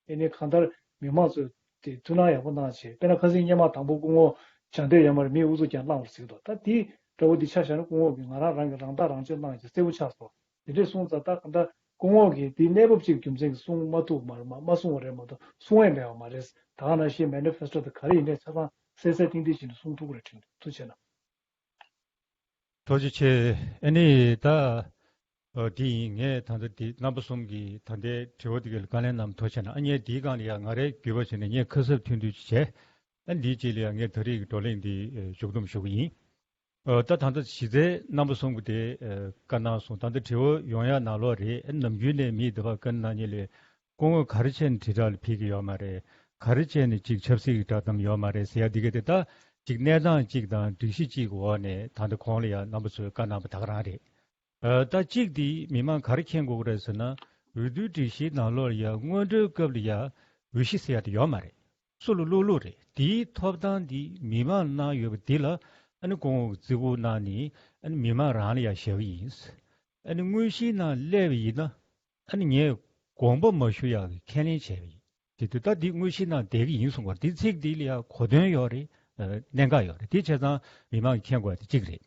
ཨེ་ནས་གང་ལྟར་མི་མང་ཚོས་དེ་ཐུགས་སྣང་ཡག་པོ་གནང་བྱས། དཔེར་ན་ཁ་སང་སྔོན་མ་དང་པོ་སྐུ་ངོ་བྱང་འདོད་ཡོད་མ་རེད། མི་འུ་ཚོ་ཀྱང་བླངས་པར་གཟིགས་འདུག་ད་དེ་འདྲ་བོ་འདི་ཆ་བཞག་ན་སྐུ་ངོ་གིས་ང་རང་རང་གིས་རང་ཐག་རང་གཅོད་གནང་བྱས་གསལ་པོ་ཆགས་སོང་། དེ་འདྲས་གསུངས་ཙང་ད་གང་ལྟར་སྐུ་ངོ་གིས་དེ་གནས་བབ་ཅིག་རྒྱུ་མཚན་གྱིས་གསུངས་མ་ཐུབ་མ་རེད། མ་མ་གསུངས་པ་རེད་མ་གཏོགས་གསུང་ཡས་མེད་པ་མ་རེད། ད་ག་ནང་བཞིན་མེ་ནི་ཕེ་སི་ཊོ་དེ་ག་རེ་ཡིན་ནའི་ཆ་ཚང་གསལ་གསལ་ཏིང་ཏིང་བྱས་ནས་གསུང་ཐུབ་ཀྱི་རེད་དྲན་འདུག་ཐུགས་རྗེ་གནང་། ཐུགས་རྗེ་ཆེ། ཨ་ནི་ད་ཨ་དེ་ཡིན། ངས་ད་ལྟ་དེ་རྣམ་པ་གསུམ་གྱིས་ད་ལྟའི་དྲི་བ་དེ་ག་ལ་བཀའ་ལན་གནང་། ཐུགས་རྗེ་གནང་། ཨ་ངས་དེའི་སྒང་ལ་ཡ་ང་རའི་འགྱུར་བ་བྱས་ནས་ངས་ཁ་གསབ་ཐུང་ཐུང་ཅིག་བྱས། ཨ་འདིའི་རྗེས་ལ་ཡ་ངས་ད་རེས་ཀྱི་བགྲོ་གླེང་འདི་ཨ་མཇུག་བསྡོམས་ཞུ་གི་ཡིན། ཨ་ད་ད་ལྟ་གཞི་རྩའི་རྣམ་པ་གསུམ་གྱིས་དེ་ཨ་བཀའ་གནང་སོང་། ད་ལྟ་དྲི་བ་ཡོང་ཡ་ནང་ལོགས་རེད། ཨ་ནམ་རྒྱུན་ནས་མིས་དེ་བ་བཀའ་གནང་མཁན་ལས་ སྐུ་ངོ་ག་རེ་བྱས་ནས་དྲིལ་བསྒྲགས་ལ་ཕེབས་ཀྱི་ཡོད་མ་རེད། ག་རེ་བྱས་ནས་ཅིག་ཆབ་སྲིད་ཀྱི་བསྒྲགས་གཏམ་ཡོད་མ་རེད་ཟེར་ཡ་འདི་ག་དེ་ད་ཅིག་གནས་སྟངས་གཅིག་དང་སྒྲིག་གཞི་གཅིག་གི་འོག་ནས་ད་ལྟ་གོང་ལ་ཡང་རྣམ་པ་ཚོས་བཀའ་གནང་པ་ད་ག་རང་རེད། ཨ། ད་གཅིག་དེ་མི་མང་ག་རེ་མཁྱེན་དགོས་ཀྱི་རེད་ཟེར་ན། འོས་བསྡུའི་སྒྲིག་གཞིའི་ནང་ལོགས་ལ་ཡ་སྔོན་འགྲོའི་སྐབས་ལ་ཡ་འོས་གཞི་ཟེར་ཡ་དེ་ཡོད་མ་རེད། སུ་ལ་བླུགས་བླུགས་རེད། དེའི་ཐོབ་ཐང་དེ་མི་མང་གནང་ཡོད་པ་དེ་ལ་ཨ་ནི་སྐུ་ངོ་གིས་བརྩི་བཀུར་གནང་ནས་ཨ་ནི་མི་མང་རང་ལ་ཡ་བཞག་གི་ཡིན། ཨ་ནི་དངོས་གཞིའི་ནང་སླེབས་པ་ཡིན་ན་ཨ་ནི་ངས་དགོངས་པ་མ་ཞུ་ཡག་གི་ཁས་ལེན་བྱས་པ་ཡིན། དེ་དུས་ད་འདི་དངོས་གཞིའི་ནང་བསྡད་ཀྱི་ཡིན་གསུངས་པ་རེད། དེ་ཚིག་འདི་ལ་ཡ་གོ་དོན་ཡོད་རེད། ཨ། གནད་འགག་ཡོད་རེད། དེ་བྱས་ཙང་མི་མང་གིས་མཁྱེན་དགོས་ཡ་དེ་གཅིག་རེད།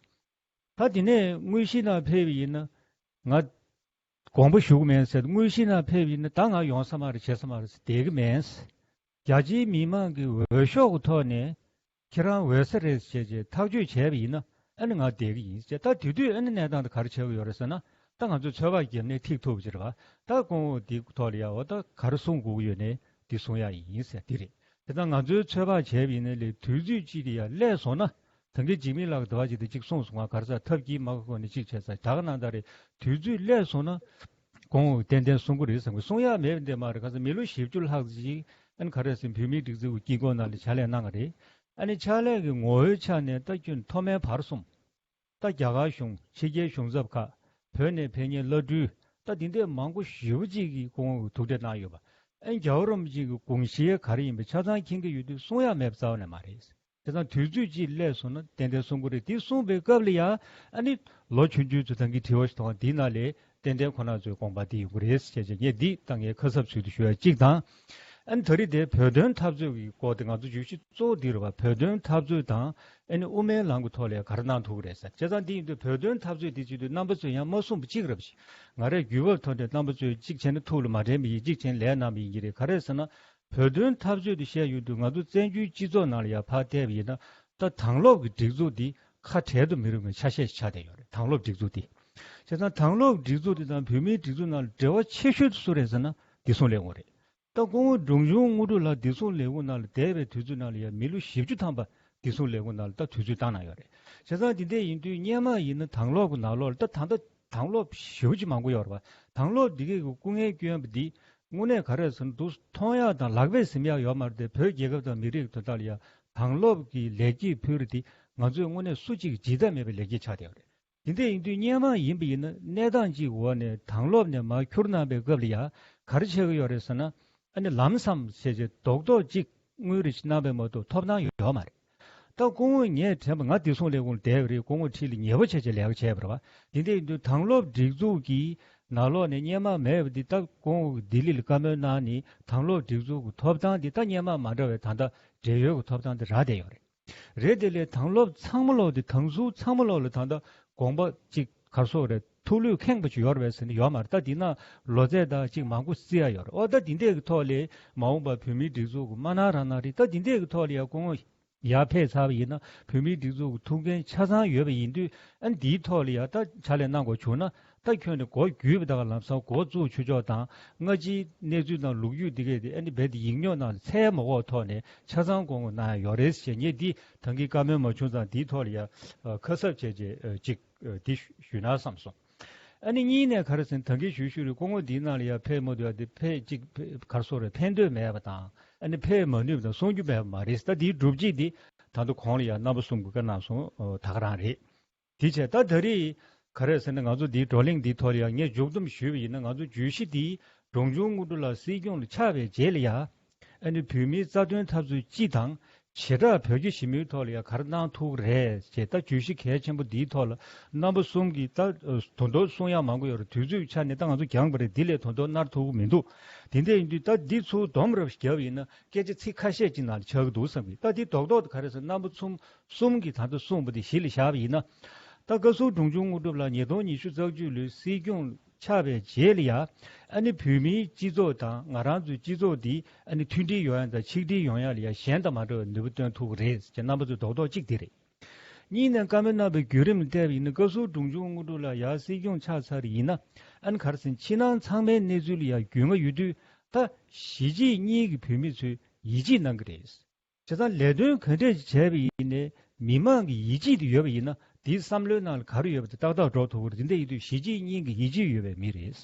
ད་དེ་ནས་དངོས་གཞིའི་ནང་ཕེབས་པ་ཡིན་ན་ང་དགོངས་པ་ཞུ་གི་མེད་ཟེར། དངོས་གཞིའི་ནང་ཕེབས་པ་ཡིན་ན་ད་ང་ཡོང་ས་མ་རེད། བྱེད་ས་མ་རེད་ཟེར་བསྡད་གི་མེད། རྒྱ་ཆེའི་མི་མང་གི་འོས་ཤོག་གི་ཐོག་ནས་ཁྱེད་རང་འོས་ས་རེད་ཟེར་བྱས་ཐག་གཅོད་བྱས་པ་ཡིན་ན་ཨ་ནི་ང་བསྡད་གི་ཡིན་ཟེར། ད་དེ་དུས་ཨ་ནི་གནས་སྟངས་དེ་ག་རེ་ཆགས་ཀྱི་ཡོད་རེད་ཟེར་ན། ད་ང་ཚོས་ཚོད་དཔག་བརྒྱབ་ནས་ཐིག་ཐུབ་ཀྱི་རེད་བ། ད་སྐུ་ངོ་འདི་ཐོག་ལ་ཡ་འོ་ད་ག་རེ་གསུང་དགོས་ཀྱི་ཡོད་ནས་འདི་གསུང་ཡག་ཡིན་ཟེར་འདི་རེད། དེ་ལྟར་ང་ཚོའི་ཚོད་དཔག་བྱས་པ་ཡིན་ན་ལས་དུས་ཚོད་ཅིག་ལ་ཡ་སླེབས་སོང་ན། ད་གིན་འཇིགས་མེད་ལགས་ཀྱིས་ཟླ་བ་གཅིག་དེ་གཅིག་གསུངས་སོང་། ང་ག་རེ་ཟེར་ཐབས་ཀྱིས་མ་གོ་ནས་གཅིག་བྱས་ཚར། ད་ག་ནང་ལྟར་རེད། དུས་ཚོད་སླེབས་སོང་ན་སྐུ་ངོ་གིས་ཏན་ཏན་གསུང་གི་རེད་བསམ་གི། གསུང་ཡག་མེད་པ་འདི་མ་རེད། ག་ཚོད་མི་ལོ་བཞི་བཅུ་ལྷག་ཅིག་ཨ་ནི་ག་རེ་ཟེར་བོད་མིའི་སྒྲིག་འཛུགས་ཀྱི་དཀྱིལ་འཁོར་ནང་ལ་ཕྱག་ལས་གནང་བ་རེད། ཨ་ནི་ཕྱག་ལས་ཀྱི་ངོ་བོའི་ཆ་ནས་ད་ཁྱོན་མཐོ་དམན་བར་གསུམ། ད་རྒྱ་གར་གཞུང་། ཕྱི་རྒྱལ་གཞུང་ཚབ་ཁག། བོད་ནས་ཕེབས་མཁན་བླ་སྤྲུལ། ད་འདི་འདྲའི་མང་པོ་ཞེ་པོ་ཅིག་གིས་སྐུ་ངོ་གི་ཐུག་འཕྲད་གནང་ཡོད་པ། ཨ་ནི་རྒྱལ་བ་རིན་པོ་ཆེ་གི་དགོངས་གཞི་ག་རེ་ཡིན་པ་ཆ་ཚང་མཁྱེན་གྱི་ཡོད་དུས་གསུང་ཡག་མེད་པ་རྩ་བ་ནས་མ་རེད། དེ་ཙང་དུས་ཚོད་ཅིག་སླེབས་སོང་ན་ཏན་ཏན་གསུང་གི་རེད། དེ་གསུངས་པའི་སྐབས་ལ་ཡ་ཨ་ནི་ལོ་ཆུང་ཆུང་ཚོས་ད་གིན་དྲི་བ་ཞིག་གཏོང་བ་འདིའི་ནང་ལས། ཏན་ཏན་ཁོ་རང་ཚོའི་དགོངས་པ་འདི་ཡོང་གི་རེད་ཟེར་བྱས་ངས་འདི་ད་ངའི་ཁ་གསབ་ཚུལ་དུ་ཞུ་ཡ་གཅིག་དང་། ཨ་ནི་ད་རེས་དེ་བོད་དོན་འཐབ་རྩོད་ཀྱི་སྐོར་དེ་ང་ཚོ་བརྗོད་གཞི་གཙོ་བོ་འདི་རེད་བ། བོད་དོན་འཐབ་རྩོད་དང་ཨ་ནི་དབུ་མའི་ལམ་གྱི་ཐོག་ལ་ག་རེ་གནང་ཐུབ་ཀྱི་རེད་ཟེར། བྱས་ཙང་འདི་ཡིན་དུས་བོད་དོན་འཐབ་རྩོད་དེ་བྱེད་དུས་རྣམ་པ་ཚོས་ཡང་མ་གསུངས་པ་གཅིག་རེད་པ་ཞིག་ང་རས་བརྒྱུད་བབ་ཐོག་ནས་རྣམ་པ་ཚོས་གཅིག་བྱས་ན་ཐུགས་ལ་མ་དྲན་པ་ཡིན། གཅིག་བྱས་ན་ལན་གནང་བ་ཡིན་གྱི་རེད། ག་རེ་ཟེར་ན། བོད་དོན་འཐབ་རྩོད་དེ་བཤད་ཡོང་དུས་ང་ཚོ་བཙན་བྱོལ་སྤྱི་ཚོགས་ནང་ལ་ཡང་ཕར་བལྟས་པ་ཡིན་ན་ད་དྭང་སློབ་ཀྱི་སྒྲིག་འཛུགས་འདི་ཁ་བྲལ་དུ་མི་རུང་བའི་ཆ་ཤས་ཤིག་ཆགས་བསྡད་ཡོད་རེད། དྭང་སློབ་སྒྲིག་འཛུགས་འདི། བྱས་ཙང་དྭང་སློབ་སྒྲིག་འཛུགས་འདི་དང་བོད་མིའི་སྒྲིག་འཛུགས་ནང་ལ་འབྲེལ་བ་ཆེ་ཤོས་དེ་སུ་རེད་ཟེར་ན་བདེ་སྲུང་ལས་ཁུངས་རེད། ད་སྐུ་ངོ་འབྲོང་ཆུང་དངོས་གྲུབ་ལགས་བདེ་སྲུང་ལས་ཁུངས་ནང་ལ་བསྡད་པའི་དུས་ཚོད་ནང་ལ་ཡང་མི་ལོ་བཞི་བཅུ་ཐམ་པ་བདེ་སྲུང་ལས་ཁུངས་ནང་ལ་ད་དུས་ཚོད་བཏང་གནང་ཡོད་རེད། བྱས་ཙང་འདི་འདྲ་ཡིན་དུས་སྔོན་མ་ཡིན་ན་དྭང་སློབ་ཀྱི་ནང་ལོགས་ལ་ད་ད་ལྟ་དྭང་སློབ་ཞེ་པོ་ཅིག་མང་པོ་ཡོད་རེད་བ། དྭང་སློབ་འདི་གས་ཀྱི་སྐུ་ངལ་བསྐྱོན་པ་འདི་དངོས་གནས་ག་རེ་ཟེར་ན་འདུག་མཐོང་ཡག་དང་ལག་པས་ཟིན་ཡག་ཡོད་མ་རེད་དེ། བོད་རྒྱལ་ཁབ་དང་མི་རིགས་དོན་དག་ལ་ཡང་དྭང་སློབ་ཀྱི་ལེགས་སྐྱེས་ཕུལ་རེས་འདི་ང་ཚོས་དངོས་གནས་སུ་གཅིག་གིས་བརྗེད་ཐབས་མེད་པའི་ལེགས་སྐྱེས་ཆགས་བསྡད་ཡོད་རེད། དེ་འདྲ་ཡིན་དུས་སྔོན་མ་ཡིན་པ་ཡིན་ན་གནས་སྟངས་གཅིག་འོག་ནས་དྭང་སློབ་ནས་མར་ཁྱུར་གནང་པའི་སྐབས་ལ་ཡང་ག་རེ་བྱེད་ཀྱི་ཡོད་རེད་ཟེར་ན། ཨ་ནི་ལམ་སང་བྱས་རྗེས་རྡོག་རྡོག་གཅིག་དངུལ་རེ་ཞིག་གནང་པས་མ་གཏོགས་ཐོབ་ཐང་ཡོད་མ་རེད། ད་སྐུ་ངོ་ངས་དྲན་པ་ང་བདེ་སྲུང་ལས་ཁུངས་ལ་བསྡད་པ་རེད། སྐུ་ངོ་འཁྲིས་ལ་ཉེ་པོ་བྱས་བྱས་ལས་ཀ་བྱས་པ་རེད་བ། དེ་འདྲ་ཡིན་དུས་དྭང་སློབ་སྒྲིག་འཛུགས་ཀྱི་ནང་ལོགས་ནས་སྔོན་མ་མེད་པ་འདི་ད་སྐུ་ངོ་གིས་ལྡི་ལི་ལ་བཀའ་མོལ་གནང་ནས་དྭང་སློབ་སྒྲིག་འཛུགས་ཀྱི་ཐོབ་ཐང་འདི་ད་སྔོན་མ་མ་འདྲ་བའི་ད་ལྟ་བགྲེས་ཡོལ་གྱི་ཐོབ་ཐང་འདི་རག་བསྡད་ཡོད་རེད། རེད་དེ་ལས་དྭང་སློབ་ཚང་མ་ལོག་དེ་དྭང་ཟུར་ཚང་མ་ལོག་ལ་ད་ལྟ་དགོངས་པ་གཅིག་གར་སོགས་རེད། ཐུགས་ལུས་ཁེངས་པ་ཅིག་ཡོད་རེད་པས་ཟེར་ནས་ཡོད་མ་རེད། ད་འདི་ན་ལོ་ཚད་ད་ཅིག་མང་པོ་བརྩི་ཡ་ཡོད་རེད། ཨོ་ད་འདི་འདྲས་ཀྱི་ཐོག་ལས་མ་འོངས་པར་བོད་མིའི་སྒྲིག་འཛུགས་ཀྱི་མ་གནང་རང་གནང་རེད། ད་འདི་འདྲས་ཀྱི་ཐོག་ལ་ཡ་སྐུ་ངོ་ཡར་ཕེབས་ཚར་བ་ཡིན་ན་བོད་མིའི་སྒྲིག་འཛུགས་ཀྱི་ཐུགས་འགན་ཆ་ཚང་ཡོད་པ་ཡིན་དུས། ཨ་འདིའི་ཐོག་ལ་ཡ་ད་ཕྱག་ལས་གནང་དགོས་བྱུང་ན། ད་ཁྱོན་ནས་འགོ་བརྒྱུད་པ་དང་ལམ་སང་འགོ་བཙུགས་ཆོག་ཆོག་དང་། སྔ་ཕྱིའི་གནས་ཚུལ་དང་ལོ་རྒྱུས་འདི་གས་དེ་ཨ་ནི་རྦད་དེ་ཡིག་ཉོག་ནང་ལ་ཚད་མ་འོག་ཐོག་ནས་ཆ་ཚང་སྐུ་ངོ་གནང་ཡ་ཡོད་རེད་ཟེར། ངས་འདི་ད་གིན་བཀའ་མོལ་མ་བྱུང་ཙང་འདིའི་ཐོག་ལ་ཡ་ཨ་ཁ་གསབ་བྱས་རྗེས་ཨ་ཅིག་ཨ་འདི་ཞུས་ན་བསམ་སོང་། ཨ་ནི་གཉིས་ནས་ག་རེ་ཟེར་ན་ད་གིན་ཞུས་ཞུས་རེད། སྐུ་ངོ་འདིའི་ནང་ལ་ཡ་ཕེབས་མ་ཐུབ་ཡ་དེ་ཕེབས་ཅིག་ཕེབས་གར་སོགས་རེད། ཕེབས་འདོད་མེད་པ་དང་ཨ་ནི་ཕེབས་མ་ནུས་པ་དང་གསུང་རྒྱུ་མེད་པ་མ་རེད། ད་འདིའི་སྒྲུབ་བྱེད་འདི་ད་ལྟ་གོང་ལ་ཡ་རྣམ་པ་གསུམ་གྱིས་བཀའ་གནང་སོང་། ཨོ་ད་ག་རང་རེད། དེ་བྱས་ད་ད་རེས་ག་རེ་ཟེར་ན་ང་ཚོ་འདིའི་བགྲོ་གླེང་འདིའི་ཐོག་ལ་ཡང་ངས་མཇུག་བསྡོམས་ཞུས་པ་ཡིན་ན། ང་ཚོ་བརྗོད་གཞི་འདིའི་འབྲོང་ཆུང་དངོས་གྲུབ་ལགས་སྲིད་སྐྱོང་ལ་ཆགས་པའི་རྗེས་ལ་ཡ་ཨ་ནི་བོད་མིའི་རྩ་དོན་འཐབ་རྩོད་སྤྱི་དང་བྱེ་བྲག་བོད་རྒྱ་ཞི་མོལ་ཐོག་ལ་ཡ་ག་རེ་གནང་ཐུབ་ཀྱི་རེད་ཅེས། ད་བརྗོད་གཞི་གལ་ཆེན་པོ་འདིའི་ཐོག་ལ་རྣམ་པ་གསུམ་གྱིས་ད་དོན་དག་གསུང་ཡ་མང་པོ་ཡོད་རེད། དུས་ཚོད་ཆ་ནས་ད་ང་ཚོ་འགྱངས་པ་རེད། འདི་ལས་དོན་དག་གནང་ཐུབ་ཀྱི་མི་འདུག་དེ་འདྲ་ཡིན་དུས་ད་འདི་ཚུར་སྡོམ་རབ་ཞིག་བརྒྱབ་ཡིན་ན་སྐད་ཆ་ཚིག་ཁ་ཤས་ཅིག་ནང་ལ་ཆགས་ཀྱི་འདུག་བསམ་གི། ད་འདི་རྡོག་རྡོག་ཏུ་ག་རེ་ཟེར་རྣམ་པ་གསུམ་གསུམ་གྱིས་ད་ལྟ་གསུངས་པ་འདི་གཞི་ལ་བཞག་པ་ཡིན་ན། ད་བཀའ་ཟུར་འབྲོང་ཆུང་དངོས་གྲུབ་ལགས་ཉིས་སྟོང་ཉི་ཤུ་རྩ་གཅིག་ལོའི་སྲིད་སྐྱོང་ཆགས་པའི་རྗེས་ལ་ཡ་ཨ་ནི་བོད་མིའི་སྤྱི་ཚོགས་དང་ང་རང་ཚོའི་སྤྱི་ཚོགས་འདི་ཨ་ནི་མཐུན་སྒྲིལ་ཡོང་ཡ་དང་ཆིག་སྒྲིལ་ཡོང་ཡ་ལ་ཡ་གཞན་དང་མ་འདྲ་བའི་ནུས་པ་བཏོན་ཐུབ་ཀྱི་རེད་ཅེས་རྣམ་པ་ཚོས་རྡོག་རྡོག་གཅིག་འདི་རེད། གཉིས་ནས་བཀའ་མོལ་གནང་བའི་བརྒྱུད་རིམ་ལ་བལྟས་པ་ཡིན་ན། བཀའ་ཟུར་འབྲོང་ཆུང་དངོས་གྲུབ་ལགས་ཡར་སྲིད་སྐྱོང་ཆགས་ཚར་ཡིན་ན། ཨ་ནི་ག་རེ་ཟེར་ན་ཕྱི་ནང་ཚང་མའི་གནས་ཚུལ་ལ་ཡ་རྒྱུས་མངའ་ཡོད་དུས་ད་གཞིས་བྱེས་གཉིས་ཀྱི་བོད་མི་ཚོས་ཡིད་ཆེས་གནང་གི་རེད། བྱས་ཙང་ལས་དོན་ག་འདྲས་ཅིག་བྱས་པ་ཡིན་ནའི་མི་མང་གི་ཡིད་ཆེས་དེ་ཡོད་པ་ཡིན་ན། དེའི་བསམ་བློའི་ནང་ལ་ག་རེ་ཡོད་པ་དེ་ཏག་ཏག་འགྲོ་ཐུབ་ཀྱི་རེད། དེ་འདྲ་ཡིན་དུས་གཞིས་བྱེས་གཉིས་ཀྱི་ཡིད་ཆེས་ཡོད་པའི་མི་རེད།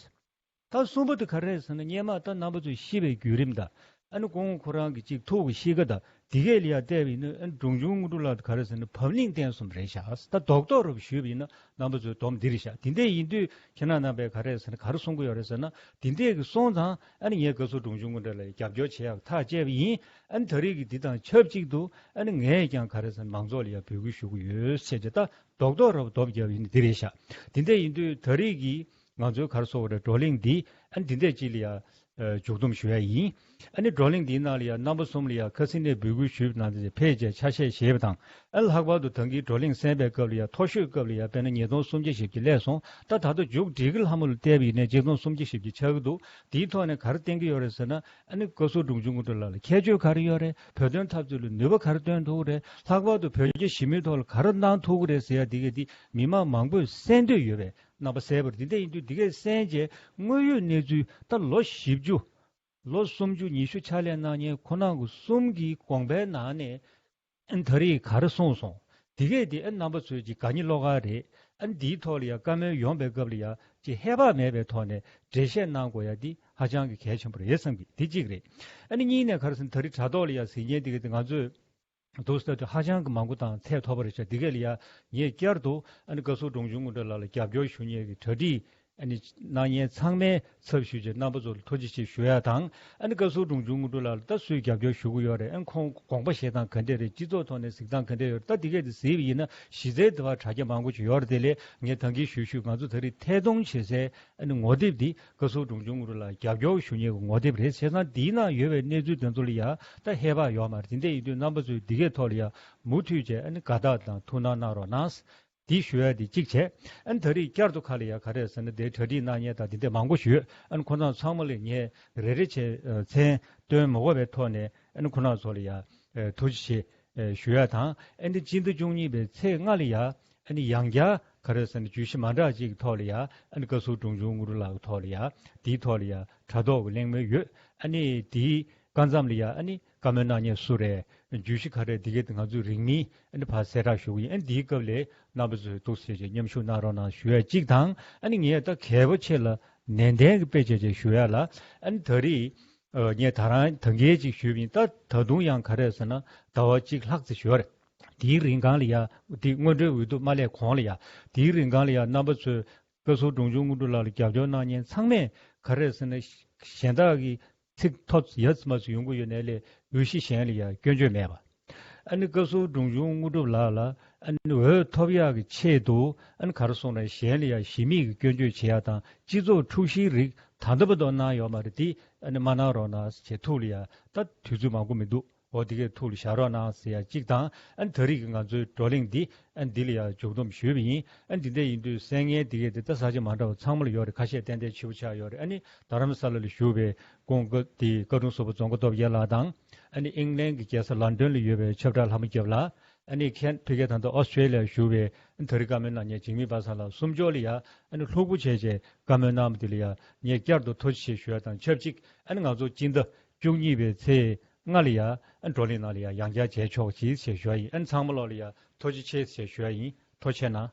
ད་གསུམ་པ་དེ་ག་རེ་རེད་ཟེར་ན། སྔོན་མ་ད་རྣམ་པ་ཚོས་ཤི་བའི་བརྒྱུད་རིམ་དང་། ཨ་ནི་ཁོང་ཁོ་རང་གི་ཅིག་ཐུགས་ཀྱི་གཤིས་ཀ་དང་། དེ་གས་ལ་ཡ་བལྟས་པ་ཡིན་ན། ཨ་ནི་འབྲོང་ཆུང་དངོས་གྲུབ་ལགས་དེ་ག་རེ་ཟེར་ན། བབ་བརླིང་བསྟན་གསུམ་རེད་ཤག་ད་རྡོག་རྡོག་རུ་ཞུས་པ་ཡིན་ན། རྣམ་པ་ཚོས་སྡོམ་འདི་རེད་ཤག་དེ་འདྲ་ཡིན་དུས་ཁྱེད་རང་རྣམ་པས་ག་རེ་ཟེར་ན། ག་རེ་གསུང་གི་ཡོད་རེད་ཟེར་ན། དེ་འདྲས་ཀྱི་སོང་ཙང་ཨ་ནི་ངས་བཀའ་ཟུར་འབྲོང་ཆུང་དངོས་གྲུབ་ལགས་ལ་རྒྱབ་སྐྱོར་བྱེད་ཡག་ཐག་བཅད་པ་ཡིན། ཨ་ནི་ད་རེས་ཀྱི་འདི་དང་ཆབས་ཅིག་ཏུ་ཨ་ནི་ངས་ཀྱང་ག་རེ་ཟེར་ན། མང་ཚོགས་ལ་ཡ་འབོད་སྐུལ་ཞུ་གི་ཡོད་ཟེར་བྱས། ད་རྡོག་རྡོག་རུ་སྡོམ་བརྒྱབ་པ་ཡིན་ན་འདི་རེད་ཤག་དེ་འདྲས་ཡིན་དུས་ད་རེས་ཀྱི་ང་ཚོའི་ག་རེ་ཟེར་དགོས་རེད། བགྲོ་གླེང་འདི་ཨ་ནི་འདི་འདྲས་ཅིག་ལ་ཡ་ཨ་མཇུག་བསྡོམས་ཞུ་ཡ་ཡིན། ཨ་ནི་བགྲོ་གླེང་འདིའི་ནང་ལ་ཡ་རྣམ་པ་གསུམ་ལ་ཡ་ཁ་སང་ནས་འབོད་སྐུལ་ཞུས་པ་ནང་བཞིན་ཕེབས་བྱས་ཆ་ཤས་བཞེས་པ་དང་། ཨ་ནི་ལྷག་པར་དུ་ད་གིན་བགྲོ་གླེང་གསན་པའི་སྐབས་ལ་ཡ། མཐོ་ཤོས་སྐབས་ལ་ཡ་དཔེར་ན་ཉིས་སྟོང་སུམ་བརྒྱ་ཞེ་བརྒྱད་སླེབས་སོང་། ད་ད་ལྟ་མཇུག་སྒྲིལ་གྱི་ལྷ་མོ་ལ་བལྟས་པ་ཡིན་ན་ཆིག་སྟོང་སུམ་བརྒྱ་ཞེ་བརྒྱད་ཆགས་ཀྱི་འདུག་དེའི་ཐོག་ནས་ག་རེ་བསྟན་གྱི་ཡོད་རེད་ཟེར་ན། ཨ་ནི་བཀའ་ཟུར་འབྲོང་ཆུང་དངོས་གྲུབ་ལགས་ལ་ཁྱད་ཆོས་ག་རེ་ཡོད་རེད། བོད་དོན་འཐབ་རྩོད་ལ་ནུས་པ་ག་རེ་བཏོན་ཐུབ་ཀྱི་རེད། ལྷག་པར་དུ་བོད་རྒྱ་ཞི་མོལ་ཐོག་ལ་ག་རེ་གནང་ཐུབ་ཀྱི་རེད་ཟེར་ཡ་འདི་གས་འདི་མི་མང་མང་པོས་གསན་འདོད་ཡོད་པའི་རྣམ་པ་གསལ་པོ་རེད། འདི་འདྲ་ཡིན་དུས་འདི་གས་གསན་བྱས་དངོས་ཡོད་གནས་ཚུལ། ད་ལོ་བཞི་བཅུ། ལོ་སུམ་ཅུ་ཉི་ཤུ་ཕྱག་ལས་གནང་མཁན་ཁོང་རྣམ་པ་གསུམ་གྱི་དགོངས་པའི་ནང་ནས། ཨ་ནི་ད་རེས་ག་རེ་གསུངས་སོང་། དེ་གས་དེ་ཨ་ནི་རྣམ་པ་ཚོས་ཀྱི་དགའ་ཉེ་བློ་དགའ་རེད། ཨ་ནི་འདིའི་ཐོག་ལ་ཡ་བཀའ་མོལ་ཡོང་པའི་སྐབས་ལ་ཡ་ཅིག་ཧེ་བག་མེད་པའི་ཐོག་ནས་འགྲེལ་བཤད་གནང་དགོས་ཡ་འདི་ཧ་ཅང་གི་གལ་ཆེན་པོ་རེད་བསམ་གི། འདི་གཅིག་རེད། ཨ་ནི་གཉིས་ནས་ག་རེ་ཟེར་ན། ད་རེས་དྲ་ཐོག་ལ་ཡ་གཟིགས་མཁན་དེ་གས་དེ་ང་ཚོས་འདུག་ཟེར་དུས་ཧ་ཅང་གི་མང་པོ་དང་ཚད་མཐོ་པོ་རེད་ཤག་དེ་གས་ལ་ཡ་ངས་བསྐྱར་དུ་ཨ་ནི་བཀའ་ཟུར་འབྲོང་ཆུང་དངོས་གྲུབ་ལགས་ལ་རྒྱབ་སྐྱོར་ཞུ་མཁན་གྱི་གྲ་སྒྲིག་ཨ་ནི་གནང་མཁན་ཚང་མའི་ཚབ་ཞུས་བྱས་རྣམ་པ་ཚོ་ལ་ཐུགས་རྗེ་ཆེ་ཞུ་ཡ་དང་། ཨ་ནི་བཀའ་ཟུར་འབྲོང་ཆུང་དངོས་གྲུབ་ལགས་ལ་ད་སུས་རྒྱབ་སྐྱོར་ཞུ་གི་ཡོད་རེད། ཨ་ནི་ཁོང་དགོངས་པ་བཞེས་སྟངས་ག་འདྲས་རེད། སྤྱི་ཚོགས་ཐོག་ནས་གཟིགས་སྟངས་ག་འདྲས་ཡོད་རེད། ད་དེ་གས་དེ་གཟིགས་པ་ཡིན་ན་གཞི་རྩའི་དེ་བ་དྲ་རྒྱ་མང་པོ་ཅིག་ཡོད་རེད། དེ་ལས་ངས་ད་གིན་ཞུས་ཞུས་ང་ཚོ་ད་རེས་ཐད་གཏོང་བྱེད་སའི་ཨ་ནི་ངོ་དེབ་འདི་བཀའ་ཟུར་འབྲོང་ཆུང་དངོས་གྲུབ་ལགས་རྒྱབ་སྐྱོར་ཞུ་མཁན་གྱི་ངོ་དེབ་རེད། བྱས་ཙང་འདིའི་ནང་ཡོད་པའི་གནས་ཚུལ་དེ་ཚོ་ལ་ཡ་ད་ཧེ་བག་ཡོད་མ་རེད། དེ་འདྲས་ཡིན་དུས་རྣམ་པ་ཚོས་འདི་གས་ཐོག་ལ་ཡ་མུ་མཐུད་བྱས་ཨ་ནི་དགའ་རྟགས་དང་ཐུགས་སྣང་གནང་རོགས་གནང་། འདི་ཞུ་ཡ་འདི་གཅིག་བྱས། ཨ་ནི་ད་རེས་བསྐྱར་དུ་ཁ་ལ་ཡ་ག་རེ་ཟེར་ན། དེ་གྲ་སྒྲིག་གནང་མཁན་དང་དེ་འདྲས་མང་པོ་ཞིག་ཡོད། ཨ་ནི་ཁོང་རྣམ་ཚང་མ་ལ་ངས་རེ་རེ་བྱས་ཨ་མཚན་སྟོན་མ་དགོས་པའི་ཐོག་ནས་ཨ་ནི་ཁོང་རྣམ་ཚོ་ལ་ཡ་ཨ་ཐུགས་རྗེ་ཆེ་ཨ་ཞུ་ཡ་དང་། ཨ་ནི་སྤྱི་ཟླ་བཅུ་གཉིས་པའི་ཚེས་ལྔ་ལ་ཡ་ཨ་ནི་ཡང་བསྐྱར་ག་རེ་ཟེར་ན། བརྗོད་གཞི་མ་འདྲ་ཅིག་གི་ཐོག་ལ་ཡ་ཨ་ནི་བཀའ་ཟུར་འབྲོང་ཆུང་དངོས་གྲུབ་ལགས་ཀྱི་ཐོག་ལ་ཡ་དེའི་ཐོག་ལ་ཡ་དྲ་ཐོག་གི་གླེང་མོལ་ཡོད། ཨ་ནི་དེའི་སྐབས་མཚམས་ལ་ཡ་ཨ་ནི་བཀའ་མོལ་གནང་མཁན་སུ་རེད། བརྗོད་གཞི་ག་རེ། འདི་གས་དེ་ང་ཚོས་རིང་མིན་ཨ་ནི་ཕར་གསལ་བསྒྲགས་ཞུ་གི་ཡིན། ཨ་ནི་འདིའི་སྐབས་ལ་རྣམ་པ་ཚོས་འདུག་སེ་བྱས་མཉམ་ཞུགས་གནང་རོགས་གནང་ཞུ་ཡ་གཅིག་དང་། ཨ་ནི་ངས་ད་གལ་པོ་ཆེ་ལ་ནན་ཏན་གྱི་དཔེ་བྱས་བྱས་ཞུ་ཡ་ལ། ཨ་ནི་ད་རེས་ཨ་ངས་ད་རང་ད་གིན་ཅིག་ཞུས་པ་ཡིན། ད་ད་དུང་ཡང་ག་རེ་ཟེར་ན། ཟླ་བ་གཅིག་ལྷག་ཙམ་ཞིག་ཡོད་རེད། དེའི་རིང་གང་ལ་ཡ་དེ་སྔོན་འགྲོའི་འོས་བསྡུ་མ་སླེབས་གོང་ལ་ཡ། དེའི་རིང་གང་ལ་ཡ་རྣམ་པ་ཚོས་བཀའ་ཟུར་འབྲོང་ཆུང་དངོས་གྲུབ་ལགས་ལ་རྒྱབ་སྐྱོར་གནང་མཁན་ཚང་མས་ག་རེ་ཟེར་ན། གཞན་དག་གི་ཚིག་ཐོ་ཡ་ཙམ་ཙམ་ཡོང་གི་ཡོད་ནའི་ལས་འོས་གཞི་གཞན་ལ་ཡ་སྐྱོན་བརྗོད་མེད་པ། ཨ་ནི་བཀའ་ཟུར་འབྲོང་ཆུང་དངོས་གྲུབ་ལགས་ལ་ཨ་ནི་འོས་ཐོབ་ཡག་གི་ཆེད་དུ་ཨ་ནི་ག་རེ་སོང་ན། གཞན་ལ་ཡ་གཞི་མེད་ཀྱི་སྐྱོན་བརྗོད་བྱེད་ཡ་དང་། སྤྱི་ཚོགས་འཁྲུག་གཞིའི་རིགས་ད་ལྟ་བར་དུ་གནང་ཡོད་མ་རེད། དེ་ཨ་ནི་མ་གནང་རོགས་གནང་ཞེས་ཐུགས་ལ་ཡ། ད་དུས་ཚོད་མང་པོ་མི་འདུག་འོ་དེ་གས་ཐུགས་ལ་བཞག་རོགས་གནང་ཟེར་ཡ་གཅིག་དང་། ཨ་ནི་ད་རེས་ཀྱི་ང་ཚོའི་བགྲོ་གླེང་འདི་ཨ་ནི་འདི་ལ་ཡ་མཇུག་བསྡོམས་ཞུས་པ་ཡིན། ཨ་ནི་འདི་འདྲ་ཡིན་དུས་གསན་མཁན་དེ་གས་དེ་ད་ས་ཆ་མ་འདྲ་བ་ཚང་མ་ལ་ཡོད་རེད། ཁ་ཤས་ཏན་ཏན་ཕྱི་པོ་ཆགས་ཡོད་རེད། ཨ་ནི་རྡ་རམ་ས་ལ་ལ་བཞུགས་པའི་ཁོང་གི་དེ་བཀའ་དྲུང་ཟུར་པ་ཙོང་ཁ་སྟོབས་རྒྱལ་ལགས་དང་། ཨ་ནི་ཨིང་ལན་གྱི་རྒྱལ་ས་ལན་ཌོན་ལ་ཡོད་པའི་ཆབ་བྲག་ལྷ་མོ་རྒྱབ་ལགས། ཨ་ནི་ཁེན་ཕ་གིའི་ད་ལྟ་ཨོ་སི་ཊྲེ་ལི་ཡར་བཞུགས་པའི་ཨ་ནི་ད་རེས་བཀའ་མོལ་གནང་མཁན་འཇིགས་མེད་པ་སངས་ལགས། གསུམ་ཕྱོགས་ལ་ཡ་ཨ་ནི་ལྷུག་པོ་བྱས་བྱས་བཀའ་མོལ་གནང་བ་དེ་ལ་ཡ་ངས་བསྐྱར་དུ་ཐུགས་རྗེ་ཆེ་ཞུ་ཡ་དང་ཆབས་ཅིག་ཨ་ནི་ང་ཚོ་སྤྱི་ཟླ་བཅུ་གཉིས་པའི་ཚེས་ལྔ་ལ་ཡ་ཨ་ནི་བགྲོ་གླེང་ནང་ལ་ཡ་ཡང་བསྐྱར་མཇལ་ཆོག་ཅིག་ཞེས་ཞུ་ཡ་ཡིན། ཨ་ནི་ཚང་མ་ལོག་ལ་ཡ་ཐུགས་རྗེ་ཆེ་ཞེས་ཞུ་ཡ་ཡིན། ཐུགས་རྗེ་ཆེ་གནང་།